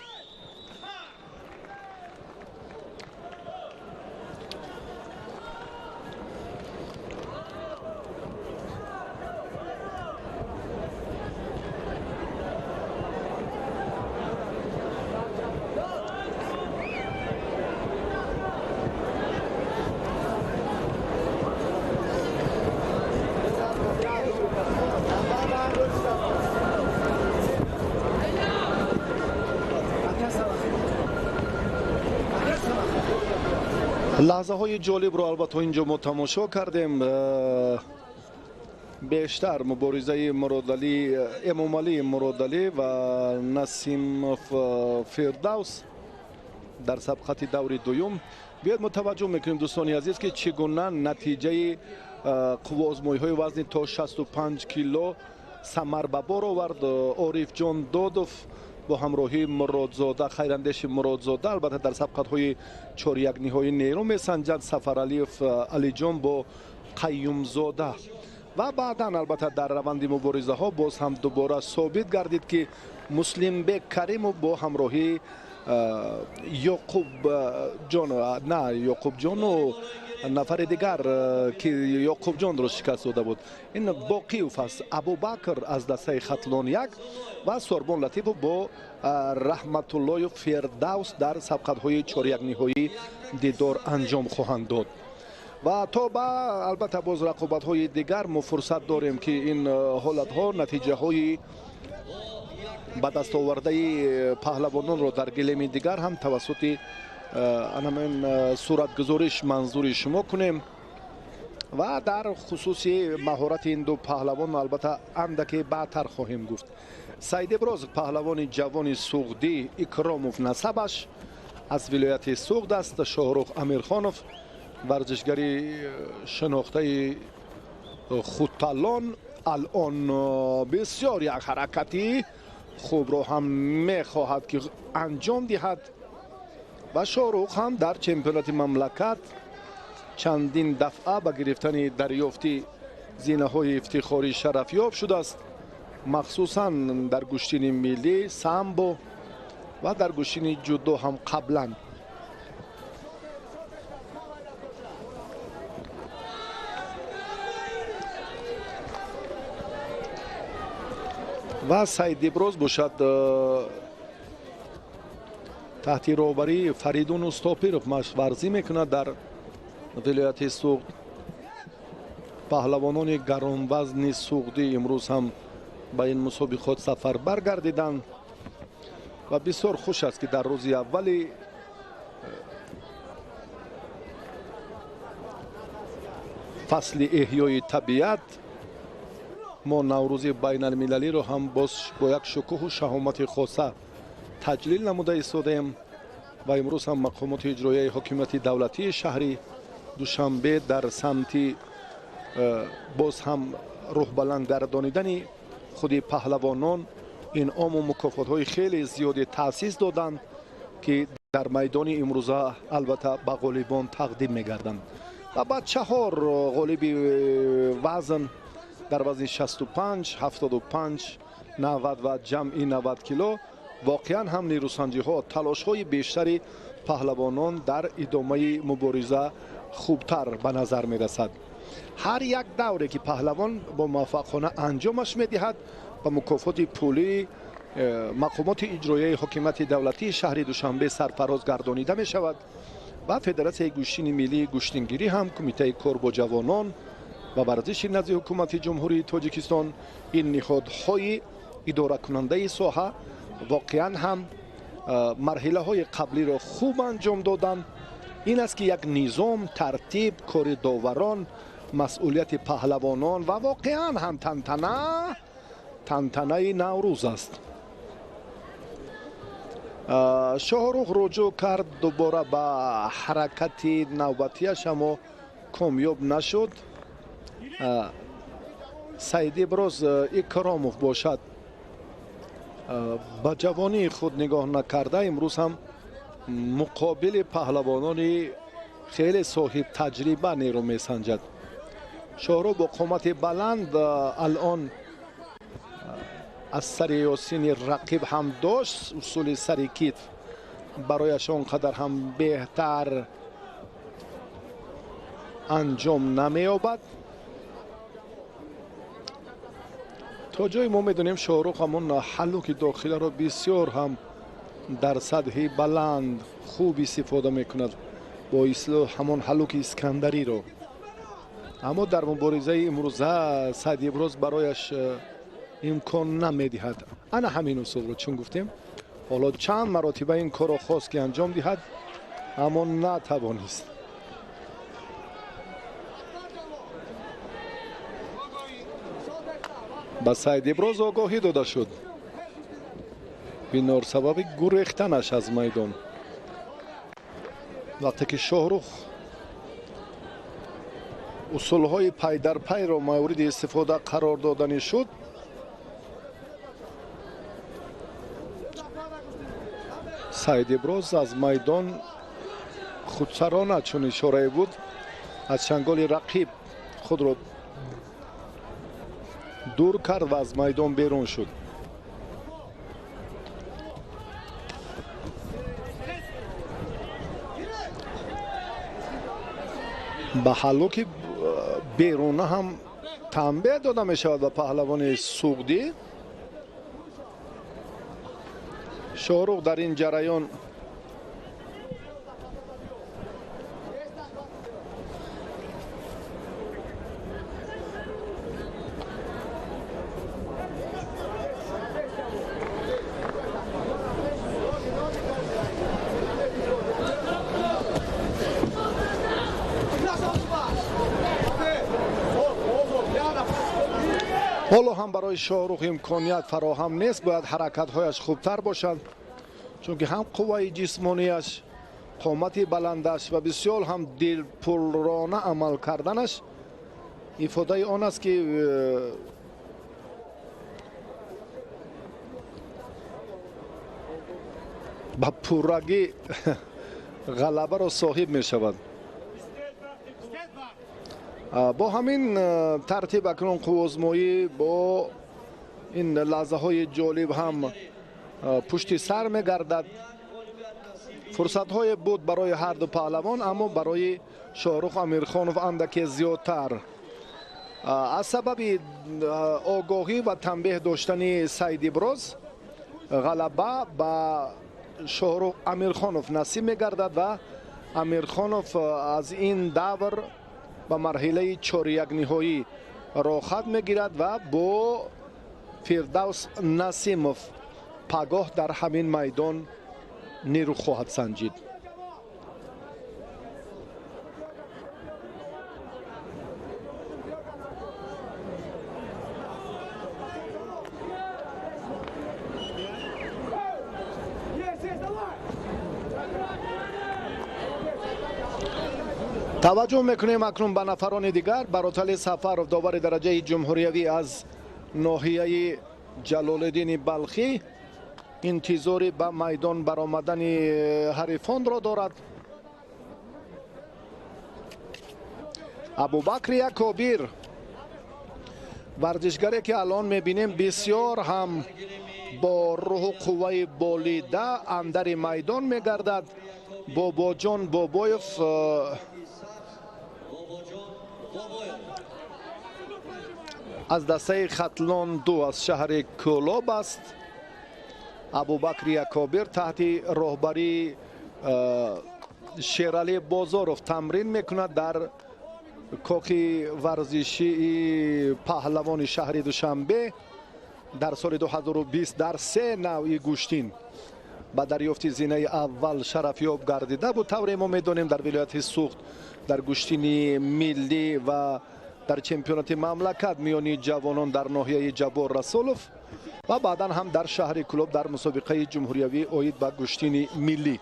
Лаҳзаҳои ҷолибро албатта инҷо мо тамошо кардем. Бештар муборизаи Муродалӣ, Эмомалӣ Муродалӣ ва Насимов Фирдавс дар сабқати даври дуюм. Биёед мо таваҷҷӯҳ мекунем, дӯстони азиз, ки чӣ гуна натиҷаи қувваозмоиҳои вазни то 65 кило самар ба бор овард. Орифҷон Додов бо ҳамроҳии Муродзода, Хайрандеши Муродзода, албатта дар сабқатҳои чорякниҳоӣ нерӯ месанҷад. Сафаралиев Алиҷон бо Қайюмзода ва баъдан албатта дар раванди муборизаҳо боз ҳам дубора собит гардид, ки Муслимбек Каримов бо ҳамроҳии Ёқубҷон, на Ёқубҷону нафари дигар, ки Ёқубҷонро шикаст дода буд, ин Боқиев аст, Абубакр аз дастаи Хатлон 1 ва Сорбон Латипов бо Раҳматуллоев Фирдавс дар сабқатҳои чорякниҳоӣ дидор анҷом хоҳанд дод. Ва то ба албатта боз рақобатҳои дигар мо фурсат дорем, ки ин ҳолатҳо натиҷаҳои ба даст овардаи паҳлавононро дар гилеми дигар ҳам тавассути анамин суратгузориш манзури шумо кунем. Ва дар хусуси маҳорати ин ду паҳлавон албатта андаке баъдтар хоҳем гуфт. Сайдиброз паҳлавони ҷавони суғдӣ, Икромов насабаш, аз вилояти Суғд аст. Шоҳрух Амирхонов варзишгари шинохтаи худталон, алон бисёр як ҳаракати хубро ҳам мехоҳад ки анҷом диҳад ва Шоҳрух ҳам дар чемпионати мамлакат чандин дафъа ба гирифтани дарёфти зинаҳои ифтихорӣ шарафёб шудааст, махсусан дар гӯштини миллӣ, самбо ва дар гӯштини ҷудо ҳам қаблан. Ва Сайдиброз бошад таҳти роҳбарии Фаридун Устопиров машварзӣ мекунад дар вилояти Суғд. Паҳлавонони гаронвазни суғдӣ имрӯз ҳам ба ин мусобиқот сафарбар гардиданд ва бисёр хуш аст, ки дар рӯзи аввали фасли эҳёи табиат мо Наврӯзи байналмилалиро ҳам боз бо як шукӯҳу шаҳомати хоса таҷлил намуда истодаем. Ва имрӯз ҳам мақомоти иҷроияи ҳокимияти давлатии шаҳри Душанбе дар самти боз ҳам рӯҳбаланд гардонидани худи паҳлавонон инъому мукофотҳои хеле зиёде таъсис доданд, ки дар майдони имрӯза албатта ба ғолибон тақдим мегарданд. Ва баъд чаҳор ғолиби вазн дар вазни 65, 75, 90 ва ҷамъи 90 кило воқеан ҳам нерӯсанҷиҳо, талошҳои бештари паҳлавонон дар идомаи мубориза хубтар ба назар мерасад. Ҳар як давре ки паҳлавон бо муваффақона анҷомаш медиҳад, ба мукофоти пулӣ мақомоти иҷроияи ҳокимияти давлатии шаҳри Душанбе сарфароз гардонида мешавад ва Федератсияи гӯштини миллии гӯштингирӣ ҳам, Кумитаи кор бо ҷавонон ва варзиши назди ҳукумати Ҷумҳурии Тоҷикистон, ин ниҳодҳои идоракунандаи соҳа воқеан ҳам марҳилаҳои қаблиро хуб анҷом доданд. Ин аст ки як низом, тартиб, кори доварон, масъулияти паҳлавонон ва воқеан ҳам тантанаи Наврӯз аст. Шоҳрух рӯҷӯъ кард дубора ба ҳаракати навбатиаш, аммо комёб нашуд. Сайдиброз Икромов бошад ба ҷавонии худ нигоҳ накарда, имрӯз ҳам муқобили паҳлавонони хеле соҳиб таҷриба нерӯ месанҷад. Шоҳрух бо қомати баланд алон аз сари Ёсини рақиб ҳам дошт. Усули сари китф барояш он қадар ҳам беҳтар анҷом намеёбад. То ҷое мо медонем, Шоҳрух ҳамон ҳаллуки дохиларо бисёр ҳам дар сатҳи баланд хуб истифода мекунад, бо ислоҳ ҳамон ҳаллуки Искандариро. Аммо дар муборизаи имрӯза Сайд Иброз барояш имкон намедиҳад ана ҳамин усулро, чун гуфтем ҳоло чанд маротиба ин корро хост ки анҷом диҳад, аммо натавонист. Ба Сайд Иброз огоҳӣ дода шуд бинор сабаби гурехтанаш аз майдон. Вақте ки Шоҳрух усулҳои пайдарпайро мавриди истифода қарор доданӣ шуд, Сайд Иброз аз майдон худсарона, чун ишорае буд, аз чанголи рақиб худро дур кард ва аз майдон берун шуд. Ба ҳаллуки беруна ҳам танбеҳ дода мешавад ба паҳлавони суғдӣ. Шоҳрух дар ин ҷараён ҳоло ҳам барои Шоҳрух имконият фароҳам нест, бояд ҳаракатҳояш хубтар бошад, чунки ҳам қувваи ҷисмонияш, қомати баландаш ва бисёр ҳам дилпуррона амал карданаш ифодаи он аст, ки ба пуррагӣ ғалабаро соҳиб мешавад. Бо ҳамин тартиб акнун қуввозмоӣ бо ин лаҳзаҳои ҷолиб ҳам пушти сар мегардад. Фурсатҳое буд барои ҳарду паҳлавон, аммо барои Шоҳрух Амирхонов андаке зиёдтар. Аз сабаби огоҳӣ ва танбеҳ доштани Сайд Иброз ғалаба ба Шоҳрух Амирхонов насиб мегардад ва Амирхонов аз ин давр ба марҳилаи чорякниҳоӣ роҳхат мегирад ва бо Фирдавс Насимов пагоҳ дар ҳамин майдон нерӯ хоҳад санҷид. Таваҷҷӯҳ мекунем акнун ба нафарони дигар. Баротали Сафаров, довари дараҷаи ҷумҳуриявӣ аз ноҳияи Ҷалолиддини Балхӣ, интизори ба майдон баромадани ҳарифонро дорад. Абубакри Акобир, варзишгаре ки алон мебинем бисёр ҳам бо рӯҳу қувваи болида андари майдон мегардад. Бобоҷон Бобоев аз дастаи Хатлон 2 аз шаҳри Кӯлоб аст. Абубакри Акобир таҳти роҳбарии Шерали Бозоров тамрин мекунад дар кохи варзишии паҳлавони шаҳри Душанбе. Дар соли 2020 дар се навъи гӯштин ба дарёфти зинаи аввал шарафёб гардида буд. Тавре мо медонем, дар вилояти Суғд дар гӯштини миллӣ ва дар чемпионати мамлакат миёни ҷавонон дар ноҳияи Ҷаббор Расулов ва баъдан ҳам дар шаҳри Кӯлоб дар мусобиқаи ҷумҳуриявӣ оид ба гӯштини миллӣ.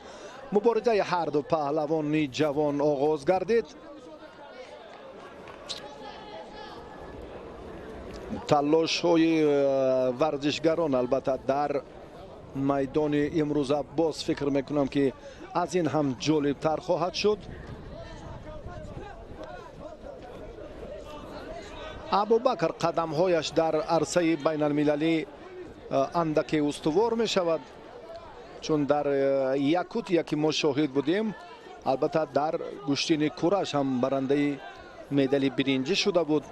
Муборизаи ҳарду паҳлавони ҷавон оғоз гардид. Талошҳои варзишгарон албатта дар майдони имрӯза боз фикр мекунам, ки аз ин ҳам ҷолибтар хоҳад шуд. Абубакр қадамҳояш дар арсаи байналмилалӣ андаке устувор мешавад, чун дар Якутия ки мо шоҳид будем, албатта дар гӯштини кураш ҳам барандаи медали биринҷӣ шуда буд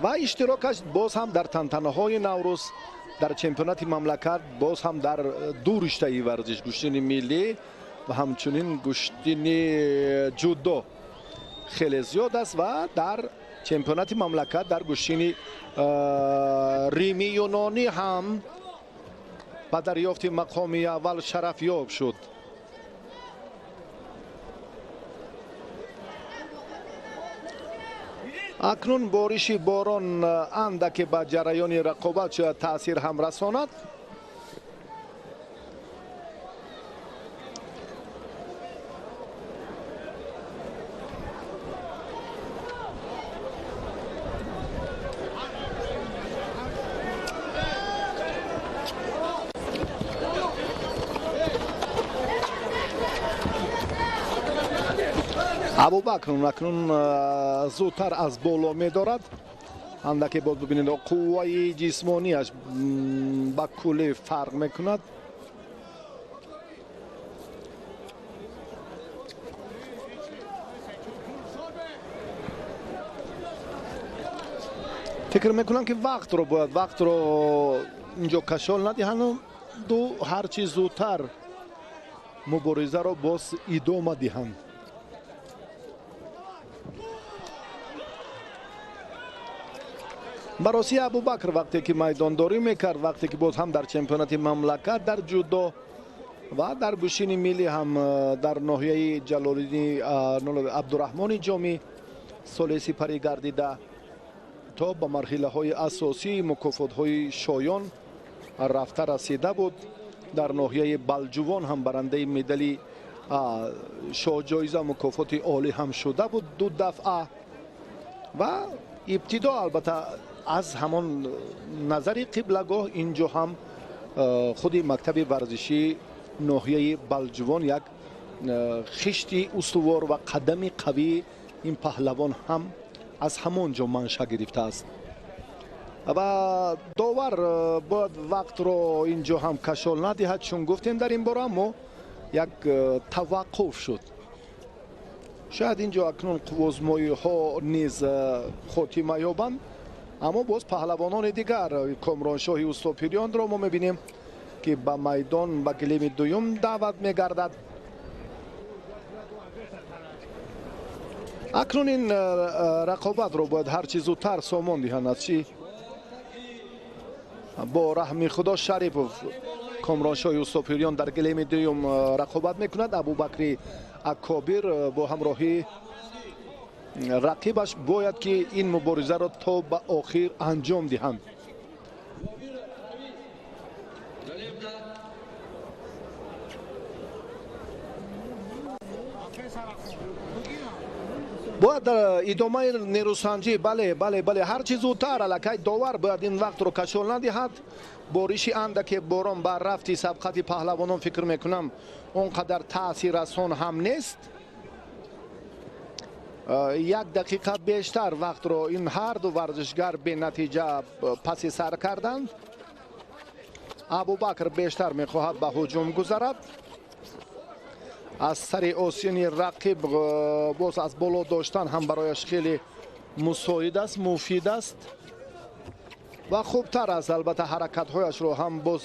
ва иштирокаш боз ҳам дар тантанаҳои Наврӯз дар чемпионати мамлакат боз ҳам дар ду риштаи варзиш, гӯштини миллӣ ва ҳамчунин гӯштини ҷудо хеле зиёд аст ва дар чемпионати мамлакат дар гӯштини рими юнонӣ ҳам ба дарёфти мақоми аввал шарафёб шуд. Акнун бориши борон андаке ба ҷараёни рақобат шояд таъсир ҳам расонад. Абубакр акнун зудтар аз боло медорад. Андаке боз бибинед, қувваи ҷисмонияш ба куллӣ фарқ мекунад. Фикр мекунам ки вақтро бояд вақтро инҷо кашол надиҳанд, ду ҳарчи зудтар муборизаро боз идома диҳанд. Бароси Абубакр вақте ки майдондорӣ мекард, вақте ки боз ҳам дар чемпионати мамлакат дар ҷудо ва дар гӯшини миллӣ ҳам дар ноҳияи Ҷалолиддини Абдураҳмони Ҷомӣ соли сипарӣ гардида то ба марҳилаҳои асосии мукофотҳои шоён рафта расида буд. Дар ноҳияи Балҷувон ҳам барандаи медали шоҳҷоиза мукофоти олӣ ҳам шуда буд ду дафъа ва ибтидо албатта аз ҳамон назари қиблагоҳ инҷо ҳам худи мактаби варзишии ноҳияи Балҷувон як хишти устувор ва қадами қавии ин паҳлавон ҳам аз ҳамон ҷо манша гирифтааст ва довар бояд вақтро инҷо ҳам кашол надиҳад, чун гуфтем дар ин бора аммо як таваққуф шуд. Шояд инҷо акнун қуввозмоиҳо низ хотима ёбанд, аммо боз паҳлавонони дигар Комроншоҳи Устопирёнро мо мебинем ки ба майдон ба гилеми дуюм даъват мегардад. Акнун ин рақобатро бояд ҳарчи зудтар сомон диҳанд. Аз чӣ бо раҳми Худо Шарипов Комроншоҳи Устопирён дар гилеми дуюм рақобат мекунад. Абубакри Акобир бо ҳамроҳии рақибаш бояд ки ин муборизаро то ба охир анҷом диҳанд. Бояд идомаи нерӯсанҷӣ, бале, бале, бале, ҳарчи зудтар аллакай довар бояд ин вақтро кашол надиҳад. Бориши андаке борон ба рафти сабқати паҳлавонон фикр мекунам он қадар таъсиррасон ҳам нест. Як дақиқа бештар вақтро ин ҳарду варзишгар бенатиҷа паси сар карданд. Абубакр бештар мехоҳад ба ҳуҷум гузарад. Аз сари осини рақиб боз аз боло доштан ҳам барояш хеле мусоид аст, муфид аст ва хубтар аст. Албатта ҳаракатҳояшро ҳам боз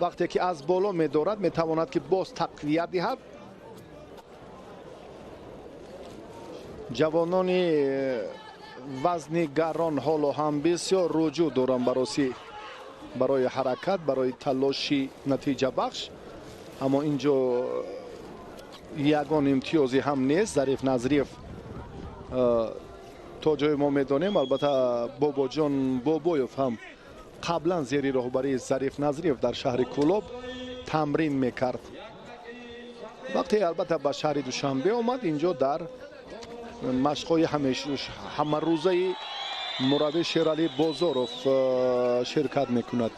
вақте ки аз боло медорад метавонад ки боз тақвият диҳад. Ҷавонони вазни гарон ҳоло ҳам бисёр руҷӯъ доранд барои ҳаракат, барои талоши натиҷабахш, аммо инҷо ягон имтиёзе ҳам нест. Зариф Назриев то ҷое мо медонем, албатта Бобоҷон Бобоев ҳам қаблан зери роҳбарии Зариф Назриев дар шаҳри Кӯлоб тамрин мекард. Вақте албатта ба шаҳри Душанбе омад, инҷо дар машқҳои ҳамарӯзаи мураббӣ Шералӣ Бозоров ширкат мекунад.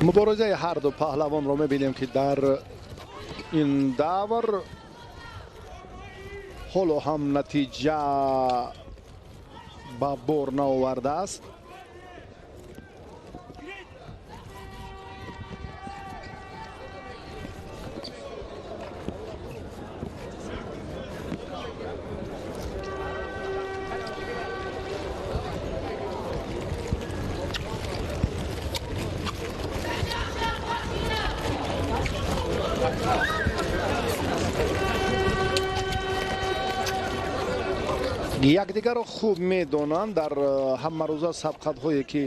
Муборизаи ҳар ду паҳлавонро мебинем, ки дар ин давр ҳоло ҳам натиҷа ба бор наовардааст. Якдигарро хуб медонанд дар ҳамарӯза сабқатҳое ки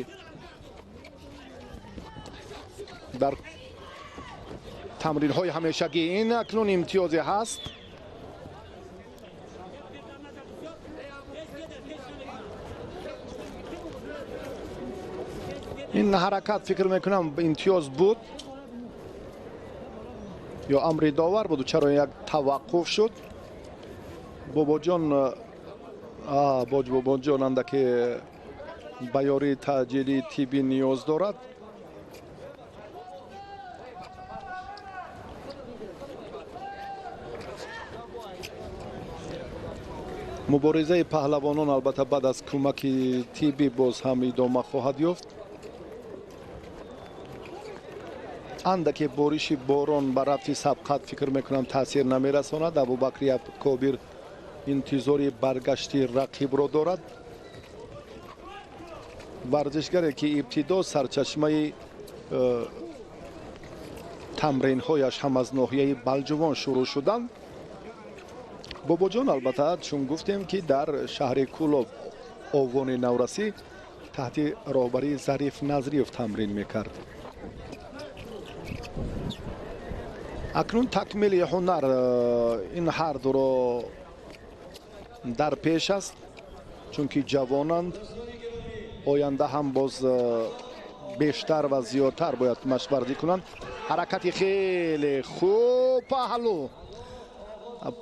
дар тамринҳои ҳамешагӣ. Ин акнун имтиёзе ҳаст. Ин ҳаракат фикр мекунам имтиёз буд ё амри довар буд, чаро як таваққуф шуд. Бобоҷон Бобоҷон андаке ба ёрии таъҷилии тиббӣ ниёз дорад. Муборизаи паҳлавонон албатта баъд аз кӯмаки тиббӣ боз ҳам идома хоҳад ёфт. Андаке бориши борон ба рафти сабқат фикр мекунам таъсир намерасонад. Абубакри Акобир интизори баргашти рақибро дорад. Варзишгаре ки ибтидо сарчашмаи тамринҳояш ҳам аз ноҳияи Балҷувон шурӯъ шуданд. Бобоҷон албатта чун гуфтем ки дар шаҳри Кӯлоб овони наврасӣ таҳти роҳбарии Зариф Назриев тамрин мекард. Акнун такмили ҳунар ин ҳар дуро дар пеш аст, чунки ҷавонанд, оянда ҳам боз бештар ва зиёдтар бояд машвардӣ кунанд. Ҳаракати хеле хуб, паҳлӯ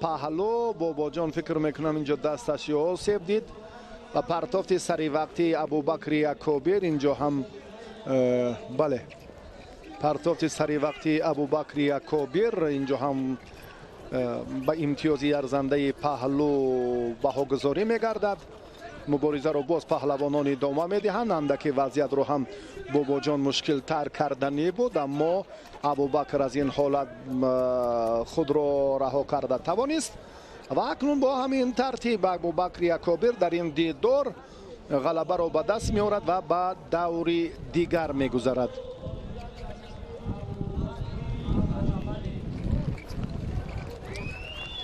паҳлӯ. Бобоҷон фикр мекунам инҷо дасташ осеб дид ва партофти саривақтии Абубакри Акобир инҷо ҳам бале, партофти саривақтии Абубакри Акобир инҷо ҳам ба имтиёзи арзандаи паҳлӯ баҳогузорӣ мегардад. Муборизаро боз паҳлавонон идома медиҳанд. Андаке вазъиятро ҳам Бобоҷон мушкилтар карданӣ буд, аммо Абубакр аз ин ҳолат худро раҳо карда тавонист ва акнун бо ҳамин тартиб Абубакри Акобир дар ин дидор ғалабаро ба даст меорад ва ба даври дигар мегузарад.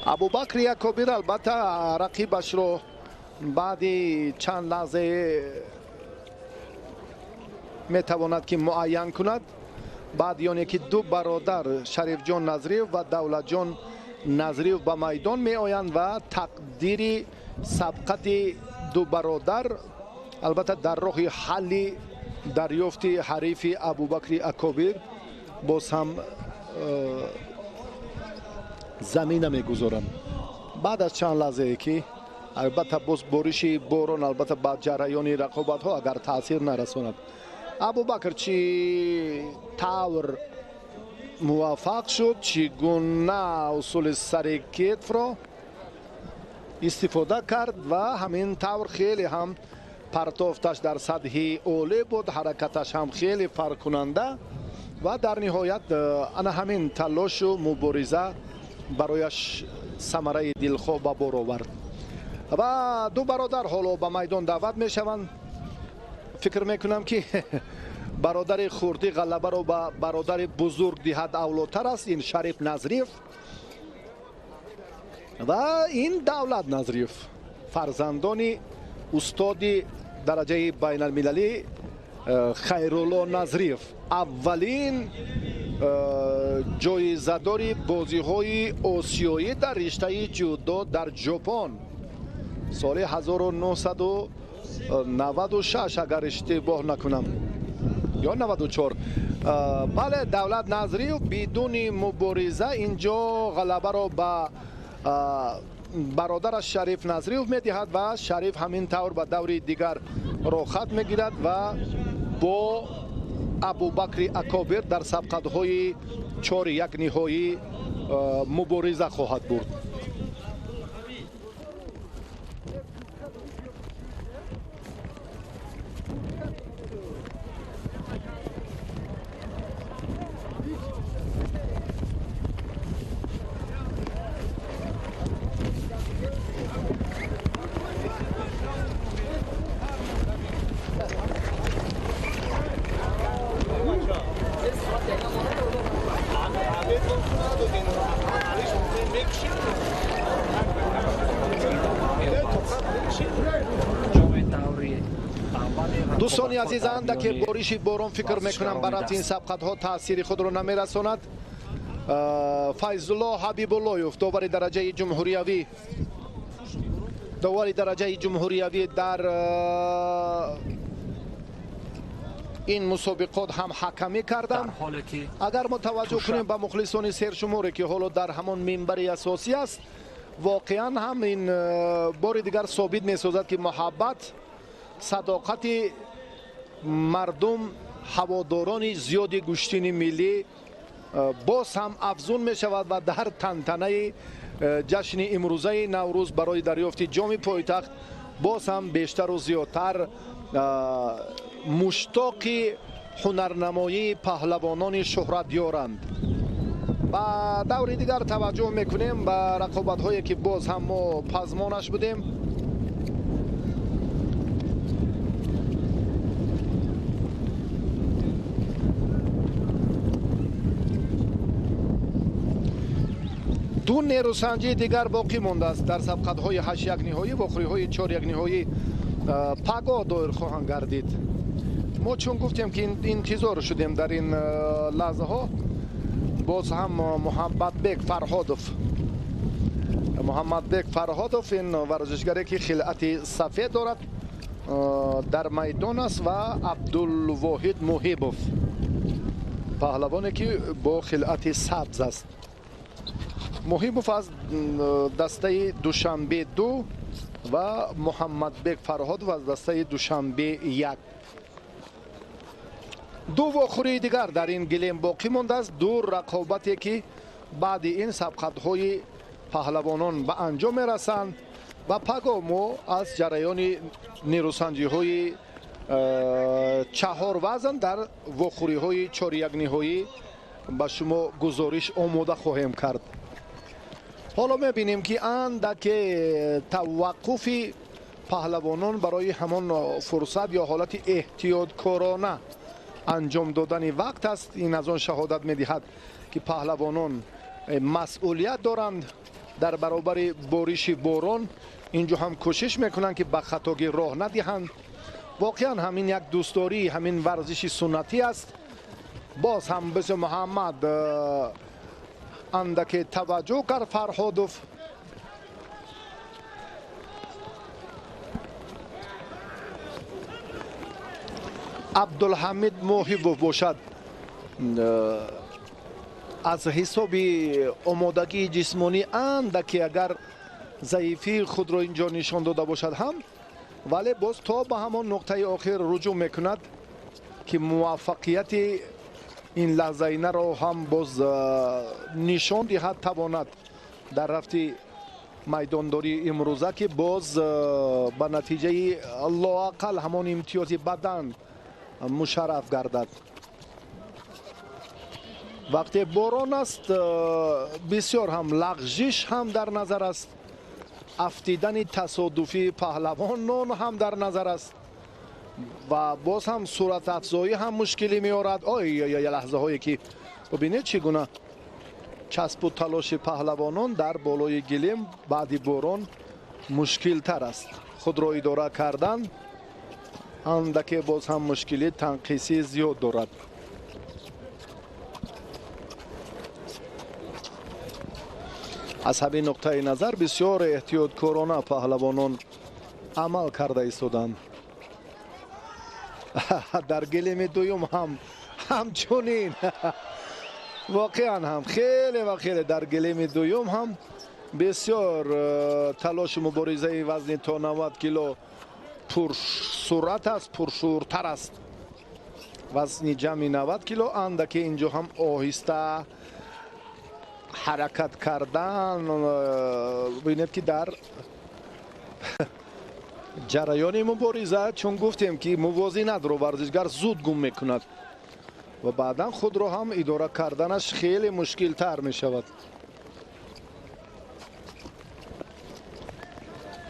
Абубакри Акобир албатта рақибашро баъди чанд лаҳза метавонад ки муайян кунад. Баъди оне ки ду бародар Шарифҷон Назриев ва Давлатҷон Назриев ба майдон меоянд ва тақдири сабқати ду бародар албатта дар роҳи ҳалли дарёфти ҳарифи Абубакри Акобир боз ҳам замина мегузоранд. Баъд аз чанд лаҳзае ки албатта боз бориши борон албатта ба ҷараёни рақобатҳо агар таъсир нарасонад. Абубакр чӣ тавр муваффақ шуд, чӣ гуна усули сари кетфро истифода кард ва ҳамин тавр хеле ҳам партофташ дар сатҳи олӣ буд, ҳаракаташ ҳам хеле фарқкунанда ва дар ниҳоят ана ҳамин талошу мубориза барояш самараи дилхоҳ ба бор овард. Ва ду бародар ҳоло ба майдон даъват мешаванд. Фикр мекунам ки бародари хурдӣ ғалабаро ба бародари бузург диҳад авлотар аст. Ин Шариф Назриев ва ин Давлат Назриев, фарзандони устоди дараҷаи байналмилалӣ Хайрулло Назриев, аввалин ҷоизадори бозиҳои осиёӣ дар риштаи ҷудо дар Ҷопон соли 1996 агар иштибоҳ накунам ё 94. Бале, Давлат Назриев бидуни мубориза инҷо ғалабаро ба бародараш Шариф Назриев медиҳад ва Шариф ҳамин тавр ба даври дигар роҳхат мегирад ва бо Абубакри Акобир дар сабқатҳои 4-1 ниҳоӣ мубориза хоҳад бурд. Дӯстони азиз, андаке бориши борон фикр мекунам ба рафти ин сабқатҳо таъсири худро намерасонад. Файзулло Ҳабибуллоев, довари дараҷаи ҷумҳуриявӣ дар ин мусобиқот ҳам ҳакамӣ карданд. Агар мо таваҷҷӯҳ кунем ба мухлисони сершуморе ки ҳоло дар ҳамон минбари асосӣ аст, воқеан ҳам ин бори дигар собит месозад ки муҳаббат, садоқати мардум, ҳаводорони зиёди гӯштини миллӣ боз ҳам афзун мешавад ва дар тантанаи ҷашни имрӯзаи Наврӯз барои дарёфти ҷоми пойтахт боз ҳам бештару зиёдтар муштоқи ҳунарнамоии паҳлавонони шӯҳратёранд. Ба даври дигар таваҷҷӯҳ мекунем ба рақобатҳое ки боз ҳам мо пазмонаш будем. Ду нерӯсанҷии дигар боқӣ мондааст дар сабқатҳои 8-1 ниҳоӣ, вохӯриҳои 4-1 ниҳоӣ паго доир хоҳанд гардид. Мо чун гуфтем ки интизор шудем дар ин лаҳзаҳо, боз ҳам Муҳаммадбек Фарҳодов, ин варзишгаре ки хилъати сафед дорад дар майдон аст, ва Абдулвоҳид Муҳибов, паҳлавоне ки бо хилъати сабз аст. Муҳибов аз дастаи Душанбе 2 ва Муҳаммадбек Фарҳодов аз дастаи Душанбе 1. Ду вохӯрии дигар дар ин гилем боқӣ мондааст, ду рақобате ки баъди ин сабқатҳои паҳлавонон ба анҷом мерасанд ва паго мо аз ҷараёни нерӯсанҷиҳои чаҳор вазн дар вохӯриҳои 4-1 ниҳоӣ ба шумо гузориш омода хоҳем кард. Ҳоло мебинем ки андаке таваққуфи паҳлавонон барои ҳамон фурсат ё ҳолати эҳтиёткорона анҷом додани вақт аст. Ин аз он шаҳодат медиҳад ки паҳлавонон масъулият доранд дар баробари бориши борон. Инҷо ҳам кӯшиш мекунанд ки ба хатогӣ роҳ надиҳанд. Воқеан ҳамин як дӯстдории ҳамин варзиши суннатӣ аст. Боз ҳам бисё Муҳаммад андаке таваҷҷӯҳ кард Фарҳодов. Абдулҳамид Муҳибов бошад аз ҳисоби омодагии ҷисмонӣ андаке агар заифии худро инҷо нишон дода бошад ҳам, вале боз то ба ҳамон нуқтаи охир руҷӯъ мекунад ки муваффақияти ин лаҳзаинаро ҳам боз нишон диҳад, тавонад дар рафти майдондории имрӯза ки боз ба натиҷаи лоақал ҳамон имтиёзи бадан мушарраф гардад. Вақте борон аст, бисёр ҳам лағжиш ҳам дар назар аст, афтидани тасодуфии паҳлавонон ҳам дар назар аст ва боз ҳам суратафзоӣ ҳам мушкилӣ меорад. Ой, лаҳзаҳое ки бубинед чӣ гуна часпу талоши паҳлавонон дар болои гилем баъди борон мушкилтар аст. Худро идора кардан андаке боз ҳам мушкилӣ танқисӣ зиёд дорад. Аз ҳамин нуқтаи назар бисёр эҳтиёткорона паҳлавонон амал карда истоданд. Дар гилеми дуюм ҳам ҳамчунин воқеан ҳам хеле ва хеле дар гилеми дуюм ҳам бисёр талошу муборизаи вазни то 90 кило пурсуръат аст, пуршӯртар аст. Вазни ҷамъи 90 кило андаке инҷо ҳам оҳиста ҳаракат кардан. Бинед ки дар ҷараёни мубориза, чун гуфтем ки мувозинатро варзишгар зуд гум мекунад ва баъдан худро ҳам идора карданаш хеле мушкилтар мешавад.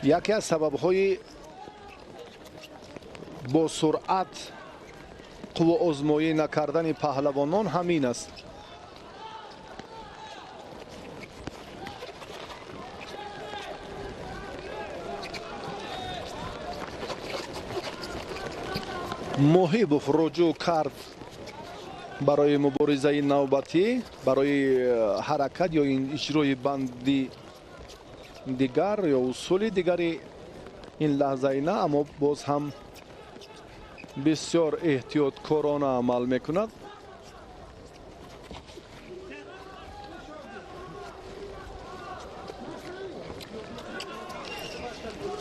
Яке аз сабабҳои бо суръат қувваозмоӣ накардани паҳлавонон ҳамин аст. Муҳибов руҷӯъ кард барои муборизаи навбатӣ, барои ҳаракат ё иҷрои банди дигар ё усули дигари ин лаҳзаи на, аммо боз ҳам бисёр эҳтиёткорона амал мекунад.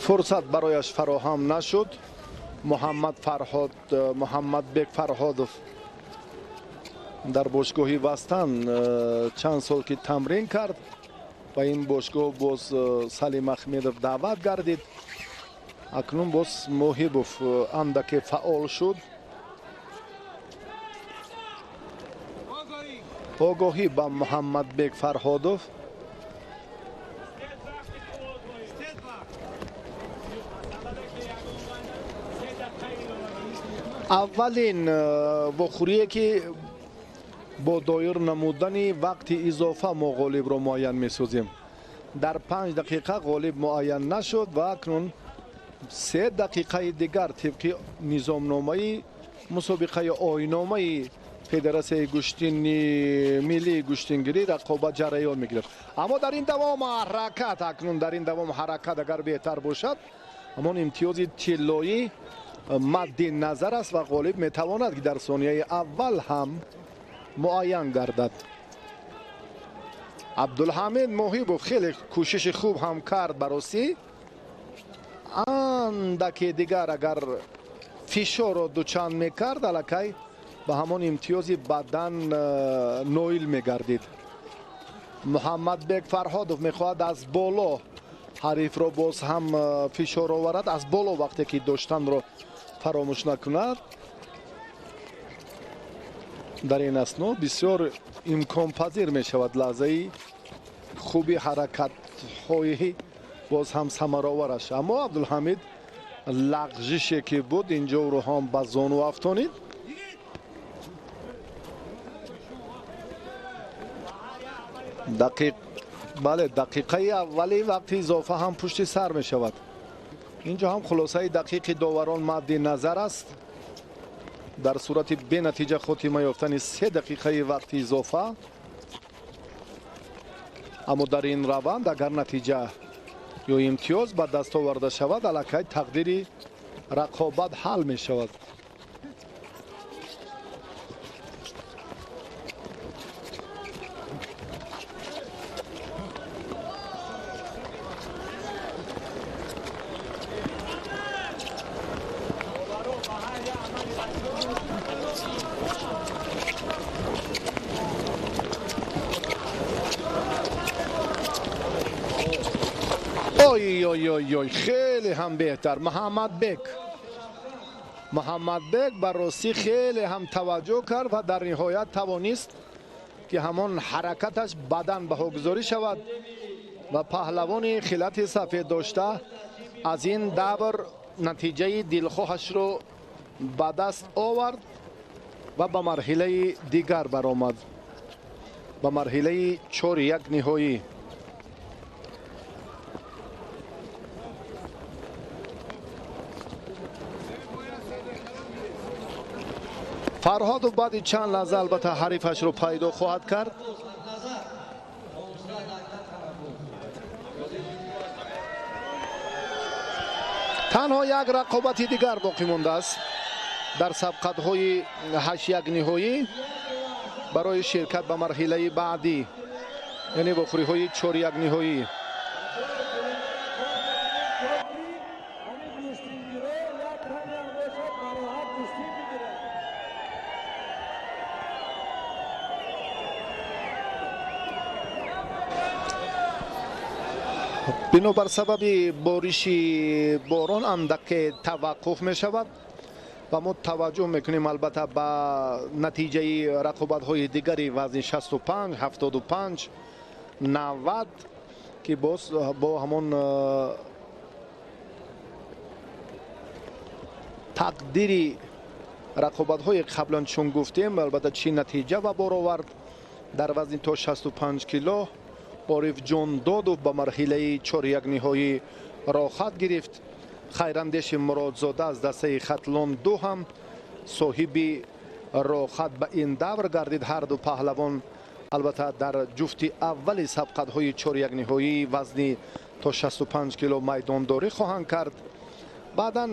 Фурсат барояш фароҳам нашуд. Муҳаммадбек Фарҳодов дар бошгоҳи Вастан чанд сол ки тамрин кард ва ин бошгоҳ боз Салим Ахмедов даъват гардид. Акнун боз Муҳибов андаке фаъол шуд. Огоҳӣ ба Муҳаммадбек Фарҳодов. Аввалин вохӯрие ки бо доир намудани вақти изофа мо ғолибро муайян месозем. Дар 5 дақиқа ғолиб муайян нашуд ва акнун 3 дақиқаи дигар тибқи низомномаи мусобиқаи оинномаи федератсияи гӯштини миллии гӯштингирӣ рақобат ҷараён мегирад. Аммо дар ин давом ҳаракат, акнун дар ин давом ҳаракат агар беҳтар бошад, ҳамон имтиёзи тиллоӣ мадди назар аст ва ғолиб метавонад ки дар сонияи аввал ҳам муайян гардад. Абдулҳамид Муҳибов хеле кӯшиши хуб ҳам кард баросӣ. Андаке дигар агар фишорро дучанд мекард, аллакай ба ҳамон имтиёзи бадан ноил мегардид. Муҳаммадбек Фарҳодов мехоҳад аз боло ҳарифро боз ҳам фишор оварад, аз боло вақте ки доштанро фаромӯш накунад. Дар ин асно бисёр имконпазир мешавад лаҳзаи хуби ҳаракатҳои боз ҳам самаровараш. Аммо Абдулҳамид лағжише ки буд инҷо ӯро ҳам ба зону афтонид. Бале, дақиқаи аввали вақти изофа ҳам пушти сар мешавад. Инҷо ҳам хулосаи дақиқи доварон мадди назар аст. Дар сурати бенатиҷа хотима ёфтани 3 дақиқаи вақти изофа, аммо дар ин раванд агар натиҷа ё имтиёз ба даст оварда шавад, аллакай тақдири рақобат ҳал мешавад. Ой, хеле ҳам беҳтар. Муҳаммадбек ба ростӣ хеле ҳам таваҷҷӯҳ кард ва дар ниҳоят тавонист ки ҳамон ҳаракаташ бадан баҳогузорӣ шавад ва паҳлавони хилати сафед дошта аз ин давр натиҷаи дилхоҳашро ба даст овард ва ба марҳилаи дигар баромад, ба марҳилаи 4-1 ниҳоӣ. Фарҳодов баъди чанд лаҳза албатта ҳарифашро пайдо хоҳад кард. Танҳо як рақобати дигар боқӣ мондааст дар сабқатҳои 8-1 ниҳоӣ барои ширкат ба марҳилаи баъдӣ, яъне вохӯриҳои 4-1 ниҳоӣ. Бинобар сабаби бориши борон андаке таваққуф мешавад ва мо таваҷҷӯҳ мекунем албатта ба натиҷаи рақобатҳои дигари вазни 65, 75, 90 ки боз бо ҳамон тақдири рақобатҳои қаблан чун гуфтем, албатта чӣ натиҷа ба бор овард. Дар вазни то 65 кило Орифҷон Додов ба марҳилаи чорякниҳоӣ роҳхат гирифт. Хайрандеши Муродзода аз дастаи Хатлон 2 ҳам соҳиби роҳхат ба ин давр гардид. Ҳар ду паҳлавон албатта дар ҷуфти аввали сабқатҳои чорякниҳоии вазни то 65 кило майдондорӣ хоҳанд кард. Баъдан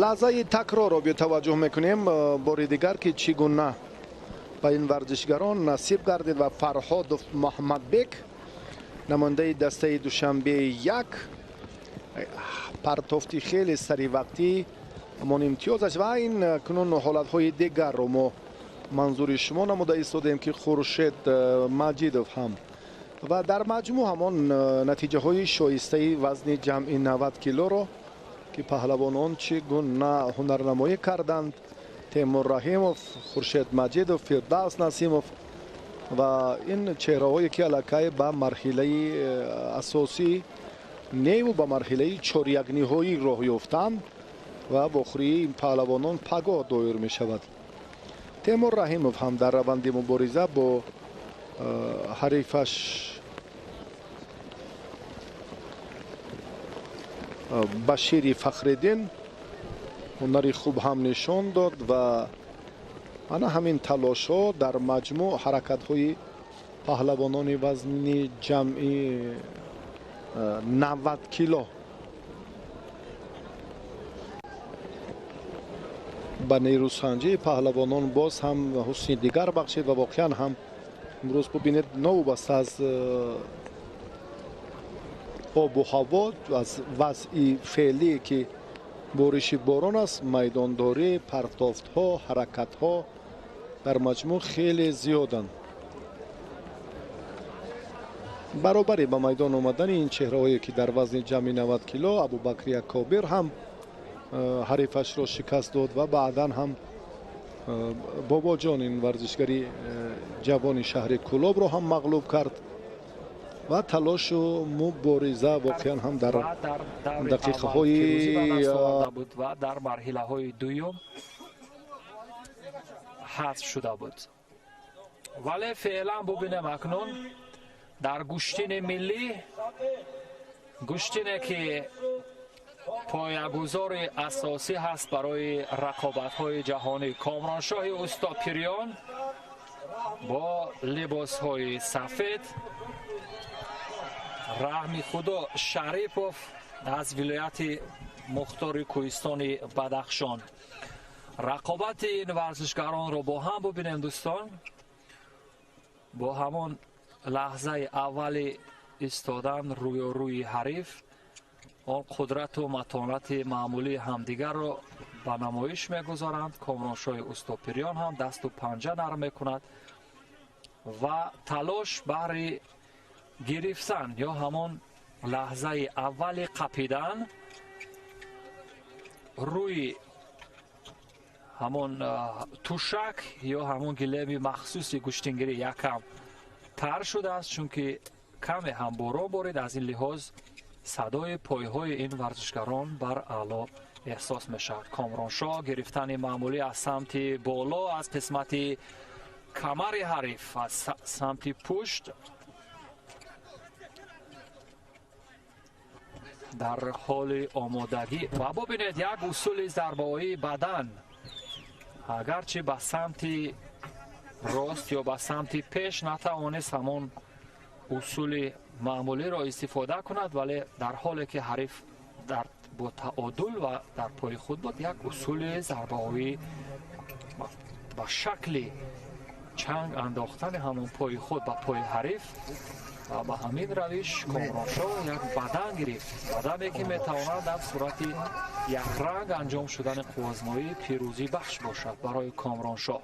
лаҳзаи такрорро бетаваҷҷӯҳ мекунем бори дигар, ки чӣ гуна ба ин варзишгарон насиб гардид ва Фарҳодов Муҳаммадбек, намояндаи дастаи Душанбе 1, партофти хеле саривақтӣ ҳамон имтиёзаш ва ин кунун ҳолатҳои дигарро мо манзури шумо намуда истодем, ки Хуршед Маҷидов ҳам ва дар маҷмӯъ ҳамон натиҷаҳои шоистаи вазни ҷамъи 90 килоро ки паҳлавонон чӣ гуна ҳунарнамоӣ карданд. Темур Раҳимов, Хуршед Маҷидов, Фирдавс Насимов ва ин чеҳраҳое ки аллакай ба марҳилаи асосӣ неву ба марҳилаи чорякниҳоӣ роҳ ёфтанд ва вохӯрии ин паҳлавонон пагоҳ доир мешавад. Темур Раҳимов ҳам дар раванди мубориза бо ҳарифаш Башири Фахриддин ҳунари хуб ҳам нишон дод ва ана ҳамин талошҳо дар маҷмӯъ ҳаракатҳои паҳлавонони вазни ҷамъи 90 кило ба нерӯсанҷии паҳлавонон боз ҳам ҳусни дигар бахшид ва воқеан ҳам имрӯз бубинед, новобаста аз обу ҳаво, аз вазъи феълие ки бориши борон аст, майдондорӣ, партофтҳо, ҳаракатҳо дар маҷмӯъ хеле зиёданд. Баробари ба майдон омадани ин чеҳраҳое ки дар вазни ҷамъи 90 кило Абубакри Акобир ҳам ҳарифашро шикаст дод ва баъдан ҳам Бобоҷон, ин варзишгари ҷавони шаҳри Кӯлобро ҳам мағлуб кард ва талошу мубориза воқеан ҳам дар дақиқаҳои буд ва дар марҳилаҳои дуюм ҳазф шуда буд. Вале феълан бубинем акнун дар гӯштини миллӣ, гӯштине ки поягузори асосӣ ҳаст барои рақобатҳои ҷаҳонӣ, Комроншоҳи Устопириён бо либосҳои сафед, Раҳми Худо Шарипов аз вилояти мухтори кӯҳистони Бадахшон. Рақобати ин варзишгаронро бо ҳам бубинем дӯстон. Бо ҳамон лаҳзаи аввали истодан рӯёрӯи ҳариф, он қудрату матонати маъмулии ҳамдигарро ба намоиш мегузоранд. Комроншоҳи Устопириён ҳам дасту панҷа нарм мекунад ва талош баҳри гирифтан ё ҳамон лаҳзаи аввали қапидан рӯи ҳамон тушак ё ҳамон гилеми махсуси гӯштингирӣ якам тар шудааст, чунки каме ҳам борон борид. Аз ин лиҳоз садои пойҳои ин варзишгарон бар аъло эҳсос мешавад. Комроншоҳ гирифтани маъмулӣ аз самти боло, аз қисмати камари ҳариф, аз самти пушт дар ҳоли омодагӣ ва бубинед як усули зарбаҳои бадан, агарчи ба самти рост ё ба самти пеш натавонист ҳамон усули маъмулиро истифода кунад, вале дар ҳоле ки ҳариф бо таодул ва дар пои худ буд, як усули зарбаҳоӣ ба шакли чанг андохтани ҳамон пои худ ба пои ҳариф Ва ба ҳамин равиш Комроншоҳ як бадан гирифт, бадане ки метавонад дар сурати якранг анҷом шудани қувваозмоӣ пирӯзӣ бахш бошад барои Комроншоҳ.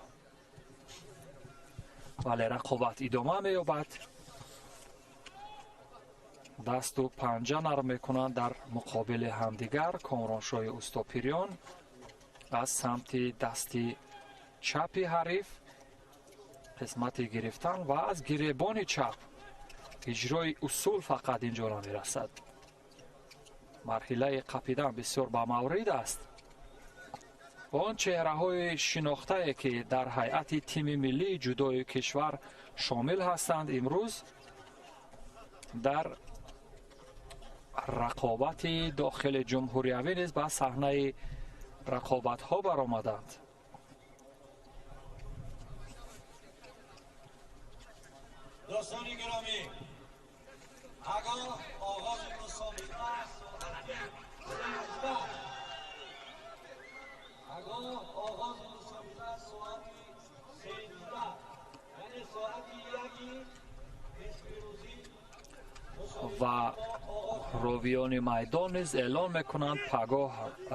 Вале рақобат идома меёбад. Дасту панҷа нарм мекунанд дар муқобили ҳамдигар. Комроншоҳи Устопириён аз самти дасти чапи ҳариф қисмати гирифтан ва аз гиребони чап иҷрои усул фақат инҷо намерасад. Марҳилаи қапидан бисёр ба маврид аст. Он чеҳраҳои шинохтае ки дар ҳайати тими миллии ҷудои кишвар шомил ҳастанд, имрӯз дар рақобати дохили ҷумҳуриявӣ низ ба саҳнаи рақобатҳо баромаданд. Дӯстони гиромӣ, агар оғози мусобиқа соати 13, агар оғози мусобиқа соати 13, яъне соати 1 нисфирӯзӣ ва ровиёни майдон низ эълон мекунанд пагоҳ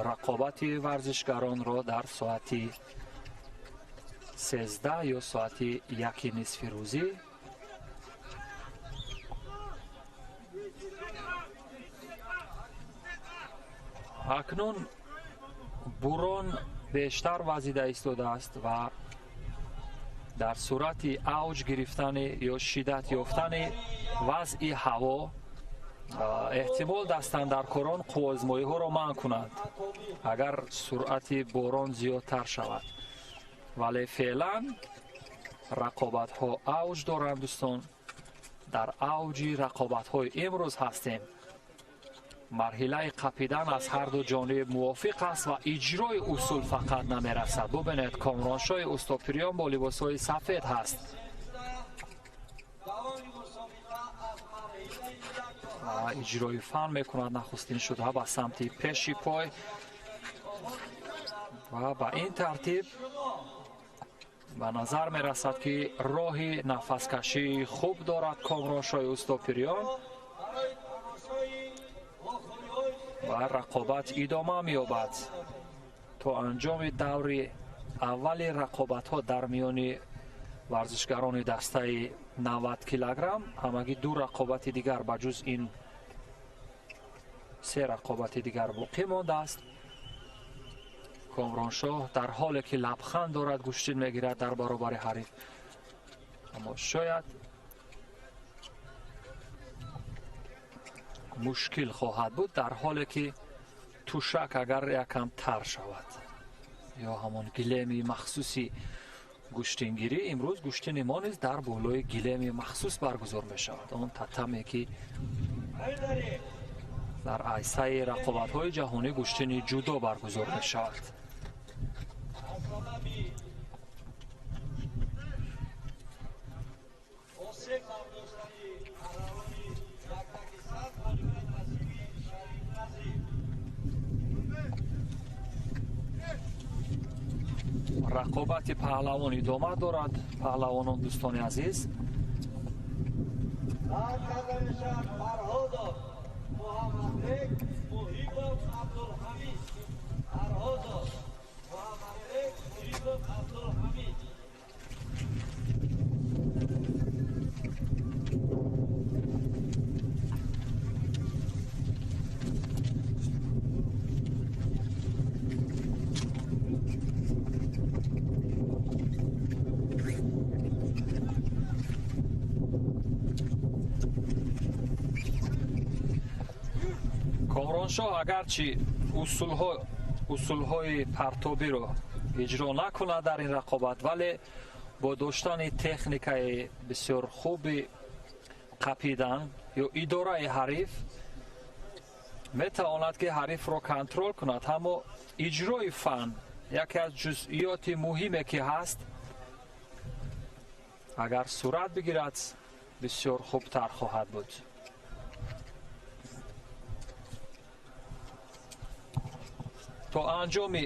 рақобати варзишгаронро дар соати 13 ё соати 1 нисфирӯзӣ. Акнун бурон бештар вазида истодааст ва дар сурати авҷ гирифтани ё шиддат ёфтани вазъи ҳаво эҳтимол дастандаркорон қувваозмоиҳоро манъ кунанд, агар суръати борон зиёдтар шавад. Вале феълан рақобатҳо авҷ доранд дӯстон. Дар авҷи рақобатҳои имрӯз ҳастем. Марҳилаи қапидан аз ҳар ду ҷониб мувофиқ аст ва иҷрои усул фақат намерасад. Бубинед, Комроншоҳи Устопириён бо либосҳои сафед ҳаст. Иҷрои фан мекунад нахустин шуда ба самти пеши пой ва ба ин тартиб ба назар мерасад ки роҳи нафаскашии хуб дорад Комроншоҳи Устопириён ва рақобат идома меёбад то анҷоми даври аввали рақобатҳо дар миёни варзишгарони дастаи 90 килограмм. Ҳамагӣ ду рақобати дигар ба ҷуз ин се рақобати дигар боқӣ мондааст. Комроншоҳ дар ҳоле ки лабханд дорад гӯштин мегирад дар баробари ҳариф, аммо шояд мушкил хоҳад буд дар ҳоле ки тушак агар якам тар шавад ё ҳамон гилеми махсуси гӯштингирӣ. Имрӯз гӯштини мо низ дар болои гилеми махсус баргузор мешавад, он татаме ки дар айсаи рақобатҳои ҷаҳонӣ гӯштини ҷудо баргузор мешавад. Рақобати паҳлавон идома дорад. Паҳлавонон дӯстони азиз, Комроншоҳ агарчи усулҳои партобиро иҷро накунад дар ин рақобат, вале бо доштани техникаи бисёр хуби қапидан ё идораи ҳариф метавонад ки ҳарифро контрол кунад. Аммо иҷрои фан яке аз ҷузъиёти муҳиме ки ҳаст, агар сурат бигирад бисёр хубтар хоҳад буд. То анҷоми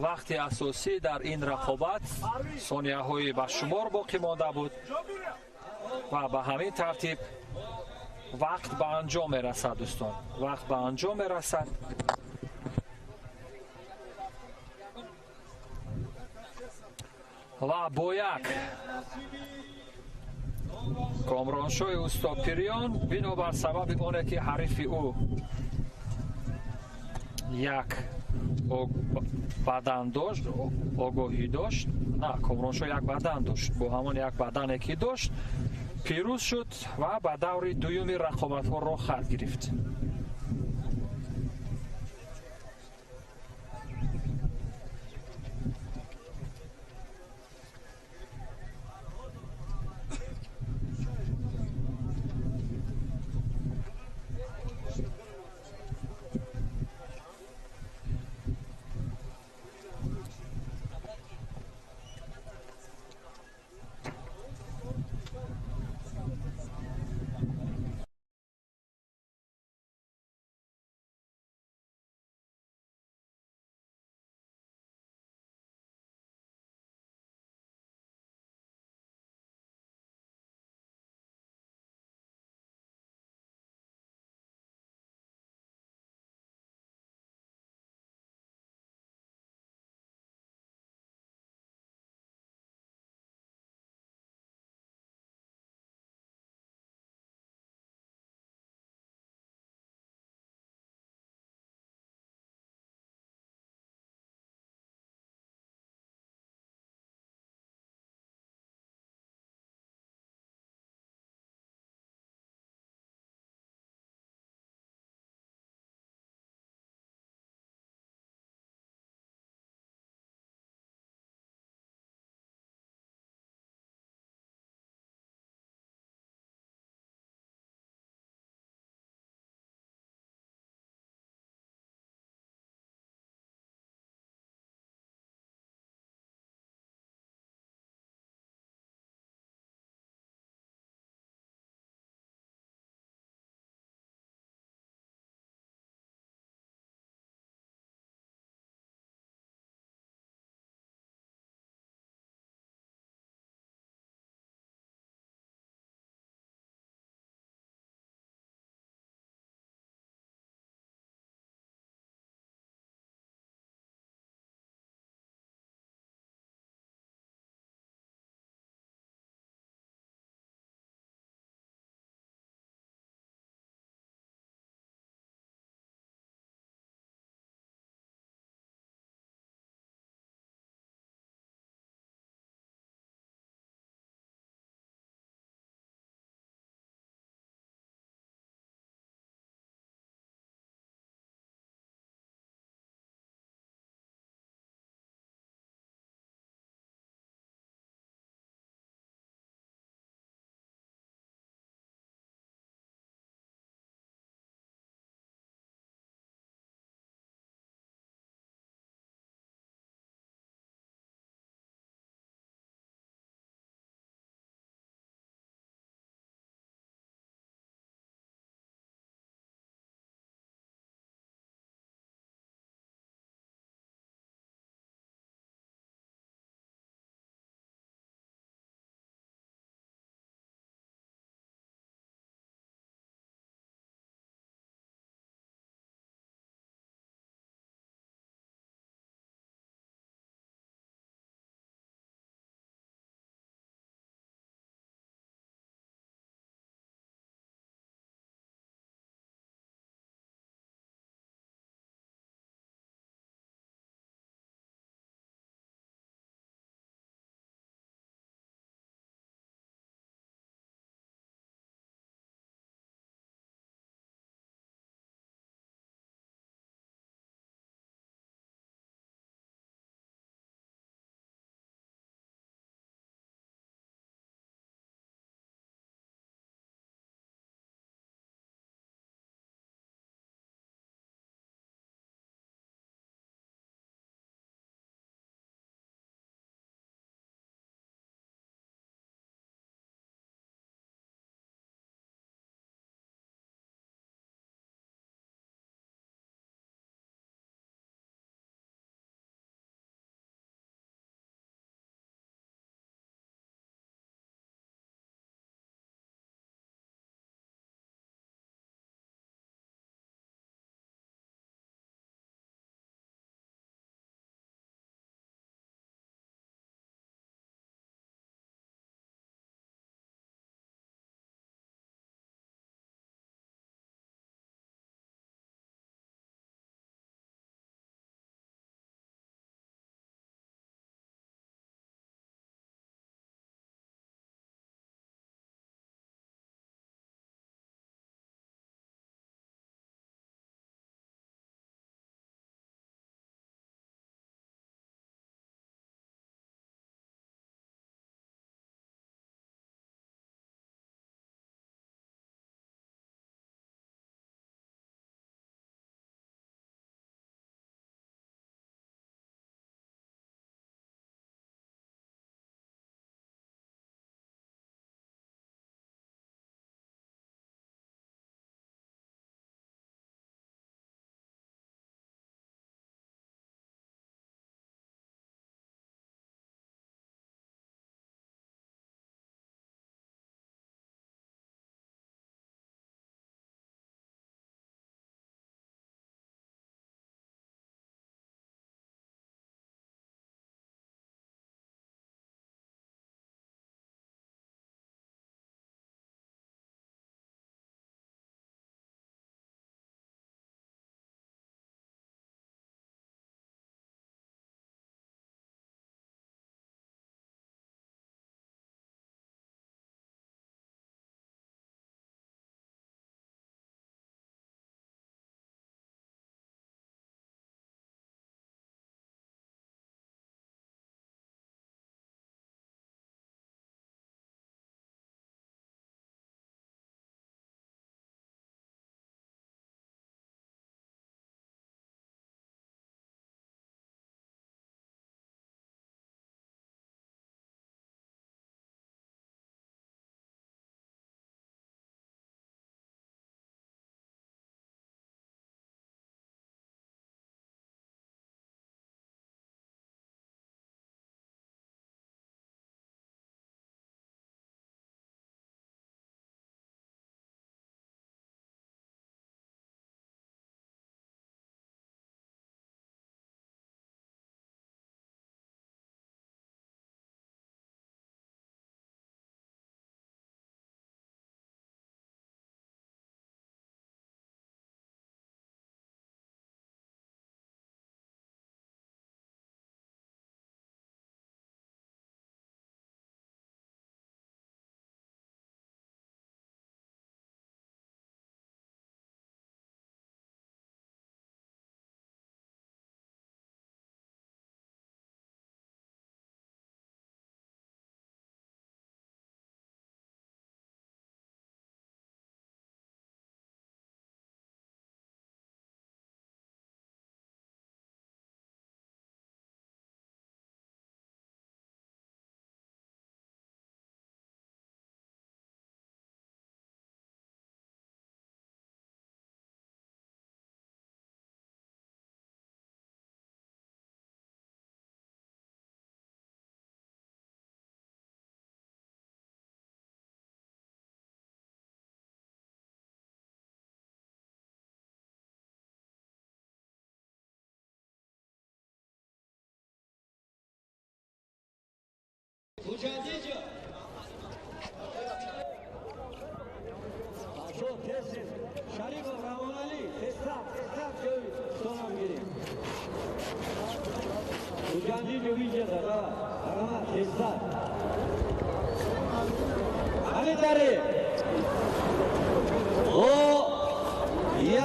вақти асосӣ дар ин рақобат сонияҳои ба шумор боқӣ монда буд Ва ба ҳамин тартиб вақт ба анҷом мерасад, дӯстон, вақт ба анҷом мерасад. Ва бо як Комроншоҳи Устопириён, бинобар сабаби оне ки ҳарифи ӯ як бадан дошт, огоҳӣ дошт, на, Комроншоҳ як бадан дошт, бо ҳамон як бадане ки дошт пирӯз шуд ва ба даври дуюми рақобатҳо роҳ хат гирифт.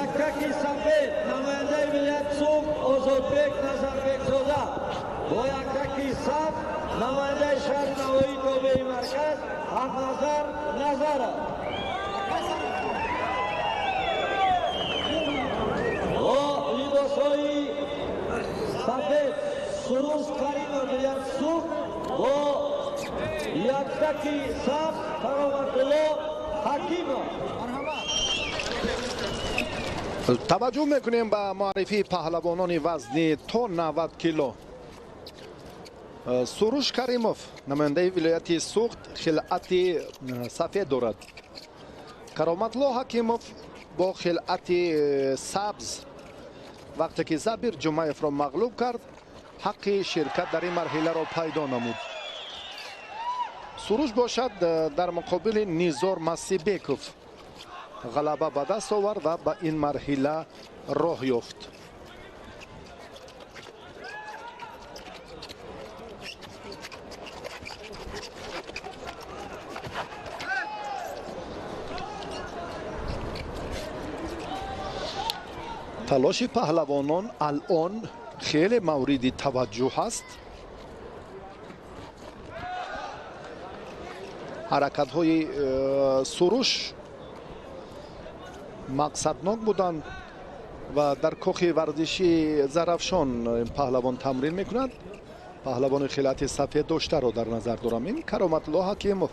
Якаки сафед намояндаи вилояти Суғд Озодбек Назарбекзода, бо якаки сабз намояндаи шаҳри Навоии тобеи марказ Ҳақназар Назаров. Бо либосҳои сафед Суруш Каримов вилояти Суғд, бо якаки сабз Кароматулло Ҳакимов. Таваҷҷӯҳ мекунем ба муаррифии паҳлавонони вазни то 90 кило. Суруш Каримов намояндаи вилояти Суғд хилъати сафед дорад. Кароматлло Ҳакимов бо хилъати сабз вақте ки Забир Ҷумаевро мағлуб кард, ҳаққи ширкат дар ин марҳиларо пайдо намуд. Суруш бошад дар муқобили Низор Масибеков ғалаба ба даст овард ва ба ин марҳила роҳ ёфт. Талоши паҳлавонон алон хеле мавриди таваҷҷӯҳ аст. Ҳаракатҳои Суруш мақсаднок буданд ва дар кохи варзиши Зарафшон паҳлавон тамрин мекунад. Паҳлавони хилъати сафед доштаро дар назар дорам. Ин Кароматлло Ҳакимов,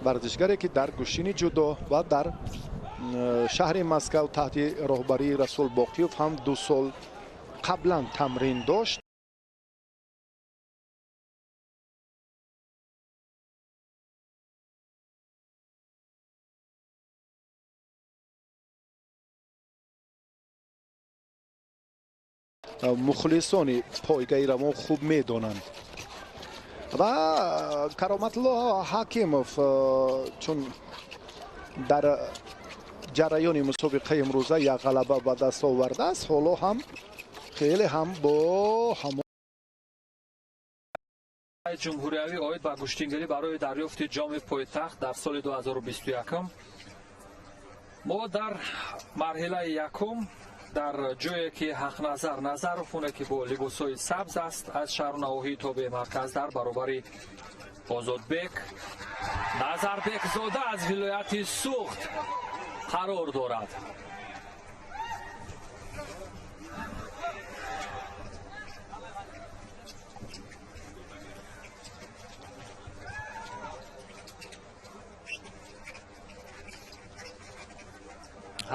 варзишгаре ки дар гӯштини ҷудо ва дар шаҳри Москав таҳти роҳбарии Расул Боқиев ҳам 2 сол қаблан тамрин дошт. Мухлисони пойгаи равон хуб медонанд. Ва Кароматлло Ҳакимов чун дар ҷараёни мусобиқаи имрӯза як ғалаба ба даст овардааст, ҳоло ҳам хеле ҳам бо ҳамон ҷумҳуриявӣ оид ба гӯштингирӣ барои дарёфти ҷоми пойтахт дар соли 2021 мо дар марҳилаи якум дар ҷое ки Ҳақназар Назаров, оне ки бо либосҳои сабз аст, аз шаҳру навоҳии тобеи марказ дар баробари Озодбек Назарбекзода аз вилояти Суғд қарор дорад.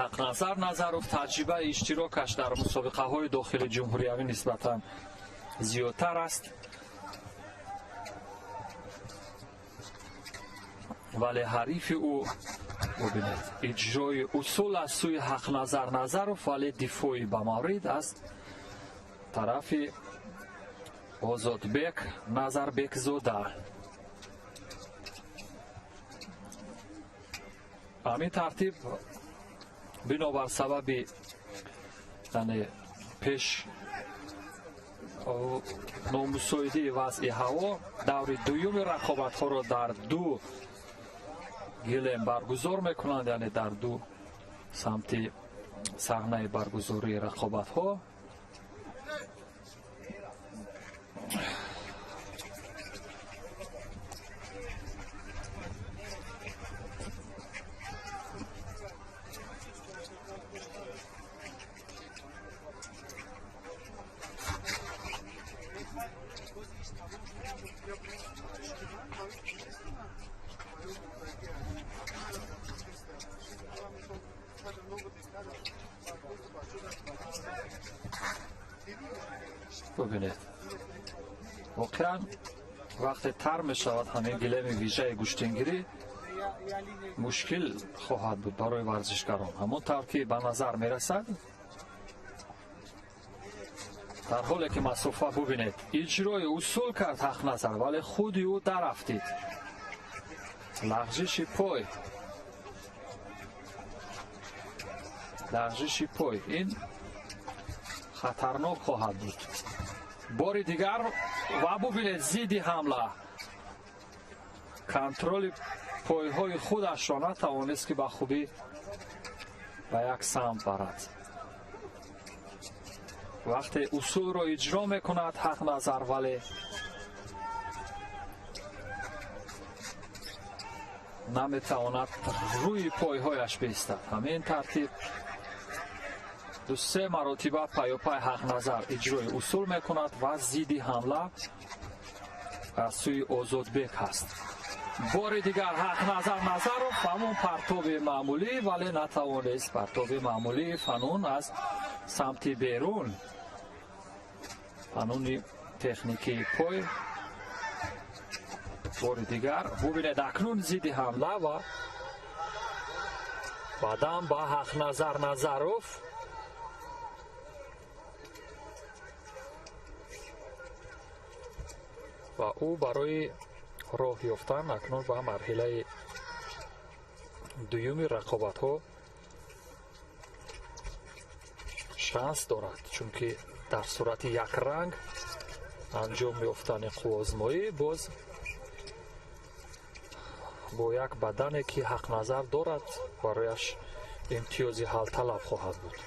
Ҳақназар Назаров таҷрибаи иштирокаш дар мусобиқаҳои дохили ҷумҳуриявӣ нисбатан зиёдтар аст, вале ҳарифи ӯ бубинед иҷрои усул аз сӯи Ҳақназар Назаров, вале дифои ба маврид аз тарафи Озодбек Назарбекзода. Ҳамин тартиб бинобар сабаби яъне пеш номусоидии вазъи ҳаво даври дуюми рақобатҳоро дар ду гилем баргузор мекунанд, яъне дар ду самти саҳнаи баргузории рақобатҳо. Бубинед, воқеан вақте тар мешавад ҳамин гилеми вижаи гӯштингирӣ мушкил хоҳад буд барои варзишгарон. Ҳамон тавр ки ба назар мерасад, Дар ҳоле ки масофа бубинед, иҷрои усул кард Ҳақназар, вале худи ӯ дарафтид. Лағжиши пой, лағжиши пой ин хатарнок хоҳад буд. Бори дигар ва бубинед, зидди ҳамла контроли пойҳои худашро натавонист, ки ба хубӣ ба як самт барад. Вақте усулро иҷро мекунад Ҳақназар, вале наметавонад рӯи пойҳояш биистад. Ҳамин тартиб ду-се маротиба пайопай Ҳақназар иҷрои усул мекунад ва зидди ҳамла аз сӯи Озодбек ҳаст. Бори дигар Ҳақназар Назаров ҳамон партоби маъмулӣ, вале натавонист. Партоби маъмулии Фанун аз самти берун, фануни техникии пой. Бори дигар бубинед, акнун зидди ҳамла ва баъдан ба Ҳақназар Назаров. Ва ӯ барои роҳ ёфтан акнун ба марҳилаи дуюми рақобатҳо шанс дорад, чунки дар сурати якранг анҷом ёфтани қувваозмоӣ боз бо як бадане ки Ҳақназар дорад барояш имтиёзи ҳалталаб хоҳад буд.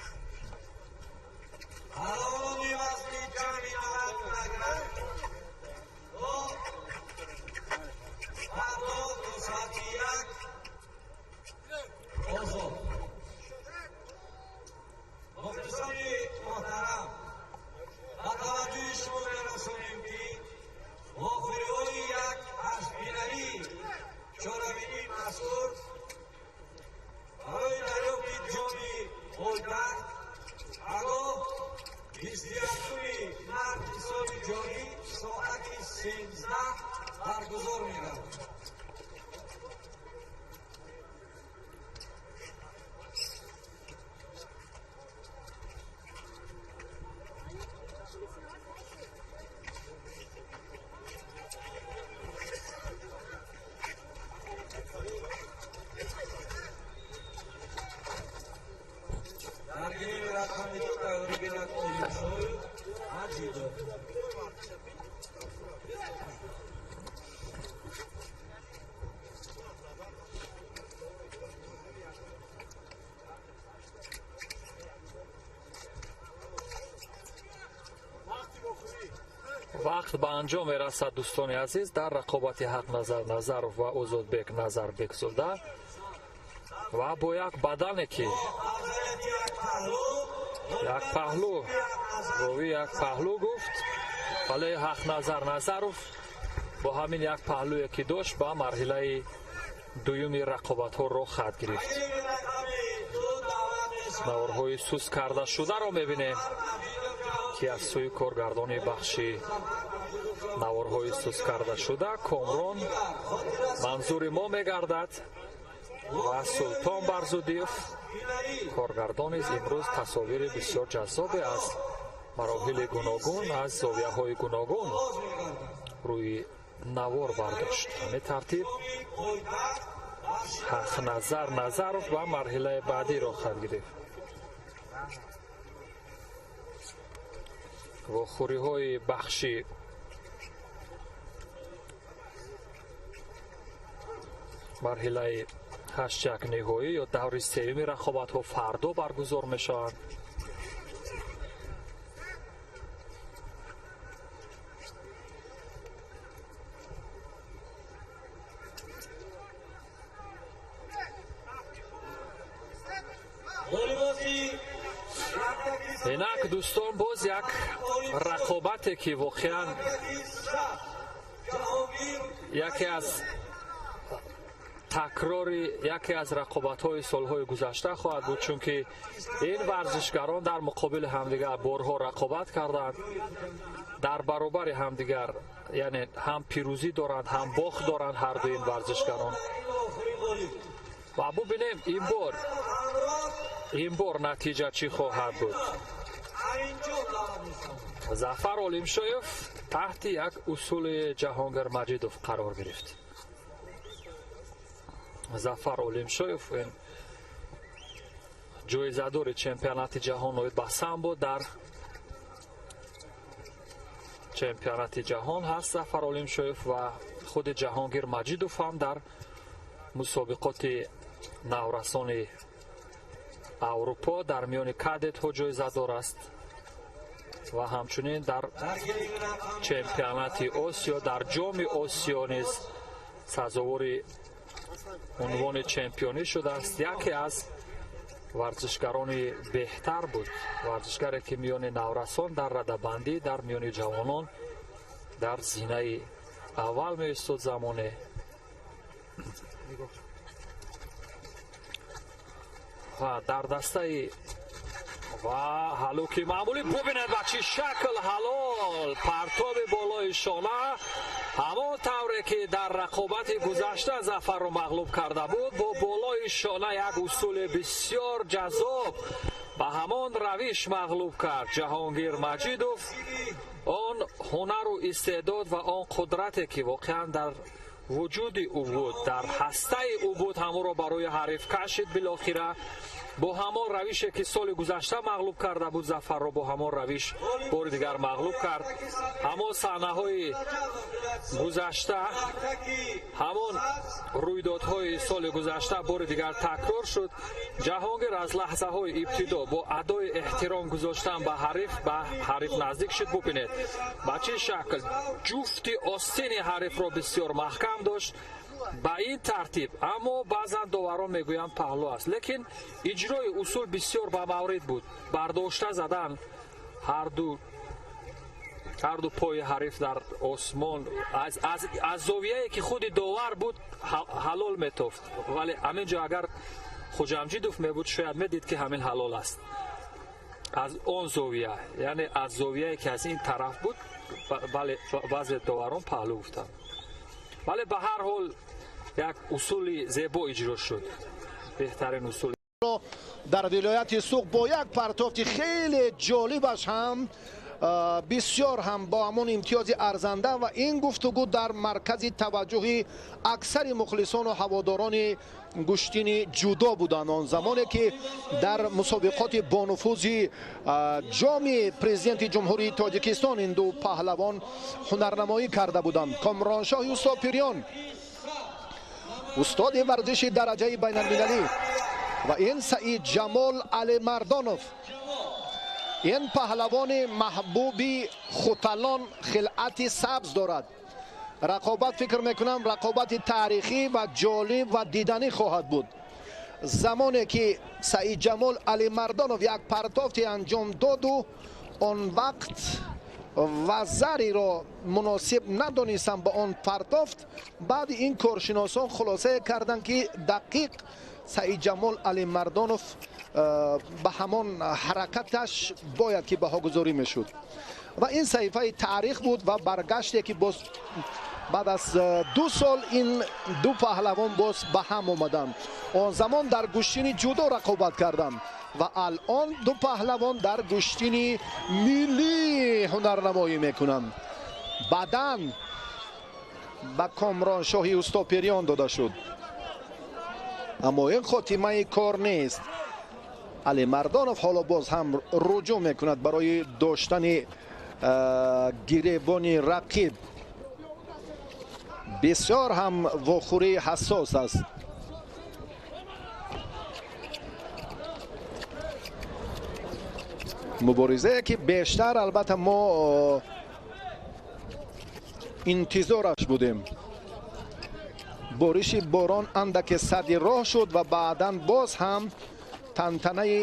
Вақт ба анҷом мерасад, дӯстони азиз, дар рақобати Ҳақназар Назаров ва Озодбек Назарбекзода ва бо як бадане ки як паҳлу ровӣ як паҳлу гуфт, вале Ҳақназар Назаров бо ҳамин як паҳлуе ки дошт ба марҳилаи дуюми рақобатҳо роҳ хат гирифт. Наворҳои сус карда шударо мебинем, ки аз сӯи коргардони бахши наворҳои сус карда шуда Комрон манзури мо мегардад ва Султон Барзудиев коргардон низ имрӯз тасовири бисёр ҷаззобе аз мароҳили гуногун, аз зовияҳои гуногун рӯи навор бардошт. Ҳамин тартиб Ҳақназар Назаров ба марҳилаи баъдӣ роҳ хат гирифт. Вохӯриҳои бахши марҳилаи 8-1 ниҳоӣ ё даври сеюми рақобатҳо фардо баргузор мешаванд. Инак дӯстон, боз як рақобате ки воқеан яке аз такрори яке аз рақобатҳои солҳои гузашта хоҳад буд, чунки ин варзишгарон дар муқобили ҳамдигар борҳо рақобат карданд, дар баробари ҳамдигар, яъне ҳам пирӯзӣ доранд, ҳам бохт доранд ҳарду ин варзишгарон. Ва бубинем ин бор натиҷа чӣ хоҳад буд. Зафар Олимшоев таҳти як усули Ҷаҳонгир Маҷидов қарор гирифт. Зафар Олимшоев ин ҷоизадори чемпионати ҷаҳон оид ба самбо дар чемпионати ҷаҳон ҳаст Зафар Олимшоев ва худи Ҷаҳонгир Маҷидов ҳам дар мусобиқоти наврасони Аврупо дар миёни кадетҳо ҷоизадор аст ва ҳамчунин дар чемпионати Осиё, дар ҷоми Осиё низ сазовори унвони чемпионӣ шудааст. Яке аз варзишгарони беҳтар буд, варзишгаре ки миёни наврасон дар радабандӣ, дар миёни ҷавонон дар зинаи аввал меистод замоне. Ва дар дастаи ва ҳалуки маъмулӣ бубинед ба чӣ шакл ҳалол партоби болои шона, ҳамон тавре ки дар рақобати гузашта Зафарро мағлуб карда буд, бо болои шона як усули бисёр ҷаззоб ба ҳамон равиш мағлуб кард Ҷаҳонгир Маҷидов. Он ҳунару истеъдод ва он қудрате ки воқеан дар вуҷуди ӯ буд, дар ҳастаи ӯ буд, ҳамонро барои ҳариф кашид. Билохира бо ҳамон равише ки соли гузашта мағлуб карда буд Зафарро, бо ҳамон равиш бори дигар мағлуб кард. Ҳамон саҳнаҳои гузашта, ҳамон рӯйдодҳои соли гузашта бори дигар такрор шуд. Ҷаҳонгир аз лаҳзаҳои ибтидо бо адои эҳтиром гузоштан ба ҳариф наздик шуд. Бубинед ба чӣ шакл ҷуфти остини ҳарифро бисёр маҳкам дошт. Ба ин тартиб, аммо баъзан доварон мегӯянд паҳлӯ аст, лекин иҷрои усул бисёр ба маврид буд. Бардошта задан ҳарду пои ҳариф дар осмон аз зовияе ки худи довар буд ҳалол метофт, вале ҳамин ҷо агар Хуҷамҷидов мебуд шояд медид ки ҳамин ҳалол аст. Аз он зовия, яъне аз зовияе ки аз ин тараф буд, бале баъзе доварон паҳлӯ гуфтанд, вале ба ҳар ҳол як усули зебо иҷро шуд, беҳтарин усул. Дар вилояти Суғд бо як партофти хеле ҷолибаш ҳам бисёр ҳам бо ҳамон имтиёзи арзанда ва ин гуфтугӯ дар маркази таваҷҷӯҳи аксари мухлисону ҳаводорони гӯштини ҷудо буданд. Он замоне ки дар мусобиқоти бонуфузи ҷоми президенти Ҷумҳурии Тоҷикистон ин ду паҳлавон ҳунарнамоӣ карда буданд. Комроншоҳ Юсуфпириён, устоди варзиши дараҷаи байналмилалӣ, ва ин Саидҷамол Алимардонов, ин паҳлавони маҳбуби хуталон хилъати сабз дорад. Рақобат, фикр мекунам, рақобати таърихӣ ва ҷолиб ва диданӣ хоҳад буд. Замоне ки Саидҷамол Алимардонов як партофте анҷом доду, он вақт вазариро муносиб надонистам ба он партофт. Баъди ин коршиносон хулосае карданд, ки дақиқ Саидҷамол Алимардонов ба ҳамон ҳаракаташ бояд ки баҳогузорӣ мешуд. Ва ин саҳифаи таърих буд ва баргаште ки боз баъд аз 2 сол ин ду паҳлавон боз ба ҳам омаданд. Он замон дар гӯштини ҷудо рақобат карданд ва алон ду паҳлавон дар гӯштини миллӣ ҳунарнамоӣ мекунанд. Баъдан ба Комроншоҳи Устопириён дода шуд. Аммо ин хотимаи кор нест. Алимардонов ҳоло боз ҳам руҷӯъ мекунад барои доштани гиребони рақиб. Бисёр ҳам вохӯрии ҳассос аст. Муборизае ки бештар албатта мо интизораш будем. Бориши борон андаке сади роҳ шуд ва баъдан боз ҳам тантанаи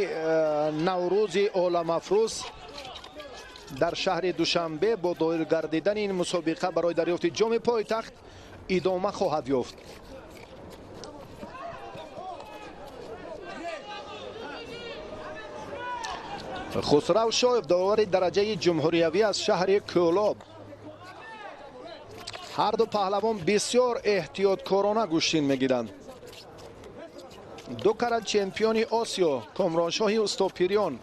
Наврӯзи оламафрӯз дар шаҳри Душанбе бо доир гардидани ин мусобиқа барои дарёфти ҷоми пойтахт идома хоҳад ёфт. Хусрав Шоев, довари дараҷаи ҷумҳуриявӣ аз шаҳри Кӯлоб. Ҳар ду паҳлавон бисёр эҳтиёткорона гӯштин мегиранд. 2 карат чемпиони Осиё Комроншоҳи Устопириён,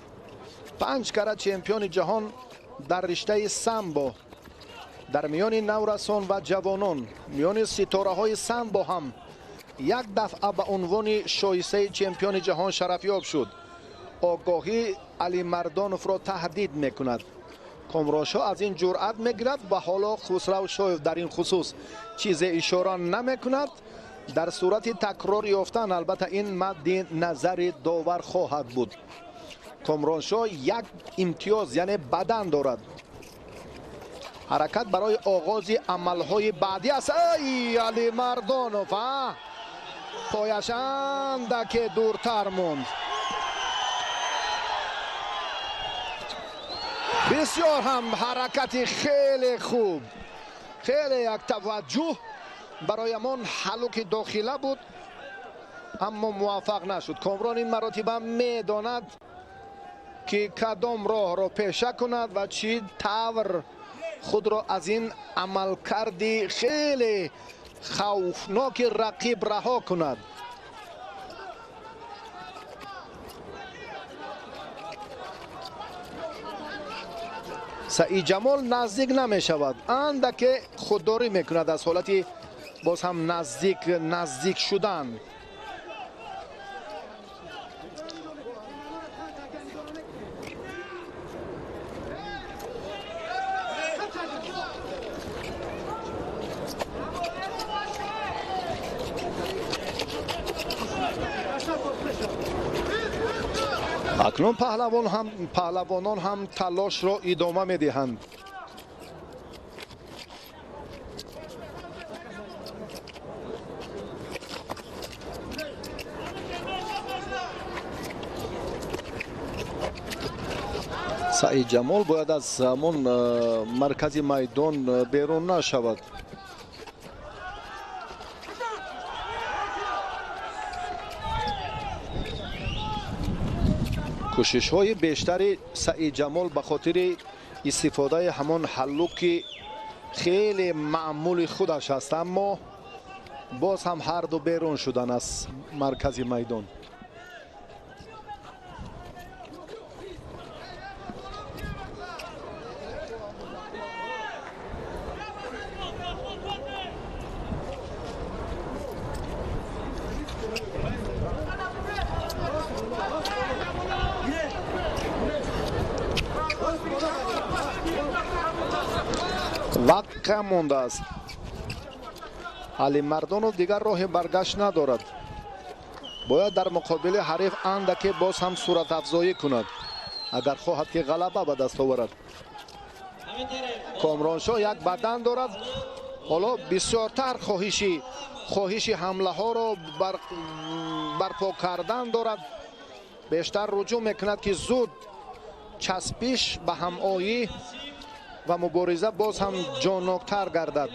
5 карат чемпиони ҷаҳон Дар риштаи самбо дар миёни наврасон ва ҷавонон, миёни ситораҳои самбо ҳам як дафъа ба унвони шоистаи чемпиони ҷаҳон шарафёб шуд. Огоҳӣ Алимардоновро таҳдид мекунад. Комроншоҳ аз ин ҷуръат мегирад ва ҳоло Хусрав Шоев дар ин хусус чизе ишора намекунад. Дар сурати такрор ёфтан албатта ин мадди назари довар хоҳад буд. Комроншоҳ як имтиёз, яъне бадан дорад. Ҳаракат барои оғози амалҳои баъдӣ аст. Ай, Алимардонов, пояш андаке дуртар монд. Бисёр ҳам ҳаракати хеле хуб, хеле як таваҷҷӯҳ барои ҳамон ҳалуки дохила буд, аммо муваффақ нашуд. Комрон ин маротиба медонад ки кадом роҳро пеша кунад ва чӣ тавр худро аз ин амалкарди хеле хавфноки рақиб раҳо кунад. Саидҷамол наздик намешавад, андаке худдорӣ мекунад аз ҳолати боз ҳам наздик шудан. Акнун паҳлавонон ҳам талошро идома медиҳанд. Саидҷамол бояд аз ҳамон маркази майдон берун нашавад. Кӯшишҳои бештари Саидҷамол ба хотири истифодаи ҳамон ҳаллуки хеле маъмули худаш аст, аммо боз ҳам ҳарду берун шудан аз маркази майдон. Вақт кам мондааст. Алимардонов дигар роҳи баргашт надорад. Бояд дар муқобили ҳариф андаке боз ҳам суратафзоӣ кунад, агар хоҳад ки ғалаба ба даст оварад. Комроншоҳ як бадан дорад. Ҳоло бисёртар хоҳиши ҳамлаҳоро барпо кардан дорад. Бештар руҷӯъ мекунад ки зуд часпиш ба ҳамоӣ ва мубориза боз ҳам ҷонноктар гардад.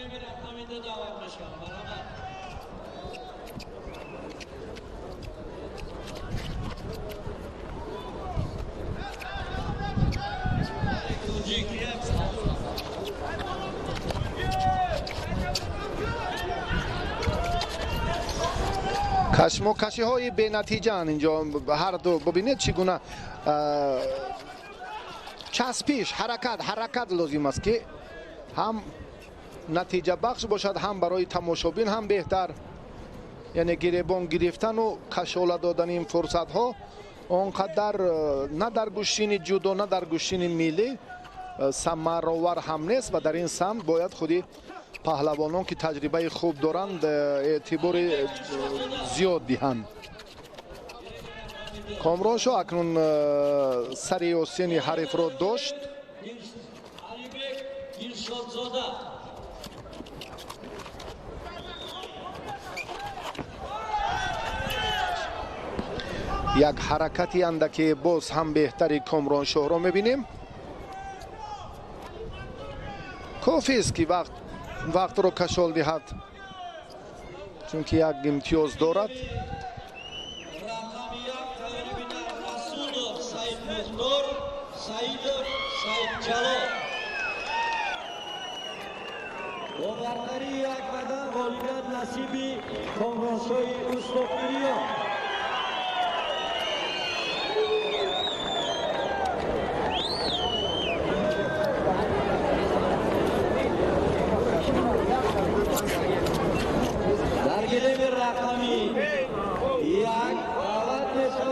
Кашмокашиҳои бенатиҷаанд инҷо ҳарду. Бубинед чӣ гуна часпиш, ҳаракат лозим аст ки ҳам натиҷабахш бошад, ҳам барои тамошобин ҳам беҳтар. Яъне гиребон гирифтану кашола додани ин фурсатҳо он қадар на дар гӯштини ҷудо, на дар гӯштини миллӣ самаровар ҳам нест ва дар ин самт бояд худи паҳлавонон ки таҷрибаи хуб доранд эътибори зиёд диҳанд. Комроншоҳ акнун сари осини ҳарифро дошт. Як ҳаракати андаке боз ҳам беҳтари Комроншоҳро мебинем. Кофист ки вақтро кашол диҳад, чунки як имтиёз дорад. Бо бартарии як бадан ғолибият насиби Комроншоҳи Устопириён.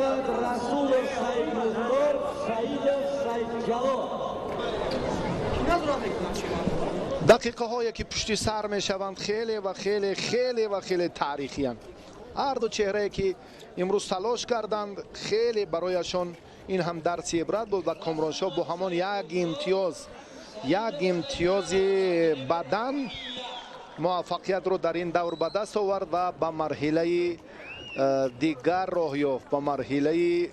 Мебарояд Расулов Саидмухтор, Саидов Саидҷалол. Дақиқаҳое ки пушти сар мешаванд хеле ва хеле хеле ва хеле таърихиянд. Ҳар ду чеҳрае ки имрӯз талош карданд, хеле барояшон ин ҳам дарси ибрат буд ва Комроншоҳ бо ҳамон як имтиёзи бадан муваффақиятро дар ин давр ба даст овард ва ба марҳилаи дигар роҳ ёфт, ба марҳилаи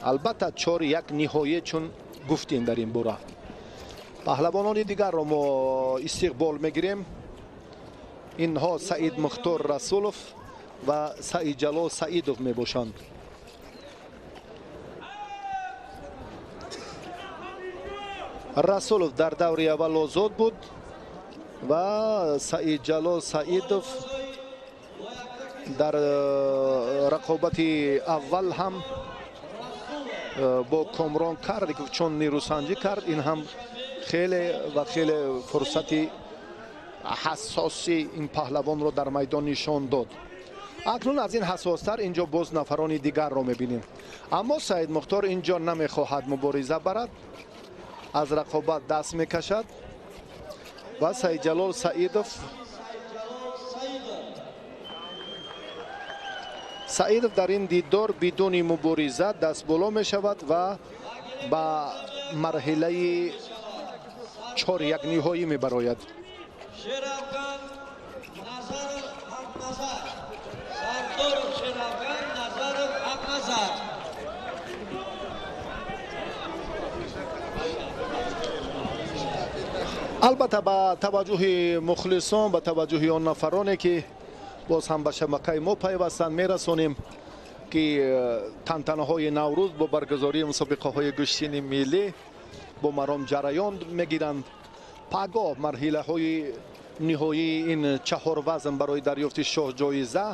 албатта 4-1 ниҳоӣ, чун гуфтем дар ин бора. Паҳлавонони дигарро мо истиқбол мегирем. Инҳо Саид Мухтор Расулов ва Саидҷалол Саидов мебошанд. Расулов дар даври аввал озод буд ва Саидҷалол Саидов дар рақобати аввал ҳам бо Комрон Карликов чун нерӯсанҷӣ кард, ин ҳам хеле ва хеле фурсати ҳассоси ин паҳлавонро дар майдон нишон дод. Акнун аз ин ҳассостар инҷо боз нафарони дигарро мебинем. Аммо Саид Мухтор инҷо намехоҳад мубориза барад, аз рақобат даст мекашад ва Саидҷалол Саидов дар ин дидор бидуни мубориза дастболо мешавад ва ба марҳилаи 4-1 ниҳоӣ мебарояд. Шерафган Назаров Ҳақназар, Сардоров Шерафган Назаров Ҳақназар. Албатта ба таваҷҷӯҳи мухлисон, ба таваҷҷӯҳи он нафароне ки боз ҳам ба шабакаи мо пайвастанд, мерасонем ки тантанаҳои Наврӯз бо баргузории мусобиқаҳои гӯштини миллӣ бо маром ҷараён мегиранд. Пагоҳ марҳилаҳои ниҳоии ин чаҳор вазн барои дарёфти шоҳҷоиза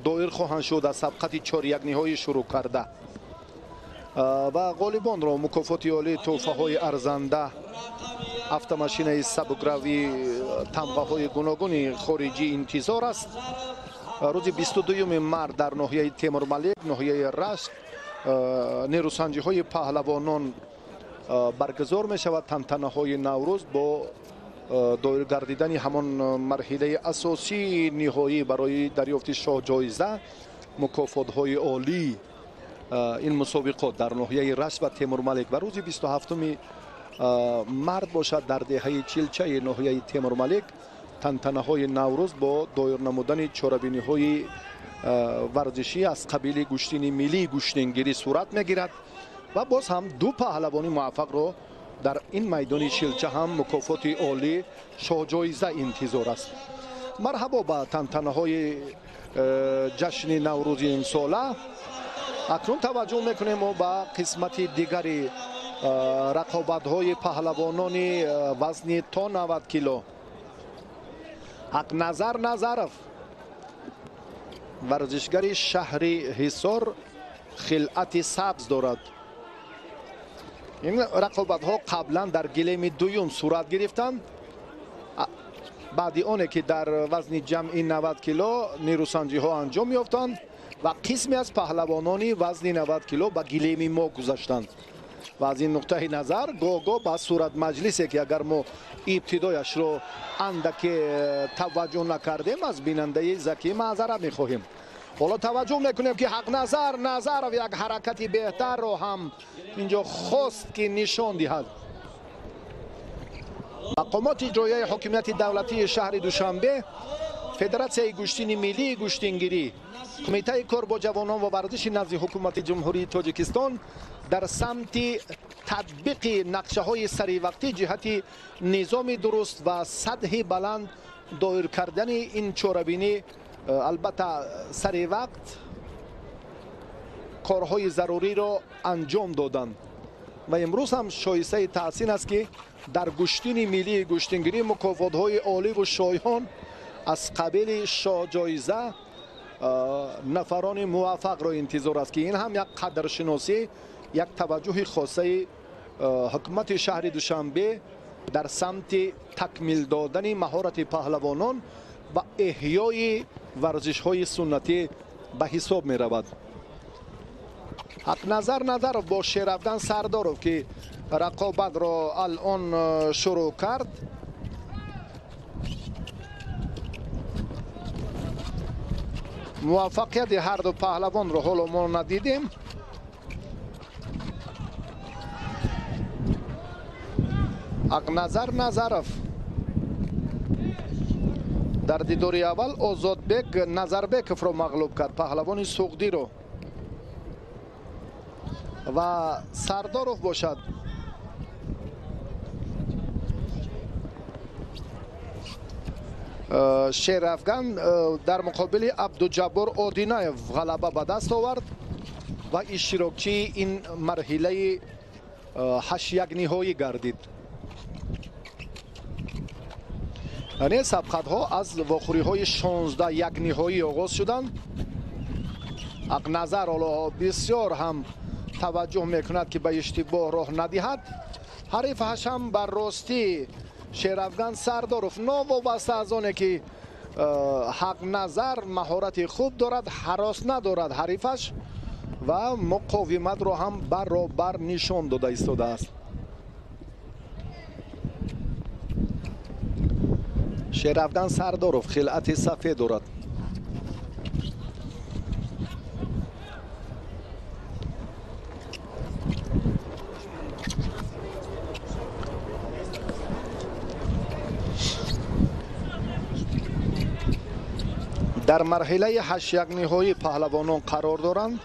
доир хоҳанд шуд аз сабқати 4-1 ниҳоӣ шурӯъ карда ва ғолибонро мукофоти олӣ, тӯҳфаҳои арзанда, автомашинаи сабукравӣ, тамғаҳои гуногуни хориҷӣ интизор аст. Рӯзи 22 март дар ноҳияи Темурмалик, ноҳияи Рашт нерӯсанҷиҳои паҳлавонон баргузор мешавад. Тантанаҳои Наврӯз бо доир гардидани ҳамон марҳилаи асосии ниҳоӣ барои дарёфти шоҳҷоиза, мукофотҳои олӣ ин мусобиқот дар ноҳияи Рашт ва Темурмалик ва рӯзи 27 март бошад дар деҳаи Чилчаи ноҳияи Темурмалик тантанаҳои Наврӯз бо доир намудани чорабиниҳои варзишӣ аз қабили гӯштини миллии гӯштингирӣ сурат мегирад ва боз ҳам ду паҳлавони муваффақро дар ин майдони Чилча ҳам мукофоти олӣ шоҳҷоиза интизор аст. Марҳабо ба тантанаҳои ҷашни Наврӯзи имсола. Акнун таваҷҷӯҳ мекунем мо ба қисмати дигари рақобатҳои паҳлавонони вазни то 90 кило. Ҳақназар Назаров, варзишгари шаҳри Ҳисор, хилъати сабз дорад. Ин рақобатҳо қаблан дар гилеми дуюм сурат гирифтанд. Баъди оне ки дар вазни ҷамъи 90 кило нерӯсанҷиҳо анҷом ёфтанд ва қисме аз паҳлавонони вазни 90 кило ба гилеми мо гузаштанд. Ва аз ин нуқтаи назар гоҳ-гоҳ ба суратмаҷлисе ки агар мо ибтидояшро андаке таваҷҷӯҳ накардем, аз бинандаи закӣ маъзарат мехоҳем. Ҳоло таваҷҷӯҳ мекунем ки Ҳақназар Назаров як ҳаракати беҳтарро ҳам инҷо хост ки нишон диҳад. Мақомоти иҷроияи ҳокимияти давлатии шаҳри Душанбе, Федератсияи гӯштини миллии гӯштингирӣ, Кумитаи кор бо ҷавонон ва варзиши назди ҳукумати Ҷумҳурии Тоҷикистон дар самти татбиқи нақшаҳои саривақтӣ ҷиҳати низоми дуруст ва сатҳи баланд доир кардани ин чорабинӣ, албатта саривақт корҳои заруриро анҷом доданд. Ва имрӯз ҳам шоистаи таҳсин аст ки дар гӯштини миллии гӯштингирӣ мукофотҳои оливу шоён аз қабили шоҳҷоиза нафарони муваффақро интизор аст ки ин ҳам як қадршиносӣ, як таваҷҷӯҳи хосаи ҳукумати шаҳри Душанбе дар самти такмил додани маҳорати паҳлавонон ва эҳёи варзишҳои суннатӣ ба ҳисоб меравад. Ҳақназар Назаров бо Шерафган Сардоров, ки рақобатро алон шурӯъ кард. Муваффақияти ҳар ду паҳлавонро ҳоло мо надидем. Ҳақназар Назаров дар дидори аввал Озодбек Назарбековро мағлуб кард, паҳлавони Суғдиро, ва Сардоров бошад Шерафган дар муқобили Абдуҷаббор Одинаев ғалаба ба даст овард ва иштирокчии ин марҳилаи 8-1 ниҳоӣ гардид. Яъне сабқатҳо аз вохӯриҳои 16-1 ниҳоӣ оғоз шуданд. Ҳақназар ҳоло бисёр ҳам таваҷҷӯҳ мекунад, ки ба иштибоҳ роҳ надиҳад. Ҳарифаш ҳам бар ростӣ Шерафган Сардоров, новобаста аз оне ки Ҳақназар маҳорати хуб дорад, ҳарос надорад ҳарифаш ва муқовиматро ҳам баробар нишон дода истодааст. Шерафган Сардоров хилъати сафед дорад. Дар марҳилаи 8-1 ниҳоӣ паҳлавонон қарор доранд.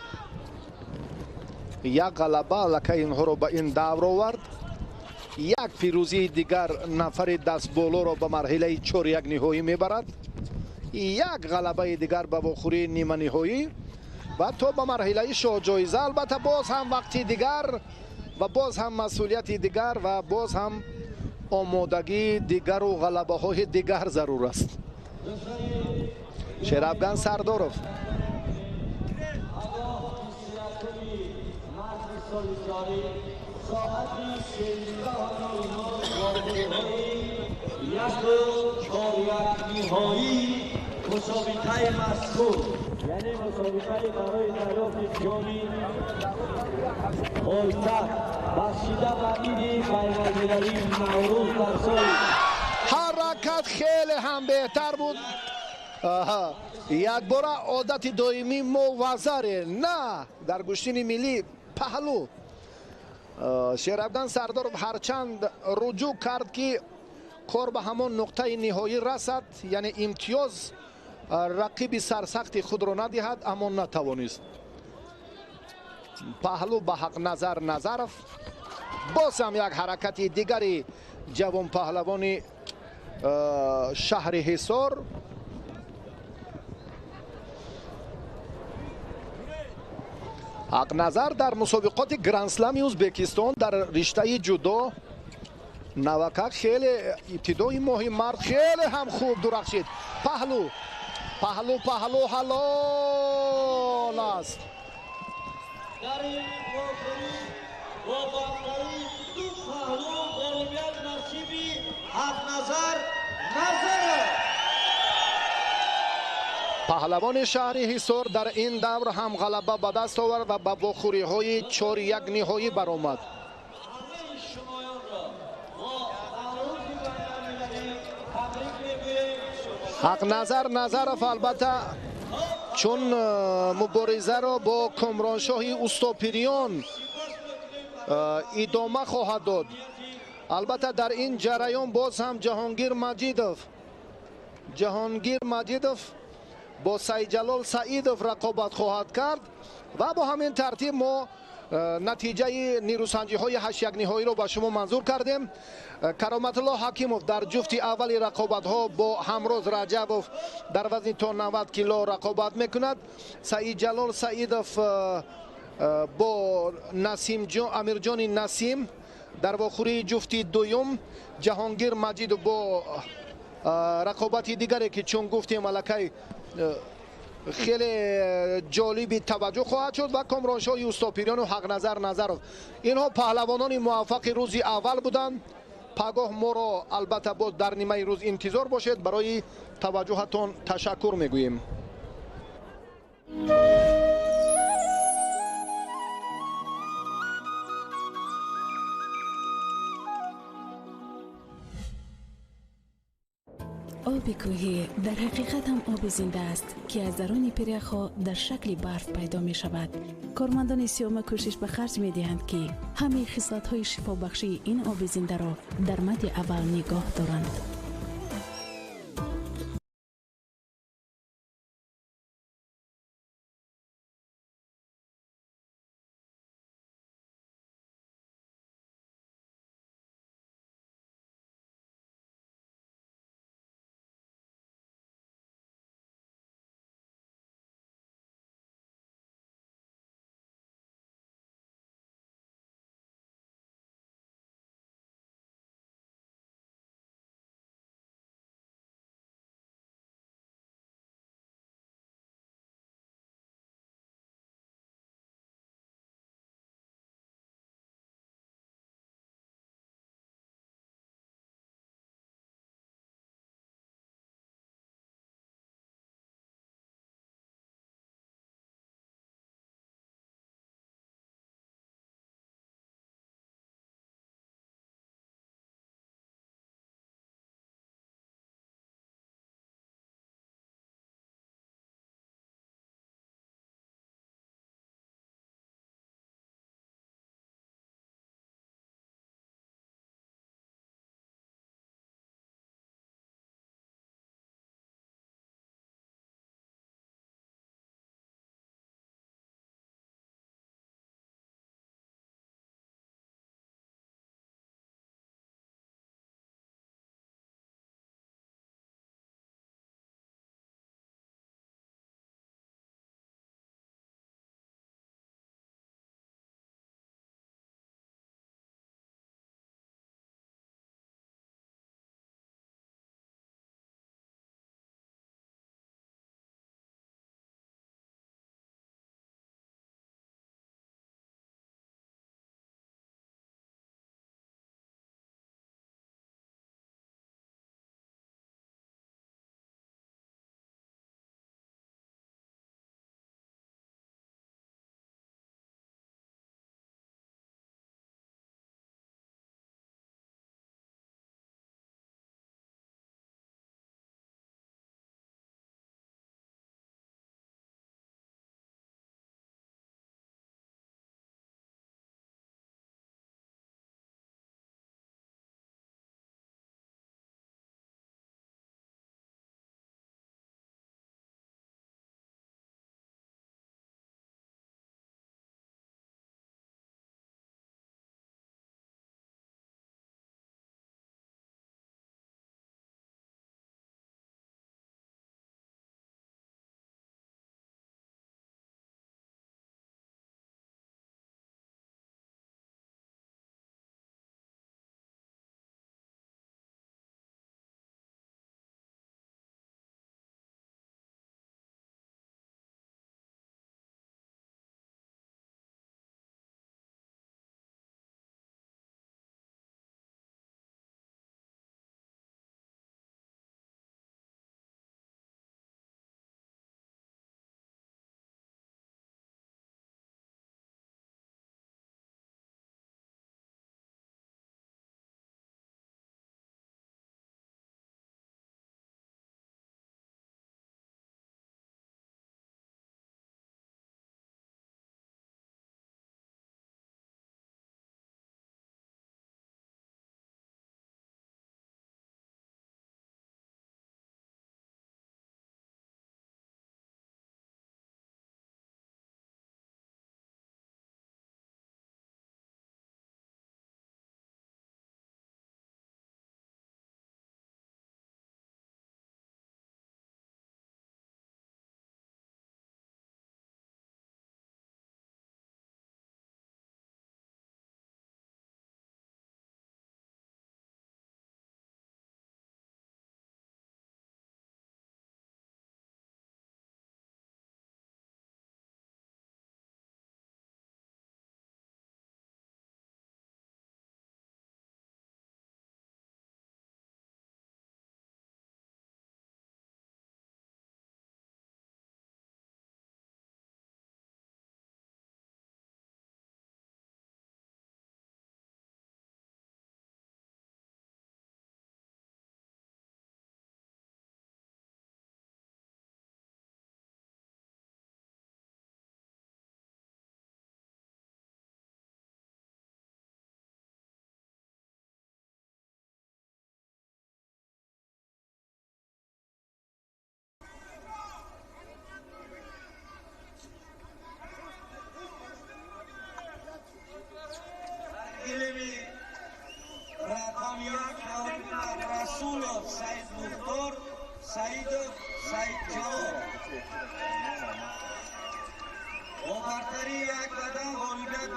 Як ғалаба аллакай инҳоро ба ин давр овард. Як пирӯзии дигар нафари дастболоро ба марҳилаи 4-1 ниҳоӣ мебарад. Як ғалабаи дигар ба вохӯрии ниманиҳоӣ ва то ба марҳилаи шоҳҷоиза. Албатта боз ҳам вақти дигар ва боз ҳам масъулияти дигар ва боз ҳам омодагии дигару ғалабаҳои дигар зарур аст. Шерафган Сардоров مسابقه مذکور، یعنی مسابقه برای دریافت جام پایتخت بخشیده به عید بین‌المللی نوروز در سال. ҳаракат хеле ҳам беҳтар буд. Якбора одати доимӣ мовазаре на дар гӯштини миллӣ паҳлӯ. Шерафган Сардоров ҳарчанд руҷӯъ кард, ки кор ба ҳамон нуқтаи ниҳоӣ расад, яъне имтиёз рақиби сарсахти худро надиҳад, аммо натавонист. Паҳлӯ ба Ҳақназар Назаров. Боз ҳам як ҳаракати дигари ҷавонпаҳлавони шаҳри Ҳисор. Ҳақназар дар мусобиқоти Грандслами Ӯзбекистон дар риштаи ҷудо навакак хеле ибтидои моҳи март хеле ҳам хуб дурахшид. Паҳлӯ, паҳлӯ, паҳлӯ ҳалол аст. Дар ин вохӯрӣ бо бартарии ду паҳлӯ ғолибият насиби Ҳақназар Назаров. Паҳлавони шаҳри Ҳисор дар ин давр ҳам ғалаба ба даст овард ва ба вохӯриҳои 4-1 ниҳоӣ баромад. Ҳақназар Назаров албатта чун муборизаро бо Комроншоҳи Устопириён идома хоҳад дод. Албатта дар ин ҷараён боз ҳам Ҷаҳонгир Маҷидов бо Сайҷалол Саидов рақобат хоҳад кард ва бо ҳамин тартиб мо натиҷаи нерӯсанҷиҳои 8-1 ниҳоиро ба шумо манзур кардем. Кароматулло Ҳакимов дар ҷуфти аввали рақобатҳо бо Ҳамроз Раҷабов дар вазни то 90 кило рақобат мекунад. Саидҷалол Саидов бо Амирҷони Насим дар вохӯрии ҷуфти дуюм, Ҷаҳонгир Маҷидов бо рақобати дигаре ки чун гуфтем аллакай хеле ҷолиби таваҷҷӯҳ хоҳад шуд ва Комроншоҳи Устопириёну Ҳақназар Назаров. Инҳо паҳлавонони муваффақи рӯзи аввал буданд. Пагоҳ моро албатта боз дар нимаи рӯз интизор бошед. Барои таваҷҷӯҳатон ташаккур мегӯем. Оби кӯҳӣ дар ҳақиқат ҳам оби зинда аст, ки аз даруни пиряхҳо дар шакли барф пайдо мешавад. Кормандони Сиёма кӯшиш ба харҷ медиҳанд, ки ҳамаи хислатҳои шифобахшии ин оби зиндаро дар мадди аввал нигоҳ доранд.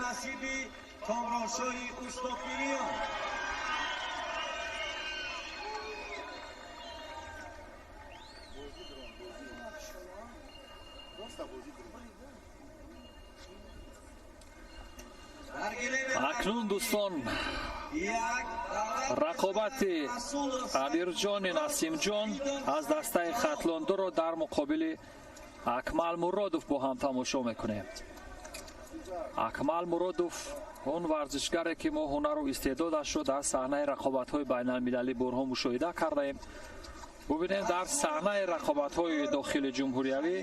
насиби Комроншоҳи Устопириён. Акнун дӯстон, рақобати Амирҷони Насимҷон аз дастаи Хатлондуро дар муқобили Акмал Муродов бо ҳам тамошо мекунем. Акмал Муродов он варзишгаре ки мо ҳунару истеъдодашро дар саҳнаи рақобатҳои байналмилалӣ борҳо мушоҳида кардаем. Бубинем дар саҳнаи рақобатҳои дохили ҷумҳуриявӣ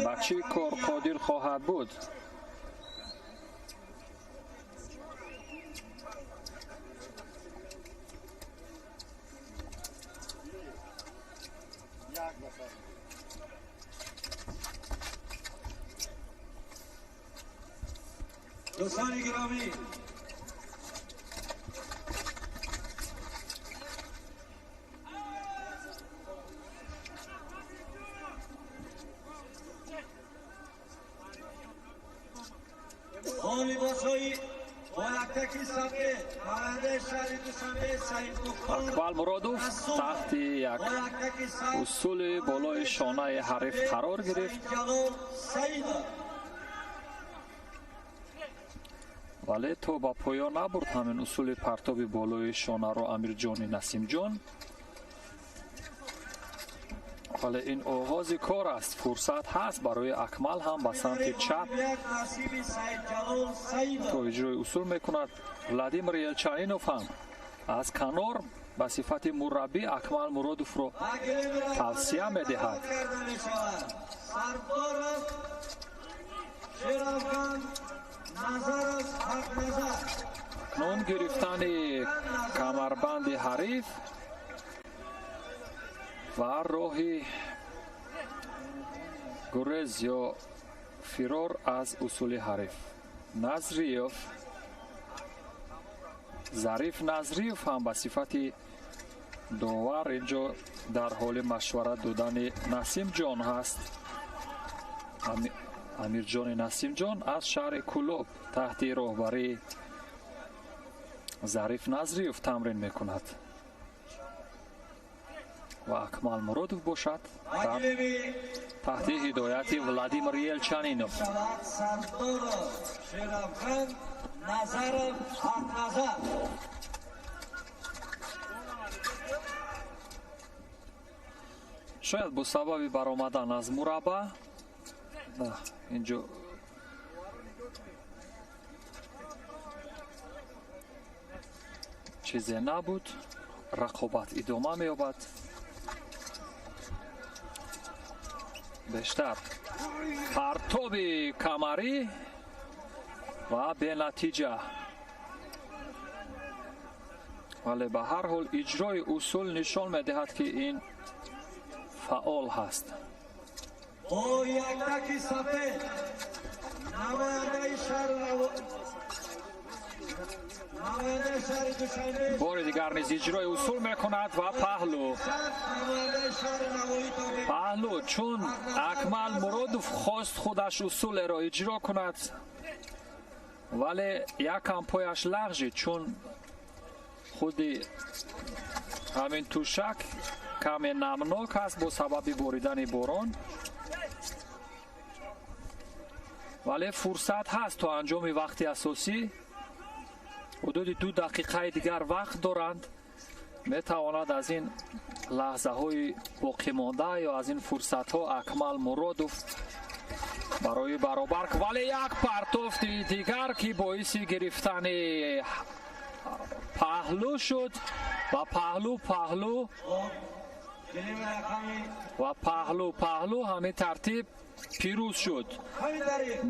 ба чӣ кор қодир хоҳад буд. دوستان گرامی، Акмал Муродов таҳти як усули болои шонаи ҳариф қарор гирифт, вале то ба поён набурд ҳамин усули партоби болои шонаро Амирҷони Насимҷон. Вале ин оғози кор аст, фурсат ҳаст барои Акмал ҳам ба самти чап то иҷрои усул мекунад. Владимир Елчанинов ҳам аз канор ба сифати мураббӣ Акмал Муродовро тавсия медиҳад. Акнун гирифтани камарбанди ҳариф ва роҳи гурез ё фирор аз усули ҳариф. Назриев, Зариф Назриев ҳам ба сифати довар инҷо дар ҳоли машварат додани Насимҷон ҳаст. Амирҷони Насимҷон аз шаҳри Кулоб таҳти роҳбарии Зариф Назриев тамрин мекунад ва Акмал Муродов бошад дар таҳти ҳидояти Владимир Елчанинов. Шояд бо сабаби баромадан аз мурабба инҷо чизе набуд, рақобат идома меёбад. Бештар партоби камарӣ ва бенатиҷа, вале ба ҳар ҳол иҷрои усул нишон медиҳад, ки ин фаъол ҳаст. Бори дигар низ иҷрои усул мекунад ва паҳлу. Паҳлу, чун Акмал Муродов хост худаш усулеро иҷро кунад, вале якам пояш лағжид, чун худи ҳамин тӯшак каме намнок аст бо сабаби боридани борон. Вале фурсат ҳаст то анҷоми вақти асосӣ. Ҳудуди 2 дақиқаи дигар вақт доранд. Метавонад аз ин лаҳзаҳои боқимонда ё аз ин фурсатҳо Акмал Муродов барои баробар, вале як партофти дигар, ки боиси гирифтани паҳлӯ шуд ва паҳлӯ паҳлӯ ва паҳлӯ паҳлӯ ҳамин тартиб пирӯз шуд.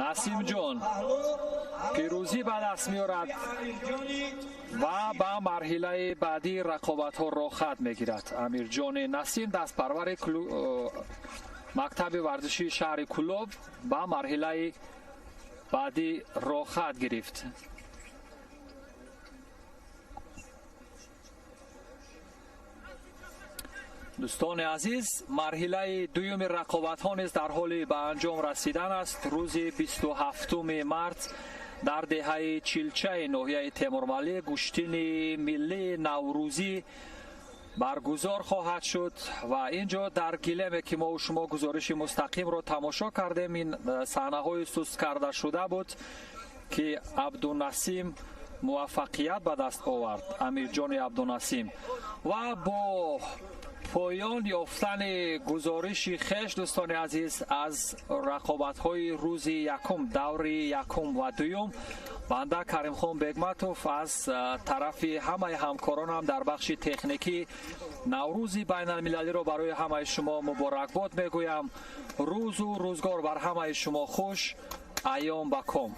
Насимҷон пирӯзӣ ба даст меорад ва ба марҳилаи баъдии рақобатҳо роҳхат мегирад. Амирҷони Насим, дастпарвари мактаби варзишии шаҳри Кулоб, ба марҳилаи баъдӣ роҳхат гирифт. Дӯстони азиз, марҳилаи дуюми рақобатҳо низ дар ҳоли ба анҷом расидан аст. Рӯзи 27 март дар деҳаи Чилчаи ноҳияи Темурмалик гӯштини миллии наврӯзӣ баргузор хоҳад шуд ва ин ҷо дар гилеме ки мо шумо гузориши мустақимро тамошо кардем, ин саҳнаҳои суст карда шуда буд, ки Абдунасим муваффақият ба даст овард, Амирҷони Абдунасим. Ва бо поён ёфтани гузориши хеш, дӯстони азиз, аз рақобатҳои рӯзи якум, даври якум ва дуюм, банда Каримхон Бегматов аз тарафи ҳамаи ҳамкоронам дар бахши техникӣ Наврӯзи байналмилалиро барои ҳамаи шумо муборакбод мегӯям. Рӯзу рӯзгор бар ҳамаи шумо хуш, айём ба ком.